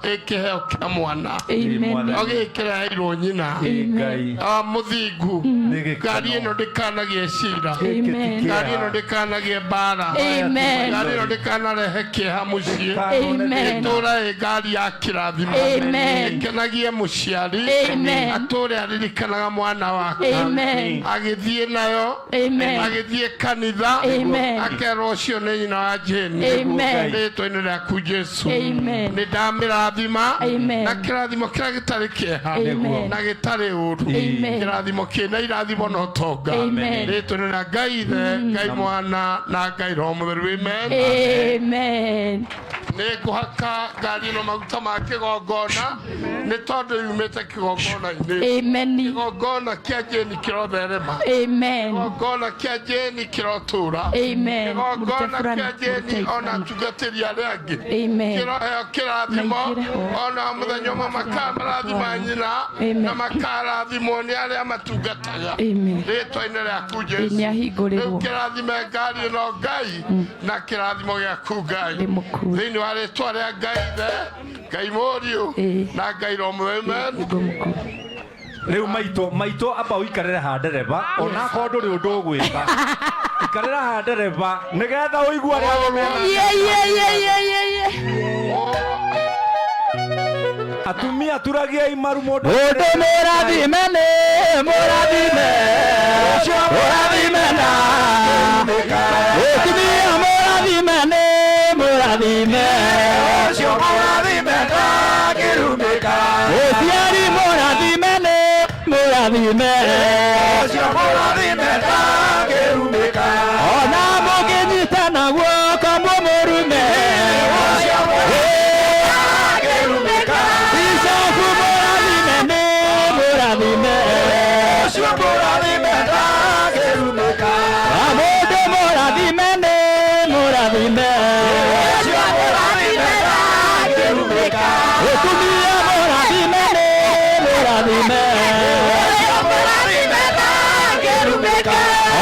ĩkĩheo kĩa mwana. Amen. O gĩkĩreheirwo nyina. Ngai. Ah, mũthingu. Nĩ gĩkeno. Ngari ĩno ndĩkanagĩe cira. Amen. Ngari ĩno ndĩkanagĩe mbara. Amen. Ngari ĩno ndĩkanarehe kĩeha mũciĩ. Amen. Ĩtũũra ĩ ngari ya kĩrathimo. Amen. Ĩkenagie mũciari. Amen. Atũũre aririkanaga mwana wake. Amen. Agĩthiĩ nayo. Amen. Agĩthiĩ kanitha. Amen. Akerwo ũcio nĩ nyina wa Jane. Amen. Rĩtwa-inĩ rĩaku Jesu. Amen. Nĩ ndamĩrathima. Amen. Na kĩrathimo kĩrĩa gĩtarĩ kĩeha. Amen. Na gĩtarĩ ũru. Amen. Kĩrathimo kĩna irathimo na ũtonga. Amen. Rĩtwa-inĩ rĩa Ngai Ithe, Ngai Mwana na Ngai Roho Mũtheru. Amen. Amen. Nĩ ngũhaka ngari ĩno maguta ma kĩgongona nĩ tondũ yumĩte kĩgongona-inĩ. Amen. Kĩgongona kĩa Jane kĩrotherema. Amen. Kĩgongona kĩa Jane kĩrotũra. Amen. Kĩgongona Mũrute kĩa burana, Jane mũrute ona atungatĩri arĩa angĩ Amen. kĩroheo kĩrathimo ona mũthenya ũmwe makamarathima nyina Amen. na makarathimwo nĩ arĩa matungataga. Amen. Rĩtwa-inĩ rĩaku Jesu. Nĩ ahingũrĩrwo. Rĩu kĩrathime ngari ĩno Ngai na kĩrathimo gĩaku Ngai thĩinĩ wa rĩtwa rĩa Ngai Ithe, Ngai Mũriũ na Ngai Roho Mũtheru. Amen. Rĩu maitũ maitũ amba ũikarĩre ha ndereba onakorwo ndũrĩ ũndũ ũgwĩka, ikarĩra ha ndereba nĩgetha ũigue arĩa angĩ mena. Ye, ye, ye, ye, ye, ye. Atumia turagiai maru mũndũ. Mũndũ mũrathime nĩ mũrathime, mũrathime na mũtumia mũrathime nĩ mũrathime, ũcio mũrathime ndangĩrumĩka. Mũciari mũrathime nĩ mũrathime, ũcio mũrathime ndangĩrumĩka. Ona mũngĩnyitana guoko mũmũrume, ũcio ndangĩrumĩka. Icoku mũrathime nĩ mũrathime, ũcio mũrathime ndangĩrumĩka. Mũndũ mũrathime nĩ mũrathime, ũcio mũrathime ndangĩrumĩka. Mũtumia mũrathime nĩ mũrathime, ũcio mũrathime ndangĩrumĩka.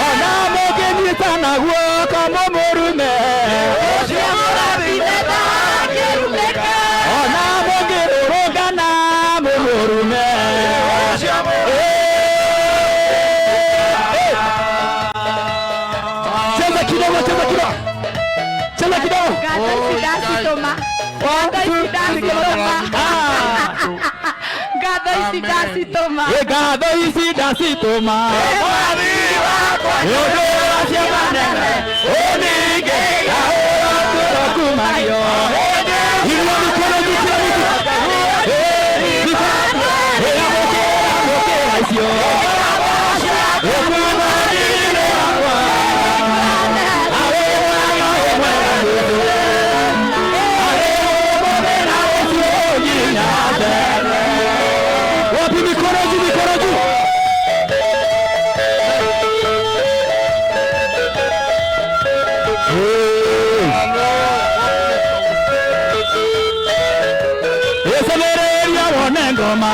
Ona mũngĩnyitana guoko mũmũrume, ũcio mũrathime ndangĩrumĩka. Ona mũngĩrũrũngana mũmũrume, ũcio Cheza kidogo, cheza kidogo, cheza kidogo. Ngatho ici ndacitũma. Ngatho ici ndacitũma. Ngatho ici ndacitũma. Ngatho ici ndacitũma. Mwathi wakwa nĩ ũndũ wa ciama nene ũningĩra ũrotũrokumagio. Inua mikono juu kila mtu. Amũkĩra icio. Ĩkuuma-inĩ wakwa. Arĩ mwega, wĩ mwega Jesũ. Arĩ ũmũthĩ na rũciũ nginya tene. Wapi mikono juu, mikono juu. Ĩcemereria wone ngoma.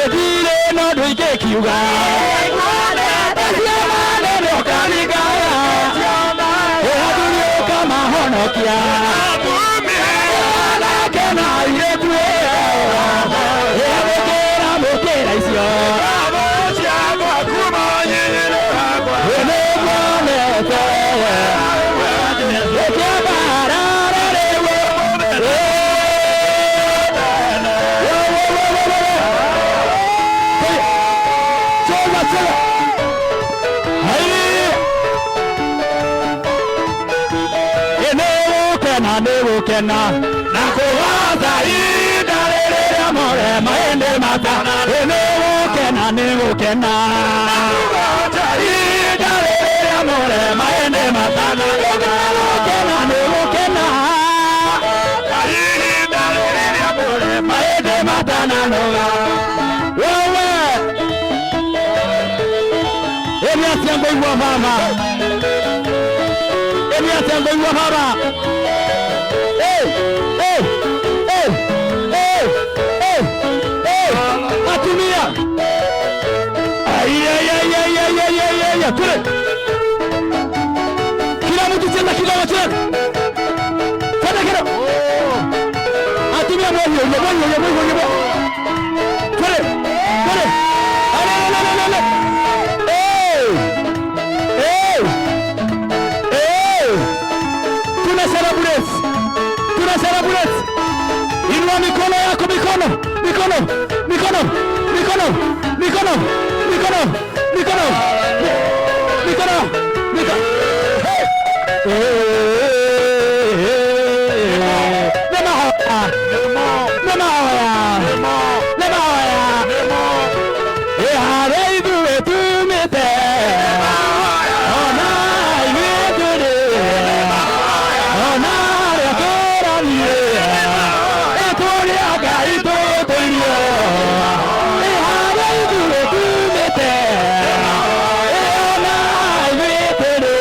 Ĩthire no ndũingĩkiuga Ĩhaturiũka mahonokia anake na airĩtu ĩamũkĩra mũkĩra icio nĩguonete ĩkĩambarara rĩu. Cheza, cheza. Hai. Nĩgũkena nĩgũkena na kũgooca ihinda rĩrĩa more maĩndĩ matana. Nĩgũkena nĩgũkena na kũgooca ihinda rĩrĩa more maĩndĩ matana. Nĩgũkena nĩgũkena ihinda rĩrĩa more maĩndĩ matananoga. Wewe Eni atĩa ngũigua baba. Eni atĩa ngũigua baba. Hey, hey, hey, hey, hey, hey. Atumia. Ai, ai, ai, ai, ai, ai, ai, ai, ai. Tule. Kila mtu cheza kidogo cheza. Cheza kidogo. Atumia mwehiyo, mwehiyo, mwehiyo, mwehiyo. Tule. Tule. Ale, ale, ale, ale. Hey! Hey! Hey! Tuna celebrate. Tuna celebrate. Inua mikono yako, mikono, mikono, mikono, mikono, mikono, mikono, mikono, mikono, mikono. Hey! Nemahoya. Nemahoya. Nemahoya. Harĩa ithuĩ tumĩte ona ithuĩ tũrĩ ona arĩa tũrathiĩ ĩtũrĩ a Ngai tũtũirio. Harĩa ithuĩ tumĩte ona ithuĩ tũrĩ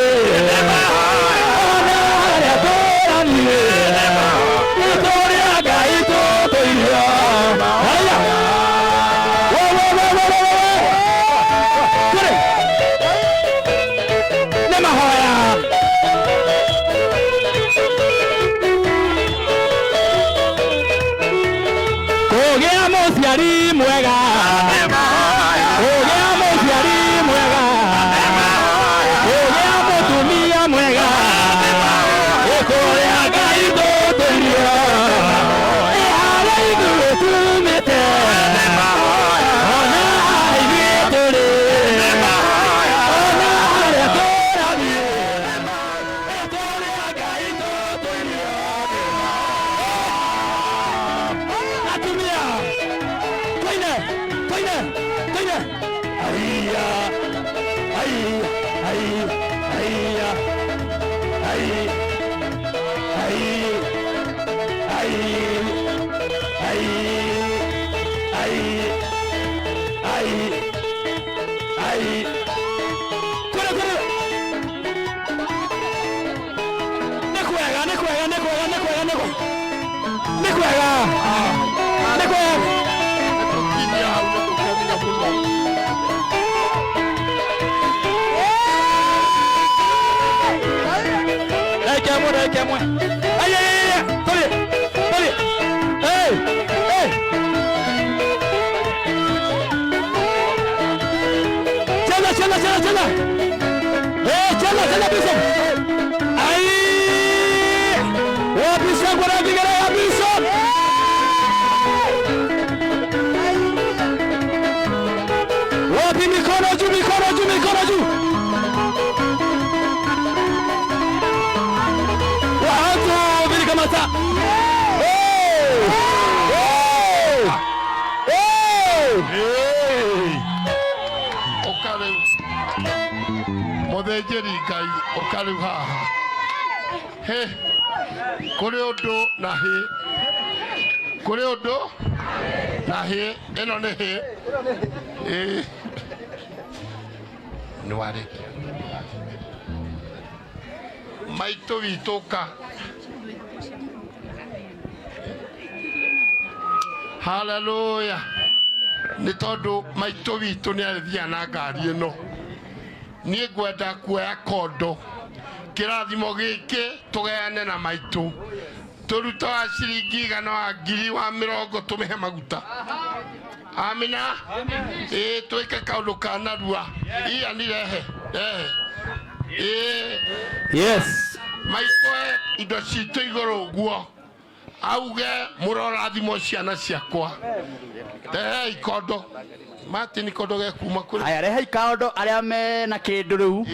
kwega nĩ kwega nĩ kwega nĩ kwega nĩ kwega. Dakika ĩmwe, dakika ĩmwe. Ai, ai, ai, ai, tũrĩ, tũrĩ. Hey, hey. Cheza, cheza, cheza, cheza. Hey, cheza, cheza, Bishop. Ai! Wapi shangwe na vigelegele ya Bishop? Wapi mikono juu, mikono juu, mikono juu. Watu vilikamata. Hey! Hey! Hey! Ũka rĩu mũthĩnjĩri Ngai, ũka rĩu haha. Hĩ, kũrĩ ũndũ na hĩ, kũrĩ ũndũ na hĩ, ĩno nĩ hĩ. Ĩĩ, nĩ warĩkia. Maitũ witũ ũka. Haleluya. Nĩ tondũ maitũ witũ nĩ arĩthiaga na ngari ĩno, niĩ ngwenda kuoya kondo kĩrathimo gĩkĩ tũgayane na maitũ, tũrute wa ciringi igana, wa ngiri, wa mĩrongo, tũmĩhe maguta. Amina. Ĩĩ, twĩke kaũndũ ka narua. Iya ni rehe rehe. Ĩĩ. Yes. Maitũ e indo citũ igũrũ ũguo, auge mũrorathimwo ciana ciakwa. Rehei kondo. Martin, kondo gekuma kũrĩ. Aya, rehei kaondo arĩa mena kĩndũ rĩu.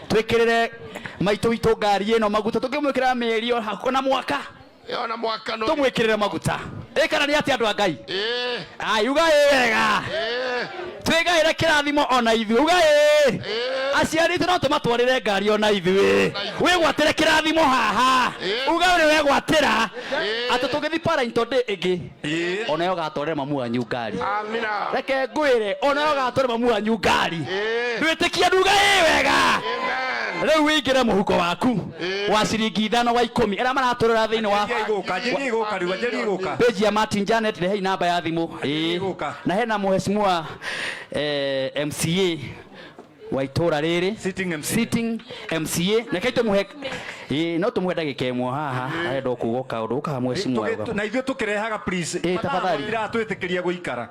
Twĩkĩrĩre maitũ witũ ngari ĩno maguta, tũngĩmwĩkĩra mĩeri ona mwaka. Ona mwaka no. Tũmwĩkĩrĩre maguta. Ĩ, kana nĩ atĩ andũ a Ngai? Ai, uga ĩ wega. Twĩgaĩre kĩrathimo ona ithuĩ, uga ĩ. Aciari aitũ no tũmatwarĩre ngari ona ithuĩ. Wĩgwatĩre kĩrathimo haha. Uga ũrĩ wegwatĩra. Atĩ tũngĩthiĩ Parental Day ĩngĩ, ona yo gatwarĩre mamu wanyu ngari. Amina. Reke ngwĩre, ona yo gatwarĩre mamu wanyu ngari. Ndwĩtĩkia, nduga ĩ wega. Rĩu wĩingĩre mũhuko waku wa ciringi 5, wa 10, arĩa maratũrĩra thĩinĩ wa Anjĩria igũka rĩu, anjĩria igũka. Page ya Martin Janet, rehei namba ya thimũ. Ĩĩ. Na hena mheshimiwa MCA wa itũra rĩrĩ, sitting MCA, reke tũmũhe, ĩĩ, no tũmũhe ndagĩka ĩmwe haha, arenda kuuga kaũndũ. Ũka mheshimiwa. Na ithuĩ tũkĩrehaga, please. Ĩĩ, tafadhali. Iratwĩtĩkĩria gũikara.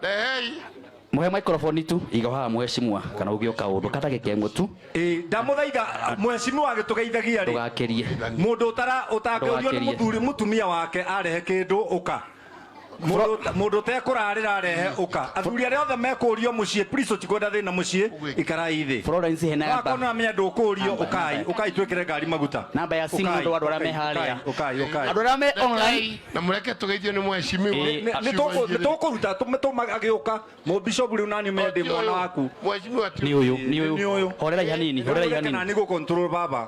Mũhe microphone tu iga haha mheshimiwa, kana uge kaũndũ ka ndagĩka ĩmwe tu. Ĩĩ, ndamũthaitha mheshimiwa agĩtũgeithagia rĩ, ndũgakĩrie. Mũndũ ũtara ũtangĩũrio nĩ Ndũgakĩrie. mũthuri mũtumia wake arehe kĩndũ, ũka. Mũndũ ũtekũrarĩra arehe, ũka. Athuri arĩa othe mekũrio mũciĩ, please, ũtikwenda thĩna mũciĩ, ikarai thĩ. Florence, he namba. Wakorwo nĩwamenya ndũkũrio, ũkai, ũkai twĩkĩre ngari maguta. Namba ya simu Ũkai, andũ arĩa me ũkai, harĩa. ũkai, ũkai. Andũ arĩa me online. Na mũreke tũgeithio nĩ mheshimiwa. Nĩ tũkũruta agĩũka mũbishop rĩu, nani mende mwana waku. Mheshimiwa. Nĩ ũyũ, nĩ ũyũ. Horerai hanini, horerai hanini. Nani gũ control baba.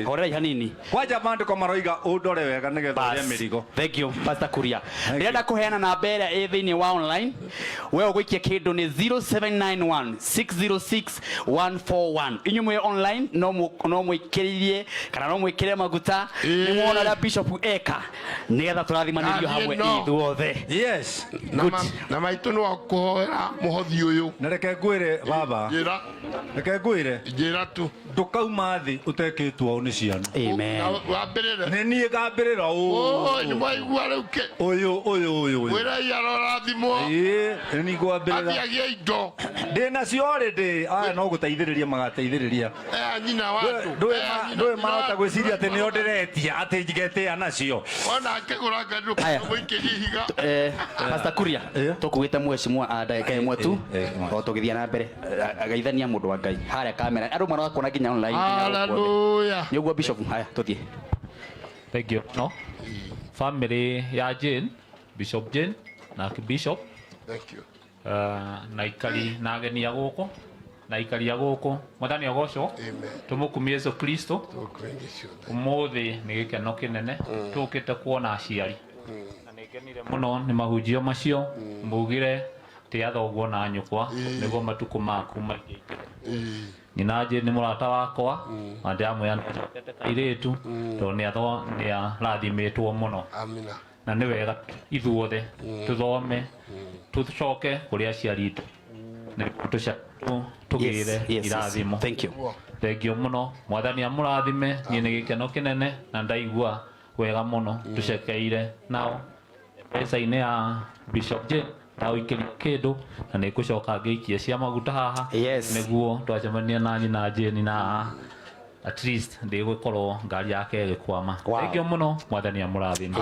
Horerai hanini. Kwanja maandĩko maroiga ũndore wega nĩgetha ũrĩe mĩrigo. Thank you, Pastor Kuria. Ndĩrenda kũheana namba ĩrĩa ĩ thĩinĩ wa online. We ũgũikia kĩndũ nĩ 0791 606 141. Inyuĩ mwĩ online no mwĩkĩrĩrie kana no mwĩkĩre maguta. Nĩ mwona ũrĩa Bishop eka nĩgetha tũrathimanĩrio hamwe ithuothe. Yes. Na maitũ nĩ wakũhoera mũhothi ũyũ. Na reke ngwĩre baba. Njĩra. Reke ngwĩre. Njĩra tu. Ndũkauma thĩ ũtekĩtwo ũũ nĩ ciana. Amen. Wambĩrĩre. Nĩ niĩ ngambĩrĩra ũũ. Oi, nĩ mwaigua rĩu kĩ. Ũyũ ũyũ ũyũ ũyũ. Mwĩrei arorathimwo. Ĩĩ, nĩ niĩ ngwambĩrĩra. Athiagie indo. Ndĩ nacio already. Aya no gũteithĩrĩria magateithĩrĩria. Ea nyina wa andũ. Ndũĩ mahota gwĩciria atĩ nĩo ndĩretia atĩ ngetĩa nacio. Wona akĩgũra ngari ndũkamũikĩrie ihiga. Pastor Kuria, tũkugĩte mheshimiwa a ndagĩka ĩmwe tu o tũgĩthiĩ na mbere. Agaithania mũndũ wa Ngai harĩa kamera, andũ marakuona nginya online nginya gũkũ othe. Hallelujah. Nĩ ũguo Bishop, haya tũthiĩ. Thank you. No. Family ya Jane, Bishop Jane na Archbishop. Thank you. Na ikari na ageni a gũkũ na ikari a gũkũ, mwathani agocwo. Tũmũkumie Yesu Kristo. Ũmũthĩ nĩ gĩkeno kĩnene tũkĩte kuona aciari, na nĩ ngenire mũno nĩ mahunjio macio mugire tĩa thoguo na nyũkwa nĩguo matukũ maku maingĩ. Nyina Jane nĩ mũrata wakwa na ndĩramwĩra nĩacokete kairĩtu tondũ nĩarathimĩtwo mũno. Amina. Na nĩ wega ithuothe tũthome tũcoke kũrĩ aciari itũ nĩguo tũgĩre Yes. irathimo. Thank you. Thengio mũno, mwathani amũrathime. Niĩ nĩ gĩkeno kĩnene na ndaigua wega mũno tũcekeire nao mbeca-inĩ ya Bishop Jane ndagũikĩria kĩndũ na nĩ ngũcoka ngĩikie cia maguta haha nĩguo twacemania na nyina Jane na at least ndĩgũkorwo ngari yake ĩgĩkwama. Thengio mũno, mwathani amũrathime.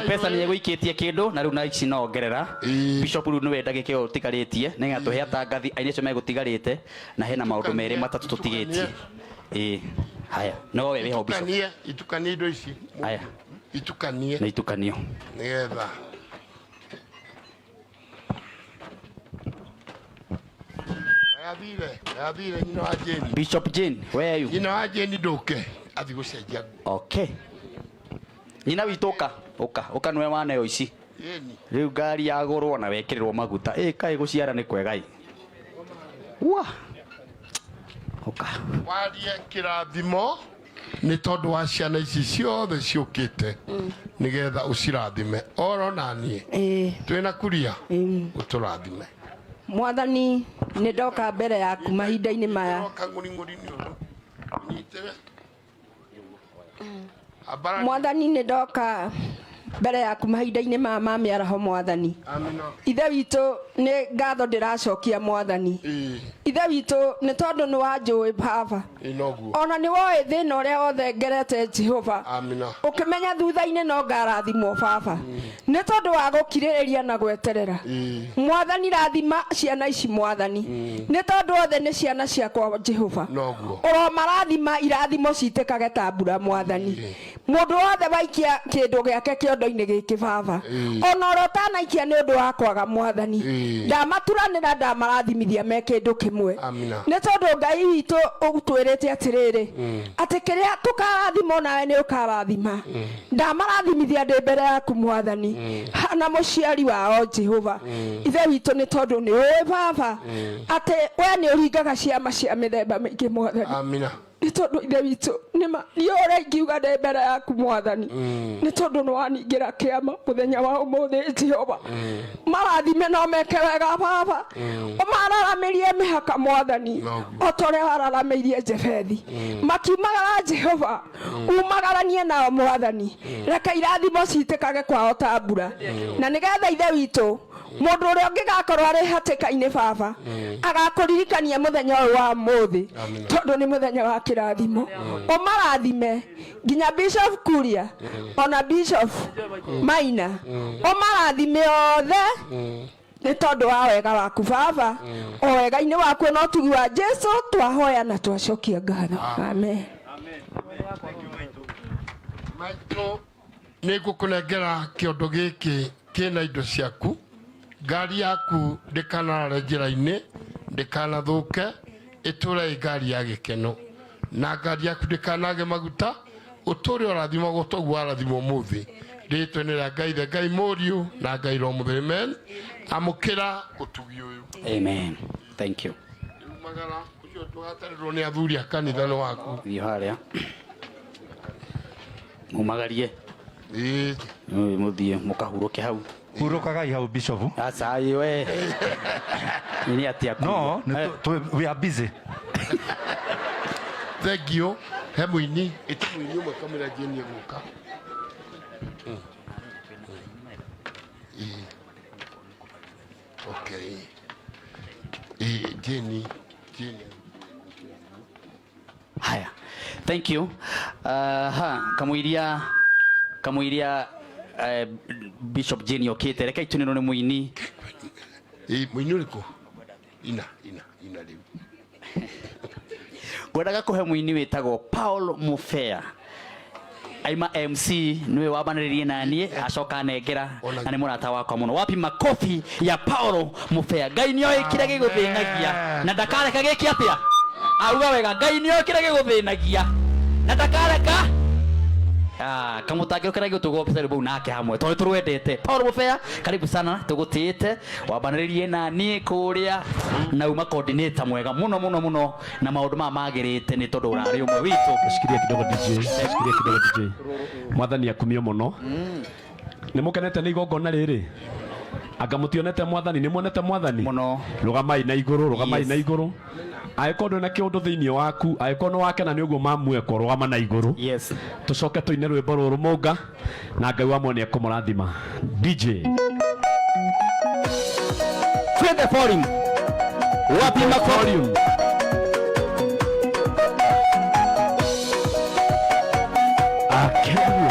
Mpesa nä egå kä ndå na rä u na ici no ongerera Bishop rä u nä we ndagä kä yo tigarä tie nä getha tå he atangathi aini acio megå tigarä te na hena maå ndå merä matatå tå tigä tie ä haya no we wä ho Bishop. Itukanie, itukanie indo ici. Haya. Itukanie. Nä itukanio. Nĩgetha Yathire, yathire nyina wa Jane. Bishop Jane, where are you? Nyina wa Jane ndũke, athi gũcenjia nguo. Okay. Nyina witå ũka ũka ũka nĩwe waneo ici Ĩni. rĩu ngari yagũrwo na wekĩrĩrwo maguta ĩ kaĩ gũciara nĩ kwega ĩ wa ũka. Warie kĩrathimo nĩ tondũ wa ciana ici ciothe ciũkĩte nĩgetha ũcirathime oro na niĩ twĩna kuria ũtũrathime. Mwathani nĩ ndoka mbere yaku mahinda-inĩ maya. Kang'ũring'ũri nĩ ũndũ ũnyitĩre. Mwathani nĩ ndoka mbere yaku mahinda-inĩ maya ma mĩaraho mwathani. Amina. Ithe witũ nĩ ngatho ndĩracokia mwathani. Ithe witũ nĩ tondũ nĩ wanjũĩ baba. Ĩ noguo. Ona nĩ woĩ thĩna ũrĩa wothe ngerete Jehova. Amina. Ũkĩmenya thutha-inĩ no ngarathimwo baba. Nĩ tondũ wa gũkirĩrĩria na gweterera. Mwathani rathima ciana ici mwathani. Nĩ tondũ othe nĩ ciana ciakwa Jehova. Noguo. Ũromarathima irathimo citĩkage ta mbura mwathani. Mũndũ wothe waikia kĩndũ gĩake kĩondo-inĩ gĩkĩ baba. Ona ũrĩa ũtanaikia nĩ ũndũ wa kwaga mwathani. Ndamaturanĩra ndamarathimithia me kĩndũ kĩmwe. Amina. Nĩ tondũ Ngai witũ ũtwĩrĩte atĩrĩrĩ atĩ kĩrĩa tũkarathimwo nawe nĩ ũkarathima. Ndamarathimithia ndĩ mbere yaku mwathani hana mũciari wao Jehova. Ithe witũ nĩ tondũ nĩ ũĩ baba atĩ we nĩ ũringaga ciama cia mĩthemba mĩingĩ mwathani. Amina. Nĩ tondũ ithe witũ nĩma niĩ ũrĩa ingiuga ndĩ mbere yaku mwathani nĩ tondũ nĩ waningĩra kĩama mũthenya wa ũmũthĩ Jehova. Marathime no meke wega baba, ũmararamĩrie mĩhaka mwathani o ta ũrĩa wararamĩirie Jebethi makiumagara Jehova umagaranie nao mwathani. Reke irathimo citĩkage kwao ta mbura na nĩgetha ithe witũ mũndũ ũrĩa ũngĩgakorwo arĩ hatĩka-inĩ baba agakũririkania mũthenya ũyũ wa mũthĩ tondũ nĩ mũthenya wa kĩrathimo. Ũmarathime nginya Bishop Kuria ona Bishop Maina, ũmarathime othe nĩ tondũ wa wega waku baba, o wega-inĩ waku na ũtugi wa Jesu twahoya na twacokia ngatho. Amen. Maitũ nĩ ngũkũnengera kĩondo gĩkĩ kĩna indo ciaku. Ngari yaku ndĩkanarare njĩra-inĩ, ndĩkanathũke, ĩtũre ĩ ngari ya gĩkeno. Na ngari yaku ndĩkanage maguta, ũtũre ũrathimagwo toguo warathimwo ũmũthĩ. Rĩtwa-inĩ rĩa Ngai Ithe, Ngai Mũriũ na Ngai Roho Mũtheru. Amen. Amũkĩra ũtugi ũyũ. Amen. Thank you. Umagara ũcio ndũgatarĩrwo nĩ athuri a kanitha nĩ waku. Thiĩ harĩa mumagarie mũthiĩ mũkahurũke hau. Hurũkagai hau Bishop. Aca ĩ we nĩ atĩa? No, nĩ we are busy. Thank you. He mũini, ĩta mũini ũmwe kamũira Jane egũka. Okay. Ĩ Jane, Jane. Haya. Thank you. Ha, kamũiria kamũiria Bishop Jane okĩte reke itũnĩrwo nĩ mũini. Ĩ mũini ũrĩkũ? Ina, ina, ina rĩu. Ngwendaga kũhe mũini wĩtagwo Paul Mufea aima MC niwe wambanĩrĩrie naniĩ acoka anengera na nĩ mũrata wakwa mũno. Wapi makofi ya Paul Mufea. Ngai nĩoĩ kĩrĩa gĩgũthĩnagia na ndakareka gĩke atĩa? Auga wega, Ngai nĩoĩ kĩrĩa gĩgũthĩnagia na ndakareka. Ah, kamutangĩro karĩa gĩtũgwo rwĩmbo nake hamwe tondũ tũrwendete. Paul Mubea, karibu sana, tũgũtĩĩte wambanĩrĩrie na niĩ kũrĩa na uma coordinator mwega mũno mũno mũno na maũndũ maya magĩrĩte nĩ tondũ ũrarĩ ũmwe witũ. Shikilia kidogo DJ, shikilia kidogo DJ. Mwathani akumio muno. Nĩ mũkenete nĩ igongona rĩrĩ? Anga mũtionete mwathani, nĩ muonete mwathani? Mũno. Rũgamai na igũrũ, rũgamai Yes. na igũrũ. Angĩkorwo ndũrĩ na kĩũndũ thĩinĩ waku, angĩkorwo nĩ wakena nĩ ũguo mamuekwo, rũgama na igũrũ. Yes. Tũcoke tũine rwĩmbo rũrũ mũnga na Ngai wa mwene ekũmũrathima. DJ. Twende volume. Wapi makofi? Akenya.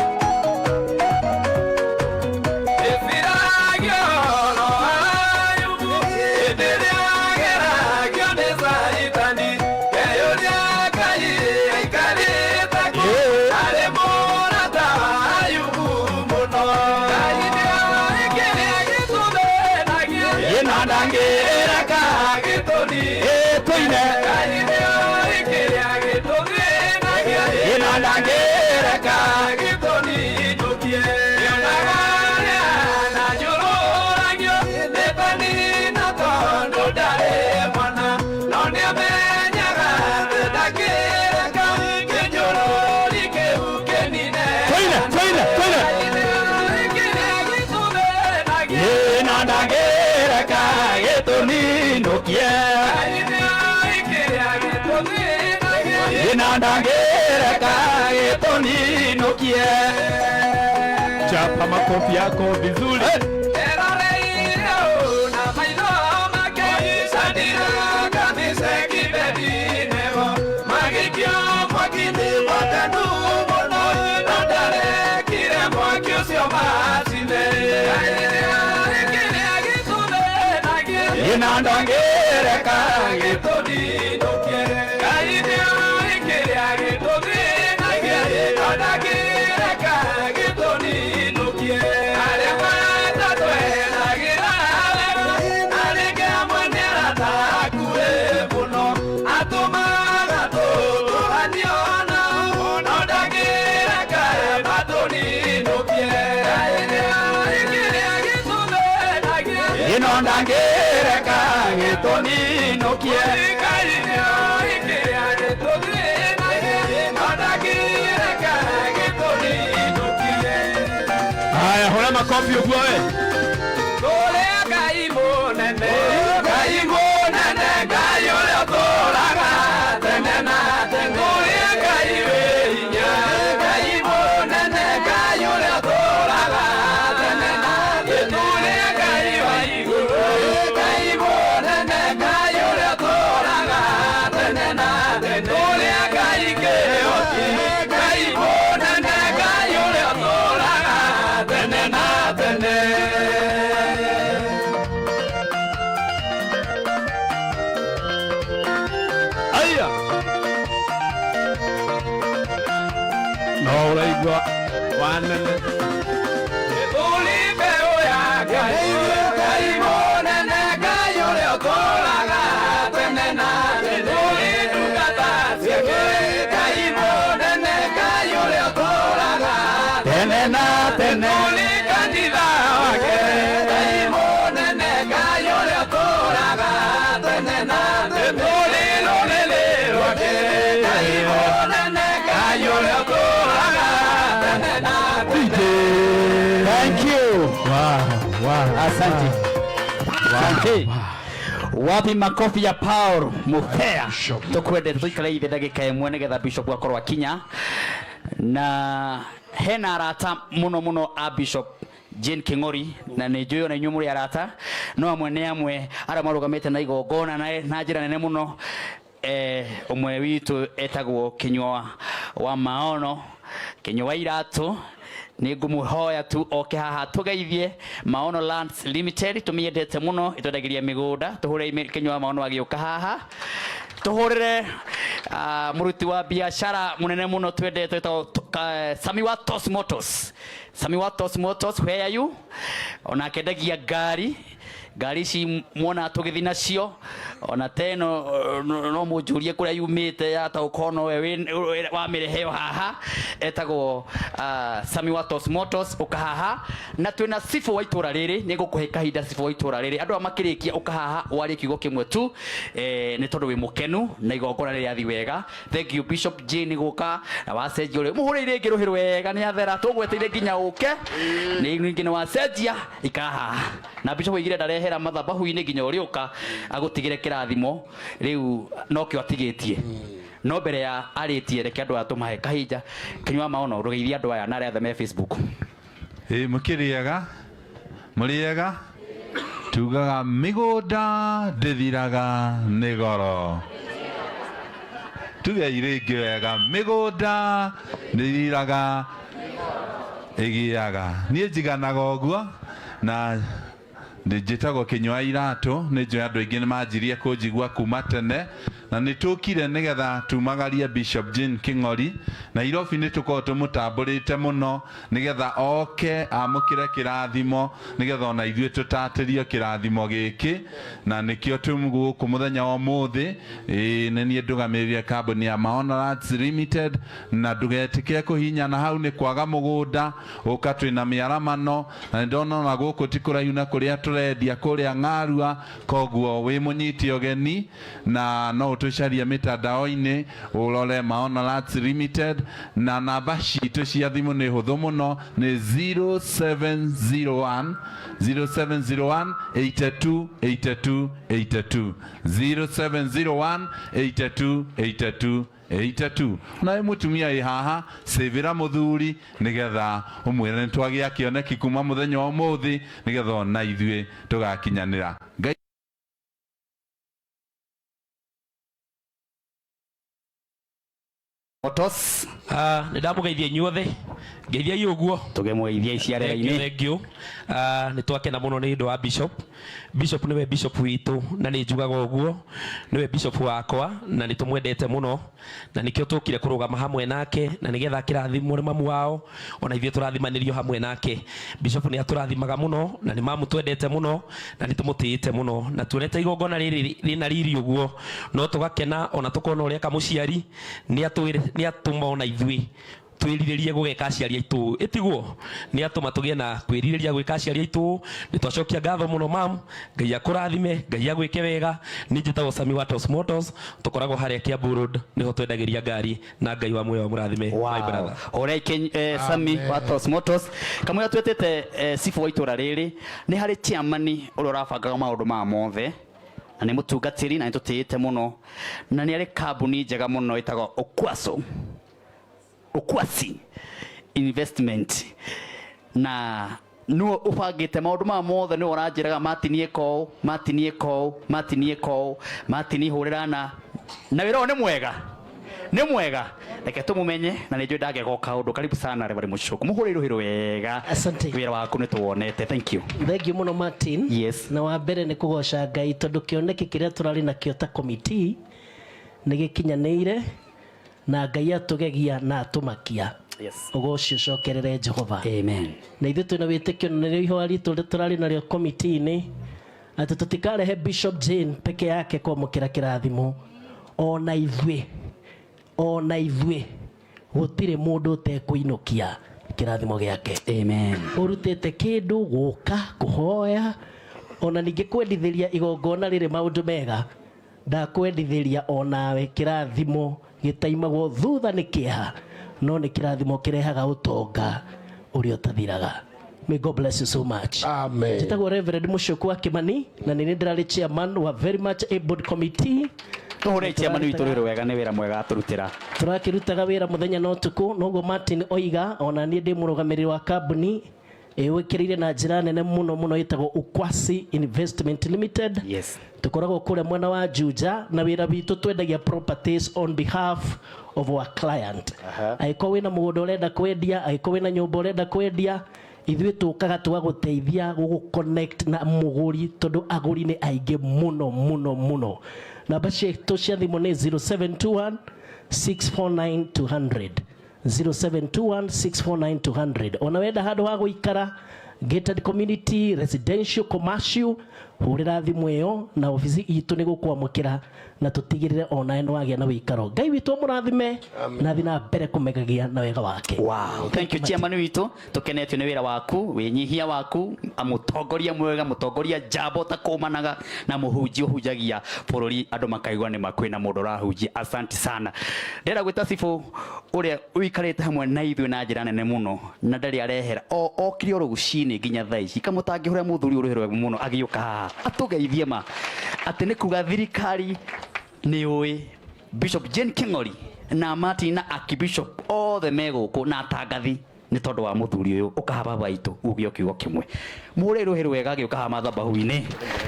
Chapa makofi yako vizuri. Haya, hũra makofi ũguo we. Aya. No ũraigua wanene. Tene na tene. Thank you. Wow, wow. Asante. Asante. Wapi makofi ya Paul Mupea. Tukwendete tuikare ithe ndagika ĩmwe nĩgetha bishop akorwo akinya na hena arata mũno mũno a bishop Jane King'ori na nĩ njũĩ ona inyuĩ mũrĩ arata no amwe nĩ amwe arĩa marũgamĩte na igongona na njĩra nene mũno ũmwe witũ etagwo Kinyua wa Maono, Kinyua wa Iratũ. Nĩ ngũmũhoya tu oke haha tũgeithie Maono Lands Limited, tũmĩendete mũno, ĩtwendagĩria mĩgũnda. Tũhũre Kinyua wa Maono agĩũka haha, tũhũrĩre mũruti wa biashara mũnene mũno twendete wĩtagwo Sami wa Tos Motors. Sami wa Tos Motors, where are you? Onake endagia ngari Ngari ici mwona tũgĩthiĩ nacio ona teno no mũnjũrie kũrĩa yumĩte yataũka nowe wamĩreheo haha etagwo Sami wa Tos Motors ũka haha na twĩna cibũ wa itũra rĩrĩ. Nĩ ngũkũhe kahinda cibũ wa itũra rĩrĩ andũ aya makĩrĩkia ũka haha warie kiugo kĩmwe tu, nĩ tondũ wĩ mũkenu na igongona rĩrĩ wega. Thank you Bishop Jane gũka na wacenjia ũrĩa mũhũrĩire rĩngĩ rũhĩ rwega nĩ athera tũgweteire nginya ũke nĩ ningĩ nĩ wacenjia ikara haha na Bishop oigire ndarehera mathabahu-inĩ nginya ũrĩũka agũtigĩre kĩrathimo rĩu nokĩo atigĩtie no mbere ya arĩtie reke andũ aya tũmahe kahinda. Kinyua Maono rũgeithia andũ aya na arĩa othe me Facebook. Ĩ mũkĩrĩega mũrĩega tugaga mĩgũnda ndĩthiraga nĩ goro tugei rĩngĩ wega mĩgũnda ndĩthiraga ĩgĩaga. Niĩ njiganaga ũguo na njĩtagwo Kinyua Iratũ. Nĩ njũĩ andũ aingĩ nĩ manjirie kũnjigua kuma tene na nĩ tũkire nĩgetha tumagarie Bishop Jane King'ori. Nairobi nĩ tũkorwo tũmũtambũrĩte mũno nĩgetha oke amũkĩre kĩrathimo nĩgetha ona ithuĩ tũtatĩrio kĩrathimo gĩkĩ na nĩkĩo twĩ gũkũ mũthenya wa ũmũthĩ. Ĩĩ nĩ niĩ ndũgamĩrĩire kambuni ya Maono Lands Limited na ndũgetĩkĩre kũhinyana hau nĩ kwaga mũgũnda ũka twĩna mĩaramano na nĩ ndona ona gũkũ ti kũraihu na kũrĩa tũrendia kũrĩa Ng'arua koguo wĩ mũnyite ũgeni na no ũtũcarie mĩtandao-inĩ ũrore Maono Lands Limited na namba citũ cia thimũ nĩ hũthũ mũno nĩ 0701 0701 82 82 82 0701 82 82 82. Na wĩ mũtumia wĩ haha cĩvĩra mũthuri nĩgetha ũmwĩre nĩ twagĩa kĩoneki kuma mũthenya wa ũmũthĩ nĩgetha ona ithuĩ tũgakinyanĩra. Ngai Motors. Nĩ ndamũgeithia inyuothe ngeithiai ũguo tũgemũgeithia iciarĩra-inĩ. Thank you. Nĩ twakena mũno nĩ ũndũ wa Bishop. Bishop nĩwe Bishop witũ na nĩ njugaga ũguo nĩwe Bishop wakwa na nĩ tũmwendete mũno na nĩkĩo tũkire kũrũgama hamwe nake na nĩgetha kĩrathimwo nĩ mamu wao ona ithuĩ tũrathimanĩrio hamwe nake. Bishop nĩ atũrathimaga mũno na nĩ mamu twendete mũno na nĩ tũmũtĩĩte mũno na tuonete igongona rĩrĩ rĩna riri ũguo no tũgakena ona tũkona ũrĩa kamũciari nĩ atũma ona ithuĩ twĩrirĩrie gũgeka aciari aitũ ĩtiguo nĩ atũma tũgĩe na kwĩrirĩria gwĩka aciari aitũ. Nĩ twacokia ngatho mũno mam, Ngai akũrathime, Ngai agwĩke wega. Nĩ njĩtagwo Sami wa Tos Motors, tũkoragwo harĩa Kiambu Road nĩho twendagĩria ngari na Ngai wa muoyo amũrathime. My brother. Ũrĩa Sami wa Tos Motors kamũira twĩtĩte cibũ wa itũra rĩrĩ nĩ harĩ chairman ũrĩa ũrabangaga maũndũ maya mothe na nĩ mũtungatĩri na nĩ tũtĩĩte mũno na nĩ arĩ kambuni njega mũno ĩtagwo Okwaso Okwasi Investment na nuo ũbangĩte maũndũ maya mothe nĩwe ũranjĩraga matinie kou matinie kou matinie kou matinie hũrĩra na wĩra ũyũ nĩ mwega nĩ mwega reke tũmũmenye na nĩ njũĩ ndangĩaga kaũndũ. Karibu sana Reverend Mũcuku mũhũrĩre rũhĩ rwega. Asante. Wĩra waku nĩ tũwonete. Thank you. Thank you mũno Martin. Yes. Na wa mbere nĩ kũgoca Ngai tondũ kĩoneki kĩrĩa tũrarĩ nakĩo ta committee nĩ gĩkinyanĩire na Ngai atũgegia na atũmakia. Yes. Ũgoci ũcokerere Jehova. Amen. Na ithuĩ twĩna wĩtĩkio na nĩrĩo ihoya ritũ tũrarĩ narĩo committee-inĩ atĩ tũtikarehe Bishop Jane peke yake kwamũkĩra kĩrathimo ona ithuĩ gũtirĩ mũndũ ũtekũinũkia kĩrathimo gĩake. Amen. Ũrutĩte kĩndũ gũka kũhoya ona ningĩ kwendithĩria igongona rĩrĩ maũndũ mega ndakwendithĩria onawe kĩrathimo gĩtaimagwo thutha nĩ kĩeha no nĩ kĩrathimo kĩrehaga ũtonga ũrĩa ũtathiraga. May God bless you so much. Amen. Njĩtagwo Reverend Mũcuku wa Kimani na nĩ niĩ ndĩrarĩ chairman wa very much able committee. Tũhũre chairman witũ rũhĩ rwega nĩ wĩra mwega atũrutĩra. Tũrakĩrutaga wĩra mũthenya na ũtukũ noguo Martin oiga ona niĩ ndĩ mũrũgamĩrĩri wa kambuni ĩwĩkĩrĩire na njĩra nene mũno mũno ĩtagwo Ukwasi Investment Limited. Yes. Tũkoragwo kũrĩa mwena wa Juja na wĩra witũ twendagia properties on behalf of our client. Angĩkorwo wĩna mũgũnda ũrenda kwendia, angĩkorwo wĩna nyũmba ũrenda kwendia, ithuĩ tũkaga tũgagũteithia gũgũ-connect na mũgũri tondũ agũri nĩ aingĩ mũno mũno mũno. Namba citũ cia thimũ nĩ 0721 649 200 0721 649 200. Ona wenda handũ ha gũikara gated community, residential, commercial, Hũrĩra thimũ ĩyo na obici itũ nĩ gũkwamũkĩra na tũtigĩrĩre onawe nĩ wagĩa na wĩikaro. Ngai witũ amũrathime na athiĩ na mbere kũmegagia na wega wake. Wow. Thank you chairman witũ, tukenetio nĩ wĩra waku, wĩnyihia waku, mũtongoria mwega, mũtongoria njamba ũtakũmanaga na mũhunjia ũhunjagia bũrũri andũ makaigua nĩ ma kwĩna mũndũ ũrahunjia. Asante sana. Ndĩrenda gwĩta cibũ ũrĩa ũikarĩte hamwe na ithuĩ na njĩra nene mũno na ndarĩ arehera o okire o rũcinĩ nginya thaa ici kamũtangĩhũra mũthuri ũrũhĩ rwega mũno agĩũka haha atũgeithie ma atĩ nĩ kuga thirikari nĩ ũĩ Bishop Jane King'ori na Martin na Archbishop othe me gũkũ na atangathi nĩ tondũ wa mũthuri ũyũ ũkaha baba itũ uge o kiugo kĩmwe mũhũre rũhĩ rwega agĩũka haha mathabahu-inĩ.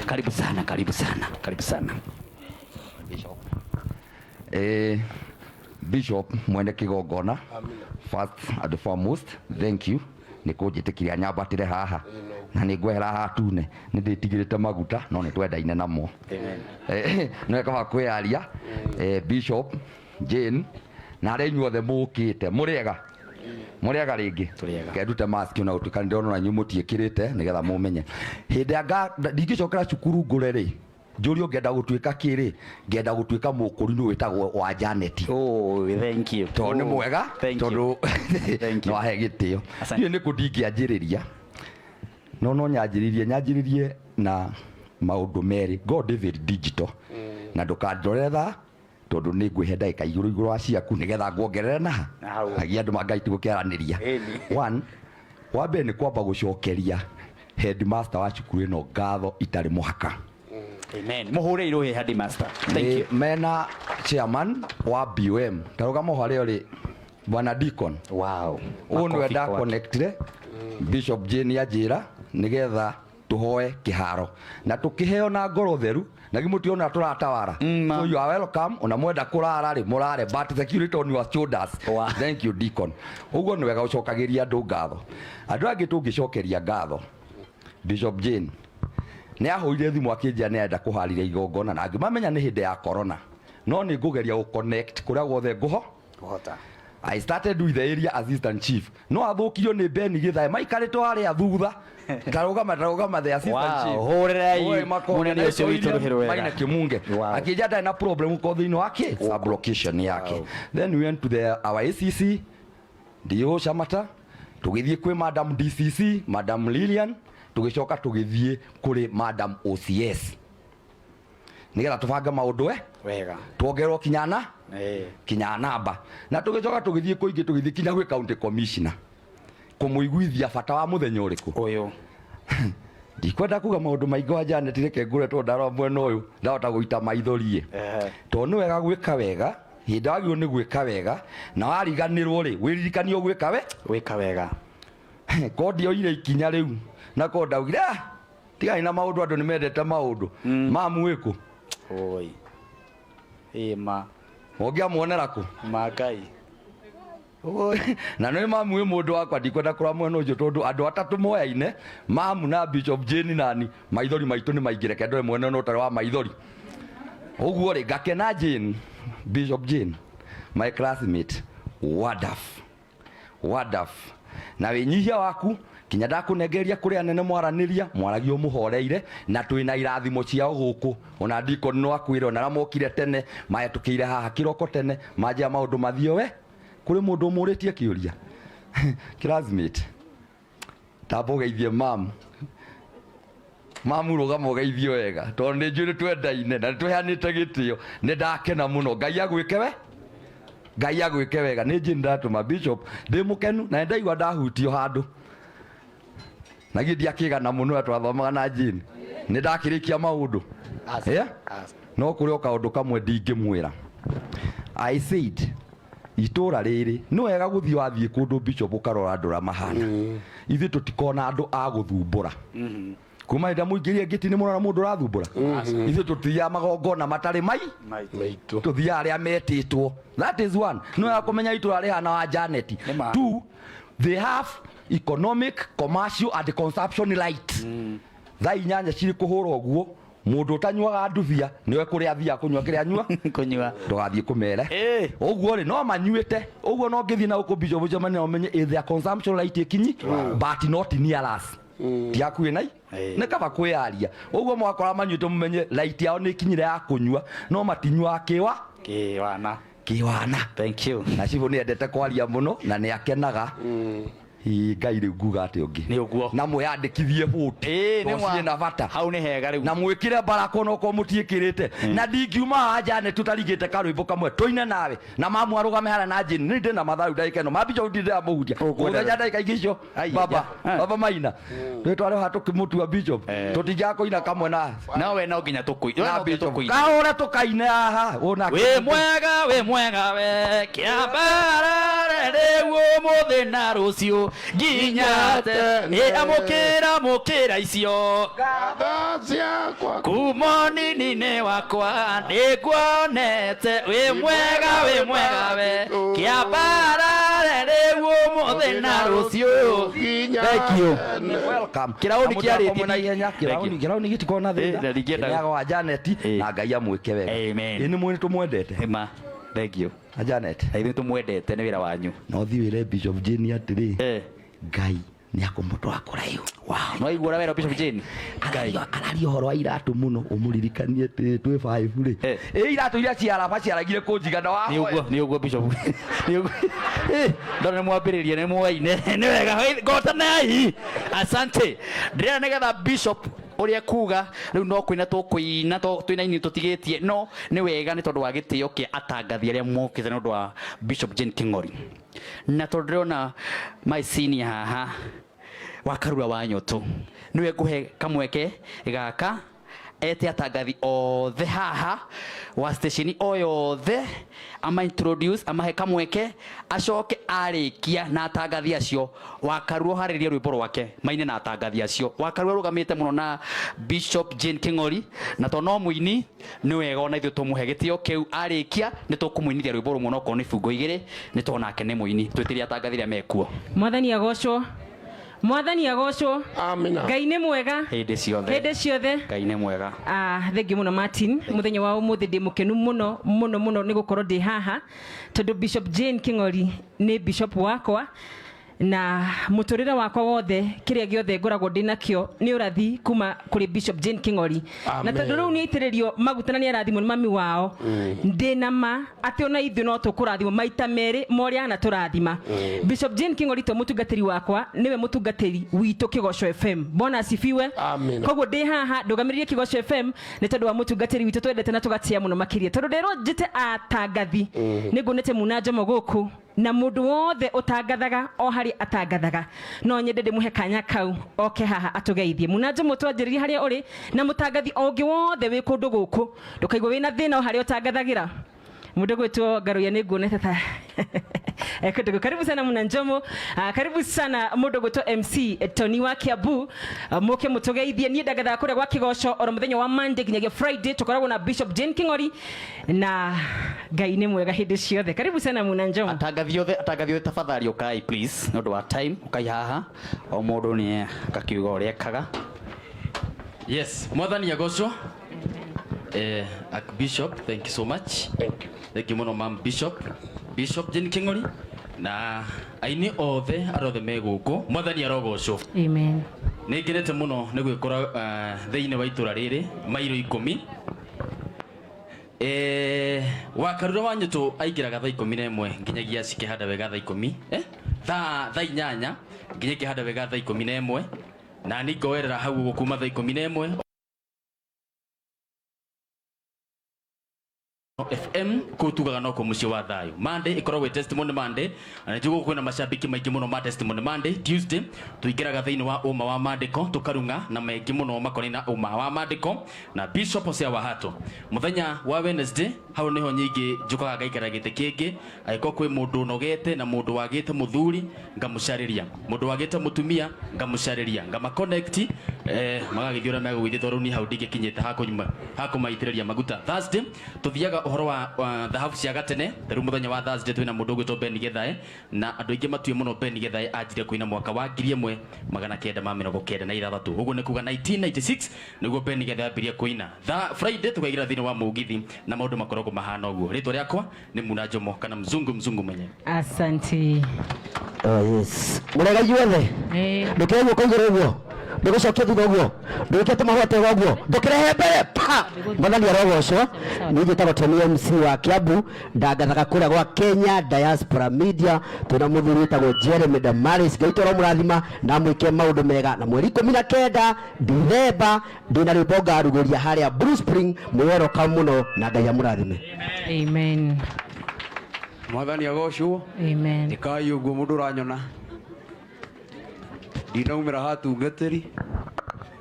Karibu sana, karibu sana, karibu sana. Bishop mwene kigongona, first and foremost thank you nä kå njä tä kiria nyambatä re haha na nä ngwehera haha tune nä ndä tigä rä te maguta no nä twendaine namo. No kaba kwä aria. Bishop Jane na arä inyuothe må kä te må rä ega må rä ega rä ngä kendute mask ona gå tuä ka nä ndĩrona inyuĩ mũtiĩkĩrĩte nĩgetha mũmenye hĩndĩ anga ndingĩcokera cukuru ngũre rĩ njũrio ngenda gũtuĩka kĩrĩ ngenda gũtuĩka mũkũrinũ wĩtagwo wa Janet. Oh, thank you. Tondũ nĩ mwega tondũ no ahe gĩtĩo. Niĩ nĩ kũ ndingĩanjĩrĩria no no nyanjĩrĩrie nyanjĩrĩrie na maũndũ merĩ. God David digital na ndũkandorere thaa tondũ nĩ ngwĩhe ndagĩka igũrũ igũrũ wa ciaku nĩgetha nguongerere na hagia andũ ma Ngai tũgũkĩaranĩria. One, wa mbere nĩ kwamba gũcokeria headmaster wa cukuru ĩno ngatho itarĩ mũhaka. Amen. Mũhũre irũhĩ headmaster. Thank you. Mena chairman wa BOM tarũgama ho harĩa ũrĩ bwana Deacon. Wow. Ũyũ nĩwe Makobi kwake. ndaconnectire Bishop Jane anjĩra nĩgetha tũhoe kĩharo na tũkĩheo na ngoro theru na githĩ mũtiona tũratawara. So you are welcome ona mwenda kũrara rĩ mũrare but security on your shoulders. Wow. Thank you Deacon. Ũguo nĩ wega gũcokagĩria andũ ngatho. Andũ angĩ tũngĩcokeria ngatho Bishop Jane nĩ ahũrire thimũ akĩnjĩra nĩ arenda kũharĩria igongona na ngĩmamenya nĩ hĩndĩ ya corona no nĩ ngũgeria gũ connect kũrĩa guothe ngũho kũhota. I started with the area assistant chief no athũkirio nĩ Ben Githae maikarĩtwo harĩa thutha tarũgama tarũgama the assistant Wow, chief hũrĩrai Oi, makobi. mũnene ũcio witũ rũhĩ rwega. Maina Kĩmunge akĩnjĩra ndarĩ na problem ko thĩinĩ wake sublocation yake. Then we went to the our ACC DO Shamata tũgĩthiĩ kwĩ Madam DCC Madam Lilian tũgĩcoka tũgĩthiĩ kũrĩ Madam OCS nĩgetha tũbange maũndũ wega tuongererwo kinya kinya namba na tũgĩcoka tũgĩthiĩ kũingĩ tũgĩthiĩ kinya gwĩ county commissioner kũmũiguithia bata wa mũthenya ũrĩkũ ũyũ. Ndikwenda kuga maũndũ maingĩ wa Janet reke ngũre tondũ ndarora mwena ũyũ ndahota gũita maithori tondũ nĩ wega gwĩka wega hĩndĩ wagĩrĩirwo nĩ gwĩka wega na wariganĩrwo rĩ wĩririkanio gwĩka we gwĩka wega ko ndioire ikinya rĩu na ko ndaugire "Ah, tigai na maũndũ andũ nĩ mendete maũndũ mamu wĩkũ Oi. Ĩma. Ũngĩamuonera kũ Ma Ngai. Na nĩ mamu wĩ mũndũ wakwa ndikwenda kũrora mwena ũcio tondũ andũ atatũ moyaine mamu na Bishop Jane nani maithori maitũ nĩ maingĩ reke ndore mwena ũyũ ũtarĩ wa maithori ũguo rĩ ngakena Jane Bishop Jane my classmate wonderful wonderful na wĩnyihia waku kinya ndakũnengeria kũrĩ anene mwaranĩria mwaragio mũhoreire na twĩna irathimo ciao gũkũ ona Deacon no akwĩre ona arĩa mokire tene mahĩtũkĩire haha kĩroko tene manjia maũndũ mathio we kũrĩ mũndũ ũmũrĩtie kĩũria classmate tamba ũgeithie mamu mamu rũgama ũgeithio wega tondũ nĩ njũĩ nĩ twendaine na nĩ tũheanĩte gĩtĩo nĩ ndakena mũno Ngai agwĩke we Ngai agwĩke wega nĩ njĩ ndatũma Bishop ndĩ mũkenu na nĩ ndaigua ndahutio handũ na githĩ ndiakĩgana mũno twathomaga na Jane nĩ ndakĩrĩkia maũndũ yeah? No kũrĩ o kaũndũ kamwe ndingĩmwĩra I said itũra rĩrĩ nĩ wega gũthiĩ wathiĩ kũndũ Bishop ũkarora andũ ũrĩa mahana ithuĩ tũtikona andũ a gũthumbũra kuma hĩndĩ ĩrĩa mũingĩrie ngĩti nĩ mũrona mũndũ ũrathumbũra ithuĩ tũthiaga magongona matarĩ mai tũthiaga arĩa metĩtwo that is one nĩ wega kũmenya itũra rĩhana wa Janet. Two, they have economic commercial and consumption right thaa inyanya cirĩ kũhũra ũguo mũndũ ũtanyuaga ndubia nĩwe kũrĩa athiaga kũnyua kĩrĩa anyua kũnyua ndũgathiĩ kũmere ũguo rĩ no manyuĩte ũguo no ngĩthiĩ na gũkũ Bishop mũcemania ũmenye is their consumption right ĩkinyi but not near us. Ti hakuhĩ na nĩ kaba kwĩyaria ũguo mwakora manyuĩte mũmenye light yao nĩ ikinyire ya kũnyua no matinyuaga kĩwa kĩwana kĩwana. Thank you. Na cibũ nĩ endete kwaria mũno na nĩ akenaga. Ĩ, Ngai rĩu nguga atĩ ũngĩ nĩ ũguo na mwĩyandĩkithie bũti nĩ mwa- na bata hau nĩ hega rĩu na mwĩkĩre mbarako onokorwo mũtiĩkĩrĩte na ndingiuma haha Janet ũtarigĩte karwĩmbo kamwe tũine nawe na mamu arũgame harĩa na Jane nĩ ndĩ na matharu ndagĩka ĩno mambia ndindĩra mũhutia mũthenya ndagĩka ingĩ icio baba baba maina twĩtware haha tũkĩmũtua bishop tũtingĩaga kũina kamwe na no we no nginya tũkũi na bishop kahũre tũkaine haha ũna wĩ mwega wĩ mwega we kĩambarare rĩu ũmũthĩ na rũciũ nginya tene Ĩ, amũkĩra mũkĩra icio kuma nini-inĩ wakwa nĩnguonete wĩ mwega wĩ mwega we kĩambarare rĩu ũmũthĩ na rũciũ. Thank you. Welcome. Kĩraũni Na kĩarĩtie mũthako mwena ihenya kĩraũni kĩraũni gĩtikoragwo na thĩna na ndingĩenda- Kĩrĩaga wa Janet na Ngai amwĩke wega. Ĩ nĩ mwĩ tũmwendete. Ma. Thank you. Na Janet. Na ithuĩ tũmwendete nĩ wĩra wanyu. No thiĩ wĩre Bishop Jane atĩrĩ. Ngai nĩ akũmũtwara kũraihu. No aigua ũrĩa werwo Bishop Jane. Ngai araria ũhoro wa iratũ mũno ũmũririkanie atĩ twĩ five rĩ. Ĩ iratũ iria ciaraba ciaragire kũnjigana Nĩ wahoya. ũguo nĩ ũguo Bishop. Nĩ ũguo. Ndona nĩ mwambĩrĩria nĩ mwaine. Nĩ wega ngotanai. Asante. Ndĩrenda nĩgetha Bishop ũrĩa kuga rĩu no kũina tũkũina twĩna ini tũtigĩtie no nĩ wega nĩ tondũ wa gĩtĩo kĩa atangathi arĩa mokĩte nĩ ũndũ wa Bishop Jane King'ori na tondũ ndĩrona my senior haha wa Karura wa Nyoto nĩwe ngũhe kamweke gaka ete atangathi othe haha wa station o yothe ama introduce amahe kamweke acoke arĩkia na atangathi acio Wakarua harĩrie rwĩmbo rwake maine na atangathi acio. Wakarua arũgamĩte mũno na Bishop Jane King'ori na tondũ no mũini nĩ wega ona ithuĩ tũmũhe gĩtĩo kĩu arĩkia nĩ tũkũmũinithia rwĩmbo rũmwe no korwo nĩ bungo igĩrĩ nĩ tondũ nake nĩ mũini twĩtĩrie atangathi arĩa mekuo. Mwathani agocwo mwathani agocwo. Amina. Ngai nĩ mwega hĩndĩ ciothe. Hĩndĩ ciothe. Ngai nĩ mwega. Thengiũ mũno Martin muthenya wa umuthi ndi mukenu muno muno muno ni gukorwo ndi haha tondu Bishop Jane King'ori ni bishop wakwa na muturire wakwa wothe kiria giothe ngoragwo ndi nakio ni urathi kuma kuri Bishop Jane King'ori na Amen. tondu riu ni aitiririo maguta na ni arathimwo ni mami wao ndi na ma ati ona ithuĩ no tũkũrathimwo maita merĩ ma ũrĩa anatũrathima. Bishop Jane King'ori to mũtungatĩri wakwa niwe mũtungatĩri witũ Kĩgoco FM. Bwana asifiwe. Amen. Koguo ndĩ haha ndũgamĩrĩrie Kĩgoco FM nĩ tondũ wa mũtungatĩri witũ twendete na tũgatĩa mũno makĩria tondũ nderwo njĩte atangathi nĩ nguonete Muna Njomo gũkũ na mũndũ wothe ũtangathaga o harĩa atangathaga no nyende ndĩmũhe kanya kau oke haha atũgeithie. Muna Njomo twanjĩrĩrie harĩa ũrĩ na mũtangathi o ũngĩ wothe wĩ kũndũ gũkũ ndũkaigua wĩna thĩna o harĩa ũtangathagĩra mundu gwitwo Ngaruiya nĩ nguonete ta kũndũ. Karibu sana Muna Njomo. Karibu sana mundu gwitwo MC Tony wa Kiambu. Muke mutugeithie niĩ ndangathaga kũrĩa gwa Kĩgoco oro mũthenya wa Monday nginyagia Friday tũkoragwo na Bishop Jane King'ori na Ngai nĩ mwega hĩndĩ ciothe. Karibu sana Muna Njomo. Atangathi othe atangathi othe tafadhali ukai please nĩ ũndũ wa time ukai haha o mũndũ nĩ akakiuga ũrĩa ekaga. Yes, mwathani agocwo. Archbishop, thank you so much. Thank you. Thank you mũno mam Bishop. Bishop Jane King'ori na aini othe arĩa othe me gũkũ mwathani arogocwo. Amen. Nĩ ngenete mũno nĩ gwĩkora thĩinĩ wa itũra rĩrĩ mairo 10. Wakarura wa Nyũtũ aingĩraga thaa 11 nginyagia cikĩhanda wega thaa 10. Thaa 8 nginya ikĩhanda wega thaa 11 na niĩ ngoerera hau ũguo kuma thaa 11 FM kũu tugaga no kũ mũciĩ wa thayũ. Monday ĩkoragwo ĩ Testimony Monday na nĩ njũĩ kwĩna macambĩki maingĩ mũno ma Testimony Monday. Tuesday tũingĩraga thĩinĩ wa ũma wa maandĩko tũkarung'a na maingĩ mũno makoniĩ na ũma wa maandĩko na Bishop Hosea Wahato. Mũthenya wa Wednesday hau nĩho nyingĩ njũkaga ngaikara gĩtĩ kĩngĩ angĩkorwo kwĩ mũndũ ũnogete na mũndũ wagĩte mũthuri ngamũcarĩria, mũndũ wagĩte mũtumia ngamũcarĩria, ngama-connect, magagĩthiĩ ũrĩa megũgĩthiĩ tondũ niĩ hau ndingĩkinyĩte hakũmaitĩrĩria maguta. Thursday tũthiaga ũhoro wa thahabu cia gatene. Rĩu mũthenya wa Thursday twĩna mũndũ ũgwĩtwo Ben Gethae na andũ aingĩ matue mũno Ben Gethae anjire kũina mwaka wa 1996 ũguo nĩ kuga 1996 nĩguo Ben Gethae ambirie kũina. Friday tũkaingĩra thĩinĩ wa mũgithi na maũndũ makoragwo mahana ũguo. Rĩtwa rĩakwa nĩ Muna Njomo kana mzungu mzungu mwenyewe. Asante. Oh, yes. Mũrega inyuothe. Ndũkĩre guoko igũrũ ũguo. Ndũgũcokia thutha ũguo, ndũgĩke tũmahũa twega ũguo, ndũkĩrehe mbere pa. Mwathani arogocwo. Niĩ njĩtagwo Tony MC wa Kiambu, ndangathaga kũrĩa gwa Kenya Diaspora Media, twĩna mũthuri wĩtagwo Jeremy Damaris. Ngai tũromũrathima na amwĩke maũndũ mega. Na mweri 19 Dithemba ndĩna rwĩmbo ngarugũria harĩa Blue Spring, mwĩweroka mũno na Ngai amũrathime. Amen. Mwathani agocwo. Amen. Ĩkai ũguo mũndũ ũranyona, ndinaumĩra hatungatĩri,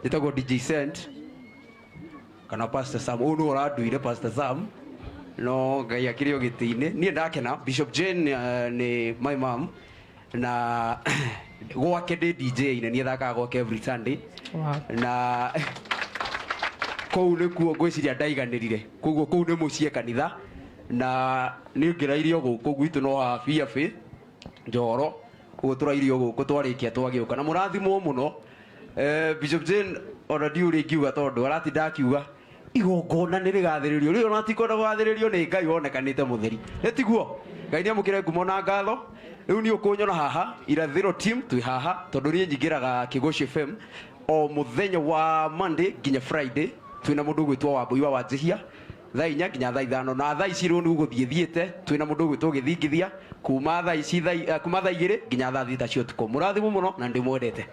njĩtagwo DJ Cent kana Pastor Sam. Ũyũ nĩwe ũranduire Pastor Sam, no Ngai akĩrĩ o gĩtĩ-inĩ. Niĩ ndakena Bishop Jane, nĩ my mom, na gwake ndĩ DJ na niĩ thakaga gwake every Sunday. Wow. Na kũu nĩkuo ngwĩciria ndaiganĩrire, koguo kũu nĩ mũciĩ kanitha, na nĩ ngĩrairio gũkũ gwitũ no haha biabĩ njoro ũguo tũrairio gũkũ twarĩkia twagĩũka na mũrathimwo mũno. Bishop Jane ona ndiũ ũrĩa ingiuga tondũ aratinda akiuga igongona nĩ rĩgathĩrĩrio rĩu, ona tikwenda gũgathĩrĩrio nĩ Ngai wonekanĩte mũtheri, nĩ tiguo? Ngai nĩ amũkĩre ngumo na ngatho. Rĩu niĩ ũkũnyona haha Irathĩro team twĩ haha tondũ niĩ nyingĩraga Kĩgoci FM o mũthenya wa Monday nginya Friday, twĩna mũndũ ũgwĩtwo Wambũi wa Wanjĩhia thaa 4 nginya thaa 5, na thaa ici rĩu nĩ gũthiĩ thiĩte twĩna mũndũ ũgwĩtwo Gĩthingithia kuma thaa ici kuma thaa 2 nginya thaa 6 cia ũtukũ. Mũrathimwo mũno na ndĩmwendete.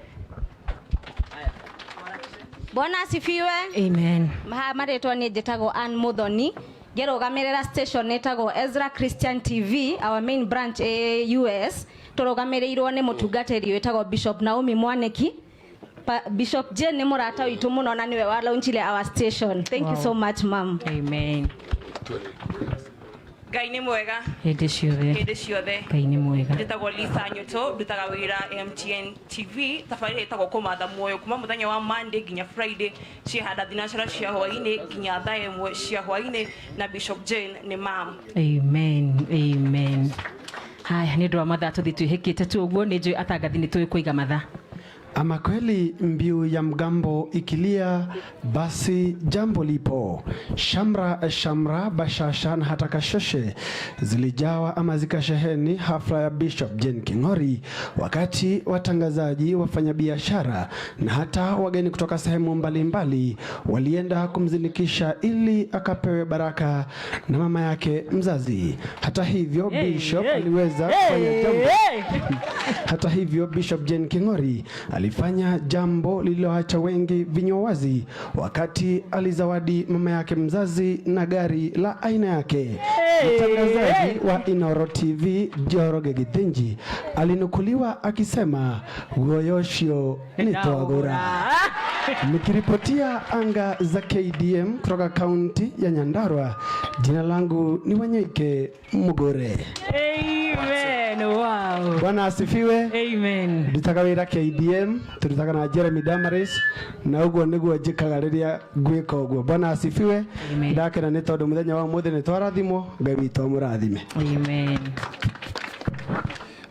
Bwana asifiwe. Amen. Marĩtwa niĩ njĩtagwo Ann Muthoni, ngĩrũgamĩrĩra station ĩtagwo Ezra Christian TV, our main branch ĩ US. Tũrũgamĩrĩirwo nĩ mũtungatĩri wĩtagwo Bishop Naomi Mwaniki. Bishop Jane nĩ mũrata witũ mũno na nĩwe wa launchile our station. Thank you Wow. so much, ma'am. Amen. Ngai nĩ mwega Hĩndĩ ciothe. Hĩndĩ ciothe. Ngai nĩ mwega. Njĩtagwo Lisa Nyuto, ndutaga wĩra MTN TV, tabarĩra ĩtagwo Kũmatha Muoyo, kuma mũthenya wa Monday nginya Friday, ciĩhanda thinacara cia hwaĩ-inĩ nginya thaa 1 cia hwaĩ-inĩ, na Bishop Jane nĩ mam. Amen. Amen. Haya, nĩ ũndũ wa mathaa tũthiĩ twĩhĩkĩte tu ũguo, nĩ njũĩ atangathi nĩ tũĩ kũiga mathaa. Ama kweli mbiu ya mgambo ikilia, basi jambo lipo. Shamra shamra, bashasha na hata kasheshe zilijawa ama zikasheheni hafla ya Bishop Jane King'ori, wakati watangazaji, wafanyabiashara na hata wageni kutoka sehemu mbalimbali walienda kumzindikisha ili akapewe baraka na mama yake mzazi. Hata hivyo, Hey, Bishop hey, aliweza hey, kufanya jambo. hey. Hata hivyo, Bishop Jane King'ori alifanya jambo lililoacha wengi vinywa wazi wakati alizawadi mama yake mzazi na gari la aina yake. Mtangazaji wa Inoro TV Njoroge Githinji alinukuliwa akisema goyoshio nitwagura. Nikiripotia anga za KDM kutoka kaunti ya Nyandarua, jina langu ni Wanyoike Mugure. Amen. Wow. Bwana asifiwe. Amen. Ndutaga wĩra KDM, tũrutaga na Jeremy Damaris, na ũguo nĩguo njĩkaga rĩrĩa ngwĩka ũguo. Bwana asifiwe. Amen. Ndakena nĩ tondũ mũthenya wa ũmũthĩ nĩ twarathimwo, Ngai witũ amũrathime. Amen.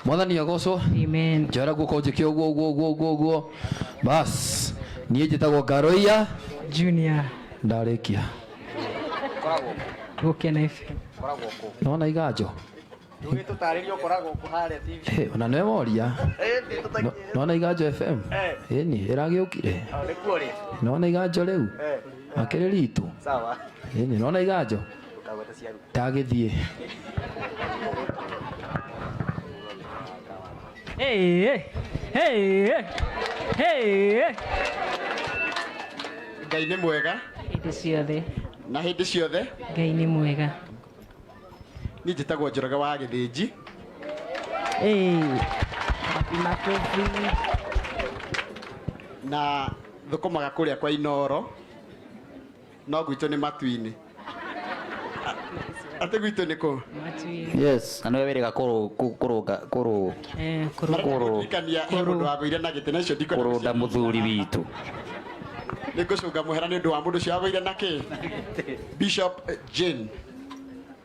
Mwathani agocwo. Amen. Njoera guoko njĩke ũguo ũguo ũguo ũguo ũguo. Bas, niĩ njĩtagwo Ngaroia Junior. Ndarĩkia. Gũkena FM. Nona iganjo. Tũtarĩrie ũkoragwo kũ harĩa TV. Hey, ona nĩwe woria. Nona Iganjo FM. Ĩni, ĩragĩũkire. Nĩkuo rĩ. Nona Iganjo rĩu. Akĩrĩ ritũ. Sawa. Ĩni, nona Iganjo. Ndũkagwete ciaku. Ndagĩthiĩ. Hey, hey, hey, hey. Ngai nĩ mwega Hĩndĩ ciothe. na hĩndĩ ciothe. Ngai nĩ mwega. Niĩ njĩtagwo Njoroge wa Gĩthĩnji. Hey. Makofi. Na thũkũmaga kũrĩa kwa Inoro, no gwitũ nĩ Matu-inĩ. Atĩ gwitũ nĩ kũ? Yes, na nĩwe wĩrĩga kũrũnga kũrũ Kũririkania he mũndũ wagũire na gĩtĩ na icio ndikwenda kũrũnda mũthuri witũ. Nĩ ngũcũnga mũhera nĩ ũndũ wa mũndũ ũcio wagũire na kĩ? Bishop Jane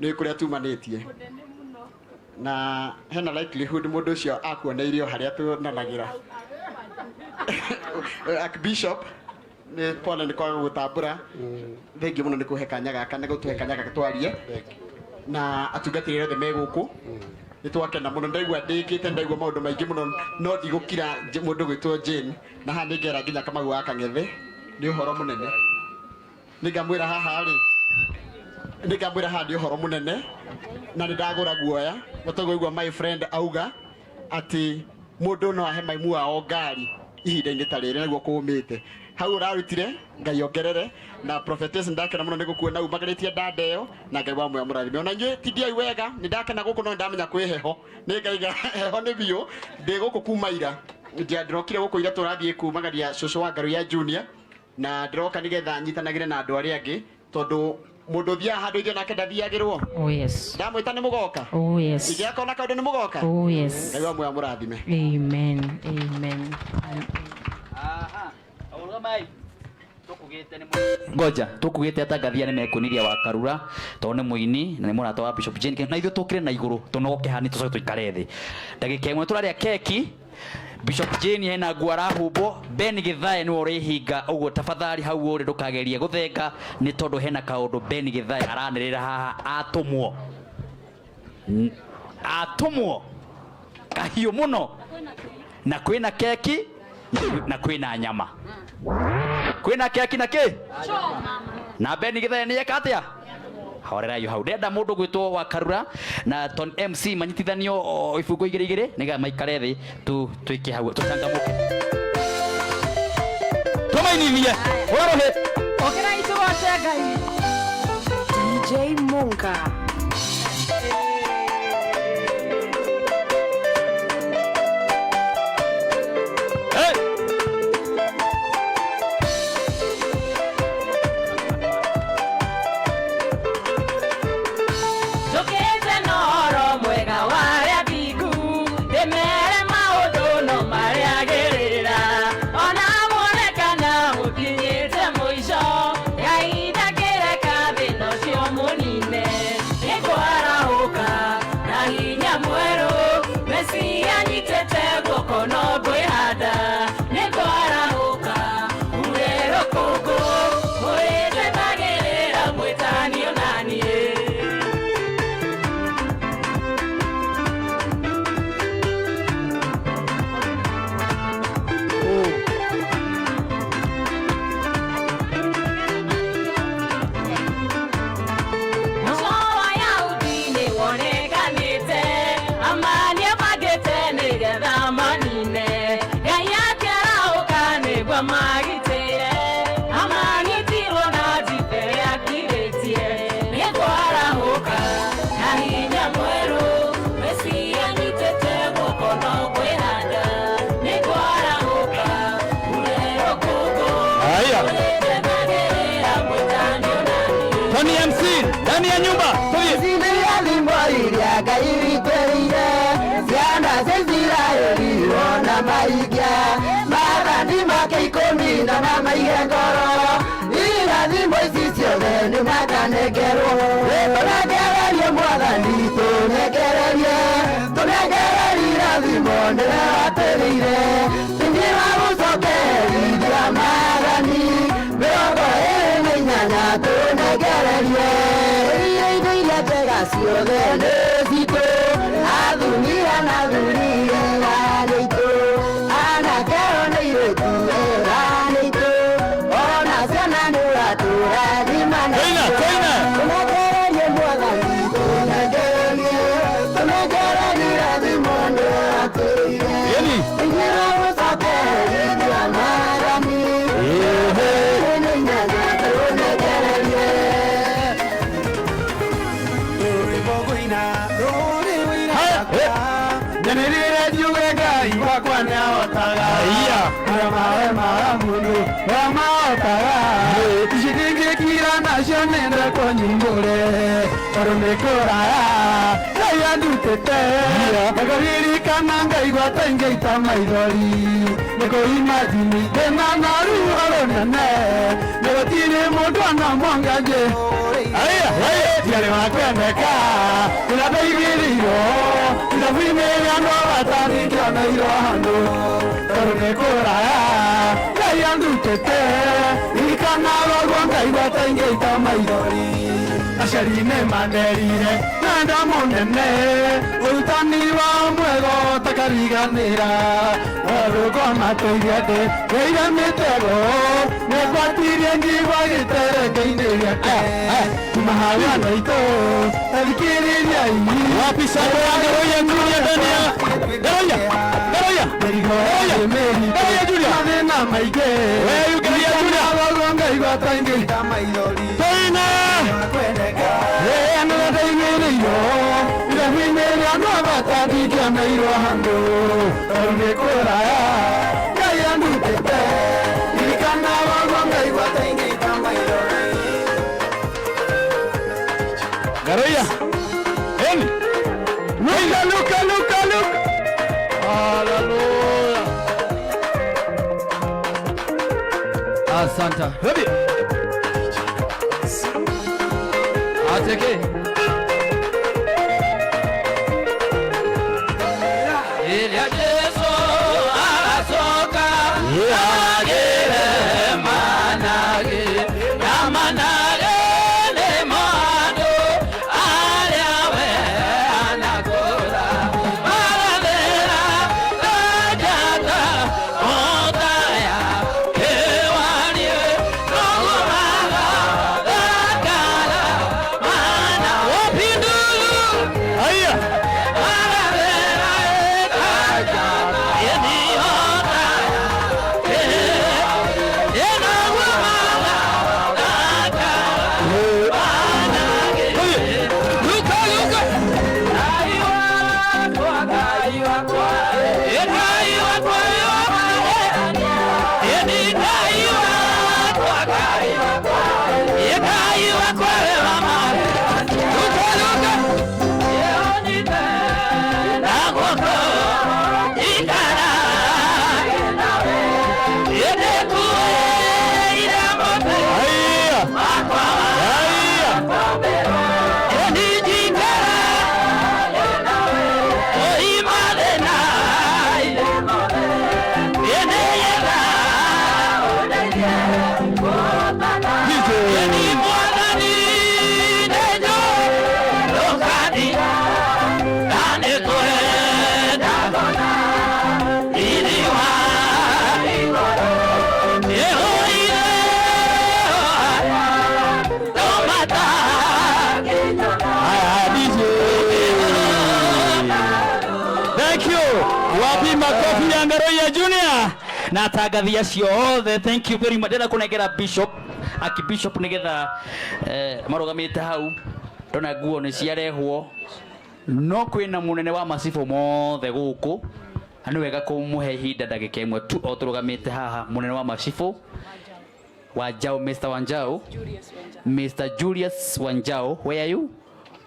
nĩ kũrĩa tumanĩtie na hena likelihood mũndũ ũcio akuoneirio harĩa tuonanagĩra. Archbishop, nĩ pole nĩ kwaga gũtambũra, thengiũ mũno nĩ kũhe kanya gaka, nĩ gũtũhe kanya gaka twarie na atungatĩri othe me gũkũ. Nĩ twakena mũno, ndaigua ndĩkĩte, ndaigua maũndũ maingĩ mũno, no ndigũkira mũndũ gwĩtwo Jane, na haha nĩngera nginya Kamau wa Kang'ethe, nĩ ũhoro mũnene. Nĩngamwĩra haha rĩ, nĩngamwĩra haha nĩ ũhoro mũnene, na nĩ ndagũra guoya, mũtagũigua my friend auga atĩ mũndũ no ahe maimu wao ngari ihinda-inĩ ta rĩrĩ nĩguo kũũmĩte. Hau ũrarutire, Ngai ongerere, na prophetess ndakena mũno nĩ gũkuona umagarĩtie ndanda ĩyo, na Ngai wa muoyo mũrathime. Ona inyuĩ tindiai wega, nĩ ndakena gũkũ no nĩndamenya kwĩ heho, nĩ ngaiga heho nĩ biũ, ndĩ gũkũ kuma ira. Ndĩrokire gũkũ ira tũrathiĩ kumagaria cũcũ wa Ngaruiya Junior, na ndĩroka nĩgetha nyitanagĩre na andũ arĩa angĩ, tondũ mũndũ ũthiaga handũ ithuĩ nake ndathiagĩrwo. Oh yes. Ndamwĩta nĩ mũgoka? Oh yes. Ingĩaka ona kaũndũ nĩ mũgoka? Oh yes. Ngai wa muoyo amũrathime. Amen. Amen. Ngoja tukugite atangathia nĩ mekũniria wa Karura tondũ nĩ mũini na nĩ mũrata wa Bishop Jane, na ithuĩ tũkire na igũrũ tũnogoke hani tũcoke tũikare thĩ ndagĩka ĩmwe tũrarĩa keki. Bishop Jane hena nguo arahumbwo, Ben Githae nĩwe ũrĩhinga ũguo, tafadhali hau ũrĩ ndũkagerie gũthenga nĩ tondũ hena kaũndũ Ben Githae aranĩrĩra haha, atũmwo atũmwo kahiũ mũno, na kwĩna keki na kwĩna nyama, kwĩna keki na kĩ na Ben Githae nĩ eka atĩa? Horerai hau, ndenda mũndũ gwĩtwo wa Karura na Ton MC manyitithanio ibungo igĩrĩ igĩrĩ nĩgetha maikare thĩ tu twĩke hau tũcangamũke tũmainithie ũrarũhĩ. Ũkĩrai tũgoce Ngai. DJ Munga. Njũkĩte na ũhoro mwega wa arĩa thingu, ndĩmere maũndũ no marĩagĩrĩra. Ona muonekana mũkinyĩte mũico, Ngai ndakĩreka thĩna ũcio mũnine. Nĩngwarahũka na hinya mwerũ, Mesia anyitĩte guoko no ngwĩhanda. Nĩngwarahũka ure rũkũngũ, mũrĩnjetagĩrĩra mwĩtanio na niĩ. Mũico wa Ayahudi nĩwonekanĩte, amani abangĩte nĩgetha manine. Ngai akĩarahũka nĩguo amagitĩre, amanyitirwo na njibe akirĩtie. Nĩngwarahũka na hinya mwerũ, Mesia anyitĩte guoko no ngwĩhanda. Nĩngwarahũka ure rũkũngũ, Haya. mũrĩnjetagĩrĩra mwĩtanio na niĩ. Tony MC ndani ya nyumba tũthiĩ. Irathimo iria Ngai witĩrĩire ciana cia Isiraeli ona maikia maathani make ikũmi na mamaige ngoro irathimo ici ciothe nĩ makanengerwo. Tũnengererie Mwathani, tũnengererie, tũnengererie irathimo nĩwe watĩrĩire thĩinĩ wa gũcokerithia maathani 28 tũnengererie iria indo iria njega ciothe nĩ citũ athuri na athuri ega nĩ itũ anake ona airĩtu ega nĩ itũ ona ciana nĩ ũratũrathima nacio. Tũnengererie Mwathani, tũnengererie, tũnengererie irathimo nĩwe watĩrĩire thĩinĩ wa gũcokerithia maathani 28 tũnengererie. Nyanĩrĩre njuge Ngai wakwa nĩahotaga marĩa mawe mara mũndũ ũrĩa mahotaga ici ndingĩkira nacio nĩndekwo nyumbũre tondũ nĩ kũraya Ngai andutĩte ndakũririkana ngaigua ta ingĩita maithori nĩ kũimajini ndĩna na ruo rũnene nĩ gũtirĩ mũndũ ona mwonganjĩ tiarĩ wa kwendeka rĩrĩa ndaigĩrĩirwo irabu-inĩ rĩa andũ a batani ndioneirwo handũ tondũ nĩ kũraya Ngai andutĩte ririkana ũguo ngaigua ta ingĩita maithori. Aciari nĩ manderire nenda mũnene ũrutani wa mwega ũtakariganĩra werũkwa matũire ndĩ ngĩire mĩtego nĩngwatirie njigua gĩtereke-inĩ gĩake kuma hau andũ aitũ tathikĩrĩriai Wapi shangwe ya Ngaroia Junior ndani ya Ngaroia Ngaroia Ngaroia Ngaroia Junior mathĩna maingĩ Wewe Ngaroia Junior waguo ngaigua taingĩita maithori Toina nĩndaigĩrĩirwo irabu-inĩ rĩa Novata ndingĩoneirwo handũ tondũ nĩ kũraya Ngai andutĩte ririkana waguo ngaigua taingĩita maithori Ngaroia Eni Luka luka luka luka Hallelujah Asante. Hebi Ateke. Ilya Jesu asoka agire manage na manage ne mado aria we anakora maradera rajata otaya kewarie rogomaga dakara mana wapindulu Aya maradera rajata yeni otaya Luka Luka Thank you. Wapi makofi ya Ngaroia Junior na atangathi acio othe thank you very much ndĩrenda kũnengera bishop aki bishop nĩgetha marũgamĩte hau ndona nguo nĩ ciarehwo no kwĩna mũnene wa macibũ mothe gũkũ na nĩ wega kũmũhe ihinda ndagĩka ĩmwe tu o tũrũgamĩte haha mũnene wa macibũ Wanjau Mr. Wanjau Mr. Julius Wanjau where are you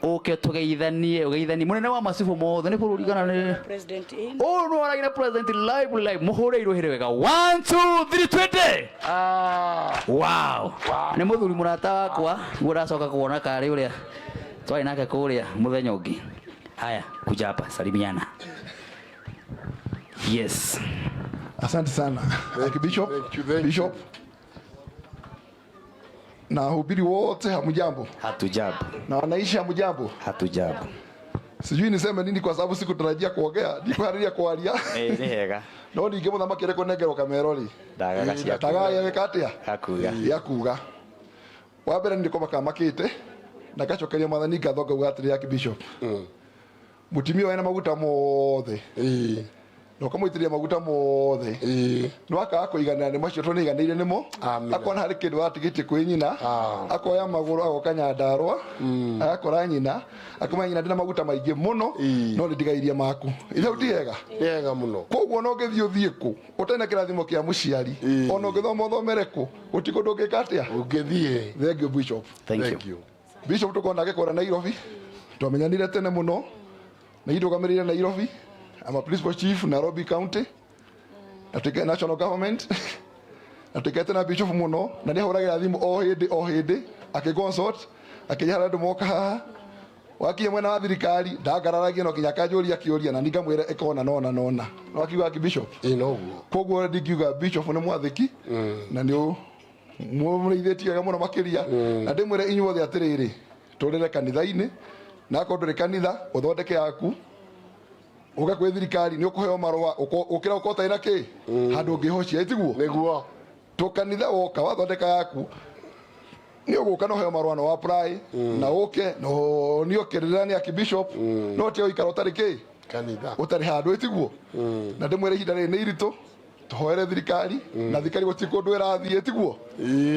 ũke tũgeithanie ũgeithanie mũnene wa macibũ mothe nĩ bũrũri kana nĩ President in. Oh no aragia na president live live muhure iruhire wega 1 2 3 20 wow nĩ mũthuri mũrata wakwa guo ndacoka kuona karĩ ũrĩa twarĩ nake kũrĩa mũthenya ũngĩ haya kuja hapa salimiana yes Asante sana Archbishop, Bishop na wahubiri wote, hamjambo? Hatujambo. Na wanaishi hamjambo? Hatujambo. Sijui niseme nini kwa sababu sikutarajia kuongea, ndikuharĩria kwaria. Nĩ hega. No ningĩ mũthamaki arĩ kũnengerwo kamero rĩ. Ndagaga cia kuga. Ndagaga gĩka atĩa? Gakuga. Ya kuga. Wa mbere nĩ kũmaka makĩte na ngacokeria mwathani ngatho ngauga atĩrĩ Archbishop. Mũtumia ũyũ ena maguta mothe. Na ũkamũitĩrĩria maguta mothe. Nĩ wakaga kũiganĩra nĩ macio tondũ nĩaiganĩire nĩmo. Akona harĩ kĩndũ atigĩtie kwĩ nyina. Akoya magũrũ agoka Nyandarũa. Agakora nyina. Akamwĩra nyina ndĩna maguta maingĩ mũno no nĩ ndigairie maku. Ithe hau ti hega? Nĩ hega mũno. Koguo ona ũngĩthiĩ ũthiĩ kũ ũtarĩ na kĩrathimo kĩa mũciari ona ũngĩthoma ũthomere kũ gũtirĩ kũndũ ũngĩka atĩa ũngĩthiĩ. Thank you Bishop. Thank you. Bishop tũkorwo nake kũrĩa Nairobi twamenyanire tene mũno na ndũgamĩrĩire Nairobi. I'm a principal chief Nairobi County na tuike national government na tuikete na bishop mũno na nĩ ahũragĩra thimũ o hĩndĩ o hĩndĩ akĩconsult akĩnja harĩa andũ moka haha wakinya mwena wa thirikari ndangararagia no nginya akanjũria kĩũria na ningamwĩra ĩkona nona nona no akiuga aki bishop ĩ noguo koguo ndingiuga bishop nĩ mwathĩki na nĩ mũrĩithĩtie wega mũno makĩria na ndĩmwĩre inyuothe atĩrĩrĩ Tũrĩre kanitha-inĩ, na akorwo ndũrĩ kanitha ũthondeke yaku, uke kwĩ thirikari nĩ ũkũheo marũa, ũkĩra ũkorwo ũtarĩ na kĩ handũ ũngĩhocia, ĩtiguo nĩguo tũkanitha woka wathondeka yaku nĩ ũgũka na ũheo marũa na apply na ũke na ũnio kĩrĩra nĩ archbishop, no tiga gũikara ũtarĩ kĩ kanitha ũtarĩ handũ, ĩtiguo. Na ndĩmwĩre ihinda rĩrĩ nĩ iritũ, tũhoere thirikari, na thirikari gũtirĩ kũndũ ĩrathiĩ, ĩtiguo.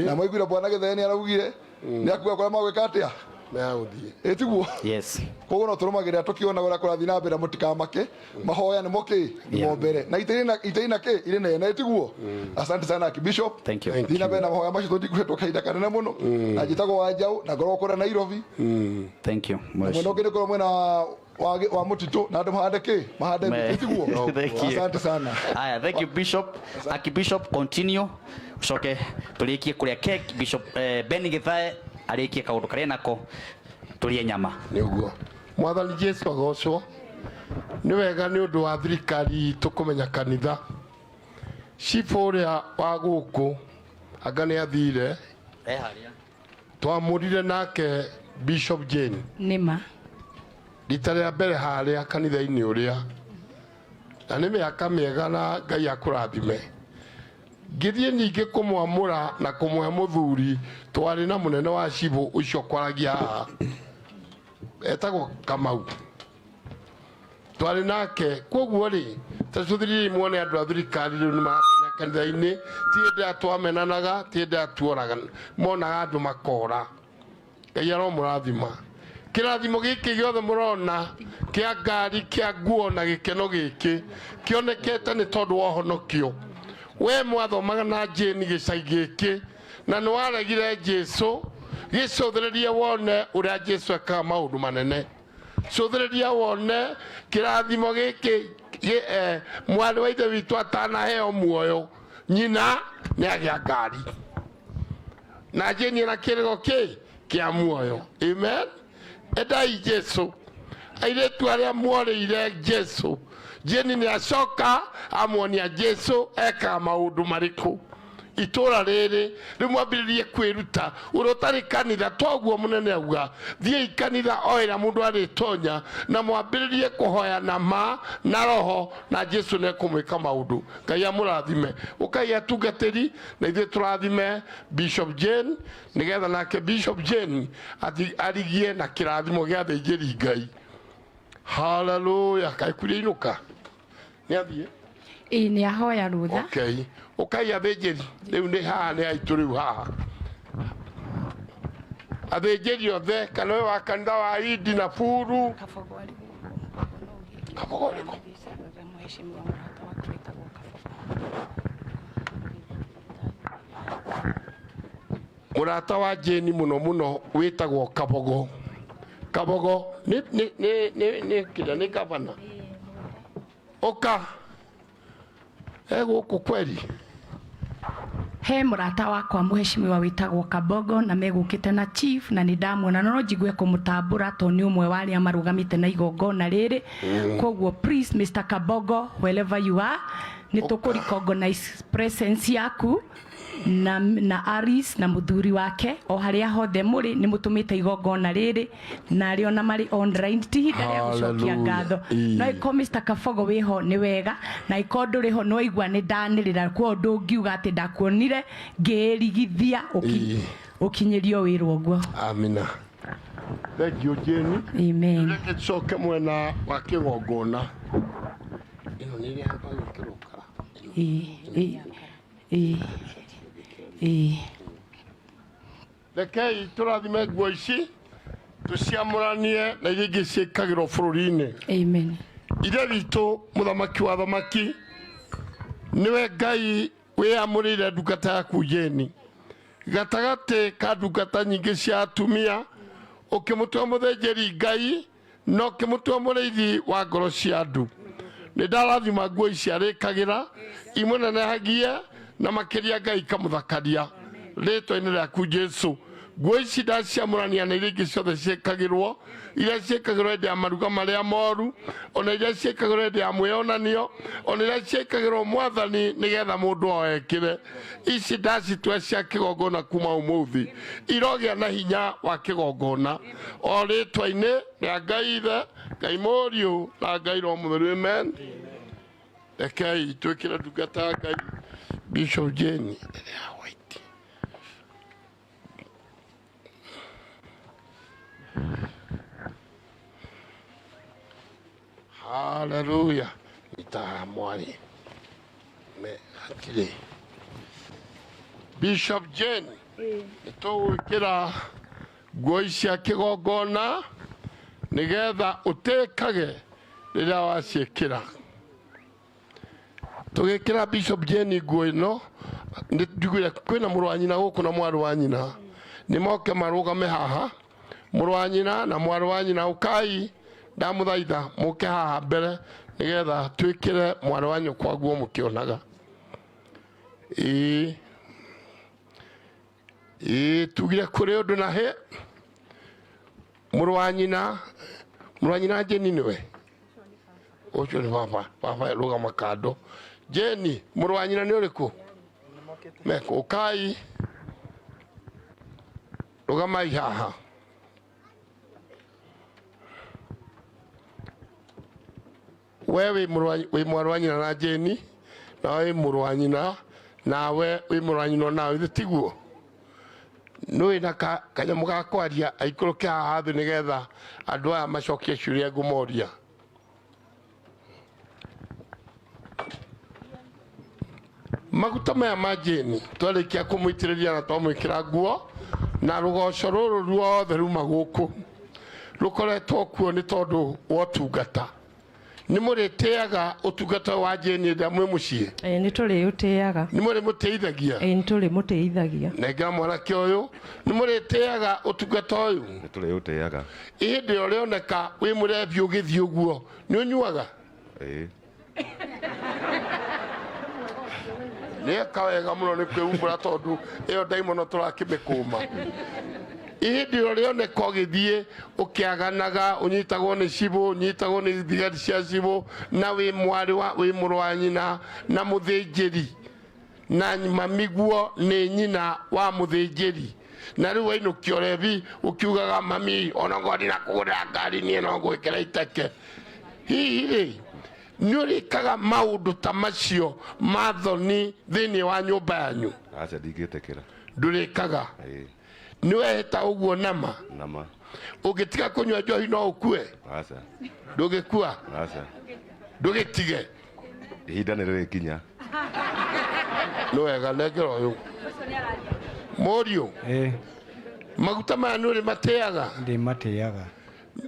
Na mwaiguire bwana Gĩthee nĩ araugire nĩ akuga kũrĩa magwĩka atĩa megũthiĩ, ĩtiguo. Yes. Koguo no tũrũmagĩrĩra tũkĩona ũrĩa kũrathiĩ na mbere, mũtikamake, mahoya nĩmo kĩ nĩmo mbere, na itĩ ina kĩ irĩ nene, ĩtiguo. Asante sana Archbishop. Thank you. Thiĩ na mbere na mahoya macio, tũtikũhetwo kahinda kanene mũno. Na njĩtagwo Wanjaũ na ngoragwo kũrĩa Nairobi. Thank you. Na mwena ũngĩ nĩ ngoragwo mwena wa mũtitũ, na andũ mahande kĩ mahande mĩtĩ, ĩtiguo. Thank you. Asante sana. Aya, thank you Bishop. Archbishop continue. Ucoke tũrĩkie kũrĩa cake. Bishop Ben Githae arĩkie kaũndũ karĩa nako tũrĩe nyama. Nĩguo mwathani Jesu agocwo. Nĩ wega nĩ ũndũ wa thirikari itũ kũmenya kanitha. Cibũ ũrĩa wa gũkũ anga nĩ athire, twamũrire nake Bishop Jane nĩma rita rĩa mbere harĩa kanitha-inĩ ũrĩa, na nĩ mĩaka mĩega na Ngai akũrathime. Ngĩthiĩ ningĩ kũmwamũra na kũmũhe mũthuri, twarĩ na mũnene wa cibũ ũcio kwaragia haha etagwo Kamau, twarĩ nake. Koguo rĩ, tacũthĩrĩriai muone andũ a thirikari rĩu nĩ maramenya kanitha-inĩ, ti hĩndĩ ĩrĩa twamenanaga, ti hĩndĩ ĩrĩa tuoraga, monaga andũ makora. Ngai aromũrathima. Kĩrathimo gĩkĩ gĩothe mũrona kĩa ngari, kĩa nguo na gĩkeno gĩkĩ kĩonekete nĩ tondũ wa ũhonokio. We mwathomaga na Jane gĩcagi gĩkĩ na nĩ waregire Jesu, gĩcũthĩrĩrie wone ũrĩa Jesu ekaga maũndũ manene. Cũthĩrĩria wone kĩrathimo gĩkĩ mwarĩ wa ithe witũ atanaheo muoyo, nyina nĩ agĩa ngari na Jane na kĩrĩgo kĩ kĩa muoyo. Amen. Endai Jesu. Airĩtu arĩa mworĩire Jesu, Jane nĩ acoka amuonia Jesu ekaga maũndũ marĩkũ. Itũra rĩrĩ rĩu mwambĩrĩrie kwĩruta ũrĩa ũtarĩ kanitha, toguo mũnene auga thiĩi kanitha o ĩrĩa mũndũ arĩtonya, na mwambĩrĩrie kũhoya na ma na roho, na Jesu nĩ ekũmwĩka maũndũ. Ngai amũrathime. Ũkai atungatĩri na ithuĩ tũrathime Bishop Jane, nĩgetha nake Bishop Jane arigie na kĩrathimo gĩa athĩnjĩri Ngai. Haleluya. Kaĩ kuria inũka nĩ athiĩ? Ĩĩ, nĩ ahoya rũtha. Okay, ũkai athĩnjĩri rĩu nĩ haha nĩ aitũ rĩu haha athĩnjĩri othe, kana ũyũ wa kanitha wa Idi na Buru Kabogo ũrĩkũ? Mũrata wa Jane mũno mũno wĩtagwo Kabogo. Kabogo nĩ nĩ nĩ nĩ nĩ kĩrĩa nĩ gavana ũka egũkũ kweri. He mũrata wakwa mũheshimiwa wĩtagwo Kabogo na megũkĩte na chief, na nĩ ndamuona no njigue kũmũtambũra tondũ nĩ ũmwe wa arĩa marũgamĩte na igongona rĩrĩ. Koguo please Mr. Kabogo, wherever you are, nĩ tũkũ recognize presence yaku na Aris na mũthuri wake o harĩa hothe mũrĩ, nĩ mũtũmĩte igongona rĩrĩ na arĩa ona marĩ online ti ihinda rĩa gũcokia Hallelujah. ngatho. No iko Mr. Kabogo wĩho nĩ wega, na iko ndũrĩ ho no igua nĩ ndanĩrĩra, kuo ndũngiuga atĩ ndakuonire ngĩrigithia ũkinyĩrio wĩra ũguo. Amina. Thank you Jane. Amen. Reke tucoke mwena wa kĩgongona. Ĩno nĩ ĩrĩa yambaga gwĩkĩrwo kara. Ĩĩ, ĩĩ, ĩĩ. Rekei tũrathime nguo ici tũciamũranie na iria ingĩ ciĩkagĩrwo bũrũri-inĩ. Amen. Ithe witũ mũthamaki wa thamaki, nĩwe Ngai wĩyamũrĩire ndungata yaku Jane gatagatĩ ka ndungata nyingĩ cia atumia, ũkĩmũtua mũthĩnjĩri Ngai na ũkĩmũtua mũrĩithi wa ngoro cia andũ. Nĩ ndarathima nguo ici arĩkagĩra, imũnenehagie na makĩria Ngai ikamũthakaria rĩtwa-inĩ rĩaku Jesu. Nguo ici ndaciamũrania na iria ingĩ ciothe ciĩkagĩrwo, iria ciĩkagĩrwo hĩndĩ ya maruga marĩa moru, ona iria ciĩkagĩrwo hĩndĩ ya mwĩonanio, ona iria ciĩkagĩrwo mwathani nĩgetha mũndũ o ekĩre. Ici ndacitua cia kĩgongona kuma ũmũthĩ, irogĩa na hinya wa kĩgongona o rĩtwa-inĩ rĩa Ngai Ithe, Ngai Mũriũ na Ngai Roho Mũtheru. Amen. Rekei twĩkĩre ndungata ya Ngai Bishop Jane ĩrĩa ya white. Haleluya. Ita mwari. Me hatirĩ. Bishop Jane nĩ tũgwĩkĩra nguo ici cia kĩgongona nĩgetha ũtĩkage rĩrĩa waciĩkĩra. Tũgĩkĩra Bishop Jane nguo ĩno nĩ njiguire kwĩna mũrũ wa nyina gũkũ na mwarĩ wa nyina, nĩ moke marũgame haha, mũrũ wa nyina na mwarĩ wa nyina, ũkai ndamũthaitha mũke haha mbere nĩgetha twĩkĩre mwarĩ wa nyũkwa nguo mũkĩonaga. Ĩĩ ĩĩ, tugire kũrĩ ũndũ na hĩ mũrũ wa nyina, mũrũ wa nyina Jane nĩwe ũcio nĩ baba, baba rũgama kando. Jane, mũrũ wa nyina nĩ ũrĩkũ? Meko, ũkai rũgamai haha. We wĩ mũrũ wa- wĩ mwarĩ wa nyina na Jane, nawe wĩ mũrũ wa nyina, nawe wĩ mũrũ wa nyina onawe, ithe tiguo? Nĩ na kanyamũ ga kwaria aikũrũke haha thĩ nĩgetha andũ aya macokie ciũria ngũmoria. Maguta maya ma Jane twarĩkia kũmũitĩrĩria na twamwĩkĩra nguo, na rũgoco rũrũ ruothe ruma gũkũ rũkoretwo kuo nĩ tondũ wa ũtungata. Nĩ mũrĩtĩaga ũtungata wa Jane hĩndĩ ĩrĩa mwĩ mũciĩ? Ĩĩ nĩ tũrĩũtĩaga. Nĩ mũrĩmũtĩithagia? Ĩĩ nĩ tũrĩmũtĩithagia. Nengera mwanake ũyũ, nĩ mũrĩtĩaga ũtungata ũyũ? Nĩ tũrĩũtĩaga. Hĩndĩ ĩrĩa ũrĩoneka wĩ mũrebi ũgĩthiĩ ũguo, nĩ ũnyuaga? Ĩĩ. Nĩeka wega mũno nĩ kwĩumbũra tondũ ĩyo ndaimono tũrakĩmĩkũma. Hĩndĩ ĩrĩa ũrĩoneka ũgĩthiĩ ũkĩaganaga, ũnyitagwo nĩ cibũ, ũnyitagwo nĩ thigari cia cibũ, na wĩ mwarĩ wa, wĩ mũrũ wa nyina na mũthĩnjĩri, na mamiguo nĩ nyina wa mũthĩnjĩri, na rĩu wainũkia ũrebi ũkiugaga mami ona ngorwo ndinakũgũrĩra ngari niĩ no ngwĩkĩra iteke. Hihi rĩ nĩ ũrĩkaga maũndũ ta macio ma thoni thĩinĩ wa nyũmba yanyu? Aca, ndingĩtĩkĩra. Ndũrĩkaga? Ĩĩ. Nĩ wehĩta ũguo nama? Nama. Ũngĩtiga kũnyua njohi no ũkue? Aca. Ndũngĩkua? Aca. Ndũgĩtige? Ihinda nĩ rĩrĩkinya. Nĩ wega, nengera ũyũ. Mũriũ, maguta maya nĩ ũrĩ matĩaga? Ndĩmatĩaga.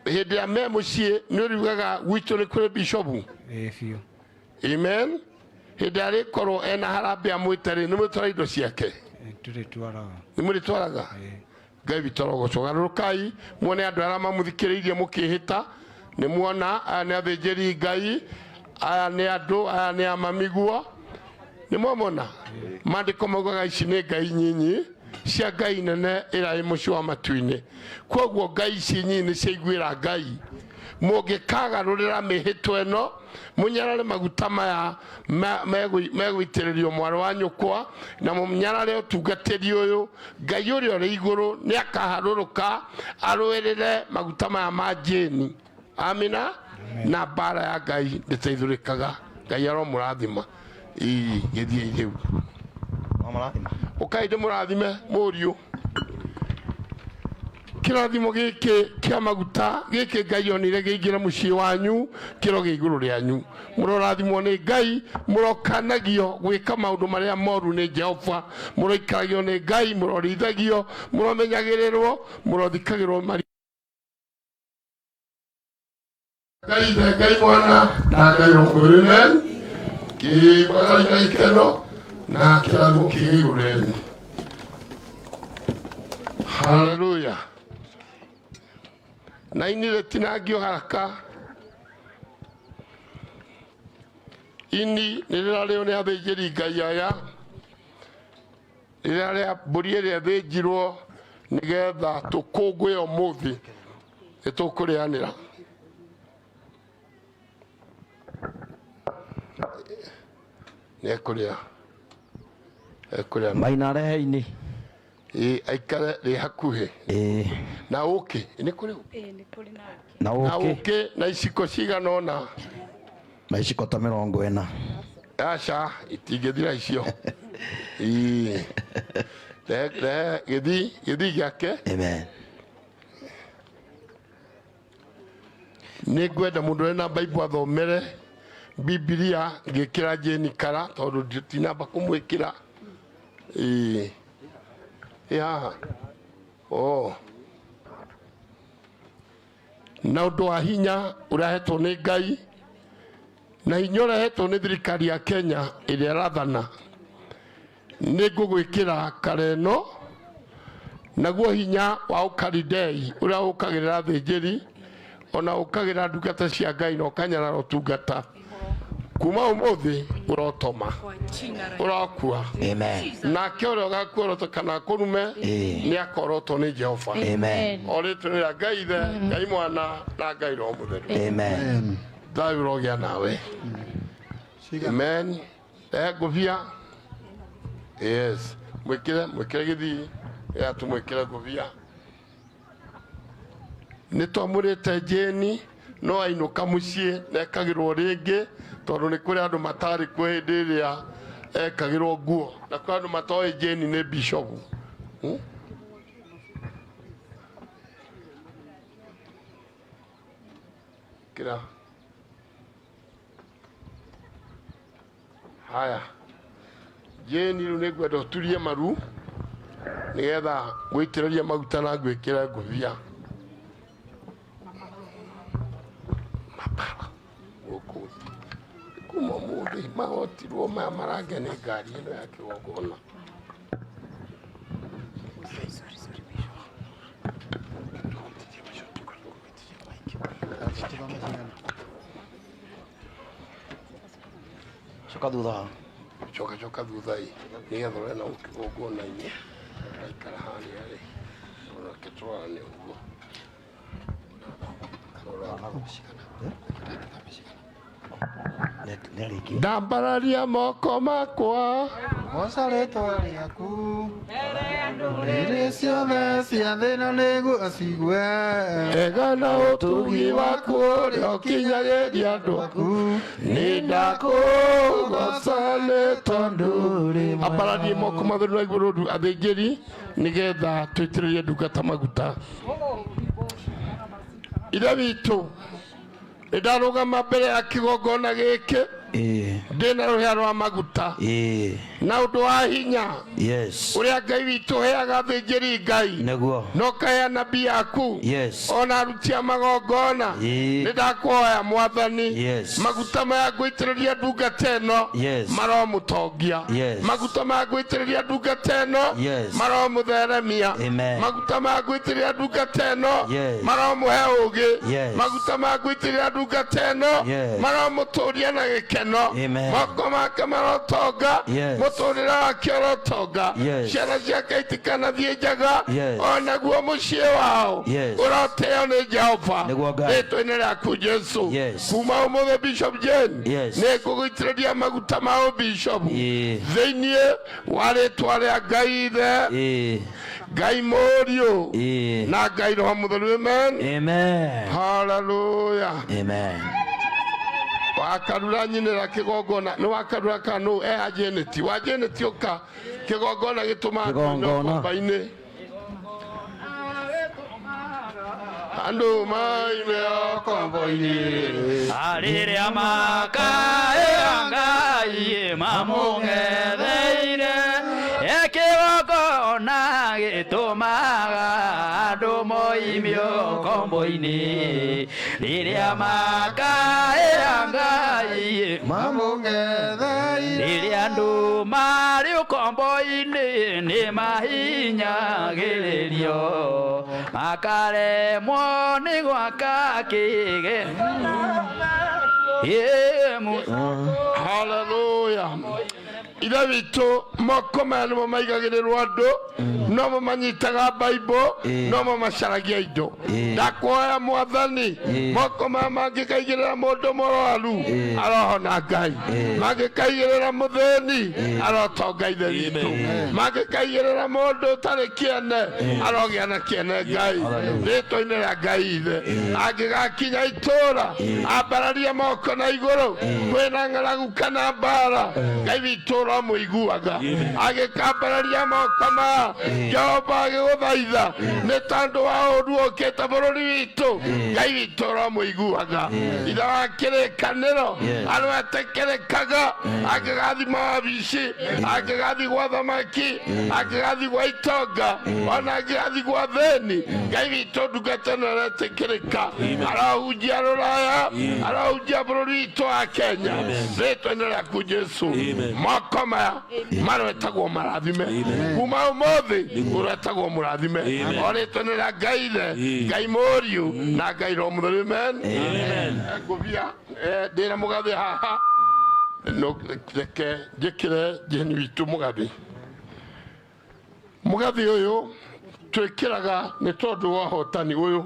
Hĩndĩ ĩrĩa me mũciĩ nĩ ũriugaga gwitũ nĩ kũrĩ bishopu? Ĩĩ biũ. Amen. Hĩndĩ ĩrĩa arĩkorwo ena harambee amwĩte rĩ, nĩ mwĩtwara indo ciake? Tũrĩtwaraga. Nĩ mũrĩtwaraga? Ngai witũ arogocwo. Garũrũkai muone andũ arĩa mamũthikĩrĩirie mũkĩhĩta, nĩ muona aya nĩ athĩnjĩri Ngai, aya nĩ andũ, aya nĩ amamiguo. Nĩ mwamona? Maandĩko maugaga ici nĩ ngai nyinyi cia Ngai nene ĩrĩa ĩ mũciĩ wa matu-inĩ. Koguo ngai ici nyinyi nĩ ciaiguĩra Ngai. Mũngĩkagarũrĩra mĩhĩtwa ĩno, mũnyarare maguta maya megũitĩrĩrio mwarĩ wa nyũkwa, na mũnyarare ũtungatĩri ũyũ, Ngai ũrĩa ũrĩ igũrũ nĩ akaharũrũka arũĩrĩre maguta maya ma Jane. Amina. Na mbara ya Ngai ndĩteithũrĩkaga. Ngai aromũrathima. Ii, gĩthiĩi rĩu. Ũkai ndĩmũrathime mũriũ. Kĩrathimo gĩkĩ kĩa maguta gĩkĩ Ngai onire kĩingĩre mũciĩ wanyu, kĩro gĩ igũrũ rĩanyu. Mũrorathimwo nĩ Ngai, mũrokanagio gwĩka maũndũ marĩa moru nĩ Jehova, mũroikaragio nĩ Ngai, mũrorĩithagio, mũromenyagĩrĩrwo, mũrothikagĩrwo mari Ngai Ithe, Ngai Mwana na Ngai Roho Mũtheru. Amen. Kĩmwathani na gĩkeno na kĩrathimo kĩgĩe igũrũ rĩanyu. Haleluya. Na ini rĩtinangio haraka, ini nĩ rĩrarĩo nĩ athĩnjĩri Ngai aya, rĩrĩa rĩa mbũri ĩrĩa ĩthĩnjirwo Nĩgetha tũkũngũĩre ũmũthĩ nĩ tũkũrĩanĩra. Nĩ ekũrĩa. Ekũrĩa. Maina rehe-inĩ. Ĩĩ aikare rĩ hakuhĩ. Ĩĩ. Na ũkĩ, nĩ kũrĩ ũkĩ? Na Na ũkĩ. ũkĩ na iciko cigana ũna. Na iciko ta 40. Aca, itingĩthira icio. Ĩĩ. Rehe rehe gĩthii gĩthii gĩake. Amen. Nĩ ngwenda mũndũ ũrĩ na Bible athomere Bibilia ngĩkĩra Jane kara tondũ ndinamba kũmwĩkĩra. Ĩĩ. Ĩ haha. Oh. Na ũndũ wa hinya ũrĩa ahetwo nĩ Ngai na hinya ũrĩa ahetwo nĩ thirikari ya Kenya ĩrĩa ĩrathana nĩ ngũgwĩkĩra kara ĩno naguo hinya wa ũkaridei ũrĩa ũkagĩrĩra athĩnjĩri ona ũkagĩrĩra ndungata cia Ngai na ũkanyarara ũtungata kuma ũmũthĩ ũrotoma ũrokua. Amen. Nake ũrĩa ũgakuorota kana akũrume nĩ akorotwo nĩ Jehova. Amen. O rĩtwa nĩ rĩa Ngai Ithe, Ngai Mwana na Ngai Roho Mũtheru. Amen. Thayũ ũrogĩa nawe. Amen. Rehe ngũbia. Yes. Mwĩkĩre mwĩkĩre gĩthii ya tũmwĩkĩre ngũbia. Nĩ twamũrĩte Jane no ainũka mũciĩ na ekagĩrwo rĩngĩ tondũ nĩ kũrĩ andũ matarĩ kuo hĩndĩ ĩrĩa ekagĩrwo nguo na kũrĩ andũ matoĩ Jane nĩ bishop. Kĩra. Haya. Jane rĩu nĩ ngwenda ũturie maru nĩgetha ngũitĩrĩrie maguta na ngwĩkĩre ngũbia. Mapara gũkũ kuma ũmũthĩ mahotirwo maya marange nĩ ngari ĩno ya kĩgongona. Coka thutha. Coka coka thutha ĩ nĩgetha ũrĩa na kĩgongona-inĩ aikara harĩa rĩ reke tũrorane ũguo. Ndambararia moko makwa Goca rĩtwa rĩaku rĩrĩ ciothe cia thĩna nĩguo cigue ega na ũtugi waku ũrĩa ũkinyagĩria andũ aku nĩ ndakũgoca nĩ tondũ ambararie moko matheru na igũrũ athĩnjĩri nĩgetha tũitĩrĩrie ndungata maguta. Ithe witũ nĩ ndarũgama mbere ya kĩgongona gĩkĩ ndĩna rũhĩa rwa maguta na ũndũ wa hinya Yes. ũrĩa Ngai witũ ũheaga athĩnjĩri Ngai Nĩguo. na ũkahe anabii aku Yes. ona aruti a magongona Ĩĩ. nĩ ndakũhoya mwathani Yes. maguta maya ngũitĩrĩria ndungata ĩno Yes. maromũtongia. Yes. Maguta maya ngũitĩrĩria ndungata ĩno Yes. maromũtheremia. Amen. Maguta maya ngũitĩrĩria ndungata ĩno Yes. maromũhe ũũgĩ. Yes. Maguta maya ngũitĩrĩria ndungata ĩno Yes. maromũtũria na gĩkeno. Amen. Moko make marotonga. Yes. Mũtũrĩre wake ũrotonga. Yes. Ciana ciake itikanathiĩ njaga. Yes. Onaguo mũciĩ wao Yes. ũroteo nĩ Jehova. Nĩguo Ngai. Rĩtwa-inĩ rĩaku Jesu. Yes. Kuma ũmũthĩ Bishop Jane Yes. nĩ ngũgũitĩrĩria maguta ma ũbishop thĩinĩ wa rĩtwa rĩa Ngai Ithe, Ngai Mũriũ na Ngai Roho Mũtheru. Amen. Amen. Hallelujah. Amen. Wakarura nyinĩra kĩgongona nĩ wakarura kana nũ eha Janet wa Janet ũka kĩgongona gĩtũmaga Kĩgongona. komba-inĩ andũ maime okombo-inĩ Arĩrĩa makaĩra Ngai mamũng'etheire kĩgongona gĩtũmaga andũ moimio kombo-inĩ rĩrĩa makaĩra Ngai mamũng'etheire rĩrĩa andũ marĩ ũkombo-inĩ nĩ mahinyagĩrĩrio makaremwo nĩ gwaka kĩge Hallelujah. Ithe witũ, moko maya nĩmo maigagĩrĩrwo andũ, nomo manyitaga Bible, nomo macaragia indo. Ndakuoya Mwathani, moko maya mangĩkaigĩrĩra mũndũ mũrwaru arohona Ngai, mangĩkaigĩrĩra mũthĩni arotonga Ithe witũ, mangĩkaigĩrĩra mũndũ ũtarĩ kĩene arogĩa na kĩene Ngai, rĩtwa-inĩ rĩa Ngai Ithe. Angĩgakinya itũra ambararie moko na igũrũ, kwĩna ng'aragu kana mbara, Ngai witũ ũromũiguaga. Agĩkambararia moko maya, Jehova agĩgũthaitha nĩ tondũ wa ũru ũkĩte bũrũri witũ, Ngai witũ ũromũiguaga. Ithe wa kĩrĩkanĩro arwetĩkĩrĩkaga, angĩgathi mawabici, angĩgathi gwa thamaki, angĩgathi gwa itonga, ona angĩgathi gwa thĩni, Ngai witũ ndungata ĩno ĩretĩkĩrĩka, arahunjia rũraya, arahunjia bũrũri witũ wa Kenya, rĩtwa-inĩ rĩaku Jesu. Moko maya marwetagwo marathime kuma ũmũthĩ, ũretagwo mũrathime o rĩtwa-inĩ rĩa Ngai Ithe, Ngai Mũriũ na Ngai Roho Mũtheru. Amen. Ngũbia ndĩna mũgathĩ haha, no reke njĩkĩre Jane witũ mũgathĩ. Mũgathĩ ũyũ twĩkĩraga nĩ tondũ wa ũhotani ũyũ,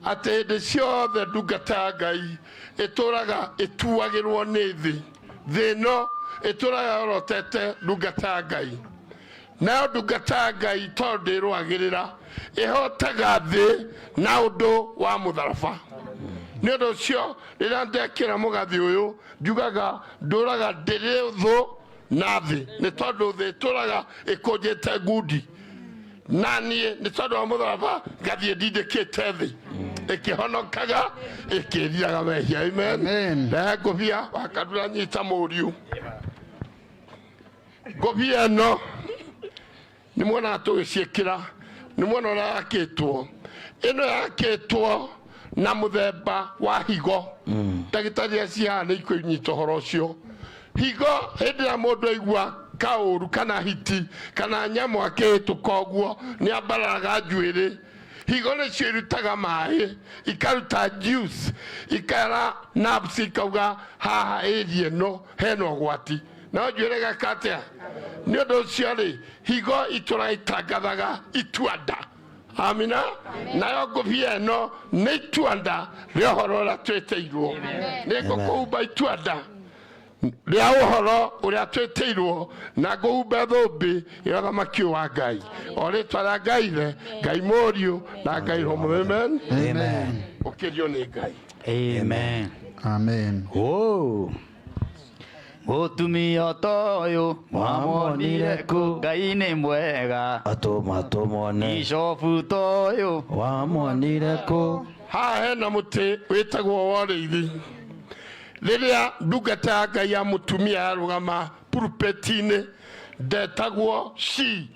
atĩ hĩndĩ ciothe ndungata ya Ngai ĩtũraga ĩtuagĩrwo nĩ thĩ. Thĩ ĩno ĩtũraga yorotete ndungata ya Ngai, nayo ndungata ya Ngai tondũ ndĩrũagĩrĩra, ĩhotaga thĩ na ũndũ wa mũtharaba. Nĩ ũndũ ũcio rĩrĩa ndekĩra mũgathĩ ũyũ, njugaga ndũraga ndĩrĩ thũ na thĩ, nĩ tondũ thĩ ĩtũraga ĩkũnjĩte ngundi, na niĩ nĩ tondũ wa mũtharaba ngathiĩ ndindĩkĩte thĩ ĩkĩhonokaga ĩkĩriraga mehia. Amen. Rehe ngũbia wakandura, nyita mũriũ ngũbia ĩno. Nĩ muonaga tũgĩciĩkĩra, nĩ muona ũrĩa yakĩtwo. Ĩno yakĩtwo na mũthemba wa higo. Ndagĩtarĩ acihaha nĩ ikũnyita ũhoro ũcio. Higo, hĩndĩ ĩrĩa mũndũ aigua kaũru kana hiti kana nyamũ akĩhĩtũka ũguo, nĩ ambararaga njuĩrĩ. Higo nĩcio irutaga maĩ, ikaruta juice, ikara nerves, ikauga haha area ĩno hena ũgwati, no njuĩrĩ geka atĩa? Nĩ ũndũ ũcio rĩ, higo itũra itangathaga ituanda. Amina. Nayo ngũbia ĩno nĩ ituanda rĩa ũhoro ũrĩa twĩtĩirwo. Nĩ ngũkũhumba ituanda rĩa ũhoro ũrĩa twĩtĩirwo, na ngũhumbe thũmbĩ ya ũthamaki ũyũ wa Ngai, o rĩtwa rĩa Ngai Ithe, Ngai Mũriũ na Ngai Roho Mũtheru. Amen. Amen. Ũkĩrio nĩ Ngai. Amen. Amen. Oh. Mũtumia toyũ wamuonire kũ? Ngai nĩ mwega. Atũma tũmone. Icobu toyũ wamuonire kũ? Haha hena mũtĩ wĩtagwo wa ũrĩithi. Rĩrĩa ndungata ya Ngai ya mũtumia yarũgama pulpeti-inĩ, ndetagwo she.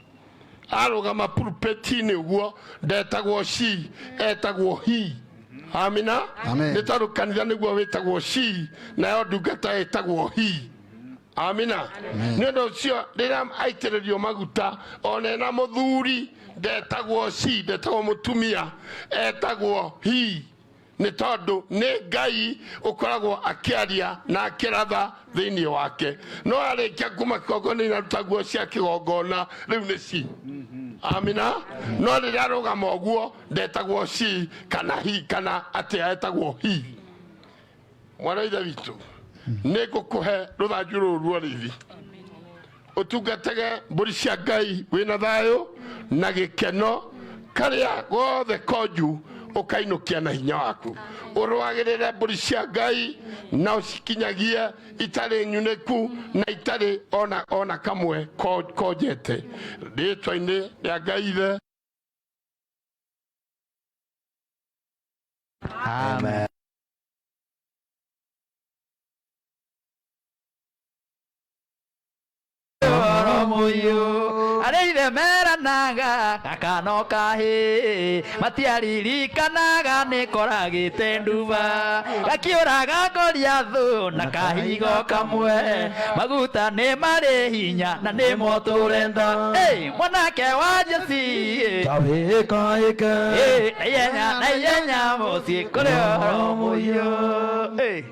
Arũgama pulpeti-inĩ ũguo ndetagwo she, etagwo he. Amina. Amen. Nĩ tondũ kanitha nĩguo wĩtagwo she, nayo ndungata ĩtagwo he. Amina. Nĩ ũndũ ũcio rĩrĩa aitĩrĩrio maguta, ona ena mũthuri, ndetagwo she, ndetagwo mũtumia, etagwo he, nĩ tondũ nĩ Ngai ũkoragwo akĩaria na akĩratha thĩinĩ wake. No arĩkia kuma kĩgongona-inĩ, aruta nguo cia kĩgongona, rĩu nĩ ci. Amina. No rĩrĩa arũgama ũguo ndetagwo ci kana hi kana atĩa, etagwo hi. Mwana wa Ithe witũ, nĩ ngũkũhe rũthanju rũrũ rwa rĩithi, ũtungatage mbũri cia Ngai wĩna thayũ na gĩkeno. Karĩa gothe konju ũkainũkia na hinya waku, ũrũagĩrĩre mbũri cia Ngai na ũcikinyagie itarĩ nyunĩku na itarĩ ona kamwe konjete, rĩtwa-inĩ rĩa Ngai Ithe. Amen. Mũiyũ arĩa ithe meranaga gakano kahĩ matiaririkanaga nĩ koragĩte nduba gakiũraga Goliathũ na kahigo kamwe. Maguta nĩ marĩ hinya na nĩ motũrenda. Hey, mwanake wa Jesi. Tawĩkaĩke. Hey, na ihenya na ihenya mũciĩ kũrĩ ũhoro mũiyũ. Hey.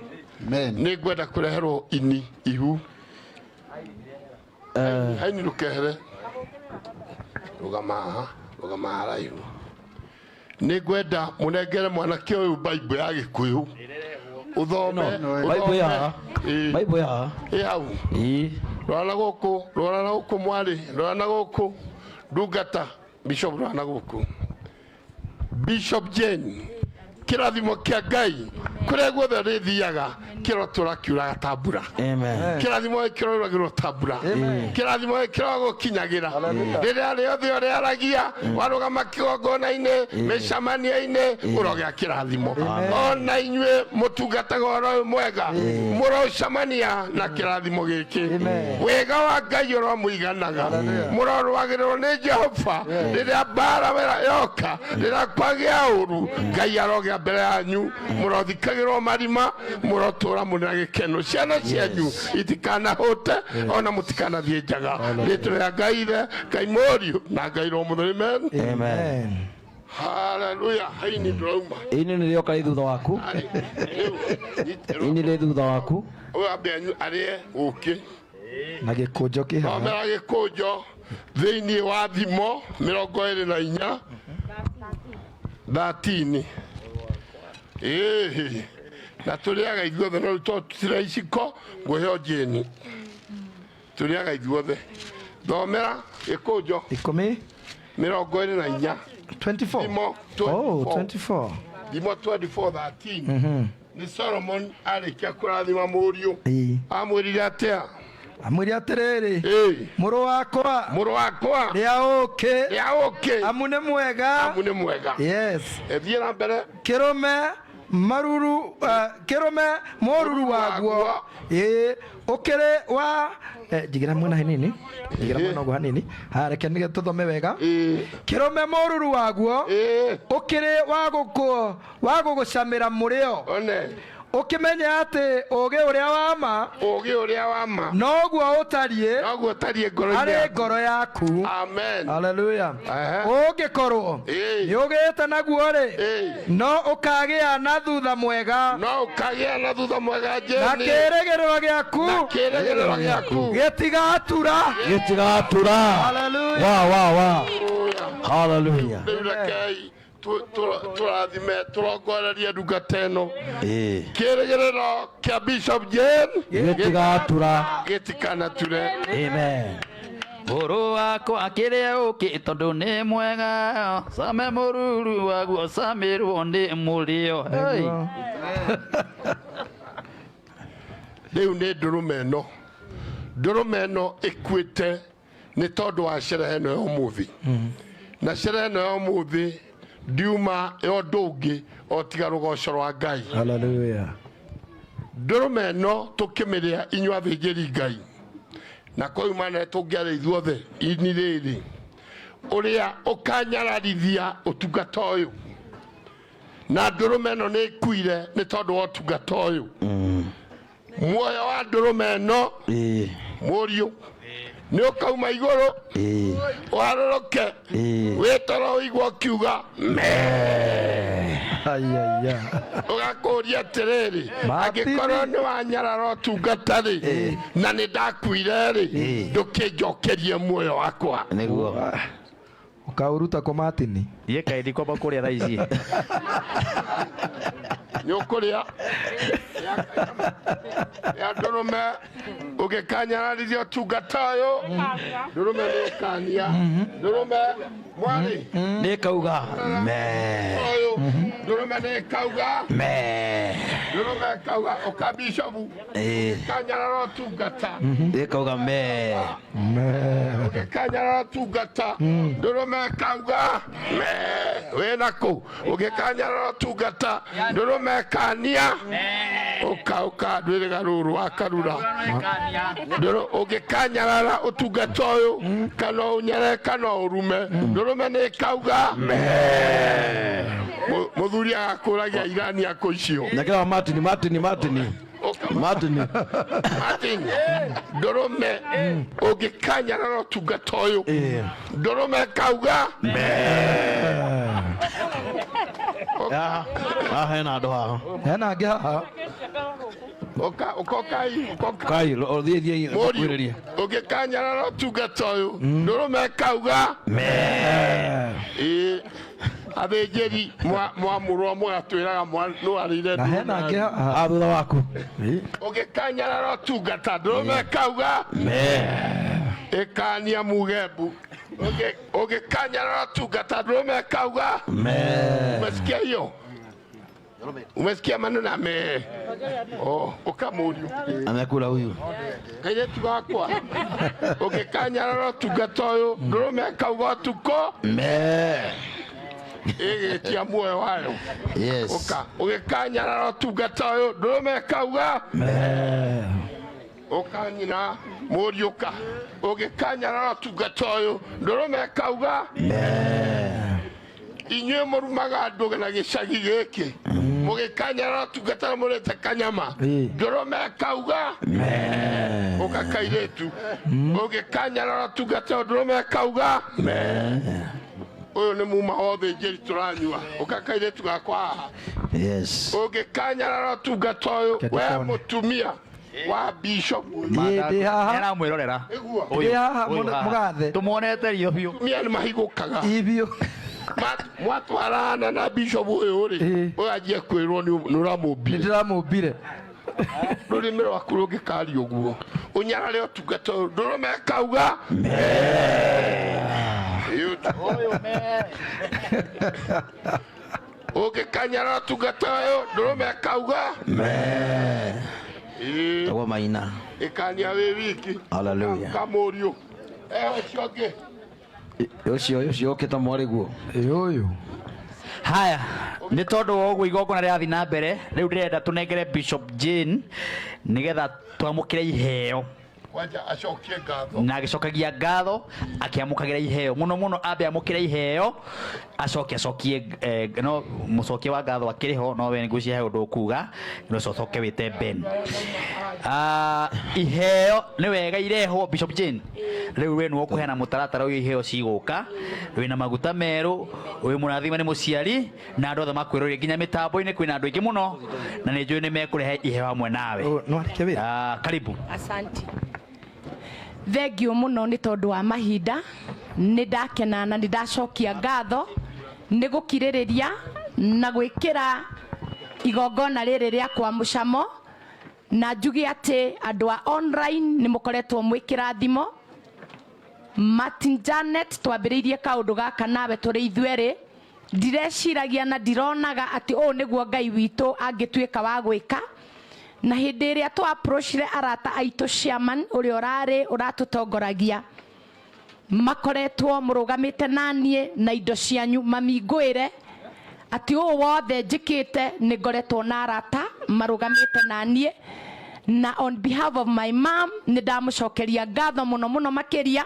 Nĩ ngwenda kũreherwo ini ihu. Haini ndũkehere. Rũgama haha, rũgama haraihu. Nĩ ngwenda mũnengere mwanake ũyũ Bible ya Gĩkũyũ. Ũthome. Bible ya haha. Ĩĩ. Bible ya haha. Ĩ hau. Ĩĩ. Rora na gũkũ, rora na gũkũ mwarĩ, rora na gũkũ. Ndungata, Bishop rora na gũkũ. Bishop Jane, kĩrathimo kĩa Ngai kũrĩa guothe ũrĩthiaga kĩrotũra kiuraga ta mbura. Amen. Kĩrathimo gĩkĩ kĩroiragĩrwo ta mbura. Amen. Kĩrathimo gĩkĩ kĩrogũkinyagĩra rĩrĩa rĩothe ũrĩaragia warũgama kĩgongona-inĩ mĩcemanio-inĩ ũrogĩa kĩrathimo. Ona inyuĩ mũtungataga ũhoro ũyũ mwega mũrocemania na kĩrathimo gĩkĩ. Wega wa Ngai ũromũiganaga, mũrorũagĩrĩrwo nĩ Jehova rĩrĩa mbara wera yoka, rĩrĩa kwagĩa ũru Ngai arogĩa mbere yanyu, mũrothikagĩrwo marima, mũrotũra mũrĩ na gĩkeno, ciana cianyu itikanahũte ona mũtikanathiĩ njaga. Rĩtwa rĩa Ngai Ithe, Ngai Mũriũ na Ngai Roho Mũtheru. Amen. Amen. Haleluya. Haini ndũrauma. Ini nĩ rĩoka rĩ thutha waku. Ini rĩ thutha waku. Ũyũ ambe arĩe ũkĩ Na gĩkũnjo kĩ haha. Thomera gĩkũnjo thĩinĩ wa Thimo 24 13. Ĩhĩ, na tũrĩaga ithuothe no rĩu tondũ tũtirĩ iciko ngũheo Jane. Tũrĩaga ithuothe. Thomera gĩkũnjo 10 24. 24. Thimo Oh, 24. 24. Thimo 24:13. Mhm. Nĩ Solomon arĩkia kũrathima mũriũ. Ĩĩ. Amwĩrire atĩa? Amwĩre atĩrĩrĩ, mũrũ wakwa, mũrũ wakwa, rĩa ũkĩ, rĩa ũkĩ, amu nĩ mwega, amu nĩ mwega. Yes. Thiĩ na mbere. Kĩrũme maruru, kĩrũme mũruru waguo, ĩĩ, ũkĩrĩ wa njigĩra mwena hanini, njigĩra mwena ũguo hanini. Haya, reke nĩgetha tũthome wega. Kĩrũme mũruru waguo, ũkĩrĩ wa gũkũ wa gũgũcamĩra mũrĩo. One. Ũkĩmenye atĩ ũũgĩ ũrĩa wa ma, ũũgĩ ũrĩa wa ma, noguo ũtariĩ, noguo ũtariĩ ngoro-inĩ harĩ yaku. ngoro yaku. Amen. Haleluya. Ũngĩkorwo nĩ ũgĩte naguo rĩ, no ũkagĩa na thutha mwega, no ũkagĩa na thutha mwega Jane. Na kĩĩrĩgĩrĩro gĩaku, Na kĩĩrĩgĩrĩro gĩaku gĩtigatura. Gĩtigatura. Haleluya. Wa wa wa. Hallelujah. Rĩu rekei tũrathime tũrongorerie ndungata ĩno. Ĩĩ. Kĩĩrĩgĩrĩro kĩa Bishop Jane Gĩtigatura. Gĩtikanature. Amen. Mũrũ wakwa kĩrĩa ũkĩ tondũ nĩ mwega, came mũruru waguo camĩrwo nĩ mũrĩo. Hey. Rĩu nĩ ndũrũme ĩno, ndũrũme ĩno ĩkuĩte nĩ tondũ wa sherehe ĩno ya ũmũthĩ. Na sherehe ĩno ya ũmũthĩ ndiuma ya ũndũ ũngĩ o tiga rũgoco rwa Ngai. Hallelujah. Ndũrũme ĩno tũkĩmĩrĩa inyuĩ athĩnjĩri Ngai, na kwauma na tũngĩarĩa ithuothe ini rĩrĩ, ũrĩa ũkanyararithia ũtungata ũyũ, na ndũrũme ĩno nĩ ĩkuire nĩ tondũ wa ũtungata ũyũ. Muoyo wa ndũrũme ĩno mũriũ nĩ ũkauma igũrũ ũharũrũke wĩtoro ũigua ũkiuga mee. Ũgakũria atĩrĩrĩ, angĩkorwo nĩ wanyarara ũtungata rĩ, na nĩ ndakuire rĩ, ndũkĩnjokerie muoyo wakwa. Nĩguo. Ũkaũruta kwa Martin. Thiĩ kaĩthi kwamba kũrĩa thaa ici. Nĩ ũkũrĩa ya ndũrũme ũngĩkanyararithia ũtungata ũyũ, ndũrũme nĩ ũkania ndũrũme mwarĩ Nĩ kauga me. ũyũ, ndũrũme nĩ ĩkauga Me. ndũrũme ĩkauga ũka bishopu Ĩĩ. ũngĩkanyarara ũtungata, Nĩ kauga me. Ũngĩkanyarara ũtungata, ndũrũme ĩkauga me. Wĩna kũ? Ũngĩkanyarara ũtungata, ndũrũme ĩkania ũka ũka ndwĩrĩga rũrũ wa karura. Ũngĩkanyarara ũtungata ũyũ, kana ũnyare kana ũrume, ndũrũme nĩ ĩkauga me. Mũthuri agakũragia irani akũ icio. Nyakĩra wa Martin, Martin, Martin. Martin. Martin, ndũrũme ũngĩkanyarara ũtungata ũyũ, ndũrũme ĩkauga me. Haha hena andũ haha. Hena angĩ haha. Ũka ũka ũkai ũka Kai, thiĩ thiĩ Mũriũ, kwĩrĩria. ũngĩkanyarara ũtungata ũyũ ndũrũme kauga ĩĩ athĩnjĩri mwamũrwo mũgatwĩraga nĩwarĩire Na hena angĩ haha thutha waku. Ũngĩkanyarara ũtungata ndũrũme kauga ĩkania mugembu. Ũngĩkanyarara ũtungata ndũrũme kauga. Umesikia hiyo? Umesikia maneno ya me? Oh, ũkamũriũ Amekula huyu. Kairĩtu gakwa, ũngĩkanyarara ũtungata ũyũ ndũrũme kauga ũtukũ ĩgĩtia muoyo wayo. Yes. Ũka ũgĩkanyarara ũtungata ũyũ ndũrũme kauga. Ũka nyina mũriũ, ũka ũgĩkanyarara ũtungata ũyũ ndũrũme kauga. Inyuĩ mũrumaga andũ na gĩcagi gĩkĩ, mũgĩkanyarara ũtungata na mũrĩte kanyama, ndũrũme kauga. Ũka kairĩtu, ũgĩkanyarara ũtungata ũyũ ndũrũme kauga. Ũyũ nĩ muma wa ũthĩnjĩri tũranyua. Ũka kairĩtu gakwa haha. Yes. Ũngĩkanyarara ũtungata ũyũ, we mũtumia wa bishop. Ndĩ haha. Nĩaramwĩrorera. Nĩguo. Ndĩ haha, mũgathe. Tũmuonete ritho biũ. Atumia nĩ mahigũkaga. Ibiũ. Mwatwarana na bishop ũyũ rĩ, ũganjia kwĩrwo nĩ ũramũmbire. Nĩndĩramũmbire. Rũrĩmĩ rwaku rũngĩkaria ũguo ũnyarare ũtungata ũyũ ndũrũme kauga. Ũngĩkanyarara ũtungata ũyũ ndũrũme kauga. Ĩĩ. Tagwo maina. Ĩkania wĩ wiki. Hallelujah. Kamũriũ ũcio ũngĩ. Ũcio ũcio ũkĩte mwarĩguo. Ũyũ. Haya, nĩ tondũ wa ũguo igongona rĩrathiĩ na mbere, rĩu ndĩrenda tũnengere Bishop Jane nĩgetha twamũkĩre iheo. Kwanja acokie ngatho. Na agĩcokagia ngatho akĩamũkagĩra iheo mũno mũno, ambe amũkĩre iheo acoke acokie no mũcokia wa ngatho akĩrĩ ho, no we ngwĩciria he ũndũ ũkuga no coke wĩte Ben. Iheo nĩ wega irehwo Bishop Jane, rĩu we nĩwe ũkũheana mũtaratara ũyũ iheo cigũka, wĩna maguta merũ, wĩ mũrathime nĩ mũciari na andũ othe makwĩrorire nginya mĩtambo-inĩ kwĩna andũ aingĩ mũno na nĩ njũĩ nĩ mekũrehe iheo hamwe nawe. Karibu. Asante. Thengiũ mũno nĩ tondũ wa mahinda, nĩ ndakena na nĩ ndacokia ngatho nĩ gũkirĩrĩria na gwĩkĩra igongona rĩrĩ rĩakwa mũcamo, na njuge atĩ andũ a online nĩ mũkoretwo mwĩ kĩrathimo. Martin Janet, twambĩrĩirie kaũndũ gaka nawe tũrĩ ithuerĩ, ndireciragia na ndironaga atĩ ũũ nĩguo Ngai witũ angĩtuĩka wa gwĩka. Na hĩndĩ ĩrĩa twa approachire arata aitũ chairman ũrĩa ũrarĩ ũratũtongoragia, makoretwo mũrũgamĩte naniĩ na indo cianyu, mamingũĩre atĩ ũũ wothe njĩkĩte nĩ ngoretwo na arata marũgamĩte naniĩ, na on behalf of my mom nĩ ndamũcokeria ngatho mũno mũno makĩria,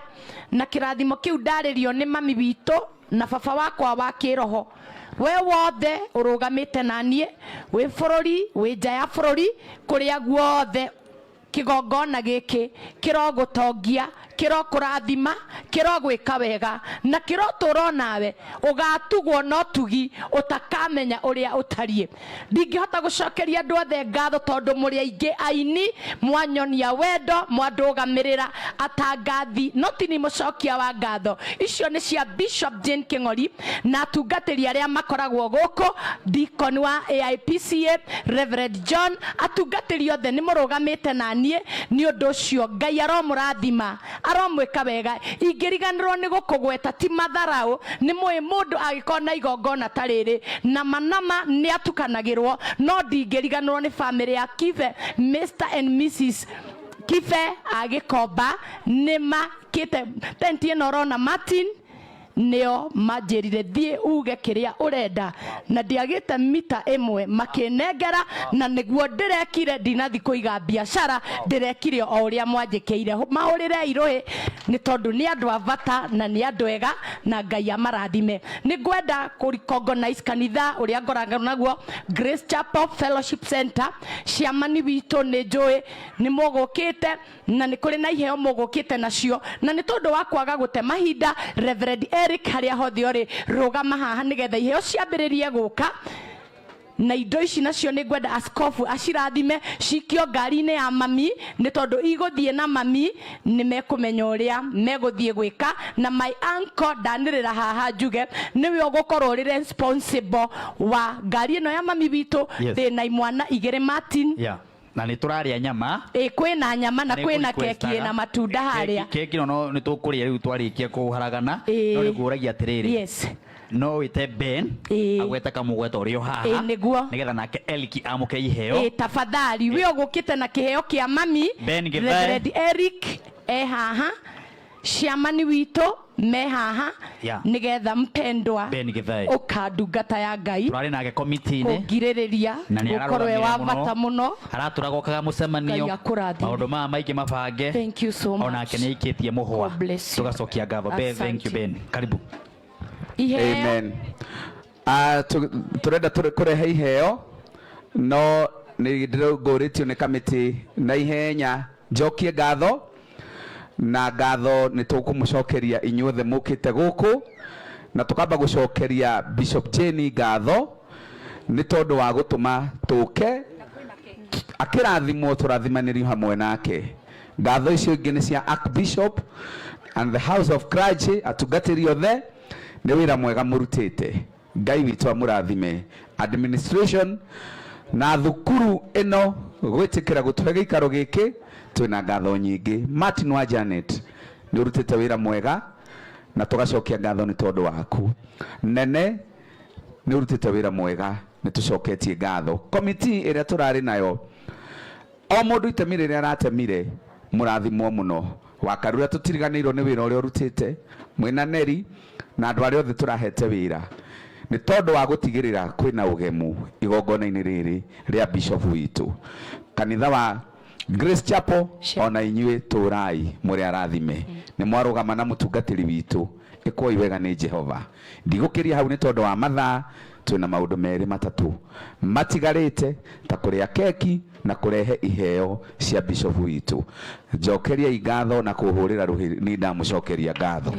na kĩrathimo kĩu ndarĩrio nĩ mami witũ na baba wakwa wa kĩroho. We wothe ũrũgamĩte naniĩ wĩ bũrũri wĩ nja ya bũrũri, kũrĩa guothe kĩgongona gĩkĩ kĩrogũtongia, kĩrokũrathima, kĩrogwĩka wega na kĩrotũra nawe, ũgatugwo na ũtugi ũtakamenya ũrĩa ũtariĩ. Ndingĩhota gũcokeria andũ othe ngatho tondũ mũrĩ aingĩ aini, mwanyonia wendo, mwandũgamĩrĩra atangathi, no ti ni mũcokia wa ngatho. Icio nĩ cia Bishop Jane Kĩng'ori na atungatĩri arĩa makoragwo gũkũ, deacon wa AIPCA Reverend John, atungatĩri othe nĩ mũrũgamĩte na niĩ, nĩ ũndũ ũcio Ngai aromũrathima, aromwĩka wega. Ingĩriganĩrwo nĩ gũkũgweta ti matharaũ, nĩ mũĩ mũndũ angĩkorwo na igongona ta rĩrĩ na manama nĩ atukanagĩrwo, no ndingĩriganĩrwo nĩ bamĩrĩ ya Kibe, Mr and Mrs Kibe agĩkomba, nĩ makĩte tenti ĩno ũrona Martin, nĩo manjĩrire thiĩ uge kĩrĩa ũrenda, na ndiagĩte mita ĩmwe makĩnengera, na nĩguo ndĩrekire. Ndinathi kũiga biacara, ndĩrekire o ũrĩa mwanjĩkĩire. Mahũrĩrei rũĩ nĩ tondũ nĩ andũ a bata na nĩ andũ ega, na Ngai amarathime. Nĩ ngwenda kũ-recognize kanitha ũrĩa ngoragwo naguo, Grace Chapel Fellowship Center. Ciamani witũ nĩ njũĩ nĩ mũgũkĩte na nĩ kũrĩ na iheo mũgũkĩte nacio, na nĩ tondũ wa kwaga gũte mahinda, Reverend Eric harĩa hothe ũrĩ, rũgama haha nĩgetha iheo ciambĩrĩrie gũka. Na indo ici nacio nĩ ngwenda askofu acirathime cikio ngari-inĩ ya mami, nĩ tondũ igũthiĩ na mami nĩ mekũmenya ũrĩa megũthiĩ gwĩka. Na my uncle ndanĩrĩra haha njuge nĩwe ũgũkorwo ũrĩ responsible wa ngari ĩno ya mami witũ. Yes. Ndĩ na imwana igĩrĩ Martin. Yeah. Na nĩ tũrarĩa nyama. Ĩ kwĩna nyama na Nĩ kwĩna ngũ keki ĩna matunda harĩa. Keki no no nĩ tũkũrĩa rĩu twarĩkia kũharagana. Ĩĩ. No nĩ ngũragia atĩrĩrĩ. Yes. No wĩte Ben agwete kamũgweta ũrĩ o haha. Ĩĩ, nĩguo. Nĩgetha nake Eliki amũkĩre iheo. Ĩ tafadhali we ũgũkĩte na kĩheo kĩa mami. Ben Githae. Reverend Eric e haha, ciamani witũ me haha. Yeah. Nĩgetha mpendwa Ben Githae. ũka ndungata ya Ngai Tũrarĩ nake komiti-inĩ. kũngirĩrĩria Na nĩ gũkorwo e wa ararũgamĩrĩra bata mũno. Aratũraga okaga mũcemanio. Ngai akũrathime. Maũndũ maya maingĩ mabange. Thank you so much. Onake nĩ aikĩtie mũhwa. God bless you. Tũgacokia ngatho. Ben, thank you Asante. Ben. Karibu. Iheo. Amen. Turenda kũrehe iheo no nĩ ndĩrongorĩtio nĩ kamĩtĩ na ihenya njokie ngatho na ngatho nĩ tũkũmũcokeria inyuothe mũkĩte gũkũ, na tũkamba gũcokeria Bishop Jane ngatho nĩ tondũ wa gũtũma tũke akĩrathimwo tũrathimanĩrio hamwe nake. Ngatho icio ingĩ nĩ cia Archbishop and the House of Clergy, atungatĩri othe nĩ wĩra mwega mũrutĩte. Ngai witũ amũrathime. Administration na thukuru ĩno gwĩtĩkĩra gũtũhe gĩikaro gĩkĩ twĩna ngatho nyingĩ. Martin wa Janet nĩ ũrutĩte wĩra mwega na tũgacokia ngatho nĩ tondũ waku. Nene nĩ ũrutĩte wĩra mwega, nĩ tũcoketie ngatho. Komiti ĩrĩa tũrarĩ nayo o mũndũ itemi rĩrĩa aratemire mũrathimwo mũno. Wakarura tũtiriganĩirwo nĩ wĩra ũrĩa ũrutĩte mwĩna Neri na andũ arĩa othe tũrahete wĩra nĩ tondũ wa gũtigĩrĩra kwĩna ũgemu igongona-inĩ rĩrĩ rĩa bishop witũ. Kanitha wa Grace Chapel ona inyuĩ tũrai mũrĩ arathime nĩ mwarũgama na mũtungatĩri witũ ĩkwoi wega nĩ Jehova. Ndigũkĩria hau nĩ tondũ wa mathaa, twĩna maũndũ merĩ matatũ matigarĩte ta kũrĩa keki na kũrehe iheo cia bishop witũ. Njokeria ngatho na kũhũrĩra rũhĩ nĩ ndamũcokeria ngatho.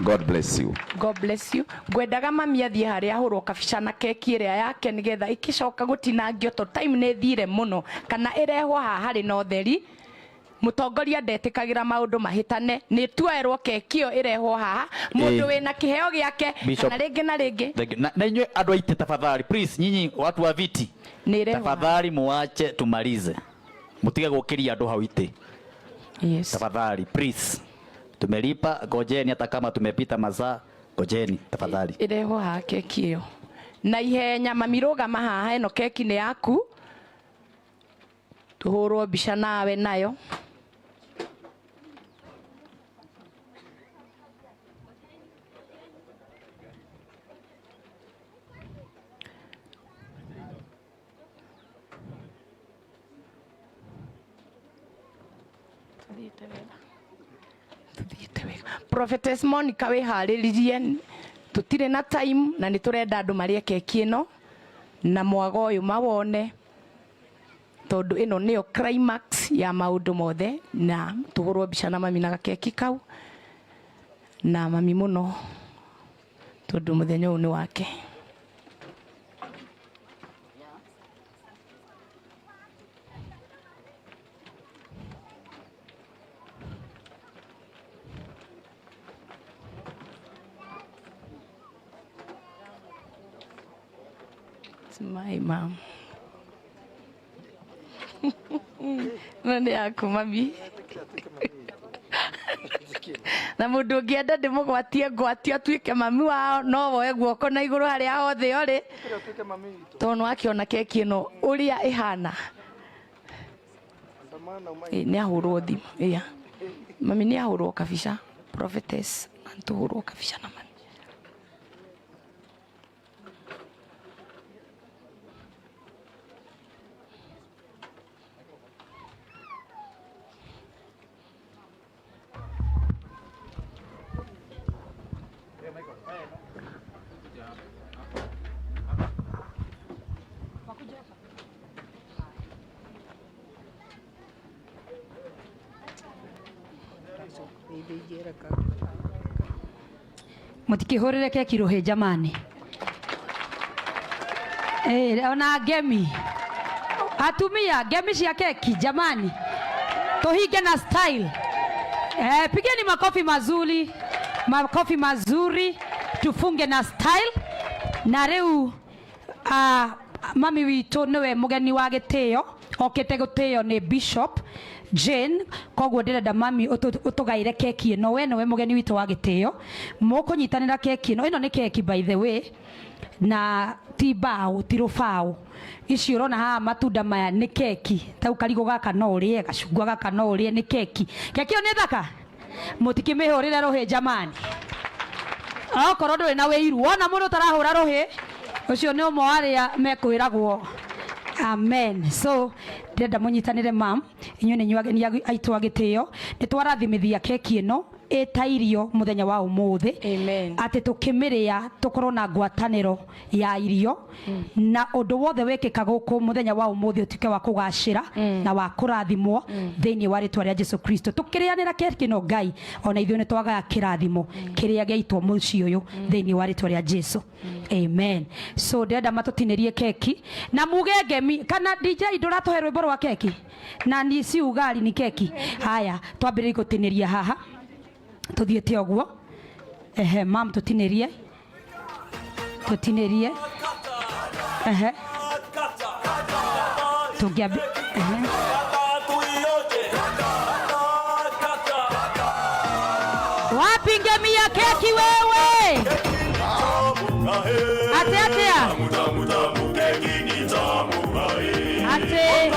God bless you. God bless you. Ngwendaga mami athiĩ harĩa ahũrwo kabica na keki ĩrĩa yake nĩgetha ĩkĩcoka gũtinangio to time nĩ thire mũno kana ĩrehwo haha harĩ na ũtheri. Mũtongoria ndetĩkagĩra maũndũ mahĩtane, nĩ tuoerwo keki ĩyo ĩrehwo haha mũndũ wĩna kĩheo gĩake Bishop. kana rĩngĩ na rĩngĩ. Thank you. Na inyuĩ andũ aitĩ tafadhali please, nyinyi watu wa viti Nĩ ĩrehwo haha. tafadhali muache tumalize, mutige gũkĩria andũ hau itĩ. Yes. Tafadhali please, tumelipa, ngojeni hata kama tumepita masaa, ngojeni tafadhali. Ĩrehwo haha keki ĩyo na ihenya. Mami rũgama haha, ĩno keki nĩ yaku, tũhũrwo mbica nawe nayo. Prophetess Monica wĩharĩrĩrie, tũtirĩ na time na nĩ tũrenda andũ marĩe keki ĩno na mwaga ũyũ mawone tondũ ĩno nĩyo climax ya maũndũ mothe, na tũhũrwo mbica na mami na gakeki kau na mami mũno tondũ mũthenya ũyũ nĩ wake. My mom. No nĩ yaku mami. Na mũndũ ũngĩenda ndĩmũgwatie ngwatie atuĩke mami wao no woe guoko na igũrũ harĩa hothe ũrĩ tondũ nĩwakĩona keki ĩno ũrĩa ĩhana. Nĩ ahũrwo thimũ. Iya. Mami nĩ ahũrwo kabica. Prophetess na nĩtũhũrwo kabica na mami. Mutikihurire keki ruhi jamani. Ona ngemi atumia ngemi cia keki jamani tuhinge na style. Pigeni makofi mazuri, makofi mazuri, tufunge na style. Na riu mami witũ nĩwe mũgeni wa gĩtĩo okĩte gũtĩo nĩ Bishop Jane, koguo ndĩrenda mami ũtũgaĩre keki ĩno. We nĩwe mũgeni witũ wa gĩtĩo, mũkũnyitanĩra keki ĩno. Ĩno nĩ keki by the way, na ti mbaũ ti rũbaũ. Ici ũrona haha matunda maya nĩ keki. Tau karigũ gaka no ũrĩe, gacungwa gaka no ũrĩe, nĩ keki. Keki ĩyo nĩ thaka, mũtikĩmĩhũrĩre rũhĩ jamani. Okorwo ndũrĩ na wĩiru, wona mũndũ ũtarahũra rũhĩ, ũcio nĩ ũmwe wa arĩa mekwĩragwo amen. So ndĩrenda mũnyitanĩre mam, inyuĩ nĩ inyuĩ ageni aitũ a gĩtĩo. Nĩ twarathimithia keki ĩno ĩta irio mũthenya wa ũmũthĩ, atĩ tũkĩmĩrĩa tũkorwo na ngwatanĩro ya irio, na ũndũ wothe wĩkĩka gũkũ mũthenya wa ũmũthĩ ũtuĩke wa kũgacĩra na wa kũrathimwo thĩinĩ wa rĩtwa rĩa Jesu Kristo. Tũkĩrĩanĩra keki ĩno Ngai, ona ithuĩ nĩ twagaya kĩrathimo kĩrĩa gĩaitwo mũciĩ ũyũ thĩinĩ wa rĩtwa rĩa Jesu. Amen. So ndĩrenda matũtinĩrie keki na muge ngemi. Kana DJ ndũratũhe rwĩmbo rwa keki na ni si ugali ni keki. Haya, twambĩrĩrie gũtinĩria haha, tuthiĩte ũguo. Ehe, mam, tũtinĩrie, tũtinĩrie. Ehe, tũngĩambi ehe. Wapi ngemi ya keki wewe? Ate atea. Ate.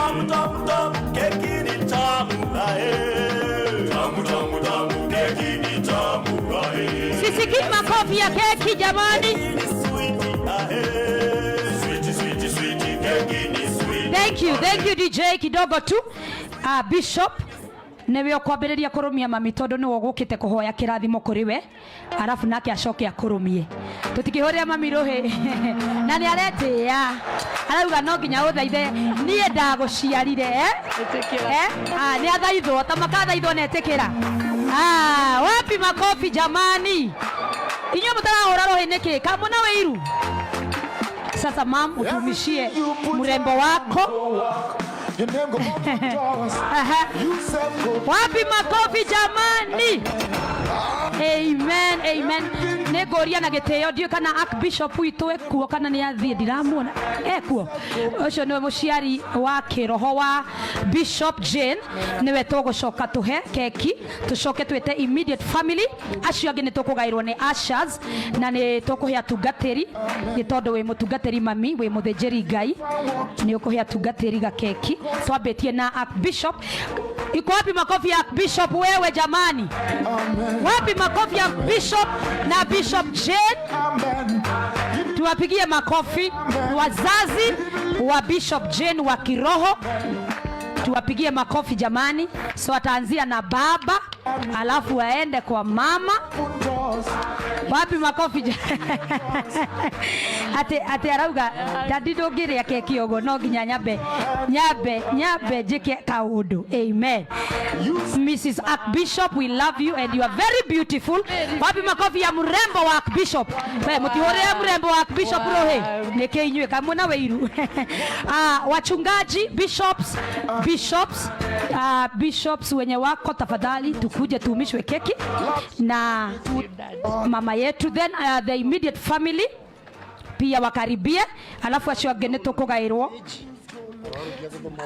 Sisikii makofi ya keki jamani. Thank you, thank you DJ. Kidogo tu. Bishop niwe ũkwambĩrĩria kũrũmia mami tondũ nĩwe ũgũkĩte kũhoya kĩrathimo kũrĩ we, arabu nake acoke akũrũmie. Tũtikĩhũrĩra mami rũhĩ na nĩ aretĩĩa, arauga no nginya ũthaithe niĩ ndagũciarire, eh? Eh? Nĩ athaithwo ta makathaithwo na etĩkĩra. Wapi makofi jamani? Inyuĩ mũtarahũra rũhĩ nĩkĩ? Kamũna wĩiru. Sasa mam, utumishie mrembo wako. Aha. Wapi makofi jamani? Amen, amen. Nĩngũria na gĩtĩo, ndiũĩ kana Archbishop witũ ekuo kana nĩ athiĩ, ndiramuona ekuo. Ũcio nĩwe mũciari wa kĩroho wa Bishop Jane, nĩwe tũgũcoka tũhe keki, tũcoke twĩte immediate family. Acio angĩ nĩ tũkũgaĩrwo nĩ ushers na nĩ tũkũhe atungatĩri, nĩ tondũ wĩ mũtungatĩri mami, wĩ mũthĩnjĩri Ngai, nĩ ũkũhe atungatĩri gakeki. Twambĩtie na Archbishop. Iko wapi makofi ya Bishop wewe jamani? Wapi makofi ya Bishop na Bishop Jane? Tuwapigie makofi wazazi wa Bishop Jane wa kiroho. Tuwapigie makofi jamani. So ataanzia na baba, alafu aende kwa mama. Wapi makofi? Ate arauga dadi ndũngĩrĩa keki ũguo, no nginya nyambe nyambe nyambe njĩke kaũndũ. Amen. Mrs. Archbishop, we love you and you are very beautiful. Wapi makofi ya mrembo wa Archbishop? We mũtihũrĩre mrembo wa Archbishop rũhĩ nĩkĩ inyuĩ kamũna wĩiru. Wachungaji, bishops, bishops, bishops wenye wako tafadhali tukuje tuumishwe keki na mama yetu, then the immediate family pia wakaribie, alafu acio angĩ nĩ tũkũgaĩrwo.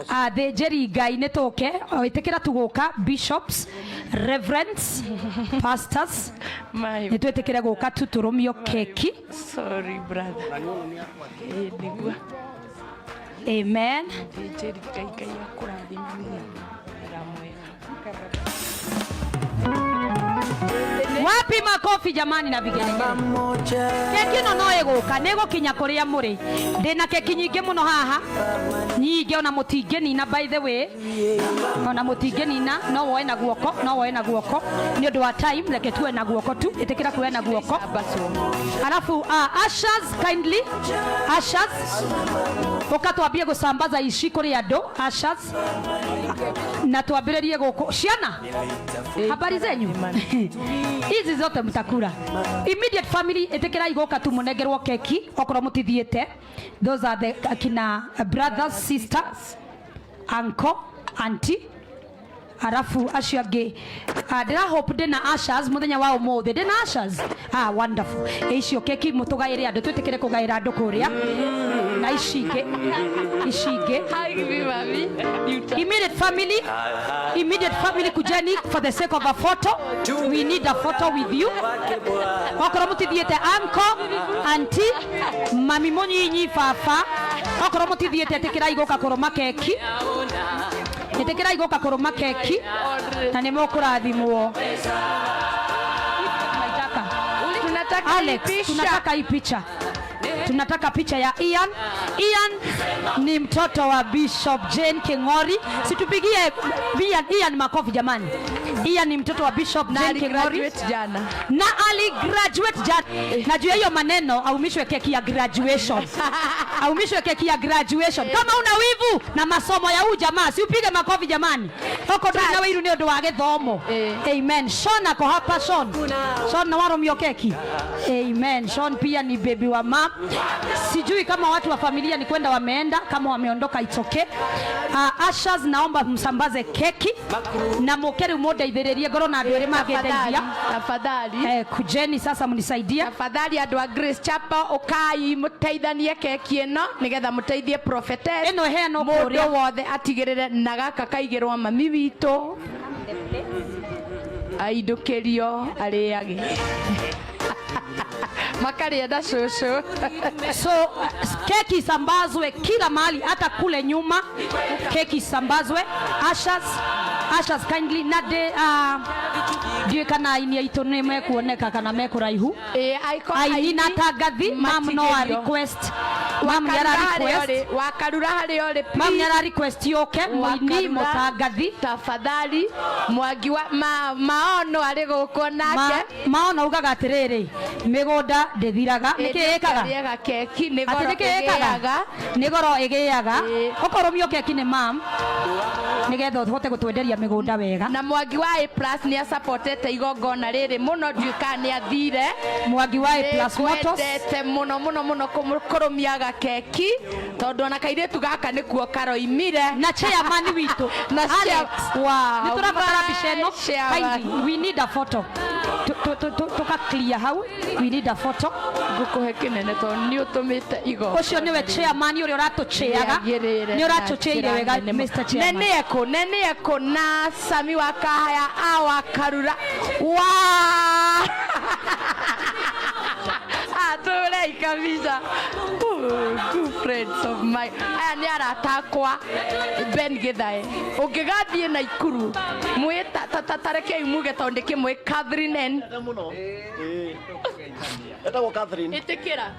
Athĩnjĩri Ngai nĩ tũke, ĩtĩkĩra tũgũka, bishops, reverends, pastors, nĩ twĩtĩkĩre gũka tu tũrũmio keki. Sorry brother. Nĩguo. Amen. Thĩnjĩri Ngai, Ngai akũrathime mũno. Wĩra mwega. Wapi makofi jamani na vigelegele? Keki ĩno no ĩgũka, nĩ ĩgũkinya kũrĩa mũrĩ. Ndĩna keki nyingĩ mũno haha, nyingĩ ona mũtingĩnina, by the way, ona mũtingĩnina, no woe na guoko, no woe na guoko nĩ ũndũ wa time, reke tuoe na guoko tu, ĩtĩkĩra kuoya na guoko. Alafu ushers kindly, ushers. Ũka twambie gũsambaza ici kũrĩ andũ ushers na twambĩrĩrie gũkũ ciana habari zenyu hizi zote mtakula. Immediate family ĩtĩkĩrai gũka tu mũnengerwo keki okorwo mũtithiĩte. Those are the akina brothers, sisters, uncle, auntie, arafu acio angĩ. Ndĩra hope ndĩna ushers mũthenya wa ũmũthĩ, ndĩna ushers. Ah, wonderful. Ĩ icio keki mũtũgaĩre andũ, twĩtĩkĩre kũgaĩra andũ kũrĩa na ici ingĩ, ici ingĩ. Immediate family, immediate family, kujeni for the sake of a photo. We need a photo with you. Okorwo mũtithiĩte, uncle, auntie, mami mũnyinyi, baba, okorwo mũtithiĩte, ĩtĩkĩrai gũka kũrũma keki, ĩtĩkĩrai gũka kũrũma keki na nĩ mũkũrathimwo. Tunataka hii Alex, picha. tunataka hii picha. Tunataka picha ya Ian. Ian ni mtoto wa Bishop Jane King'ori. Situpigie Ian, Ian makofi jamani. Ian ni mtoto wa Bishop Na Jane King'ori. aligraduate jana. Na aligraduate jana. Na juu ya hiyo maneno aumishwe keki ya graduation. Aumishwe keki ya graduation. Kama una wivu na masomo ya huyu jamaa, si upige makofi jamani. Oko ndũrĩ na wĩiru nĩ ũndũ wa gĩthomo. Amen. Sean ako hapa Sean. Sean na warũmio keki. Amen. Sean pia ni baby wa mam. Sijui kama watu wa familia ni kwenda wameenda, kama wameondoka it's okay. Ushers naomba msambaze keki na mũke rĩu mũndeithĩrĩrie ngorwo na andũ erĩ mangĩndeithia. Tafadhali. Kujeni sasa mnisaidie. Tafadhali andũ a Grace Chapel ũkai mũteithanie keki ĩno nĩgetha mũteithie prophetess. Ĩno ĩheanwo mũndũ kũrĩa. wothe atigĩrĩre na gaka kaigĩrwo mami witũ aindũkĩrio arĩage makarĩa na cũcũ. So keki isambazwe kila mahali, hata kule nyuma keki isambazwe. Ushers, ushers kindly na de ndiũĩ kana aini aitũ nĩ mekuoneka kana mekũraihu. Aini na tangathi mam no a request, mam nĩ ara request, Wakarura harĩa ũrĩ, mam nĩ ara request yũke mũini Wakarura, mũtangathi. Tafadhali Mwangi wa maono arĩ gũkũ nake. Maono ugaga atĩrĩrĩ, mĩgũnda ndĩthiraga, nĩkĩ ĩkaga? Ĩrĩaga keki nĩ Atĩ goro nĩkĩ ĩkaga? ĩgĩaga. Nĩ goro ĩgĩaga. Ũkorũmio keki nĩ mam nĩgetha ũhote gũtwenderia mĩgũnda wega. Na Mwangi wa A plus nĩ acapotete igongona rĩrĩ mũno, ndiũĩ kana nĩ athire. Mwangi wa A plus Motors. Nĩngwendete mũno mũno mũno kũrũmiaga keki tondũ ona kairĩtu gaka nĩkuo karoimire. Na chairman witũ na Alex, wow, nĩ tũrabatara mbica ĩno. Chairman. Kindly, we need a photo. Tuka clear hau, we need a photo. Ngũkũhe kĩnene tondũ nĩ ũtũmĩte igongona. Ũcio nĩwe chairman ũrĩa ũratũchĩaga, nĩ ũratũchĩire wega Mr. Chairman. Nene eko, nene eko na Sami wa Kahaya awa Karura wa atũrei kabisa. Ooh, good friends of mine. Aya nĩ arata akwa Ben Githae. Ũngĩgathiĩ Naikuru mwĩ ta rekei muge tondũ ndĩkĩmũĩ Catherine N. Etagwo Catherine. Ĩtĩkĩra.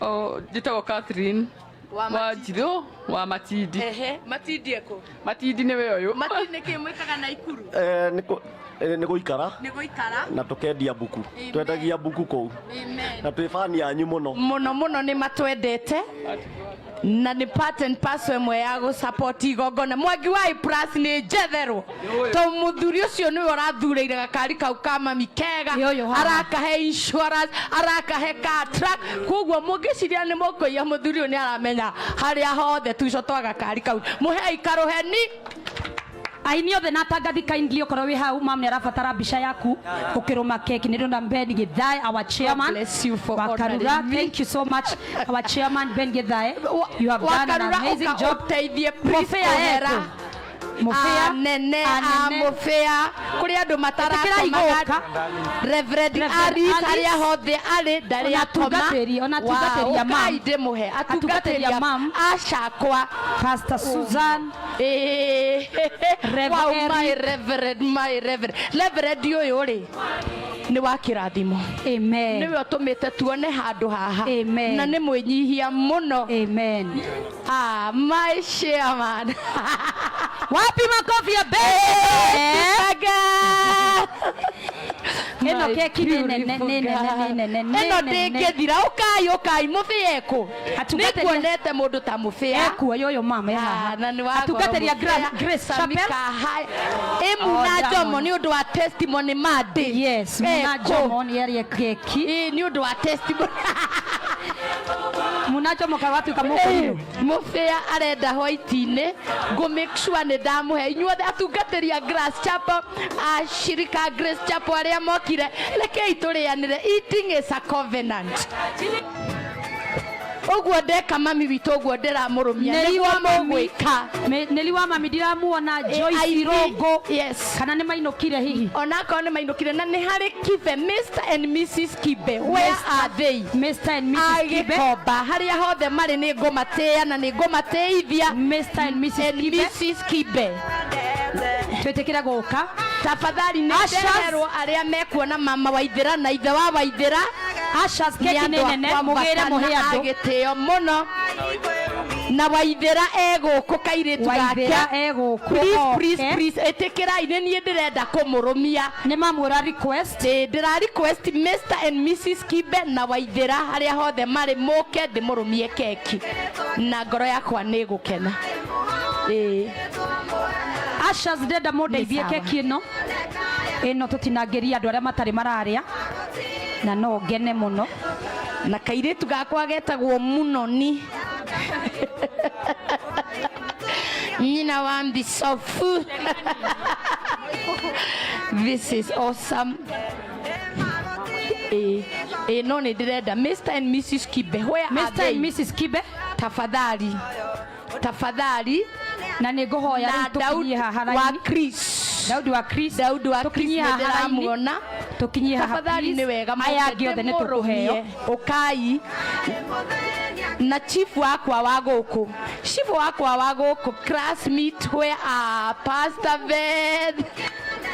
Oh, njĩtagwo Catherine Wa wa Njirũ wa Matindi. Ehe, Matindi eko. Matindi nĩwe ũyũ. Matindi nĩkĩ mwĩkaga Naikuru? Nĩ gũikara Nĩ gũikara. na tũkendia mbuku. Twendagia mbuku kũu. Amen. Na twĩ bani yanyu mũno. Mũno mũno nĩ matwendete na nĩ part and parcel ĩmwe ya gũ-support igongona. Mwangi wa A plus nĩ njetherwo to mũthuri ũcio nĩwe ũrathurĩire gakari kau ka mami kega, arakahe insurance, arakahe car track. Koguo mũngĩciria nĩ mũkũiya mũthuri ũyũ nĩ aramenya harĩa hothe tuico twa gakari kau. Mũhei karũheni. Aini othe na atangathi kindly okorwo wĩ hau, mam nĩ arabatara mbica yaku ũkĩrũma keki. Nĩ ndĩrona Ben Githae, our chairman wa Karura. honoring me. Thank you so much, our chairman Ben Githae, you have done an Wakarura amazing ũka job. ũteithie please Mũbĩa kũhera. eko. Mũbĩa. Anene a Anene. mũbĩa kũrĩ andũ Ĩtĩkĩrai matarakomaga. gũka. Reverend Reverend Alice Alice. harĩa hothe arĩ ndarĩ Ona akoma. atungatĩri, ona atungatĩri a Wow, mam. ũkai ndĩmũhe Atungatĩri a mam. Acakwa Pastor Susan. Rev Wow, my Eric. reverend, my reverend. Reverend ũyũ rĩ nĩ wa kĩrathimo. Amen. Nĩwe ũtũmĩte tuone handũ haha. Amen. Na nĩ mwĩnyihia mũno. Amen. Ah, my chairman. Wapi makofi ya Ben? Ĩno keki nĩ nene, nĩ nene, nĩ nene, nĩ Ĩno nene. ndĩngĩthira. Ũkai, ũkai, mũbĩa ekũ? Atungatĩri- Nĩnguonete mũndũ ta mũbĩa. Ekuoya ũyũ mama e haha. Na nĩ wa goro Atungatĩri a mũbĩa. Grace Sami Chapel. Kahaya. Ĩ Muna Oh, Njomo Diamond. nĩ ũndũ wa testimony Monday. Yes, Muna Ekũ. Njomo nĩ arĩe keki. Ĩ, nĩ ũndũ wa testimony. Muna Njomo kaĩ watuĩka mũkũrirũ. Mũbĩa arenda hwaiti-inĩ, ngũ make sure nĩ ndamũhe. Inyuothe atungatĩri a Grace Chapel, ashirika a Grace Chapel arĩa mokire, rekei tũrĩanĩre. Eating is a covenant. Ũguo ndeka mami witũ, ũguo ndĩramũrũmia. Neli Nĩguo wa mami. mũgwĩka. Neli wa mami ndiramuona. Joyce I Irongo. Yes. Kana nĩ mainũkire hihi? Onakorwo nĩ mainũkire, na nĩ harĩ Kibe, Mr and Mrs Kibe, where are they? Mr and Mrs Kibe. Agĩkomba harĩa hothe marĩ, nĩ ngũmatĩĩa na nĩ ngũmatĩithia. Mr and Mrs and Kibe. Mrs Kibe. Twĩtĩkĩre gũka. Tafadhali nĩ Ushers. ndeherwo arĩa mekuona mama Waithĩra na ithe wa Waithĩra. Ushers, keki Nĩ nĩ andũ nene, akwa mũgĩre bata mũhe na andũ. a gĩtĩo mũno. Na Waithĩra egũkũ kairĩtu gake. Waithĩra egũkũ Please, oke. please, please, ĩtĩkĩrai, nĩ niĩ ndĩrenda kũmũrũmia. Nĩ mamwĩra request. Ĩ, ndĩra request Mr and Mrs Kibe na Waithĩra harĩa hothe marĩ, mũke ndĩmũrũmie keki na ngoro yakwa nĩ ĩgũkena. Ĩ. Ushers, ndĩrenda mũndeithie Nĩ sawa. keki ĩno. Ĩno tũtinangĩrie andũ arĩa matarĩ mararĩa, na no ngene mũno. Na kairĩtu gakwa getagwo Munoni, nyina wa Mbicobu. This is awesome. Ĩ, ĩ, no nĩ ndĩrenda Mr and Mrs Kibe, where are Mr they? and Mrs Kibe. Tafadhali, tafadhali. Na nĩ ngũhoya Na rĩu tũkinyie Daudi haha wa raini. Chris. Daudi wa Chris. Daudi wa Chris Tũkinyie nĩ haha raini. ndĩramuona. Tũkinyie haha Tafadhali, please. nĩ wega Aya mũke angĩ othe nĩ tũkũheo. ndĩmũrũmie. Ũkai na chief wakwa wa gũkũ, chief wakwa wa gũkũ, classmate, where are Pastor Beth?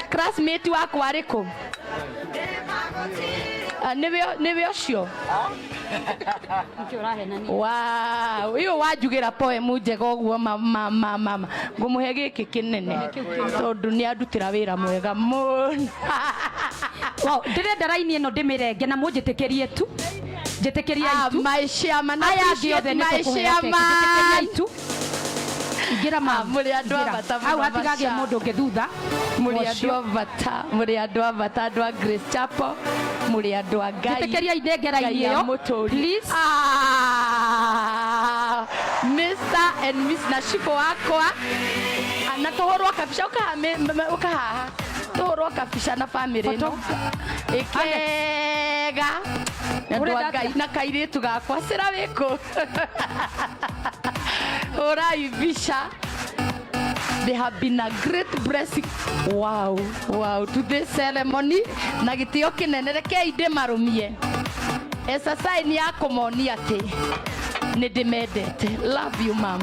Classmate wakwa arĩkũ? Ah, nĩwe ũcio. Wow, ĩyo wanjugĩra poem njega ũguo, mama mama mama, ngũmũhe gĩkĩ kĩnene tondũ nĩ andutĩra wĩra mwega mũno. Wow, ndĩrenda raini ĩno ndĩmĩrenge na mũnjĩtĩkĩrie tu. Njĩtĩkĩriai Ah, tu. my chairman, Aya angĩ othe nĩ my tũkũheo keki. chairman. Njĩtĩkĩriai tu. Ingĩra mama. Mũrĩ andũ a Ingĩra. bata Hau mũno, hatigagĩa Basha. mũndũ ũngĩ thutha. Mũrĩ Ũcio. andũ a bata, mũrĩ andũ a bata, andũ a Grace Chapel, mũrĩ andũ a Ngai. Njĩtĩkĩriai nengera Ngai ĩyo. amũtũrie. Please. Ah, Mr and Miss na cibũ wakwa. Ah, na tũhũrwo kabica, ũkahaha tũhũrwo kabica na family ĩno ĩkega. Andũ a Ũrenda Ngai atĩa? na kairĩtu gakwa cĩra wĩkũ, hũrai mbica. They have been a great blessing. Wow, wow, to this ceremony. Na gĩtĩo kĩnene, rekei ndĩmarũmie as a sign ya kũmonia atĩ nĩ ndĩmendete. Love you, mom.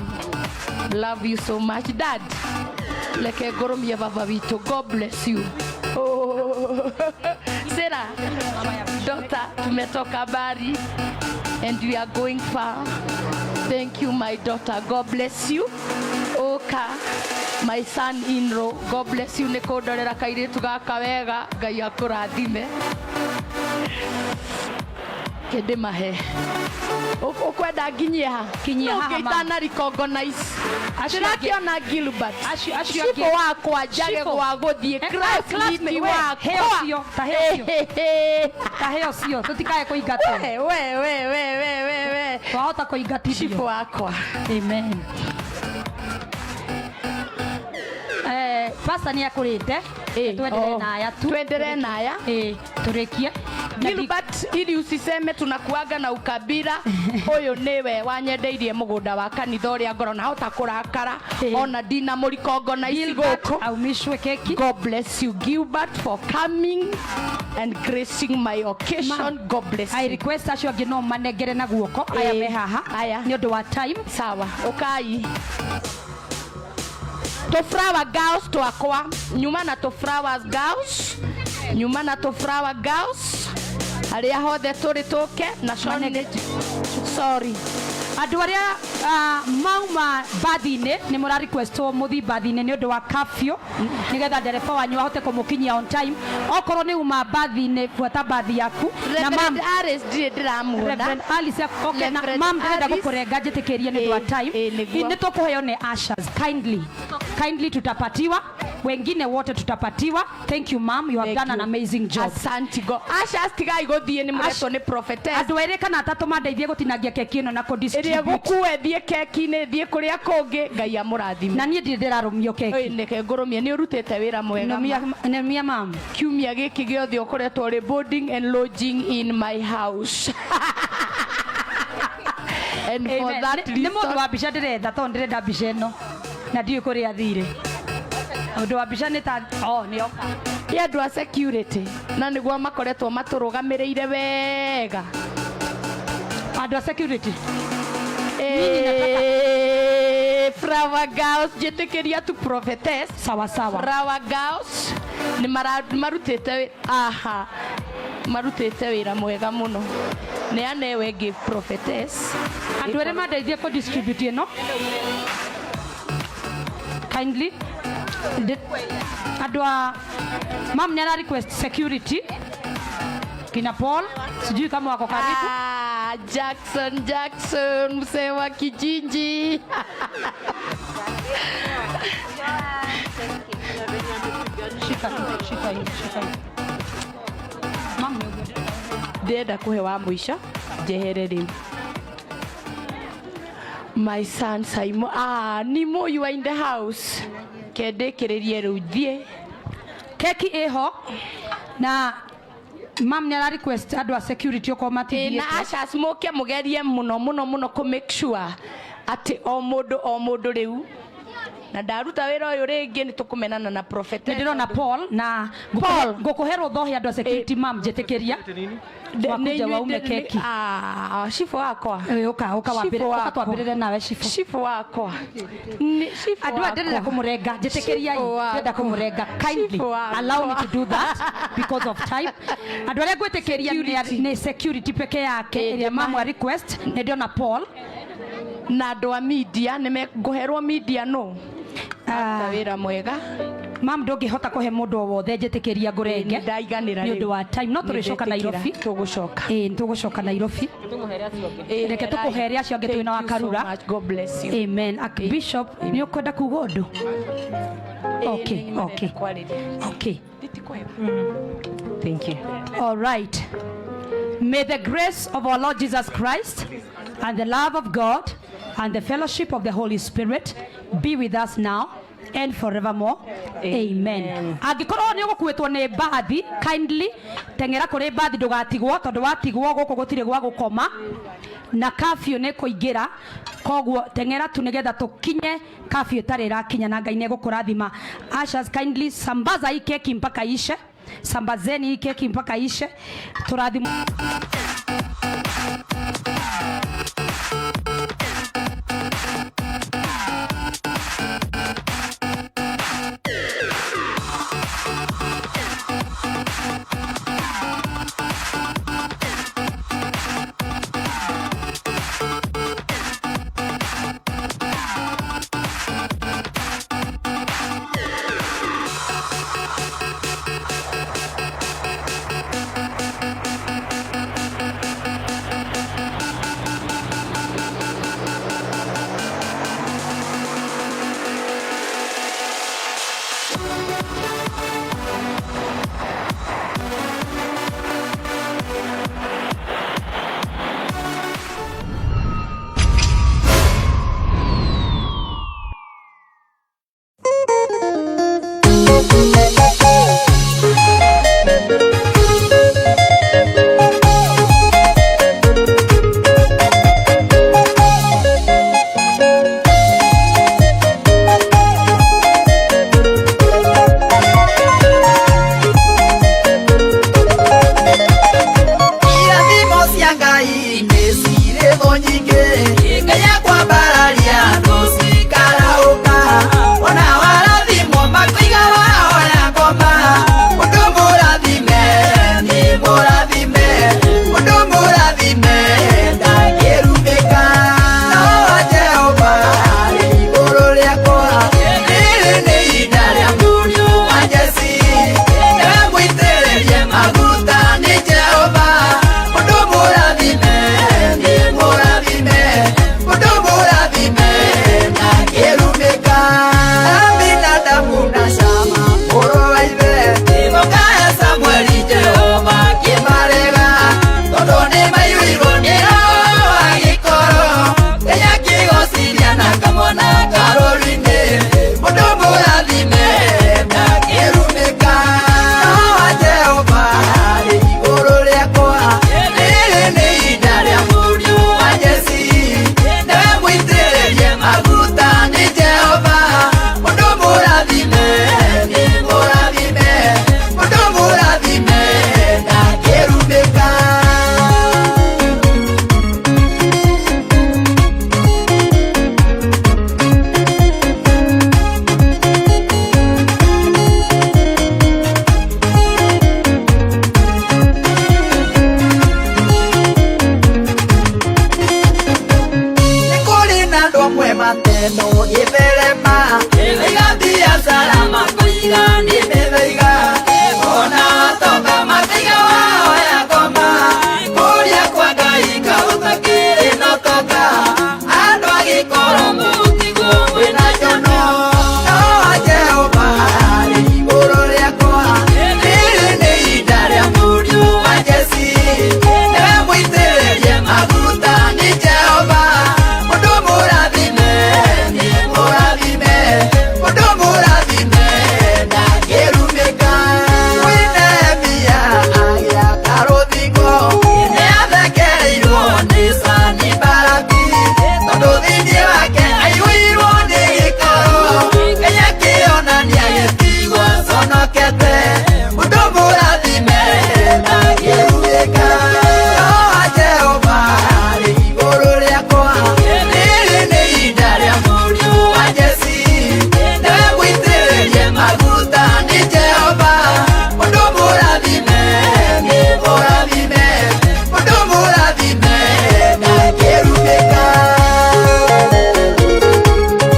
Love you so much, dad. Reke ngũrũmie baba witũ. God bless you. Oh. Sarah, daughter, tumetoka mbali and we are going far. Thank you, my daughter. God bless you. Oka, my son-in-law. God bless you. Nĩ kũndorera kairĩtu gaka wega. Ngai akũrathime. Kĩndĩmahe. Ũkwenda nginyie ha? Kinyia No, haha, mama. ngĩitana recognize. Acio angĩ- Ndĩrakĩona Gilbert. Acio Cibũ angĩ- wakwa njage Cibũ. gwa gũthiĩ. Classmate, Classmate we, wakwa. he ũcio, ta he ũcio. Ta he ũcio, tũtikae kũingatwo. We, we, we, we, we, we, we. Twahota kũingatithio. Cibũ wakwa. Amen. Pastor nĩ akũrĩte. Twendelee oh. na aya tu. Twendelee na aya. Tũrĩkie. Gilbert, ili usiseme tunakuaga na ukabila, ũyũ nĩwe wanyendeirie mũgũnda wa kanitha ũrĩa ngoro na hota kũrakara ona ndina mũrikongo na ici gũkũ. Aumishwe keki. God bless you, Gilbert, for coming and gracing my occasion. God bless I you. request acio angĩ no manengere na guoko aya me haha Aya. nĩ ũndũ wa time. Sawa, ũkai. To flower girls twakwa, nyuma na to flower girls, nyuma na to flower girls, arĩa hothe tũrĩ tũke na Sean, sorry. Andũ arĩa mauma mbathi-inĩ nĩ mũra requestwo mũthiĩ mbathi-inĩ nĩ ũndũ wa curfew nĩgetha ndereba wanyu ahote kũmũkinyia on time. Okorwo nĩ uma mbathi-inĩ, buata mbathi yaku. Na Reverend Alice ndirĩ ndĩramuona. Reverend Alice, okay, na Reverend mam ndĩrenda Alice. gũkũrenga njĩtĩkĩrie nĩ ũndũ wa time. Nĩguo. Nĩ tũkũheo nĩ ushers, kindly kindly, tutapatiwa, wengine wote tutapatiwa. Thank you, mam, you have Thank done an you. amazing job. Asante go. Ushers, tigai gũthiĩ, nĩ mũretwo nĩ prophetess. Andũ erĩ kana atatũ mandeithie gũtinangia keki ĩno na Ĩrĩa kũ-distribute. gũkue thiĩ keki-inĩ, thiĩ kũrĩa kũngĩ. Ngai amũrathime. Na niĩ ndirĩ ndĩrarũmio keki. Nĩke ngũrũmie, nĩ ũrutĩte wĩra mwega. Nũmia mam. Kiumia gĩkĩ gĩothe ũkoretwo ũrĩ boarding and lodging in my house. And for Amen. that Nĩ mũndũ reason wa mbica ndĩretha tondũ ndĩrenda mbica ĩno na ndiũĩ kũrĩa athire. Ũndũ wa mbica nĩ ta oh, nĩ oka. Nĩ andũ a security na nĩguo makoretwo matũrũgamĩrĩire wega. Andũ a security. Eh, Flower Girls, njĩtĩkĩria tu prophetess. Sawa sawa. Flower Girls nĩ marutĩte aha, marutĩte wĩra mwega mũno. Neana ĩyo ĩngĩ prophetess. Andũ erĩ mandeithie kũ distribute ĩno kindly. Andũ a mam nĩ ara request security kina Paul, sijui kama wako karibu. Ah, Jackson, Jackson, mzee wa kijiji. Shika, shika hii, shika hii. Mam, ndĩrenda kũhe wa mũico njehere rĩu. My son Simon, ah, Nimo, you are in the house. Kendĩkĩrĩrie rĩu thiĩ. Keki ĩho na mam nĩ ara request andũ a security okorwo Ĩ, na matithiĩte. ushers mũke mũgerie mũno mũno mũno kũ make sure atĩ o mũndũ o mũndũ rĩu na ndaruta wĩra ũyũ rĩngĩ nĩ tũkũmenana na prophetess. Nĩ ndĩrona Paul na ngũkũhe rũtha ũhe andũ a security mam, njĩtĩkĩria wakuja waume keki. Ah, cibũ wakwa. Ũka ũka wambĩrĩre, Cibũ ũka wakwa. twambĩrĩre nawe cibũ. Cibũ wakwa. Nĩ cibũ Andũ aya ndĩrenda wakwa. kũmũrenga, njĩtĩkĩriai, Cibũ wakwa. ndĩrenda kũmũrenga kindly. Cibũ wakwa. Allow me to do that because of time. Andũ arĩa ngwĩtĩkĩria nĩ security peke yake ĩrĩa mamu a request, nĩ ndĩrona Paul na andũ a media nĩ ngũherwo media no aruta wĩra mwega. Mam, ndũngĩhota kũhe mũndũ o wothe, njĩtĩkĩria ngũrenge ndaiganĩra nĩ ũndũ wa time, no tũrĩcoka Nĩndetĩkĩra. Nairobi. Tũgũcoka. Ĩĩ, nĩ tũgũcoka Nairobi. Reke tũkũhere acio angĩ twĩna wa Thank you so Karura. much. God bless you. Amen. Bishop, nĩ ũkwenda kuga ũndũ? Okay, okay. Okay. Thank you. All right. May the grace of our Lord Jesus Christ and the love of God and the fellowship of the Holy Spirit be with us now and forevermore. Amen. Angĩkorwo nĩ ũgũkuĩtwo nĩ mbathi, kindly teng'era kũrĩ mbathi ndũgatigwo, tondũ watigwo gũkũ gũtirĩ gwa gũkoma na curfew nĩ kũingĩra, koguo teng'era tu nĩgetha tũkinye curfew ĩtarĩ ĩrakinya, na Ngai nĩ egũkũrathima. Ushers, kindly sambaza hii keki mpaka ishe, sambazeni hii keki mpaka ishe, tũrathimwo.